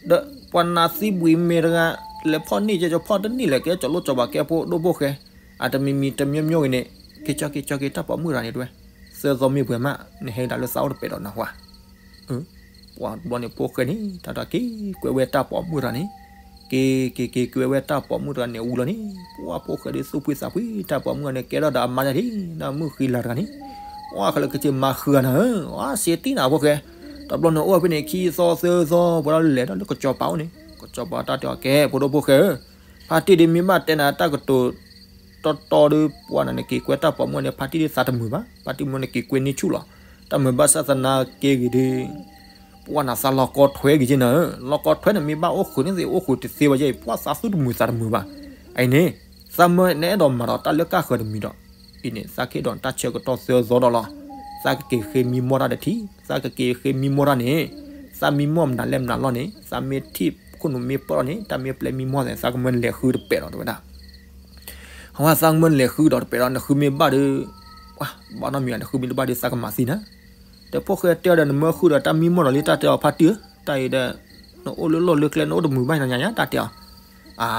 ဒီးပှၤနၤသံဘှံးမ့ၢ်တဂၤ လဲၤဖီၣ်န့ၢ်ကၠီဖီၣ်တန့ၢ်လၢၤ ကဲကၠီၤလိၣ်ကၠီၤဘၣ်ကဲဖိဒိၣ်ဖိၣ်ဃဲ အတမံၤမံၤတမံၤမံၤဂ့ၤန့ၣ် က့ၤကၠီက့ၤကၠီက့ၤ တၢ်ပိာ်မုၣ်တဂၤန့ၣ်တဲဝဲ သၢသီမ့ၢ်ပှဲၤမး နဟဲဒၣ်လၢသးအိၣ်တပဲာ်ဒီးနၢ်ဟူဧါ ပှၤတဘျီန့ၣ်ဖိၣ်ဃဲန့ၣ် တၢ်တၢ်က့ၤကွဲဝဲတၢ်ပိာ်မုၣ်တဂၤန့ၣ် က့ၤက့ၤက့ၤကွဲဝဲတၢ်ပိာ်မုၣ်တဂၤန့ၣ်အူလီၤန့ၣ် ပှၤဖိၣ်ဃဲဒီးသူၣ်ဖှံသးဖှံ တၢ်ပိာ်မုၣ်တဂၤန့ၣ် ကဲထီၣ်ဒီးအမါတဂၤဒ် နၢ်မုၣ်ဃံလၤတဂၤန့ၣ် ပှၤဃလၢကစၢၢ်မၤဃုာ်ဂၤနၤဧၢ အစ့တံၢ်နၤဖိၣ်ဃဲ တဘျီန့ၣ်အိၣ်ဖဲန့ၣ် ခံသီသၢသီ ပှၤဒီးလဲၤဒီးလၢကစီၤပၤအိၣ်န့ၣ် ကစီၤပၤတၢ်တဲအီၤကဲ ဖိဒိၣ်ဖိၣ်ဃဲဧၢ ဖါတံၢ်ဒ်မ့ၢ်ဘၣ်တဲနၤတၢ်ကတိၤ တီတီဒီး ပှၤနၤန့ၣ်က့ၤကွဲတၢ်ပိာ်မုၣ်န့ၣ် ဖါတံၢ်ဒ်သးတမုာ်ဘၣ် ဖါတံၢ်မ့ၢ်န့ၣ်က့ၤကွဲန့ၢ်ဆူၣ်လီၤ တၢ်မုာ်ဘၣ်ဆၣ်သနာ်က့ဂ့ၤဒီး ပှၤနၤသးလီၤကီထွဲဂ့ၤက့နၤဧၢ လီၤကီထွဲန့ၣ်မ့ၢ်ဘၣ်အိၣ်ဃုာ်န့ၣ်သ့ၣ် အိၣ်ဃုာ်တသ့ဘၣ်ယဲ ပှၤသးသူၣ်တမုာ်သးတမုာ်ဘၣ် အအံၤန့ၣ် သးမၢနအဲၣ်ဒိးမၤဒီးတၢ်လၢကၢ်ဃၢၤတမံၤဒီး အံၤန့ၣ် သးကဟ့ၣ်ဒီးတၢ်ဆၢကတီၢ်သၢသီဒီးလီၤ သးကက့ၤဃ့မံမီၢ်တၢ်တထံၣ် သးကက့ၤဃ့မံမီၢ်တၢ်န့ၣ် သးမံမီၢ်မနုၤလဲၣ်မနုၤလီၢ်န့ၣ် သးမ့ၢ်ထံၣ်ခိၣ်နူာ်မ့ၢ်ပၢၢ်လီၤန့ၣ် တၢ်မ့ၢ်ပျဲမံမီၢ်သ့ၣ် သးကမၢနလဲၤဃုတပဲာ်ဒီးတဲဝဲဒၣ် အဝဲသးကမၢနလဲၤဃုဒီးတပဲာ်ဒီး နဃုမ့ၢ်ဘၣ်ဒီး ပှၤ ဘၣ်နီတမံၤ နဃုမ့ၢ်တဘၣ်ဒီး သးကမၤသံနၤ ဒီးဖိၣ်ဃဲတဲအီၤဒီး နမၢဃုဒီးတၢ်မံမီၢ်ဒီးလံ တၢ်တဲအီၤဖါတံၢ်ဧၢ တၢ်အံၤဒီး နအိၣ်လၢလီၢ်လၢကျဲ နအိၣ်တမုာ်ဘၣ်ညါညါ တၢ်တဲအီၤ အါ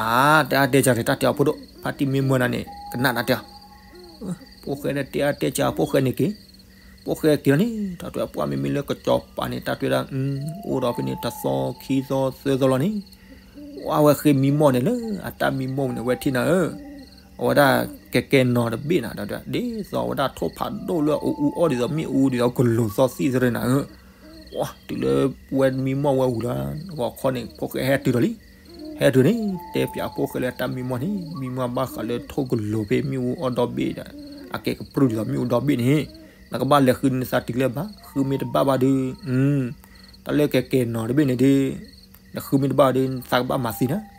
တဲအါတဲစှၤန့ၣ် တၢ်တဲအီၤဖိဒိၣ် ဖါတံၢ်မ့ၢ်မၢနၤန့ၣ် ကနၣ်တၢ်တဲအီၤ ဖိၣ်ဃဲဒီးတဲအါတဲစှၤ ဖိၣ်ဃဲန့ၣ်က့ၤ ဖိၣ်ဃဲက့ၤလီၤန့ၣ် တၢ်တဲပှၤမ့မ့ၢ်လၢကစီၤပၤန့ၣ် တၢ်တဲဝဲဒၣ် အိၣ်ဒီးဖဲန့ၣ် တသီခံသီသၢသီလီၤန့ၣ် အဝဲဃ့မံမီၢ်န့ၣ်လၢ အတၢ်မံမီၢ်န့ၣ် ဝဲထံၣ်နၤဧၢ အဝဲဒၣ်ကဲကဲနီၤတဘ့ၣ်နၤ ဒ်သိးအဝဲဒၣ်ထိၣ်ဖးဒိၣ်လၢအအူအီၣ်ဒ်သိးမ့ၣ်အူဒ်သိးကလိၤသီသံၣ်သရ့နၤဧၢ တုၤလၢဝဲမံမီၢ်ဝဲဝံၤလီၤ ဂီၤခီန့ၣ် ဖိၣ်ဃဲဟဲတုၤဒီးလံ ဟဲတုၤန့ၣ် တဲပၠးဖိၣ်ဃဲလၢတၢ်မံမီၢ်န့ၣ် မံမီၢ်ဘၣ်ဃးလၢထိၣ်ကလိၤဖဲမ့ၣ်အူအီၣ်ဒီဘ့ၣ်ဒီး အကဲကပြုၢ်ဒ်သိးမ့ၣ်အူဒီဘ့ၣ်န့ၣ် နကဘၣ်လဲၤဃုန့ၢ်သးတုၤလၢၤဘၣ် ဃုမ့ၢ်တဘၣ်ဘၣ်ဒီး တၢ်လၢကဲကဲနီၤတဘ့ၣ်န့ၣ်ဒီး နဃုမ့ၢ်တဘၣ်ဒီး သးကဘၣ်မၤသံနၤ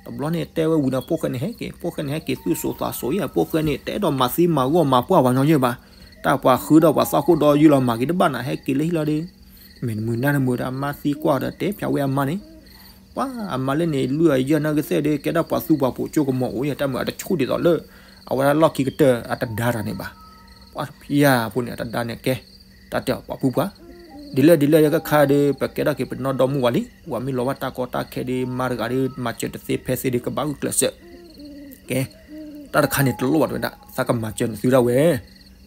တဘျီန့ၣ်တဲဝဲဝံၤန့ၣ် ဖိၣ်ဃဲန့ၣ်ဟဲက့ၤ ဖိၣ်ဃဲန့ၣ်ဟဲက့ၤသူၣ်စိးသးစိးယဲ ဖိၣ်ဃဲန့ၣ် တအဲၣ်ဒိးမၤသံမၤဂီၢ်မၤပှၢ်ပှၤညီယဲဘၣ် တၢ်ပှၤဃုဒီးပှၤသီၣ်ခိၣ်ဒီးယုၢ်လီၤမၤက့ၤတဘၣ်နၤ ဟဲက့ၤလၢဟံၣ်လီၤဒီး မ့ၢ်နမုာ်နၢ်နမုာ်ဒီးအမါသံကွၢ်ဒီးတဲပၠးဝဲအမါန့ၣ် ပှၤအမါလၢန့ၣ် လွံၢ်အယဲၢ်နၢ်ကစဲၣ်ဒီး ကဲဒၣ်ပှၤသူပှၤပိာ်ကၠိကမီၤအိၣ်ယဲ တၢ်မုာ်အတဆူၣ်ဒ်သိးလၢ အဝဲဒၣ်လီၢ်ခံကတၢၢ်အတဒါတၢ်န့ၣ်ဘၣ် ပှၤဖံယၤဖိန့ၣ် အတဒါန့ၣ်ကဲ တၢ်တဲအီၤပှၤပုၢ်ပှၢ် ဒ်လဲၣ်ဒ်လဲၣ်ယကခါဒီး ပကဲထီၣ်က့ၤပနီၢ်ဒီမါဝၤလံ ပှၤမ့ၢ်လီၤဘၣ်တၢ်ကီတၢ်ခဲဒီး မါတဂၤဒီး မၤစၢၤတသ့ဖဲသ့ဒီး ကဘၣ်ဂုာ်ကျဲးစၢး ကဲ တၢ်တခါန့ၣ်တလိၣ်ဘၣ်တဲဝဲဒၣ် သးကမၤစၢၤနသုဒၣ်ဝဲ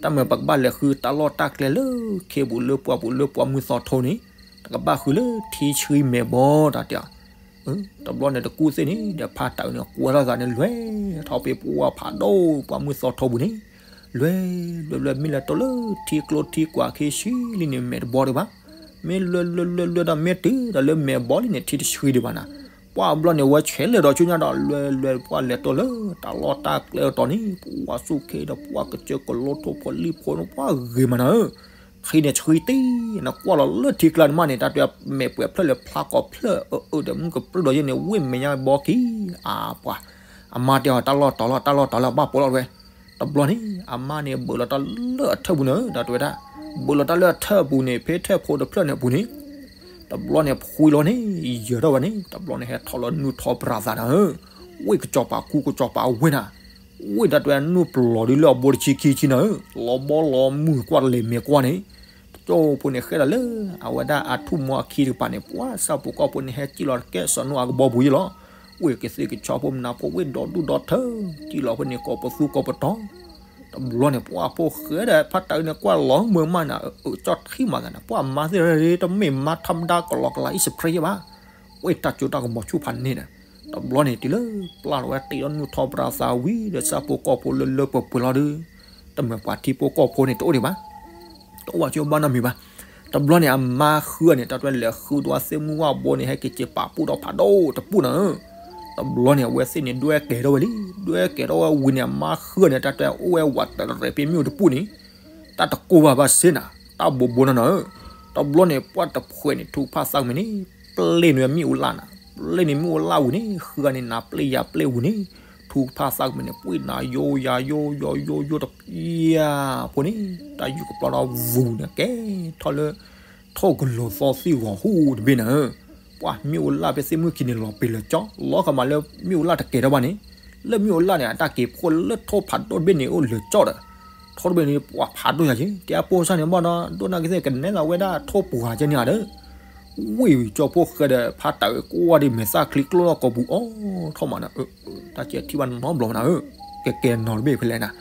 တၢ်မ့ၢ်ပကဘၣ်လဲၤဃုတၢ်လီၢ်တၢ်ကျဲလၢ ခ့ပူၤလၢပှၢ်ပူၤလၢပှၢ်မုၢ်သီထိန့ၣ် နကဘၣ်ဃုလၢထံဆှံမဲာ်ဘီ တၢ်တဲအီၤ တဘျီန့ၣ်တကူၣ်သ့ၣ်န့ၣ် ဒီးဖါတၢ်အုးန့ၣ် ကွဲထီၣ်သးန့ၣ် လွဲၢ်ထီၣ်ဖဲပှၢ်ဖးဒိၣ် ပှၢ်မုၢ်သီထိပူၤန့ၣ် လွဲၢ် လွဲၢ် လွဲၢ် မ့ၢ်လဲၤတိၢ်လၢထံကျိထံကွာ်ခ့ဆှံလံန့ၣ် မဲာ်တဘီဒံးဘၣ် မ့ၢ်လွဲလွဲလွဲလွဲဒီး မ့ၢ်တုၤဒီးလၢမဲာ်ဘီလံန့ၣ် ထံတဆှံဒံးဘၣ်နၤ. ပှၢ်အဘျီန့ၣ် ဝဲဆဲးလဲၤဒီးဆူညါဒီး လွဲလွဲ ပှၢ်လဲၤတီၤလၢတၢ်လီၢ်တၢ်ကျဲအတီၤန့ၣ် ပှၢ်စူၢ်က့ၤဒီး ပှၢ်ကစၢၢ်ကလိထိၣ်ဖိလံၣ်ဖိန့ၣ် ပှၢ်ဂ့ၤမးနၤဧၢ. ထံန့ၣ်ဆှံတံၢ် နကွၢ်လီၤလၢထံကျါန့ၣ်မးန့ၣ် တၢ်တဲမဲာ်ပှဲၤဖျၢၣ်လၢဖျါကိးဖျၢၣ်အၢအၢဒီး မုၢ်ကပြုၢ်ဒီးယဲန့ၣ် ဝ့ၢ်မဲာ်ညါဘီကံ အပှၤ အမါတဲအီၤ တၢ်လီၢ်တီၤလီၤ တၢ်လီၢ်တီၤလီၤ ဘၣ်ပိာ်လီၤတဝဲ. တဘျီန့ၣ် အမါန့ၣ် ဘၢၣ်လီၤတၢ်လၢအထၢၣ်ပူၤန့ၣ် ဒီးတဝဲဒၣ် ဘၢၣ်လီၤတၢ်လၢအထၢၣ်ပူၤန့ၣ် ဖဲထၢၣ်ဖိတဖျၢၣ်န့ၣ်အပူၤန့ၣ် တဘျီန့ၣ် ဖှံလီၤန့ၣ် ယၢၤထီၣ်ဝဲန့ၣ် တဘျီန့ၣ် ဟဲထီၣ်လၢနူၢ်ထီပရၤသးနၤဧၢ. ဝ့ၢ်ကစီၤပၤကူကစီၤပၤဝ့ၢ်နၤ ဝ့ၢ်တၢ်တဝဲနူၢ်ပျီၤဒုလၢအဘိတဆံခံဆံနၤဧၢ, လီၤဘီလီၤမုၢ်ကွၢ်တလဲၤမဲာ်ကွၢ်န့ၣ်, တကၠိဖိန့ၣ်ဃဲဒီးလၢ အဝဲဒၣ်အထူၣ်မီအခံတကပၤန့ၣ် ပှၤဆၣ်ဖိကီၢ်ဖိန့ၣ် ဟဲစံၣ်လီၤတကဲစီၤနိအၤကဘီပူၤယဲလီၤ. ဝ့ၢ်ကသ့ၣ်ကဆီဖိမနၤဖိဝ့ၢ်ဒီဒူၣ်ဒီထၢ စံၣ်လီၤဖိန့ၣ် ကိးပသူကိးပတီၤ တဘျီန့ၣ် ပှၢ်ဖိၣ်ဃဲဒီးဖါတၢ်အုးန့ၣ် ကွၢ်လီၤမုာ်မးနၤ အၢၣ်ကၠီၣ်ထံမးသးနၤ ပှၢ်မါသ့ၣ်ရၣ်ရၣ် တမ့ၢ်မါထီဒါကလီကလၤအံၣ်စဖရ့ယဲဘၣ်, ဝ့ၢ်တၢ်ကၠိတၢ်ကမီၤဆူၣ်ဖးန့ၣ်ဒီး တဘျီန့ၣ် တုၤလၢပျၢ်လီၤဝဲတ့ၢ်ဒီးနူၢ်ထီပရၤသးဝံၤဒီး ဆၣ်ဖိကီၢ်ဖိလၢလၢပှဲၤပှဲၤလီၤဒီး တမ့ၢ်ပှၤထံဖိကီၢ်ဖိန့ၣ် တအိၣ်ဒံးဘၣ် တအိၣ်ဘၣ်ဆိဘၣ်နီတမံၤဘၣ်. တဘျီန့ၣ် အမါဃုအီၤန့ၣ် တၢ်တဝဲလဲၤဃုဒိၣ်သ့ၣ်မုၢ်ဝၣ်ဘိန့ၣ် ဟဲက့ၤစ့ပာ်ပူၣ်ဒီးဖးဒိၣ်တပူၣ်နၤဧၢ. တဘျီန့ၣ် အဝဲသ့ၣ်န့ၣ် ဒွဲၣ်ကဲၤထီၣ်ဝဲလံ, ဒွဲၣ်ကဲၤထီၣ်ဝဲဝံၤန့ၣ် အမါဃုအီၤန့ၣ် တၢ်တဝဲအိၣ်ဝဲဝးတရဲးဖဲမ့ၣ်အူတပူၣ်န့ၣ်, တၢ်တကိၢ်ဘၣ်ဘၣ်စ့နၤ, တၢ်ဘိးဘိနၤနၤဧၢ. တဘျီန့ၣ် ပှၢ်တဖှဲးန့ၣ် ထူဖၣ်သၣ်ကမ့ၢ်န့ၣ် ပျဲၢ်န့ၢ်ဝဲမ့ၣ်အူလၣ်နၤ, ပျဲၢ်န့ၢ်မ့ၣ်အူလၣ်ဝံၤန့ၣ် ဃုအီၤန့ၣ် နၤပျဲၢ်ယၤပျဲၢ်ဝံၤန့ၣ် ထူဖၣ်သၣ်ကမ့ၢ်န့ၣ် ပှ့ၤနၤယိယၤယိယိယိယိတပျၢ်ဖိန့ၣ် တၢ်ယူၢ်ကပျီဒီးဝူၤန့ၣ် ကဲထီၣ်လၢ ထိၣ်ကလိၤသီသံၣ်ဂီၤဟူတဘ့ၣ်နၤဧၢ. ပှၢ်မ့ၣ်အူလၣ်ဖဲသ့ၣ်မုၢ်ခံန့ၣ် လီၤပ့ၤလၢာ်ကၠီ, လီၤဃာ်မးလၢမ့ၣ်အူလၣ်တကဲၤထီၣ်ဘၣ်န့ၣ်, လၢမ့ၣ်အူလၣ်န့ၣ် အတၢ်က့ၤဖှိၣ်လၢထိၣ်ဖးဒိၣ်တဘ့ၣ်န့ၣ် အိၣ်လၢာ်ကၠီဒီး ထိၣ်တဘ့ၣ်န့ၣ် ပှၤဖးဒိၣ်ယၤက့ၤ တဲအပိၢ်စၢ်န့ၣ်ဘၣ်ဒီး ဒိၣ်နၢ်က့ၤသ့ၣ်ကနဲသးဝဲဒၣ်ထိၣ်ပှၤကဲန့ၣ်ဧါဒီး ဝ့ၢ်ကၠီဖိၣ်ဃဲဒီး ဖါတၢ်အုးကွၢ်ဒ်မဲာ်သၣ်ချံကျိၣ်လီၢ်ကိာ်ပူၤအီၤထီၣ်မးနၤဧၢ, တၢ်ကဲထံၣ်ဘၣ်နီတဘျီမးနၤဧၢ, ကဲကဲနီတဘ့ၣ်ဖဲလဲၣ်နၤ.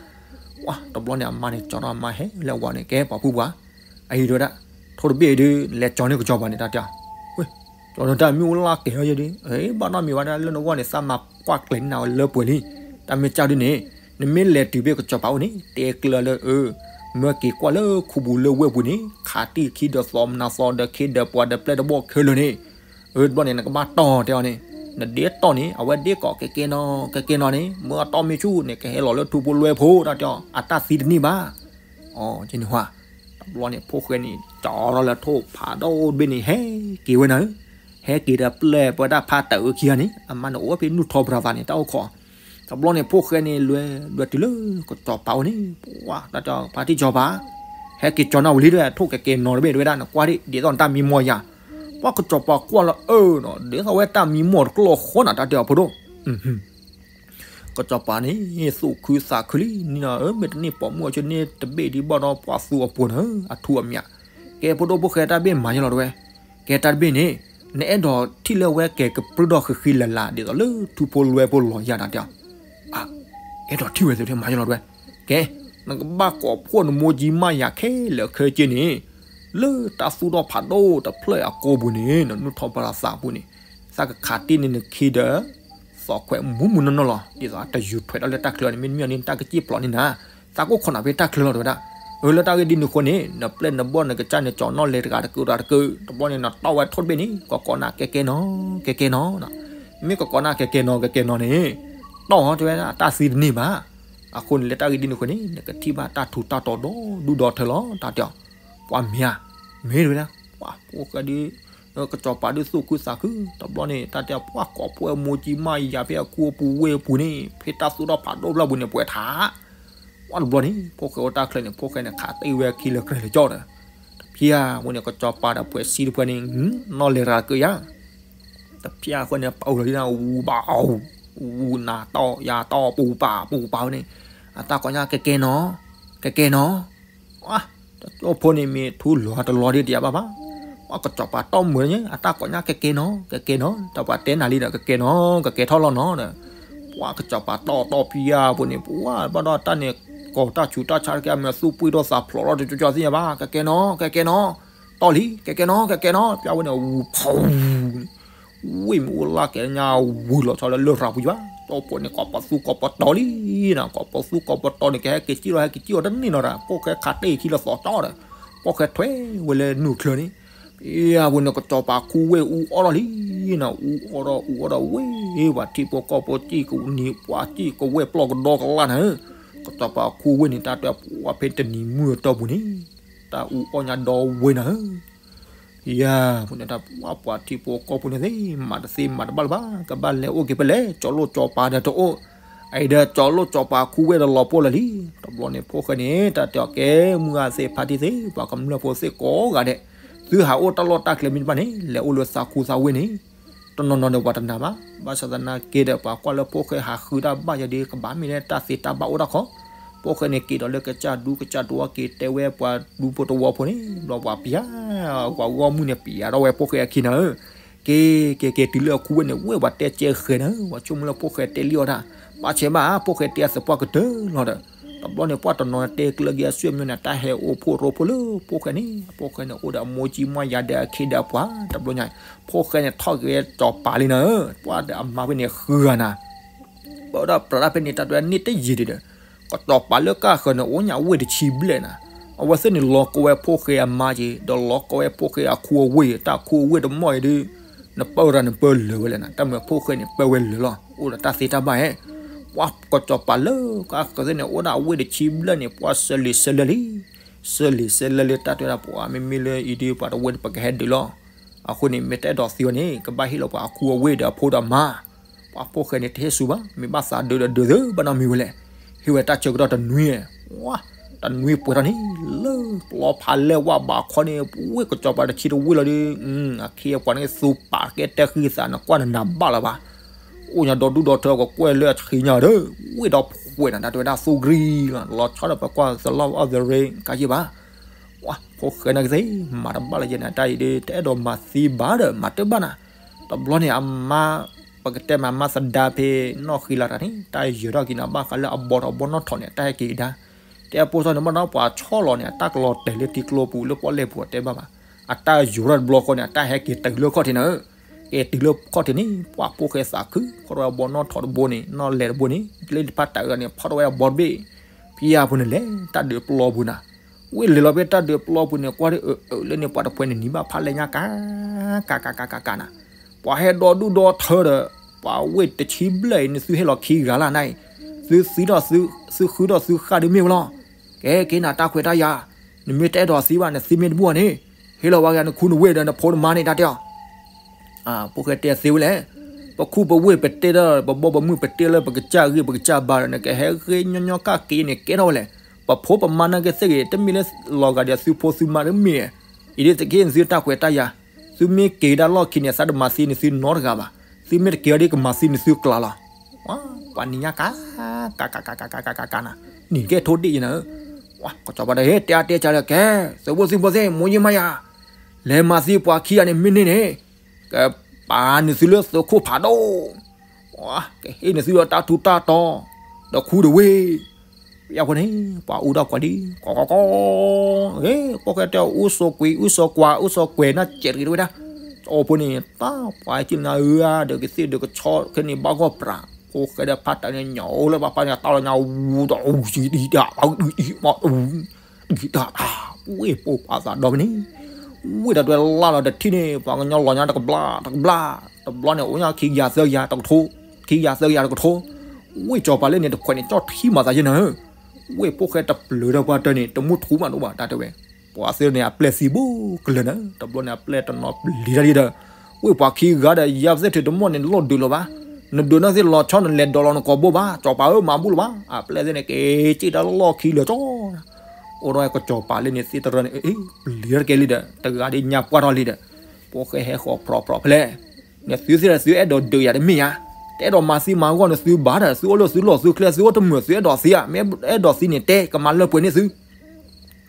ပှၢ်တဘျီန့ၣ် အမါန့ၣ် ကၠီထီၣ်အမါဟဲလၢအဝၤန့ၣ် ကဲပှၤဖုပှၤ, အအံၤတဲဝဲဒၣ် ထိၣ်တဘ့ၣ်အံၤဒုး လဲၤကၠီန့ၢ်ကစီၤပၤန့ၣ် တၢ်တဲအီၤ, ဝ့ၢ် ကၠီန့ၢ်တၢ်မ့ၣ်အူလၣ်ကဲၤထီၣ်ယဲဒုး, ဘၣ်နီတမံၤဘၣ်ဒၣ် လၢနဂီၢ်န့ၣ် သးမၤကွၢ်ကျဲၤန့ၢ်နၤဝဲလၢပှဲၤလံ, တၢ်မ့ၢ်ကၢ်ဒုးန့ၣ် နမ့ၢ်လဲၤတုၤဖဲကစီၤပၤအိၣ်န့ၣ် တဲကျၢၤလၢအၢ မၢက့ၤကွၢ်လၢခူပူၤလၢဝဲၢ်ပူၤန့ၣ် ခးတံၢ်ခံဒီးသီမနၤသီဒီးခ့ဒီးပှၤဒီးပျဲၢ်ဒီးဘီၣ်ခဲလၢာ်န့ၣ်, အၢ တဘျီန့ၣ် နကဘၣ်တီၢ်တဲအီၤန့ၣ်, နဒ့တီၢ်န့ၣ် အဝဲဒ့ကိးကဲကဲနီၤ ကဲကဲနီၤန့ၣ် မၢအတီၢ်မ့ၢ်ဆူၣ်န့ၣ် ကဟဲလီၤလၢထူဖိလွဲဖိ တၢ်တဲအီၤ အတၢ်သံတန့ၢ်ဘၣ်. အန့ၣ်ဟါ, တဘျီန့ၣ် ဖိၣ်ဃဲန့ၣ် ကၠီထီၣ်လၢထိၣ်ဖးဒိၣ်တဘ့ၣ်န့ၣ် ဟဲက့ၤဝဲနၤဧၢ, ဟဲက့ၤဒီးပျဲၢ်ပဝဲဒၣ်ဖါတၢ်အုးခံဂၤန့ၣ် အမါန့ၣ်အိၣ်ဝဲဖဲနူၢ်ထီပရၤသးန့ၣ် တၢ်အိၣ်ခိး, တဘျီန့ၣ် ဖိၣ်ဃဲန့ၣ် လွဲလွဲတုၤလၢကစီၤပၤအိၣ်န့ၣ် ပှၢ်တၢ်တဲအီၤ ဖါတံၢ်ကစီၤပၤ, ဟဲက့ၤကၠီနၢ်ဝံၤလံတဲဝဲ ထိၣ်ကဲကဲနီၤတဘ့ၣ်တဲဝဲဒၣ် နကွၢ်ဒ် ဒ်သိးနတၢ်မံမီၢ်ယၤ, ပှၢ်ကစီၤပၤကွၢ်လၢအၢနီၤ ဒ်သိးဝဲတၢ်မံမီၢ်တကျိၣ်ဃီနၤ တၢ်တဲအီၤဖိဒိၣ် ကစီၤပၤန့ၣ် သူၣ်ခုသးခုလံ နံၤနီၤဧၢ မ့ၢ်တန့ၢ်ပိာ်မုၣ်အီၤဆူန့ၢ်တဘ့ၣ်ဒံးဘၣ်ဒီး ပှၢ်သူအပူၤနၤဧၢ အထူအမၠး, ကဲဖိဒိၣ်ဖိၣ်ဃဲတၢ်တဘ့ၣ်မၤယဲလီၤတဲဝဲ, ကဲတၢ်တဘ့ၣ်န့ၣ် နအဲၣ်ဒိးထံၣ်လၢဝဲကဲၤကပြုၢ်ထီၣ်ဃံဃံလၤလၤ ဒ်သိးလၢထူဖိလွဲဖိလီၤယၤနၤတဲအီၤ အဲၣ်ဒိးထံၣ်ဝဲသ့ၣ်မၤယဲလီၤတဲဝဲ, ကဲ နကဘၣ်ကိးဖှိၣ်နမိၢ်ကၠံမးယၤခဲလၢာ်ခဲဆ့န့ၣ် လၢတၢ်သူၣ်ထီၣ်ဖးဒိၣ်တဖျၢၣ်အကိာ်ပူၤန့ၣ် နနူၢ်ထီၣ်ပရၤသးပူၤန့ၣ် သးကခးတ့ၢ်န့ၢ်နခံဒီး သီခွဲးမူးမူးနီၢ်နီၢ်လီၤ ဒ်သိးတယူၤထွဲးထီၣ်လၢတၢ်ချၢန့ၣ် မ့တမ့ၢ်န့ၣ် တၢ်ကစံၣ်ဖျိးန့ၢ်နၤ, သးကအိၣ်ခိးနၤဖဲတၢ်ချၢလီၤတဲဝဲဒၣ်, အၢ လၢတၢ်ဂ့ၢ်ဒ်န့ၣ်အဃိန့ၣ် နပျဲၢ်နဘီၣ်နကစၢ်န့ၣ် ကၠီနီၣ်လဲၤတဂၤတကုးတဂၤတကုး တဘျီန့ၣ် နတီၢ်ဝဲထိၣ်တဘ့ၣ်န့ၣ် ကိးကိးနၤကဲကဲနီၤ ကဲကဲနီၤ မ့ၢ်ကိးကိးနၤကဲကဲနီၤ ကဲကဲနီၤန့ၣ် တီၢ်တဲဝဲဒၣ် တၢ်သံတန့ၢ်ဘၣ်. အဃိန့ၣ် လၢတၢ်ဂ့ၢ်ဒ်န့ၣ်အဃိန့ၣ် နကထံၣ်ဘၣ်တၢ်ထူးတၢ်တီၤဒီဒူၣ်ဒီထၢလီၤ တၢ်တဲအီၤ, ပှၤမ့ၢ်ဧါ, မ့ၢ်တဲဝဲဒၣ် ပှၤဖိၣ်ဃဲဒုး ကစီၤပၤဒုးသူၣ်ခုသးခု တဘျီန့ၣ် တၢ်တဲအီၤ ပှၤကိးဖှိၣ်မိၢ်ကၠံမးယၤဖဲအခူအပူၤဝ့ၢ်အပူၤန့ၣ် ဖဲတၢ်သူၣ်ထီၣ်ဖးဒိၣ်ဖျၢၣ်ပူၤန့ၣ် ပှဲၤထး ပှၤတဘျီန့ၣ် ဖိၣ်ဃဲအိၣ်တၢ်ချၢန့ၣ် ဖိၣ်ဃဲန့ၣ် ခးတ့ၢ်ဝဲခံလၢကြၢးလၢကၠီဒီး တဖျၢၣ်အဃိန့ၣ် ကစီၤပၤဒီးဖှဲးဆံတဖှဲးန့ၣ် နီၣ်လဲၤတဂၤတကုးယါ တဖျၢၣ်အဃိန့ၣ် ပာ်အူလီၤဒ်န့ၣ် ဝူဘၣ်အူ ဝူနၤတီၢ်ယၤတီၢ် ပူၤပာ်ပူၤပာ်ဝဲန့ၣ် အတၢ်ကိးညါကဲကဲနီၤ ကဲကဲနီၤ တကၠိဖိန့ၣ်မ့ၢ်ထူလီၤတလီၤဒ်တယၤဘၣ်ဘၣ်, ပှၤကစီၤပၤတီၢ်မုာ်လၢညါ အတၢ်ကိးညါကဲကဲနီၤ ကဲကဲနီၤ တၢ်ပှၤတဲနၤလံဒီး ကကဲနီၤ ကကဲထီၣ်လီၤနီၤဒီး ပှၤကစီၤပၤတီၢ်တီၢ်ဖျါအပူၤန့ၣ် ပှၤဘၣ်ဒီးတၢ်န့ၣ် ကိးတၢ်ဆူးတၢ်ဆါတက့ၢ် အမ့ၢ်သူၣ်ပှံၢ်ထီၣ်သးဖျိးထီၣ်တကၠီကၠီသ့ၣ်ညါဘၣ် ကကဲနီၤ ကကဲနီၤ တီၢ်လံ ကကဲနီၤ ကကဲနီၤ ပျၢ်ဝဲန့ၣ် ဝူဖူ ဝ့ၢ်မ့ၢ်အိၣ်လၢကဲညါဝူလီၤဆီလၢလရာ်ပူၤယါဘၣ်, တီၢ်ဖိန့ၣ် ကိးပသူကိးပတီၤလံနီၤ ကိးပသူကိးပတီၤန့ၣ် ကဟဲက့ၤစံၣ်လီၤ ဟဲက့ၤစံၣ်လီၤတန့ၢ်နီၤဒီး ဖိၣ်ဃဲခးတ့ၢ်ခံလၢသီကၠီဒီး ဖိၣ်ဃဲထွဲဝဲလၢနူၢ်ချၢန့ၣ်, ယၤပူၤန့ၣ် ကစီၤပၤခူဝ့ၢ်အူအီၣ်ထီၣ်လံနၤ, အူအီၣ်ထီၣ်အူအီၣ်ထီၣ်ဝ့ၢ် ပှၤထံဖိကီၢ်ဖိစံၣ်ကနံၤ ပှၤစံၣ်ကဝဲၢ်ပျီၢ်ကဒီကလၢ်နၤဧၢ, ကစီၤပၤခူဝ့ၢ်န့ၣ် တၢ်တဲပှၤဖဲတနံၤမုၢ်အတီၢ်ပူၤန့ၣ် တၢ်အူအီၣ်ညါဒီဝ့ၢ်နၤဧၢ ယၤပူၤန့ၣ် တၢ်ပှၤထံဖိကီၢ်ဖိန့ၣ်သ့ၣ် မၤတသ့မၤတဘၣ်လၢၤဘၣ်, ကဘၣ်လဲၤအိၣ်က့ၤဖဲလဲၣ်, ကၠီၤလိၣ်ကၠီၤပၤဒီးတအိၣ်, အအံၤဒီးကၠီၤလိၣ်ကၠီၤပၤခူဝ့ၢ်ဒီးလီၤပှီၢ်လၢာ်လံ. တဘျီန့ၣ် ဖိၣ်ဃဲန့ၣ် တၢ်တဲအီၤကဲ မုၢ်ဂၤသ့ၣ်ဖါတံၢ်သ့ၣ် ပှၤကမျၢၢ်ဖိသ့ၣ်ကိးဂၤဒဲး, သုဟးအိၣ်တၢ်လီၢ်တၢ်ကျဲမ့ၢ်တဘၣ်န့ၣ် လဲၤအိၣ်လၢသးခူသးဝ့ၢ်န့ၣ် တနီၤနီၤဒီးပှၤတနာ်ဘၣ်. ဘၣ်ဆၣ်သနာ်က့ဒီး ပှၤကွၢ်လၢဖိၣ်ဃဲဟးဃုတၢ်ဘၣ်ယၤဒီး ကဘၣ်မ့ၢ်လၢတၢ်သ့တၢ်ဘၣ်အိၣ်တၢ်ခီ, ဖိၣ်ဃဲန့ၣ်က့ၤဒီးလၢကစၢ်ဒူကစၢ်ဒိၣ်က့ၤတဲဝဲပှၤဒူဖိတဝီဖိန့ၣ် ဘျီပှၤပျၢ် ပှၤဂီၢ်မုၢ်န့ၣ် ပျၢ်ထီၣ်ဝဲဖိၣ်ဃဲအခံနၤဧၢ, က့ၤ က့ၤ က့ၤတုၤလၢအခူဝ့ၢ်န့ၣ် ဝဲပှၤတဲကဲဃဲၤနၤဧၢ, ပှၤဆိကမိၣ်လၢဖိၣ်ဃဲတဲလံအီၤတၢ်, ဘၣ်ဆဲးဘၣ် ဖိၣ်ဃဲတဲအသပှၢ်ကတၢၢ်လီၤဒီး တဘျီန့ၣ် ပှၤတနီၤတဲကျၢၤက့ၤအဆွေမျိုးန့ၣ် တၢ်ဟဲအိၣ်ဖှိၣ်ရိဖှိၣ်လၢဖိၣ်ဃဲန့ၣ်, ဖိၣ်ဃဲန့ၣ် အိၣ်ဒီးအမိၢ်ကံမိၢ်ယၤဒီးအခ့ဒီးအပှၤ, တဘျီညါ ဖိၣ်ဃဲန့ၣ်ထီၣ်က့ၤဝဲကစီၤပၤလံနၤဧၢ, ပှၤဒီးအမါဖဲန့ၣ်ဃုဂၤနၤ ပဝဲဒၣ်ပြးတၢ်ဖဲန့ၣ် တၢ်တဲန့ၣ်တယံာ်ဒံးဒီး ကစီၤပၤလၢကၢ်ဃၢၤန့ၣ် အိၣ်ညါဝ့ၢ်တဆံဘျဲၣ်နၤ, အဝဲသ့ၣ်န့ၣ်လီၤကီဝဲဖိၣ်ဃဲအမါက့ၤ ဒီးလီၤကီဝဲဖိၣ်ဃဲအခူအဝ့ၢ်, တၢ်ခူအဝ့ၢ်တမီၢ်အံၤဒီး နပၢဝဲတၢ်နပၢလၢာ်ဝဲလဲၣ်နၤ, တၢ်မ့ၢ်ဖိၣ်ဃဲန့ၣ် ပၢဝဲလၢာ်လီၤ, အိၣ်ဒီးတၢ်သ့တၢ်ဘၣ်ဧဲ, ပှၤကစီၤပၤလၢကၢ်ဃၢၤသ့ၣ်န့ၣ် အိၣ်ဒၣ်ဝ့ၢ်တဆံဘျဲၣ်န့ၣ် ပှၤစၢလံာ်စၢလၢလံ စၢလံာ်စၢလၢလံ တၢ်တဲဝဲဒၣ် ပှၤမ့မ့ၢ်လၢအံၤဒီးပှၤတဝဲပကဟဲဒုးလီၤ, အဃိန့ၣ် မ့ၢ်တအဲၣ်ဒိးသံဝဲန့ၣ် ကဘၣ်ဟ့ၣ်လီၤပှၤအခူအဝ့ၢ်ဒီးအဖိဒီးအမါ, ပှၤဖိၣ်ဃဲန့ၣ်တဟ့ၣ်ဆူၣ်ဘၣ်, မ့ၢ်ဘၣ်သးဒုးဒီးဒုးသ့ဘၣ်နီတမံၤဝဲလဲၣ်, ဟ့ၣ်ဝဲတၢ်ဆၢကတီၢ်တနွံ, တနွံပှဲၤထီၣ်န့ၣ် လၢပျီဖးလဲၢ်ဝၣ်ဘးခီန့ၣ် ဝ့ၢ်ကစီၤပၤတဆံတဝ့ၢ်လီၤဒီး အခ့အပှၤန့ၣ်သူပာ်ကဲတဲဃံသး နကွၢ်နနၤဘၣ်လၢၤဘၣ် အိၣ်ညါဒီဒူၣ်ဒီထၢ ကကွဲၢ်လၢအဆံညါဒီး ဝ့ၢ်ဒီးဖှဲးနၤ တၢ်တဲဝဲဒၣ်သူကရံလီၤ, လီၤဆီဒီးပကွၢ်သလီၢ်အီၣ်သရ့ကါယ့ၢ်ဘၣ်, ပှၤဖိၣ်ဃဲနာ်က့သ့ၣ် မၤတဘၣ်လၢၤယဲန့ၣ် တၢ်အံၤဒီး တအဲၣ်ဒိးမၤသံဘၣ်ဒီး မၤတဘၣ်နၤ, တဘျီန့ၣ် အမါ ပကတဲမး အမါသဒါဖဲနီၢ်ဃံလၤတၢ်န့ၣ် တၢ်ယၢၤထီၣ်က့ၤနၤဘၣ်ဃးလၢအဘီထီၣ်ဘီနီၢ်ထီၣ်န့ၣ် တၢ်ဟဲက့ၤကဒါ, တဲအပိၢ်ထီၣ်န့ၣ် ဘၣ်ဒီးပှၤဆီၣ်လီၤန့ၣ် အတၢ်ကလီၤတဲာ်လၢထံကျိပူၤလၢပီၣ်လဲၣ်ပူၤအတဲဘၣ်ဘၣ်, အတၢ်ယၢၤထီၣ်တဘျီဃီန့ၣ် အတၢ်ဟဲက့ၤတုၤလၢခီၣ်ထံးနၤဧၢ, က့ၤတုၤလၢခီၣ်ထံးန့ၣ် ပှၤဖိၣ်ဃဲသးခု ဖီၣ်ထီၣ်ဝဲအဘီနီၢ်ထီၣ်တဘိန့ၣ် နီၢ်လဲၤတဘိန့ၣ် လၢတဖၣ်တၢ်အၢန့ၣ် ဖီၣ်ထီၣ်ဝဲအဘီတဘ့ၣ်, ဖံယၤဖိန့ၣ်လဲၤတၢ်ဒုးပျီပူၤနၤ, ဝ့ၢ်လဲၤလီၤဖဲတၢ်ဒုးပျီပူၤန့ၣ် ကွၢ်ဒ်အၢအၢလၢန့ၣ် ပှၤတဖှဲးန့ၣ်နံၤဘၣ်ဖးလဲၢ်ညါကၤ ကၤကၤကၤကၤကၤနၤ, ပှၤဟဲဒီဒူၣ်ဒီထၢဒီး ပှၤဝ့ၢ်တဆံဘျဲၣ်အံၤန့ၣ် သုဟဲလီၤခံဂၤလၢ်နၤအံၤ, သုသံထီၣ်သု သုဃုထီၣ်သုဃၣ်ဒ်မ့ၢ်ဝဲလီၤ, ကဲက့ၤနၤတၢ်ခွဲးတၢ်ယာ်, နမ့ၢ်တအဲၣ်ဒိးသံဘၣ် နသံမ့ၢ်တဘူၣ်ဘၣ်န့ၣ်, ဟ့ၣ်လီၤဝဲဂၤနခူနဝ့ၢ်ဒီးနဖိနမါန့ၣ် တၢ်တဲအီၤ ဖိၣ်ဃဲတဲသ့ဝဲလဲၣ်, ပခူပဝ့ၢ်ပတဲဒီး ပဘီပမုၢ်ပတဲလၢပကစၢ်ဂ့ၢ်ပကစၢ်ဘါဒီး နကဟဲဃ့ညီညီကၣ်က့ၤန့ၣ် ကဲထီၣ်ဝဲလဲၣ်, ပဖိပမါနာ်က့သ့ၣ်ဂ့ၤ တမ့ၢ်လၢလီၤဂာ်ဒီးသုဖိသုမါတမ့ၢ်, အံၤဒ်သက့ၢ်န့ၣ်သုတၢ်ခွဲးတၢ်ယာ်, သုမ့ၢ်က့ၤဒၣ်လီၢ်ခံန့ၣ် သးတမၤသံန့ၣ်သုနီတဂၤဘၣ်, သုမ့ၢ်တက့ၤအီၤဒ်ကမၤသံန့ၣ်သုကျါလီၤ, ပှၤနံၤညါကၤ ကၤကၤကၤကၤကၤကၤကၤနၤ, နံၤကဲထိၣ်ဒ့ၣ်ယနၤဧၢ, ကစီၤပၤဒီး ဟ့ၣ်တဲအါတဲကၤလၢကဲ, သုးဖိသုဖိသ့ၣ် မိၢ်ယ့မါယၤ လဲၤမၤသံပှၤခံဂၤန့ၣ်မ့ၢ်န့ၢ်န့ၣ်, ကပာ်နုာ်သုလၢသုးခိၣ်ဖးဒိၣ်, ကဟ့ၣ်နုာ်သုဒီးတၢ်ထူးတၢ်တီၤ, ဒီးခူဒီးဝ့ၢ်, ယဖိန့ၣ် ပှၤအူဒၣ်ကွၢ်လံ, ကီကီကီ, ဖိၣ်ဃဲတဲအီၤ အူစိာ်ကွံာ် အူစိာ်ကွၢ် အူစိာ်ကွဲး နၢ်စဲးတဂ့ၤတဝဲဒၣ်, အီဖိန့ၣ် တၢ်ပှၤဟဲက့ၤနၤဧၢဧါ ဒီးကသ့ၣ်ဒီးကဆီခဲန့ၣ်ဘၣ်ဂီၢ်ပြး, ဖိၣ်ဃဲဒီးဖးတၢ်န့ၣ် ညၣ်အိၣ်လၢပှၤပှၤန့ၣ် တၢ်လီၤညါဝူဒီးအူစံဒံဒၣ် အူအူအူ တဂံၢ်တၢ်တၢ်, ဝ့ၢ်ပိာ်ပှၤသးဒီဖဲန့ၣ်, ဝ့ၢ်တၢ်တွဲလၢလီၤတထံၣ်န့ၣ် ပှၤကညီလီၤညါတကဘျၣ်တကဘျၣ်, တဘျီန့ၣ် အိၣ်ညါခံကယၤသၢကယၤတကထိ, ခံကယၤသၢကယၤတကထိ, ဝ့ၢ်စီၤပၤလၢန့ၣ်တခွဲးန့ၣ် ကၠီၣ်ထံမၤသးယဲနၤဧၢ, ဝ့ၢ်ဖိၣ်ဃဲတပျုၤဒီးပှၤတၢၢ်န့ၣ် တမူထူမးဒိၣ်ဘၣ် တၢ်တဲဝဲ, ပှၤသ့ၣ်န့ၣ် အပျဲၢ်သံဘိကလၢာ်နၤ, တဘျီန့ၣ် အပျဲၢ်တနီၤပျံၤတၢ်လံဒီး, ဝ့ၢ်ပှၤခံဂၤဒီး ယၤသ့ၣ်ထုးတမီၢ်န့ၣ် လီၢ်ဒုးလီၤဘၣ်, နဒုးနီၢ်သ့ၣ်လီၤဆီ နလဲၤဒိးလီၤနကိာ်ဘိဘၣ်, စီၤပၤဧၢ မၤဘူၣ်လၢၤဘၣ်, အပျဲၢ်သ့ၣ်န့ၣ် က့ၤစံၣ်တၢ်လီၢ်ခံလၢာ်ကၠီ အိၣ်ဒီးကစီၤပၤလၢန့ၣ်သ့တရၢန့ၣ် ပျံၤတကဲလံဒီး တဂၤဒ်ညါပှၢ်ထီၣ်လံဒီး, ဖိၣ်ဃဲဟဲဃီၤပြီၤပြီၤဖဲလဲၣ်, နသုသ့ၣ်ဒီးသုအဲၣ်ဒိးဒုးယၤတမ့ၢ်ဧါ, တအဲၣ်ဒိးမၤသံမၤဂီၢ်နသုဘၣ်ဒီး သုအိၣ်လၢသုလီၢ်သုကျဲ သုအိၣ်တမုာ် သုအဲၣ်ဒိးသံဧါ, မ့ၢ်အဲၣ်ဒိးသံန့ၣ် တဲကမၤလၢပှဲၤန့ၢ်သု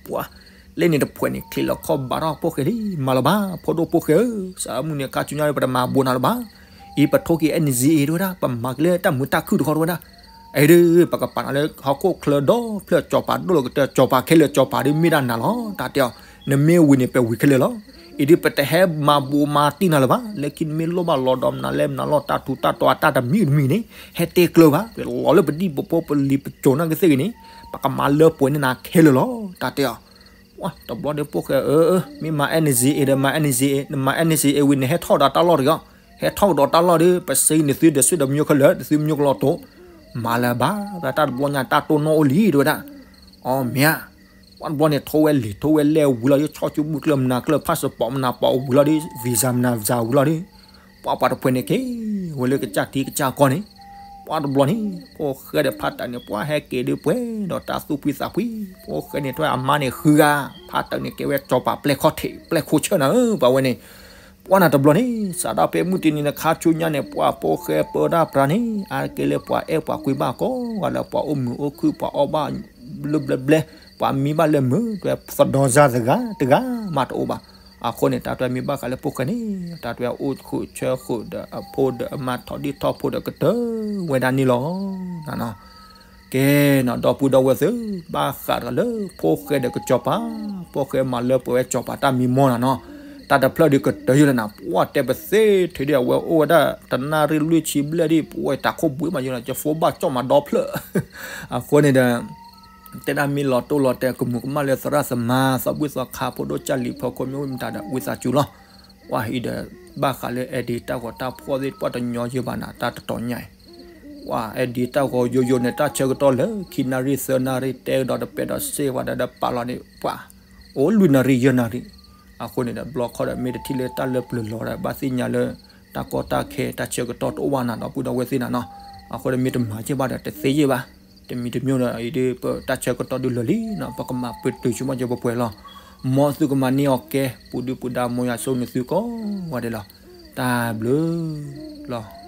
ပှၤလၢန့ၣ်တဖှဲးန့ၣ် ချံးလီၤခီၣ်ဘးထီၣ်ဖိၣ်ဃဲလံ, မၤလၢၤဘၣ် ဖိဒိၣ်ဖိၣ်ဃဲဧၢ, စးမုၢ်န့ၣ် ခါဆူညါပတမၤဘိးနၤလၢၤဘၣ်, အံၤပထိၣ်က့ၤ အဲၣ်နံၣ်စံၣ်အ့ တဝဲဒၣ်, ပမၤက့ၤလၢတၢ်မုာ်တၢ်ခုၣ်တခီတဝဲဒၣ်, အံၤဒ် ပကပာ်နၤလၢဟီၣ်ခိၣ်ချၢဒီဖျၢၣ် စီၤပၤဒိၣ်လီၤကတၢၢ် စီၤပၤခဲလၢာ် စီၤပၤဒ်မ့ၢ်ဒၣ်နၤလီၤ, တၢ်တဲအီၤ, နမ့ၢ်ဝံၤန့ၣ် ပဝံၤခဲလၢာ်လီၤ, အံၤဒ်ပတဟဲမၤဘိးမၤတံၢ်နၤလၢၤဘၣ်, လၢခံနမ့ၢ်လိၣ်ဘၣ်လီၤဒီးမနုၤလဲၣ်မနုၤလီၤ တၢ်ထူးတၢ်တီၤအတၢ်တမံၤတမံၤန့ၣ် ဟဲတဲကျၢၤဘၣ်, ပလီၤလၢပဒံၣ်ပဖိပလံၤပစိၤနာ်က့သ့ၣ်ဂ့ၤန့ၣ်, ပကမၤလၢပှဲၤန့ၢ်နၤခဲလၢာ်လီၤ, တၢ်တဲအီၤ တဘျီဒီးဖိၣ်ဃဲ အၢ အၢ မ့ၢ်မၤ N C A ဒီးမၤ N C A, နမၤ N C A ဝံၤန့ၣ် ဟဲထီၣ်ဒီးတၢ်လီၢ်တဂ့ၤ, ဟဲထီၣ်ကဒီးတၢ်လီၢ်ဒီး ပစံးနသုဒီး ဆွေဒီးမျိုးခဲလၢာ် နသုမျိုးကလီၤတိာ်, မၤလၢၤဘၣ်, တၢ်တဘျီညါ တၢ်တိၢ်နီၣ်အိၣ်လံ တဲဝဲဒၣ်. အီ မ့ၢ်ဧါ, ပှၢ်တဘျီန့ၣ် ထိဝဲလံာ်ထိဝဲလဲၢ်ဝံၤလီၤဒီး ဆီၣ်ကၠူဘူၣ်ကျၢၢ်မနၤကျၢၢ် passport မနၤပာ်ဝံၤလီၤဒီး visa မနၤပာ်ဝံၤလီၤဒီး ပှၢ်ပှၤတဖုန့ၣ်က့ၤဝဲလၢကစၢ်ထံကစၢ်ကီၢ်န့ၣ်, ပှၢ်တဘျီန့ၣ် ဖိၣ်ဃဲဒီးဖါတၢ်န့ၣ် ပှၢ်ဟဲက့ၤဒုးပှဲၤဒီးတၢ်သူၣ်ဖှံသးဖှံ, ဖိၣ်ဃဲန့ၣ် တၢ်အမါန့ၣ်ဃုဂၤ, ဖါတၢ်န့ၣ် ကဲဝဲစီၤပၤပျဲၢ်ခီၣ်ထံး ပျဲၢ်ခိၣ်ဆၢၣ်နၤဧၢ ပှၤဝဲန့ၣ်, ပှၢ်နၤတဘျီန့ၣ် စးထီၣ်ဖဲမုၢ်တနံၤန့ၣ် ခါဆူညါန့ၣ် ပှၢ်ဖိၣ်ဃဲပၢတၢ်ပြးန့ၣ် အါတက့ၢ်လၢပှၤအဲၣ်ပှၤကွံဘၣ်ကိးဂၤလၢ ပှၤအိၣ်မုာ်အိၣ်ခုၣ် ပှၤအီၣ်ဘၣ်ဘျဲၣ်ဘျဲၣ်, ပှၤမံဘၣ်လၢမုာ် တဝဲသဒီစၢ်တဂၤတဂၤမးတအိၣ်ဘၣ်. အဃိန့ၣ် တၢ်တဝဲမ့ၢ်ဘၣ်ဃးလၢဖိၣ်ဃဲန့ၣ် တၢ်တဝဲအိၣ်ဃုာ်ဆၢဃုာ်ဒီးအဖိဒီးအမါ ထီၣ်ဒံၣ်ထီၣ်ဖိဒီးကတၢၢ်ဝဲဒၣ်န့ၣ်လီၤ. ကဲနီၤ ဒီပုၢ်ဒီဝဲၢ်သ့ၣ်, ဘၣ်ဃးဒီးလၢဖိၣ်ဃဲဒီးကစီၤပၤ, ဖိၣ်ဃဲမၤလၢပှဲၤဝဲစီၤပၤတၢ်မံမီၢ်နၤနီၤ, တၢ်တဖျၢၣ်ဒီးကတၢၢ်ယိာ်လၢနၤ ပှၢ်တဲပသ့ထဲဒ်အဝဲအိၣ်ဝဲဒၣ် တနၣ်ရံၣ်လွံၢ်ဆံဘျဲၣ်ဒ် ပဝဲတၢ်ခိၣ်ဘှံးမးယိာ်နၤ ကဖိဘၣ်ကၠီၣ်မးဒီဖျၢၣ် အဃိန့ၣ်ဒီး တဲဒၣ်မ့ၢ်လီၤတိၢ်လီၤတဲာ် ကမူးကမၣ်လၢသရၣ်သမါ သီဘူၣ်သီခါ ဖိဒိၣ်ကၢ်လံၤ ဖီခိၣ်မ့ၢ်အိၣ်မတၤဒီး ဝံသးစူၤလီၤ. ပှၢ်အံၤဒီး ဘၣ်ဃးလၢ Eddie တၢ်ဂီၤတၢ်ဖှီၣ်သ့ၣ် ပှၢ်တညီယဲၢ်ဘၣ်နၤ တၢ်တတီၤညါအံၤ, ပှၢ် Eddie တၢ်ဂီၤယိယိန့ၣ် တၢ်ဆၢကတီၢ်လၢခံနၣ်ရံၣ်သၢနၣ်ရံၣ် တဲကဒီးတပဲဒီးစ့ၢ်ဝဲဒီး ပာ်လီၤန့ၣ် ပှၢ် အိၣ်လွံၢ်နၣ်ရံၣ်ယဲၢ်နၣ်ရံၣ်, အဃိန့ၣ်ဒီး ဘျီခီဒီး မ့ၢ်တထံၣ်လၢတၢ်လၢပျၢၤလီၤဒီး ဘၣ်သ့ၣ်ညါလၢ တၢ်ကီတၢ်ခဲ တၢ်ဆၢကတီၢ်တအိၣ်ဘၣ်နၤ ဒီပုၢ်ဒီဝဲၢ်သ့ၣ်နၤနီၤ, အဃိဒီး မ့ၢ်တမၤယဲၢ်ဘၣ်ဒီး တသ့ယဲၢ်ဘၣ်, တမံၤတမံၤဒီး အံၤဒ်ပတၢ်ဆၢကတီၢ်ဒုးလၢာ်လံနီၤ ပကမၤပတုာ်ဆိကမိၣ်က့ၤပပှဲၤလီၤ, မ်သုကမၤန့ၢ်အီၤကဲ ပူၤဒုပူၤဒါ မ်ယွၤဆိၣ်ဂ့ၤနသုကိးဂၤဒဲးလီၤ, တၢ်ဘျုးလီၤ.